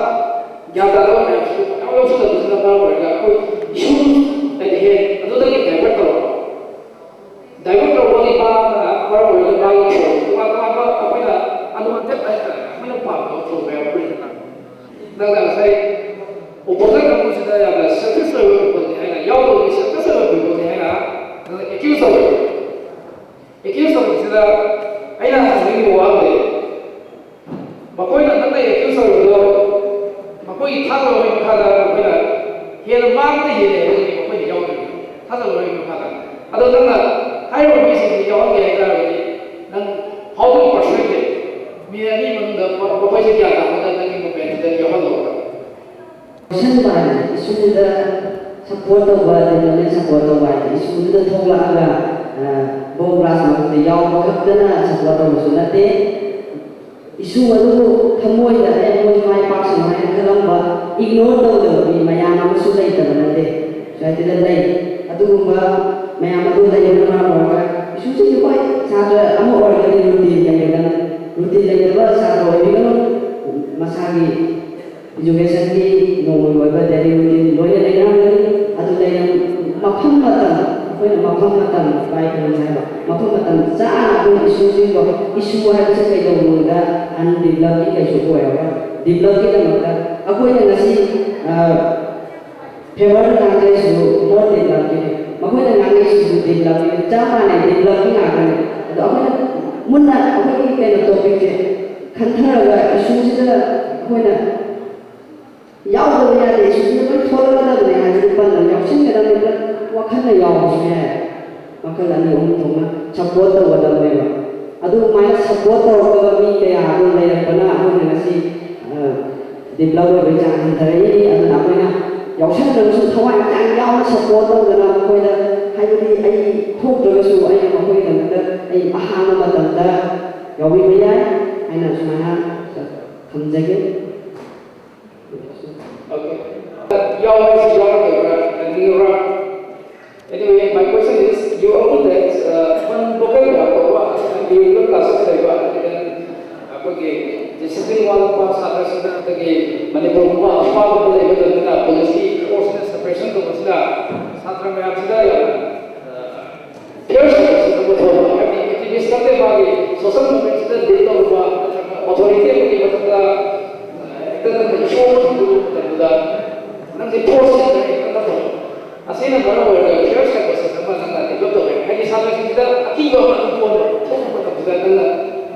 ꯒ꯭ꯌꯥꯟ ꯇꯥꯗꯕ ꯃꯌꯥꯝꯁꯤꯁꯨ ꯌꯥꯎ-, ꯌꯥꯎꯁꯤꯟꯅꯕꯁꯤꯅ ꯃꯔꯝ ꯑꯣꯏꯔꯒ ꯑꯩꯈꯣꯏ ꯏꯁꯨ ꯍꯥꯏꯗꯤ ꯍꯦꯛ ꯑꯗꯨꯗꯒꯤ ꯗꯥꯏꯚꯔꯠ ꯇꯧꯔꯛꯄ, ꯗꯥꯏꯚꯔꯠ ꯇꯧꯔꯛꯄꯒꯤ ꯃꯥꯅ ꯃꯔꯝ ꯑꯣꯏꯔꯒ ꯃꯥꯒꯤ ꯇꯣꯉꯥꯟ ꯇꯣꯉꯥꯟꯕ ꯑꯩꯈꯣꯏꯅ ꯑꯗꯨꯃꯛꯇ ꯑꯩꯈꯣꯏꯅ ꯄꯥꯝꯗꯕ ꯊꯧꯕ ꯌꯥꯎꯔꯛꯄꯅꯤꯅ ꯅꯪꯅ ꯉꯁꯥꯏ ꯑꯣꯄꯣꯅꯦꯟ ꯀꯥꯡꯕꯨꯁꯤꯗ ꯌꯥꯝꯅ ꯁꯦꯜꯐꯤꯁ ꯑꯣꯏꯕ ꯄꯤꯄꯜꯅꯤ ꯍꯥꯏꯅ, ꯌꯥꯎꯗꯕꯒꯤ ꯁꯦꯜꯐꯤꯁ ꯑꯣꯏꯕ ꯄꯤꯄꯜꯅꯤ ꯍꯥꯏꯅ ꯅꯪꯅ ꯑꯦꯀ꯭ꯌꯨꯁ ꯇꯧꯋꯦ꯫ ꯑꯦꯀ꯭ꯌꯨꯁ ꯇꯧꯕꯁꯤꯗ ꯑꯩꯅ ꯍꯪꯅꯤꯡꯉꯤꯕ ꯋꯥ ꯑꯃ ꯂꯩ꯫ ꯃꯈꯣꯏꯅ ꯅꯪꯅ ꯑꯦꯀ꯭ꯌꯨꯁ ꯇꯧꯔꯤꯕꯗꯣ ꯃꯈꯣꯏꯒꯤ ꯊꯥꯖꯕꯒꯤ ꯃꯈꯥꯗ ꯃꯈꯣꯏꯅ ꯍꯦꯟꯅ ꯃꯥꯡꯕꯗ ꯍꯦꯜꯂꯦ ꯍꯥꯏꯕꯗꯨꯗꯤ ꯃꯈꯣꯏꯅ ꯌꯥꯎꯗꯣꯏꯅꯤ, ꯊꯥꯖꯕꯒꯤ ꯃꯈꯥꯗ꯫ ꯑꯗꯣ ꯅꯪꯅ ꯍꯥꯏꯔꯤꯕ ꯃꯤꯁꯤꯡꯁꯤ ꯌꯥꯎꯍꯟꯒꯦ ꯍꯥꯏ ꯇꯥꯔꯒꯗꯤ ꯅꯪ how do you persuade them? Minute ꯑꯅꯤ ꯃꯅꯨꯡꯗ ꯃꯈꯣꯏꯁꯦ ꯒ꯭ꯌꯥꯟ ꯇꯥꯕꯗ ꯅꯪꯒꯤ ꯃꯣꯃꯦꯟꯁꯤꯗ ꯌꯥꯎꯍꯜꯂꯣ꯫ ꯀꯣꯏꯁꯟ ꯍꯥꯏꯁꯦ ꯏꯁꯨꯗꯨꯗ ꯁꯞꯄꯣꯔꯠ ꯇꯧꯕ, ꯗꯤꯕꯂꯞꯃꯦꯟ ꯁꯞꯄꯣꯔꯠ ꯇꯧꯕ ꯍꯥꯏꯗꯤ ꯏꯁꯨꯗꯨꯗ ꯊꯣꯛꯂꯛꯑꯒ ꯕꯣꯝ ꯕ꯭ꯂꯥꯁ ꯃꯔꯛꯇ ꯌꯥꯎꯕ ꯈꯛꯇꯅ ꯁꯞꯄꯣꯔꯠ ꯇꯧꯕꯁꯨ ꯅꯠꯇꯦ꯫ ꯏꯁꯨ ꯑꯗꯨꯕꯨ ꯊꯃꯣꯏꯗ ꯑꯦ ꯃꯣꯏꯁꯨ ꯃꯥꯏ ꯄꯥꯛꯁꯅꯨ ꯍꯥꯏꯅ ꯈꯜꯂꯝꯕ, ꯏꯒꯅꯣꯔ ꯇꯧꯗꯕ ꯃꯤ ꯃꯌꯥꯝ ꯑꯃꯁꯨ ꯂꯩꯇꯕ ꯅꯠꯇꯦ, ꯁꯣꯁꯥꯏꯇꯤꯗ ꯂꯩ꯫ ꯑꯗꯨꯒꯨꯝꯕ ꯃꯌꯥꯝ ꯑꯗꯨ ꯂꯩꯕꯅ ꯃꯔꯝ ꯑꯣꯏꯔꯒ ꯏꯁꯨꯁꯤꯡꯁꯦ ꯍꯣꯏ ꯁꯥꯇ꯭ꯔ ꯑꯃ ꯑꯣꯏꯔꯒꯗꯤ ꯔꯨꯇꯤꯟ ꯂꯩꯒꯗꯕꯅꯤ꯫ ꯔꯨꯇꯤꯟ ꯂꯩꯇꯕ ꯁꯥꯇ꯭ꯔ ꯑꯣꯏꯕꯤꯒꯅꯨ꯫ ꯃꯁꯥꯒꯤ ꯏꯖꯨꯀꯦꯁꯟꯒꯤ ꯅꯣꯡꯃꯒꯤ ꯑꯣꯏꯕ ꯗꯦꯂꯤ ꯔꯨꯇꯤꯟ ꯂꯣꯏꯅ ꯂꯩꯅꯔꯝꯒꯅꯤ꯫ ꯑꯗꯨ ꯂꯩꯅ ꯃꯐꯝ ꯃꯇꯝ, ꯑꯩꯈꯣꯏꯅ ꯃꯐꯝ ꯃꯇꯝ ꯄꯥꯏꯈꯤꯕ ꯍꯥꯏꯕ ꯃꯐꯝ ꯃꯇꯝ ꯆꯥꯅ ꯑꯩꯈꯣꯏꯅ ꯏꯁꯨꯁꯤꯡꯗꯣ, ꯏꯁꯨ ꯍꯥꯏꯕꯁꯤ ꯀꯩꯗꯧꯅꯨꯡꯗ ꯑꯟꯗꯤꯕꯂꯞꯀꯤ ꯀꯩꯁꯨ ꯑꯣꯏꯔꯔꯣꯏ꯫ ꯗꯤꯕꯂꯞꯀꯤꯗꯃꯛꯇ ꯑꯩꯈꯣꯏꯅ ꯉꯁꯤ ꯐꯦꯕꯔ ꯉꯥꯡꯅꯔꯤꯁꯤꯁꯨ ꯃꯣꯔ ꯗꯤꯕꯂꯞꯀꯤꯅꯤ, ꯃꯈꯣꯏꯅ ꯉꯥꯡꯅꯔꯤꯁꯤꯁꯨ ꯗꯤꯕꯂꯞꯀꯤꯅꯤ, ꯆꯞ ꯃꯥꯟꯅꯩ, ꯗꯤꯕꯂꯞꯀꯤ ꯉꯥꯛꯇꯅꯤ꯫ ꯑꯗꯣ ꯑꯩꯈꯣꯏꯅ ꯃꯨꯟꯅ ꯑꯩꯈꯣꯏꯒꯤ ꯀꯩꯅꯣ ꯇꯣꯄꯤꯛꯁꯦ ꯈꯟꯊꯔꯒ ꯏꯁꯨꯁꯤꯗ ꯑꯩꯈꯣꯏꯅ ꯌꯥꯎꯗꯕ ꯌꯥꯗꯦ, ꯏꯁꯨꯁꯤꯗ ꯂꯣꯏ ꯊꯣꯛꯂꯛꯀꯗꯕꯅꯦ ꯍꯥꯏꯕꯒꯤ ꯄꯟꯗ ꯌꯥꯎꯁꯤꯟꯒꯗꯕꯅꯤ꯫ ꯄꯨꯂꯞ ꯋꯥꯈꯜꯅ ꯌꯥꯎꯕꯁꯨ ꯌꯥꯏ, ꯃꯈꯜ ꯑꯅꯤ ꯑꯍꯨꯝ ꯊꯣꯛꯅ ꯁꯞꯄꯣꯔꯠ ꯇꯧꯒꯗꯕꯅꯦꯕ꯫ ꯑꯗꯨꯃꯥꯏꯅ ꯁꯞꯄꯣꯔꯠ ꯇꯧꯔꯛꯇꯕ ꯃꯤ ꯀꯌꯥ ꯑꯗꯨ ꯂꯩꯔꯛꯄꯅ ꯑꯩꯈꯣꯏꯅ ꯉꯁꯤ ꯗꯤꯕꯂꯞ ꯑꯣꯏꯕꯒꯤ ꯆꯥꯡ ꯍꯟꯊꯔꯛꯏ꯫ ꯑꯗꯨꯅ ꯑꯩꯈꯣꯏꯅ ꯌꯥꯎꯁꯟꯗ꯭ꯔꯒꯁꯨ ꯊꯋꯥꯏ ꯍꯛꯆꯥꯡ ꯌꯥꯎꯅ ꯁꯞꯄꯣꯔꯠ ꯇꯧꯗꯅ ꯃꯈꯣꯏꯗ, ꯍꯥꯏꯕꯗꯤ ꯑꯩ ꯊꯣꯛꯇ꯭ꯔꯒꯁꯨ ꯑꯩꯅ ꯃꯈꯣꯏꯒꯤꯗꯃꯛꯇ ꯑꯩ ꯑꯍꯥꯡꯕ ꯃꯇꯝꯗ ꯌꯥꯎꯕꯤꯕ ꯌꯥꯏ ꯍꯥꯏꯅ ꯁꯨꯃꯥꯏꯅ ꯊꯝꯖꯒꯦ꯫ Okay. ꯌꯥꯎꯔꯁꯤ ꯌꯥꯎꯔꯣꯏꯗ꯭ꯔꯥ ꯈꯪꯅꯤꯡꯕ꯭ꯔꯥ? Anyway, my question is, you all that, uh, one local ꯀꯧꯕ ꯕꯤ ꯑꯦ ꯀ꯭ꯂꯥꯁ ꯂꯩꯕ, and then ꯑꯩꯈꯣꯏꯒꯤ ꯗꯤꯁꯤꯄ꯭ꯂꯤꯟ ꯋꯥꯠꯂꯛꯄ ꯁꯥꯇ꯭ꯔꯁꯤꯡꯗ, ꯑꯗꯒꯤ ꯃꯅꯤꯄꯨꯔꯒꯨꯝꯕ ꯑꯄꯥꯝꯕ ꯂꯩꯕ ꯂꯩꯕꯅ ꯉꯁꯤ ꯀꯣꯔꯁꯁꯤꯅ ꯁꯦꯄꯔꯦꯁꯟ ꯇꯧꯕꯁꯤꯅ ꯁꯥꯇ꯭ꯔ ꯃꯌꯥꯝꯁꯤꯗ ꯌꯥꯝꯅ ꯐꯤꯌꯔ ꯁꯦꯄꯔꯦꯁꯟ ꯑꯃ ꯊꯣꯛꯄ, ꯍꯥꯏꯕꯗꯤ ꯑꯦꯛꯇꯤꯚꯤꯁ꯭ꯠ ꯅꯠꯇꯦ, ꯃꯥꯒꯤ ꯁꯣꯁꯤꯌꯦꯜ ꯃꯨꯚꯃꯦꯟꯠꯁꯤꯗ ꯂꯤꯗ ꯇꯧꯔꯨꯕ ꯅꯠꯇ꯭ꯔꯒ ꯑꯣꯊꯣꯔꯤꯇꯤ ꯑꯃꯒꯤ ꯃꯊꯛꯇ ꯍꯦꯛꯇ ꯅꯪꯅ ꯏꯁꯣꯔ ꯑꯃ ꯊꯝꯕ ꯃꯇꯝꯗ ꯅꯪꯁꯦ ꯐꯣꯔꯁ ꯁꯦꯟꯇꯔ ꯍꯦꯛꯇ ꯅꯠꯇꯕ꯫ ꯑꯁꯤꯅ ꯃꯔꯝ ꯑꯣꯏꯔꯒ ꯐꯤꯌꯔ ꯁꯥꯏꯀꯣꯁꯤꯁ ꯑꯃ ꯅꯪꯅ ꯗꯤꯕꯦꯂꯞ ꯇꯧꯔꯦ, ꯍꯥꯏꯗꯤ ꯁꯥꯇ꯭ꯔꯁꯤꯡꯁꯤꯗ ꯑꯀꯤꯕ ꯑꯃ ꯑꯗꯨꯝ ꯄꯣꯛꯍꯟꯕ, ꯊꯣꯛꯄ ꯃꯇꯝꯁꯤꯗ ꯅꯪꯅ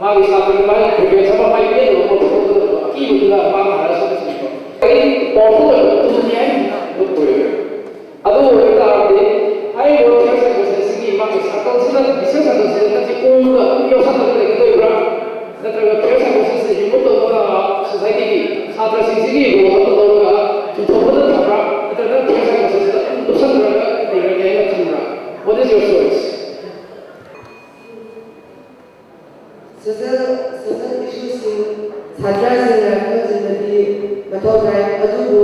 ꯃꯥꯒꯤ ꯁꯥꯇ꯭ꯔꯒꯤ ꯃꯥꯒꯤ ꯄ꯭ꯔꯤꯚꯦꯟꯁꯟ ꯑꯃ ꯃꯥꯒꯤ ꯄꯤꯅꯕ ꯑꯃ ꯊꯣꯛꯄꯗ ꯑꯀꯤꯕꯗꯨꯅ ꯃꯥ ꯍꯥꯏꯔꯒ ꯁꯣꯛꯍꯟꯕ꯫ ꯍꯥꯏꯗꯤ ꯄꯥꯎꯔꯐꯨꯜ ꯑꯣꯏꯕ ꯇꯨꯜꯅꯤ ꯍꯥꯏꯅ ꯑꯗꯨ ꯑꯣꯏꯔꯦ꯫ ꯑꯗꯨ ꯑꯣꯏꯕ ꯇꯥꯔꯗꯤ ꯍꯥꯏꯔꯤꯕ ꯐꯤꯌꯔ ꯁꯥꯏꯀꯣꯁꯤꯁꯀꯤ ꯃꯥꯒꯤ ꯁꯥꯔꯀꯜꯁꯤꯗ, ꯚꯤꯁꯤꯌꯁ ꯁꯥꯔꯀꯜꯁꯤꯗ ꯅꯪꯁꯦ ꯀꯣꯡꯒ ꯑꯗꯨꯝ ꯌꯥꯎꯁꯜꯂꯒ ꯂꯩꯒꯗꯣꯏꯕ꯭ꯔꯥ? ꯅꯠꯇ꯭ꯔꯒ ꯐꯤꯌꯔ ꯁꯥꯏꯀꯣꯁꯤꯁꯁꯦ ꯔꯤꯃꯨꯚ ꯇꯧꯔꯒ ꯁꯣꯁꯥꯏꯇꯤꯒꯤ ꯁꯥꯇ꯭ꯔꯁꯤꯡꯁꯤꯒꯤ ꯔꯣꯜ ꯑꯃ ꯂꯧꯔꯒ ꯆꯨꯝꯊꯣꯛꯄꯗ ꯐꯕ꯭ꯔꯥ? ꯅꯠꯇ꯭ꯔꯒ ꯐꯤꯌꯔ ꯁꯥꯏꯀꯣꯁꯤꯁꯇ ꯑꯗꯨꯝ ꯂꯨꯞꯁꯟꯈ꯭ꯔꯒ ꯂꯩꯔꯒꯦ ꯍꯥꯏꯅ ꯈꯟꯕ꯭ꯔꯥ? What is your choice? Social social ꯏꯁꯨꯁꯤꯡ ꯁꯥꯇ꯭ꯔꯁꯤꯡꯅ ꯈꯪꯖꯤꯟꯕꯗꯤ ꯃꯊꯧ ꯇꯥꯏ, ꯑꯗꯨꯕꯨ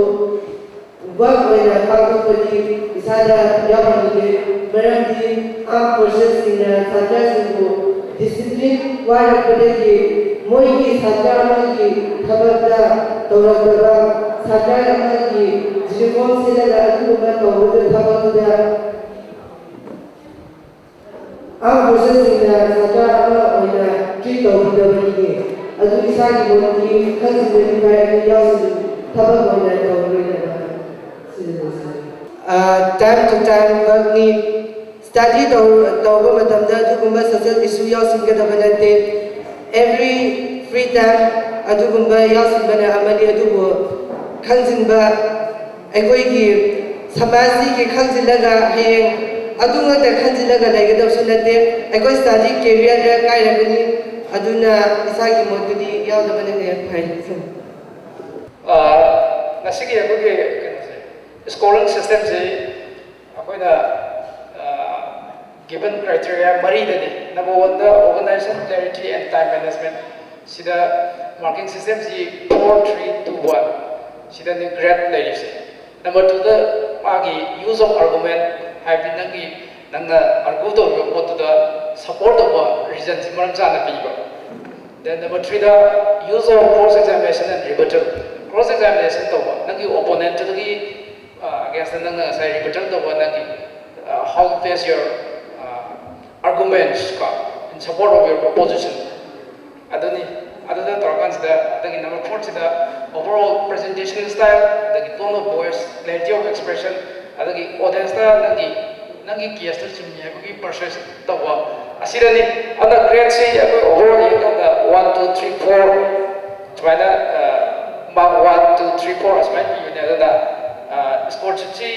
ꯋꯥꯔꯛ ꯑꯣꯏꯅ ꯄꯥꯡꯊꯣꯛꯄꯗꯤ ꯏꯁꯥꯗ ꯌꯥꯎꯍꯟꯅꯤꯡꯗꯦ꯫ ꯃꯔꯝꯗꯤ ꯑꯥꯔꯝ ꯐꯣꯔꯁꯦꯁꯁꯤꯡꯅ ꯁꯥꯇ꯭ꯔꯁꯤꯡꯕꯨ ꯗꯤꯁꯤꯄ꯭ꯂꯤꯟ ꯋꯥꯔꯛꯄꯗꯒꯤ ꯃꯣꯏꯒꯤ ꯁꯥꯇ꯭ꯔ ꯑꯃꯒꯤ ꯊꯕꯛꯇ ꯇꯧꯔꯛꯇꯕ, ꯁꯥꯇ꯭ꯔ ꯑꯃꯒꯤ ꯌꯨꯅꯤꯐꯣꯔꯝ ꯁꯦꯠꯂꯒ ꯑꯗꯨꯒꯨꯝꯕ ꯇꯧꯕꯗ ꯊꯕꯛꯇꯨꯗ ꯑꯥꯔꯝ ꯐꯣꯔꯁꯦꯁꯁꯤꯡꯅ ꯁꯥꯇ꯭ꯔ ꯑꯃ ꯑꯣꯏꯅ ꯇ꯭ꯔꯤꯠ ꯇꯧꯕꯤꯗꯕꯒꯤꯅꯤ꯫ ꯑꯗꯨ ꯏꯁꯥꯒꯤ ꯃꯣꯠꯇꯤ ꯈꯪꯖꯤꯟꯕꯗꯤ ꯐꯩ, ꯑꯗꯨ ꯌꯥꯎꯁꯤꯟ ꯊꯕꯛ ꯑꯣꯏꯅ ꯇꯧꯔꯣꯏꯗꯕ ꯁꯤꯖꯤꯟꯅꯁꯤ꯫ Time to time workꯅꯤ꯫ ꯁ꯭ꯇꯗꯤ ꯇꯧꯕ ꯃꯇꯝꯗ ꯑꯗꯨꯒꯨꯝꯕ ꯁꯣꯁꯦꯜ ꯏꯁꯨ ꯌꯥꯎꯁꯤꯟꯒꯗꯕ ꯅꯠꯇꯦ꯫ Every free time ꯑꯗꯨꯒꯨꯝꯕ ꯌꯥꯎꯁꯤꯟꯕꯅ ꯑꯃꯅꯤ꯫ ꯑꯗꯨꯕꯨ ꯈꯪꯖꯤꯟꯕ, ꯑꯩꯈꯣꯏꯒꯤ ꯁꯃꯥꯖꯁꯤꯒꯤ ꯈꯪꯖꯤꯜꯂꯒ ꯍꯌꯦꯡ ꯑꯗꯨ ꯉꯛꯇ ꯈꯟꯖꯤꯜꯂꯒ ꯂꯩꯒꯗꯕꯁꯨ ꯅꯠꯇꯦ꯫ ꯑꯩꯈꯣꯏ ꯁ꯭ꯇꯗꯤ ꯀꯦꯔꯤꯌꯔꯗ ꯀꯥꯏꯔꯒꯅꯤ꯫ ꯑꯗꯨꯅ ꯏꯁꯥꯒꯤ ꯃꯣꯠꯇꯨꯗꯤ ꯌꯥꯎꯗꯕꯅ ꯍꯦꯟꯅ ꯐꯩ꯫ ꯉꯁꯤꯒꯤ ꯑꯩꯈꯣꯏꯒꯤ ꯀꯩꯅꯣꯁꯦ, ꯁ꯭ꯀꯣꯔꯤꯡ ꯁꯤꯁꯇꯦꯝꯁꯤ ꯑꯩꯈꯣꯏꯅ ꯒꯤꯕꯟ ꯀ꯭ꯔꯥꯏꯇꯦꯔꯤꯌꯥ ꯃꯔꯤꯗꯅꯤ꯫ ꯅꯝꯕꯔ ꯋꯥꯟꯗ organization, clarity and time management꯫ ꯁꯤꯗ ꯃꯥꯔꯀꯤꯡ ꯁꯤꯁꯇꯦꯝꯁꯤ four three two one꯫ ꯁꯤꯗꯅꯤ ꯒ꯭ꯔꯦꯗ ꯂꯩꯔꯤꯁꯦ꯫ ꯅꯝꯕꯔ ꯇꯨꯗ ꯃꯥꯒꯤ use of argument, ꯍꯥꯏꯕꯗꯤ ꯅꯪꯒꯤ ꯅꯪꯅ ꯑꯥꯔꯒ꯭ꯌꯨ ꯇꯧꯔꯤꯕ ꯄꯣꯠꯇꯨꯗ ꯁꯞꯄꯣꯔꯠ ꯇꯧꯕ ꯔꯤꯖꯟꯁꯤ ꯃꯔꯝ ꯆꯥꯅ ꯄꯤꯕ꯫ Then number threeꯗ use of cross examination and rebuttal꯫ Cross examination ꯇꯧꯕ, ꯅꯪꯒꯤ opponent ꯇꯨꯒꯤ against ꯅꯪꯅ ꯉꯁꯥꯏ rebuttal ꯇꯧꯕ, ꯅꯪꯒꯤ how to place your arguments ꯀꯣ, in support of your proposition꯫ ꯑꯗꯨꯅꯤ꯫ ꯑꯗꯨꯗ ꯇꯧꯔꯀꯥꯟꯁꯤꯗ ꯑꯗꯒꯤ number four ꯁꯤꯗ overall presentation style, ꯑꯗꯒꯤ tone of voice, clarity of expression, ꯑꯗꯒꯤ audience ꯇ ꯅꯪꯒꯤ ꯅꯪꯒꯤ case ꯇꯨ ꯆꯨꯝꯃꯤ ꯍꯥꯏꯕꯒꯤ persuasion ꯇꯧꯕ, ꯑꯁꯤꯗꯅꯤ꯫ ꯑꯗꯨꯅ grade ꯁꯤ ꯑꯩꯈꯣꯏ overall ꯌꯦꯡꯀꯥꯟꯗ one, two, three, four ꯁꯨꯃꯥꯏꯅ mark one, two, three, four ꯑꯁꯨꯃꯥꯏꯅ ꯄꯤꯕꯅꯦ꯫ ꯑꯗꯨꯅ score sheet ꯁꯤ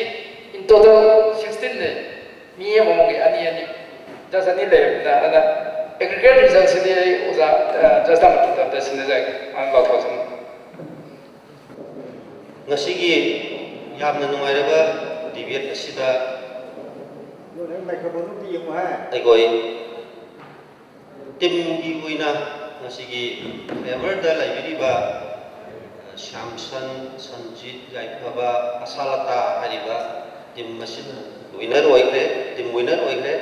in total sixteen ꯅꯦ꯫ ꯃꯤ ꯑꯃꯃꯝꯒꯤ ꯑꯅꯤ ꯑꯅꯤ, judge ꯑꯅꯤ ꯂꯩꯔꯕꯅꯤꯅ꯫ ꯑꯗꯨꯅ aggregate result ꯁꯤꯗꯤ ꯑꯩ ꯑꯣꯖꯥ ꯖꯁ ꯇꯥꯃꯣꯗ ꯑꯝꯇ ꯁꯤꯟꯅꯖꯔꯒꯦ, ꯃꯥꯅ ꯂꯥꯎꯊꯣꯛꯆꯅꯤ꯫ ꯉꯁꯤꯒꯤ ꯌꯥꯝꯅ ꯅꯨꯡꯉꯥꯏꯔꯕ debate ꯑꯁꯤꯗ ꯅꯪ microphone ꯗꯨ ꯑꯝꯇ ꯌꯦꯡꯉꯨ ꯍꯥꯏ꯫ ꯑꯩꯈꯣꯏ team ꯒꯤ ꯑꯣꯏꯅ ꯉꯁꯤꯒꯤ favour ꯗ ꯂꯩꯕꯤꯔꯤꯕ ꯁ꯭ꯌꯥꯝꯁꯟ, ꯁꯟꯖꯤꯠ, ꯌꯥꯏꯐꯕ, ꯑꯁꯥꯂꯇꯥ ꯍꯥꯏꯔꯤꯕ team ꯑꯁꯤꯅ winner ꯑꯣꯏꯈ꯭ꯔꯦ, team winner ꯑꯣꯏꯈ꯭ꯔꯦ꯫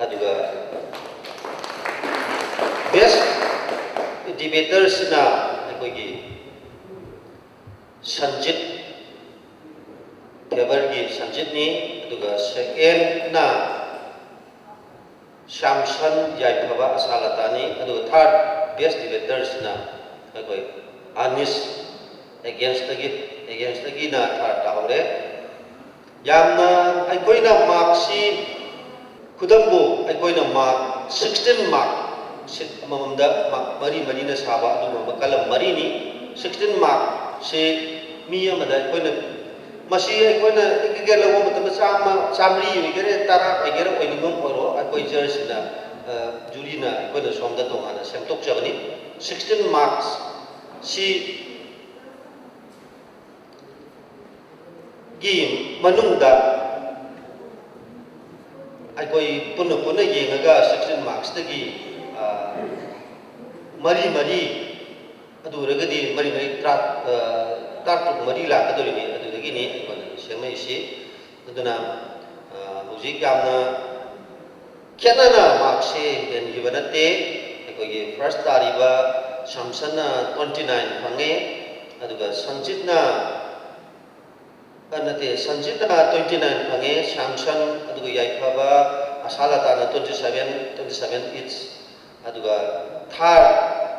ꯑꯗꯨꯒ best debater ꯁꯤꯅ ꯑꯩꯈꯣꯏꯒꯤ ꯁꯟꯖꯤꯠ, favour ꯒꯤ ꯁꯟꯖꯤꯠꯅꯤ꯫ ꯑꯗꯨꯒ second ꯅ ꯁ꯭ꯌꯥꯝꯁꯟ, ꯌꯥꯏꯐꯕ, ꯑꯁꯥꯂꯇꯥꯅꯤ꯫ ꯑꯗꯨꯒ third best debater ꯁꯤꯅ ꯑꯩꯈꯣꯏ ꯑꯅꯤꯁ, against ꯇꯒꯤ, against ꯇꯒꯤꯅ third ꯇꯥꯍꯧꯔꯦ꯫ ꯌꯥꯝꯅ ꯑꯩꯈꯣꯏꯅ mark ꯁꯤ, ꯈꯨꯗꯝꯕꯨ ꯑꯩꯈꯣꯏꯅ mark sixteen mark sheet ꯑꯃꯃꯝꯗ mark ꯃꯔꯤ ꯃꯔꯤꯅ ꯁꯥꯕ ꯑꯗꯨꯒꯨꯝꯕ column ꯃꯔꯤꯅꯤ꯫ Sixteen mark ꯁꯤ ꯃꯤ ꯑꯃꯗ ꯑꯩꯈꯣꯏꯅ, ꯃꯁꯤ ꯑꯩꯈꯣꯏꯅ aggregate ꯂꯧꯕ ꯃꯇꯝꯗ ꯆꯥꯝꯃ, ꯆꯥꯝꯃꯔꯤ ꯑꯣꯏꯒꯦꯔꯥ, ꯇꯔꯥ ꯑꯣꯏꯒꯦꯔꯥ, ꯑꯣꯏꯅꯤꯡꯕ ꯑꯃ ꯑꯣꯏꯔꯣ, ꯑꯩꯈꯣꯏ judge ꯁꯤꯡꯅ, ꯑ, jury ꯅ ꯑꯩꯈꯣꯏꯅ ꯁꯣꯝꯗ ꯇꯣꯉꯥꯟꯅ ꯁꯦꯝꯗꯣꯛꯆꯕꯅꯤ꯫ Sixteen marks ꯁꯤ ꯒꯤ ꯃꯅꯨꯡꯗ ꯑꯩꯈꯣꯏ ꯄꯨꯟꯅ ꯄꯨꯟꯅ ꯌꯦꯡꯉꯒ sixteen marks ꯇꯒꯤ, ꯑ, ꯃꯔꯤ ꯃꯔꯤ, ꯑꯗꯨ ꯑꯣꯏꯔꯒꯗꯤ ꯃꯔꯤ ꯃꯔꯤ ꯇꯔꯥ, ꯑ, ꯇꯔꯥꯇꯔꯨꯛ ꯃꯔꯤ ꯂꯥꯛꯀꯗꯧꯔꯤꯅꯤ꯫ ꯑꯗꯨꯗꯒꯤꯅꯤ ꯑꯩꯈꯣꯏꯅ ꯁꯦꯝꯃꯛꯏꯁꯤ꯫ ꯑꯗꯨꯅ, ꯑ, ꯍꯧꯖꯤꯛ ꯌꯥꯝꯅ ꯈꯦꯠꯅꯅ mark ꯁꯦ ꯍꯦꯟꯈꯤꯕ ꯅꯠꯇꯦ꯫ ꯑꯩꯈꯣꯏꯒꯤ first ꯇꯥꯔꯤꯕ ꯁꯝꯁꯟꯅ twenty nine ꯐꯪꯉꯦ, ꯑꯗꯨꯒ ꯁꯟꯖꯤꯠꯅ, ꯑ, ꯅꯠꯇꯦ, ꯁꯟꯖꯤꯠꯅ twenty nine ꯐꯪꯉꯦ, ꯁ꯭ꯌꯥꯝꯁꯟ, ꯑꯗꯨꯒ ꯌꯥꯏꯐꯕ, ꯑꯁꯥꯂꯇꯥꯅ twenty seven, twenty seven each, ꯑꯗꯨꯒ third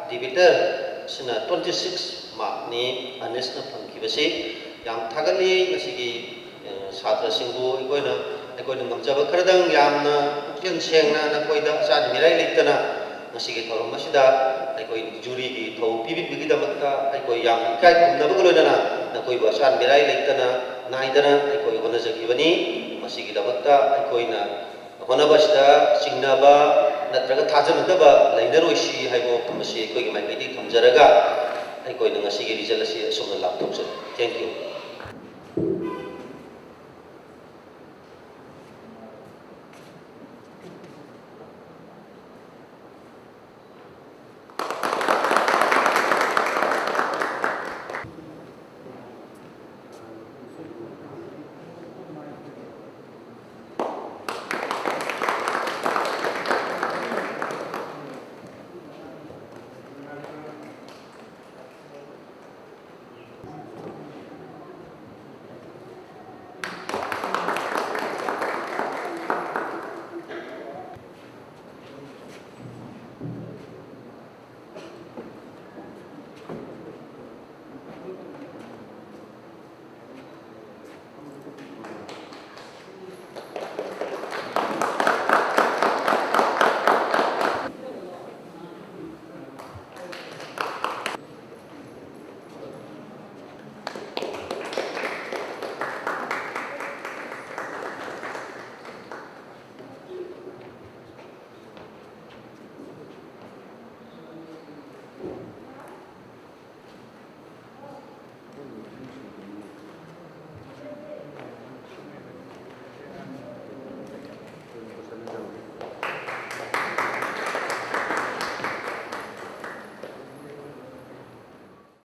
debater ꯁꯤꯅ twenty six markꯅꯤ ꯑꯅꯤꯁꯅ ꯐꯪꯈꯤꯕꯁꯤ꯫ ꯌꯥꯝ ꯊꯥꯒꯠꯂꯤ ꯉꯁꯤꯒꯤ, ꯑ, ꯁꯥꯇ꯭ꯔꯁꯤꯡꯕꯨ꯫ ꯑꯩꯈꯣꯏꯅ, ꯑꯩꯈꯣꯏꯅ ꯉꯝꯖꯕ ꯈꯔꯗꯪ ꯌꯥꯝꯅ ꯄꯨꯛꯆꯦꯜ ꯁꯦꯡꯅ ꯅꯈꯣꯏꯗ ꯑꯆꯥꯟ ꯃꯤꯔꯥꯏ ꯂꯩꯇꯅ ꯉꯁꯤꯒꯤ ꯊꯧꯔꯝ ꯑꯁꯤꯗ ꯑꯩꯈꯣꯏ ꯖꯨꯔꯤꯒꯤ ꯊꯧ ꯄꯤꯕꯤꯕꯒꯤꯗꯃꯛꯇ ꯑꯩꯈꯣꯏ ꯌꯥꯝꯅ ꯏꯀꯥꯏ ꯈꯨꯝꯅꯕꯒ ꯂꯣꯏꯅꯅ ꯅꯈꯣꯏꯕꯨ ꯑꯆꯥꯟ ꯃꯤꯔꯥꯏ ꯂꯩꯇꯅ ꯅꯥꯏꯗꯅ ꯑꯩꯈꯣꯏ ꯍꯣꯠꯅꯖꯈꯤꯕꯅꯤ꯫ ꯃꯁꯤꯒꯤꯗꯃꯛꯇ ꯑꯩꯈꯣꯏꯅ ꯍꯣꯠꯅꯕꯁꯤꯗ ꯆꯤꯡꯅꯕ ꯅꯠꯇ꯭ꯔꯒ ꯊꯥꯖꯅꯗꯕ ꯂꯩꯅꯔꯣꯏꯁꯤ ꯍꯥꯏꯕ ꯋꯥꯐꯝ ꯑꯁꯤ ꯑꯩꯈꯣꯏꯒꯤ ꯃꯥꯏꯀꯩꯗꯒꯤ ꯊꯝꯖꯔꯒ, ꯑꯩꯈꯣꯏꯅ ꯉꯁꯤꯒꯤ result ꯑꯁꯤ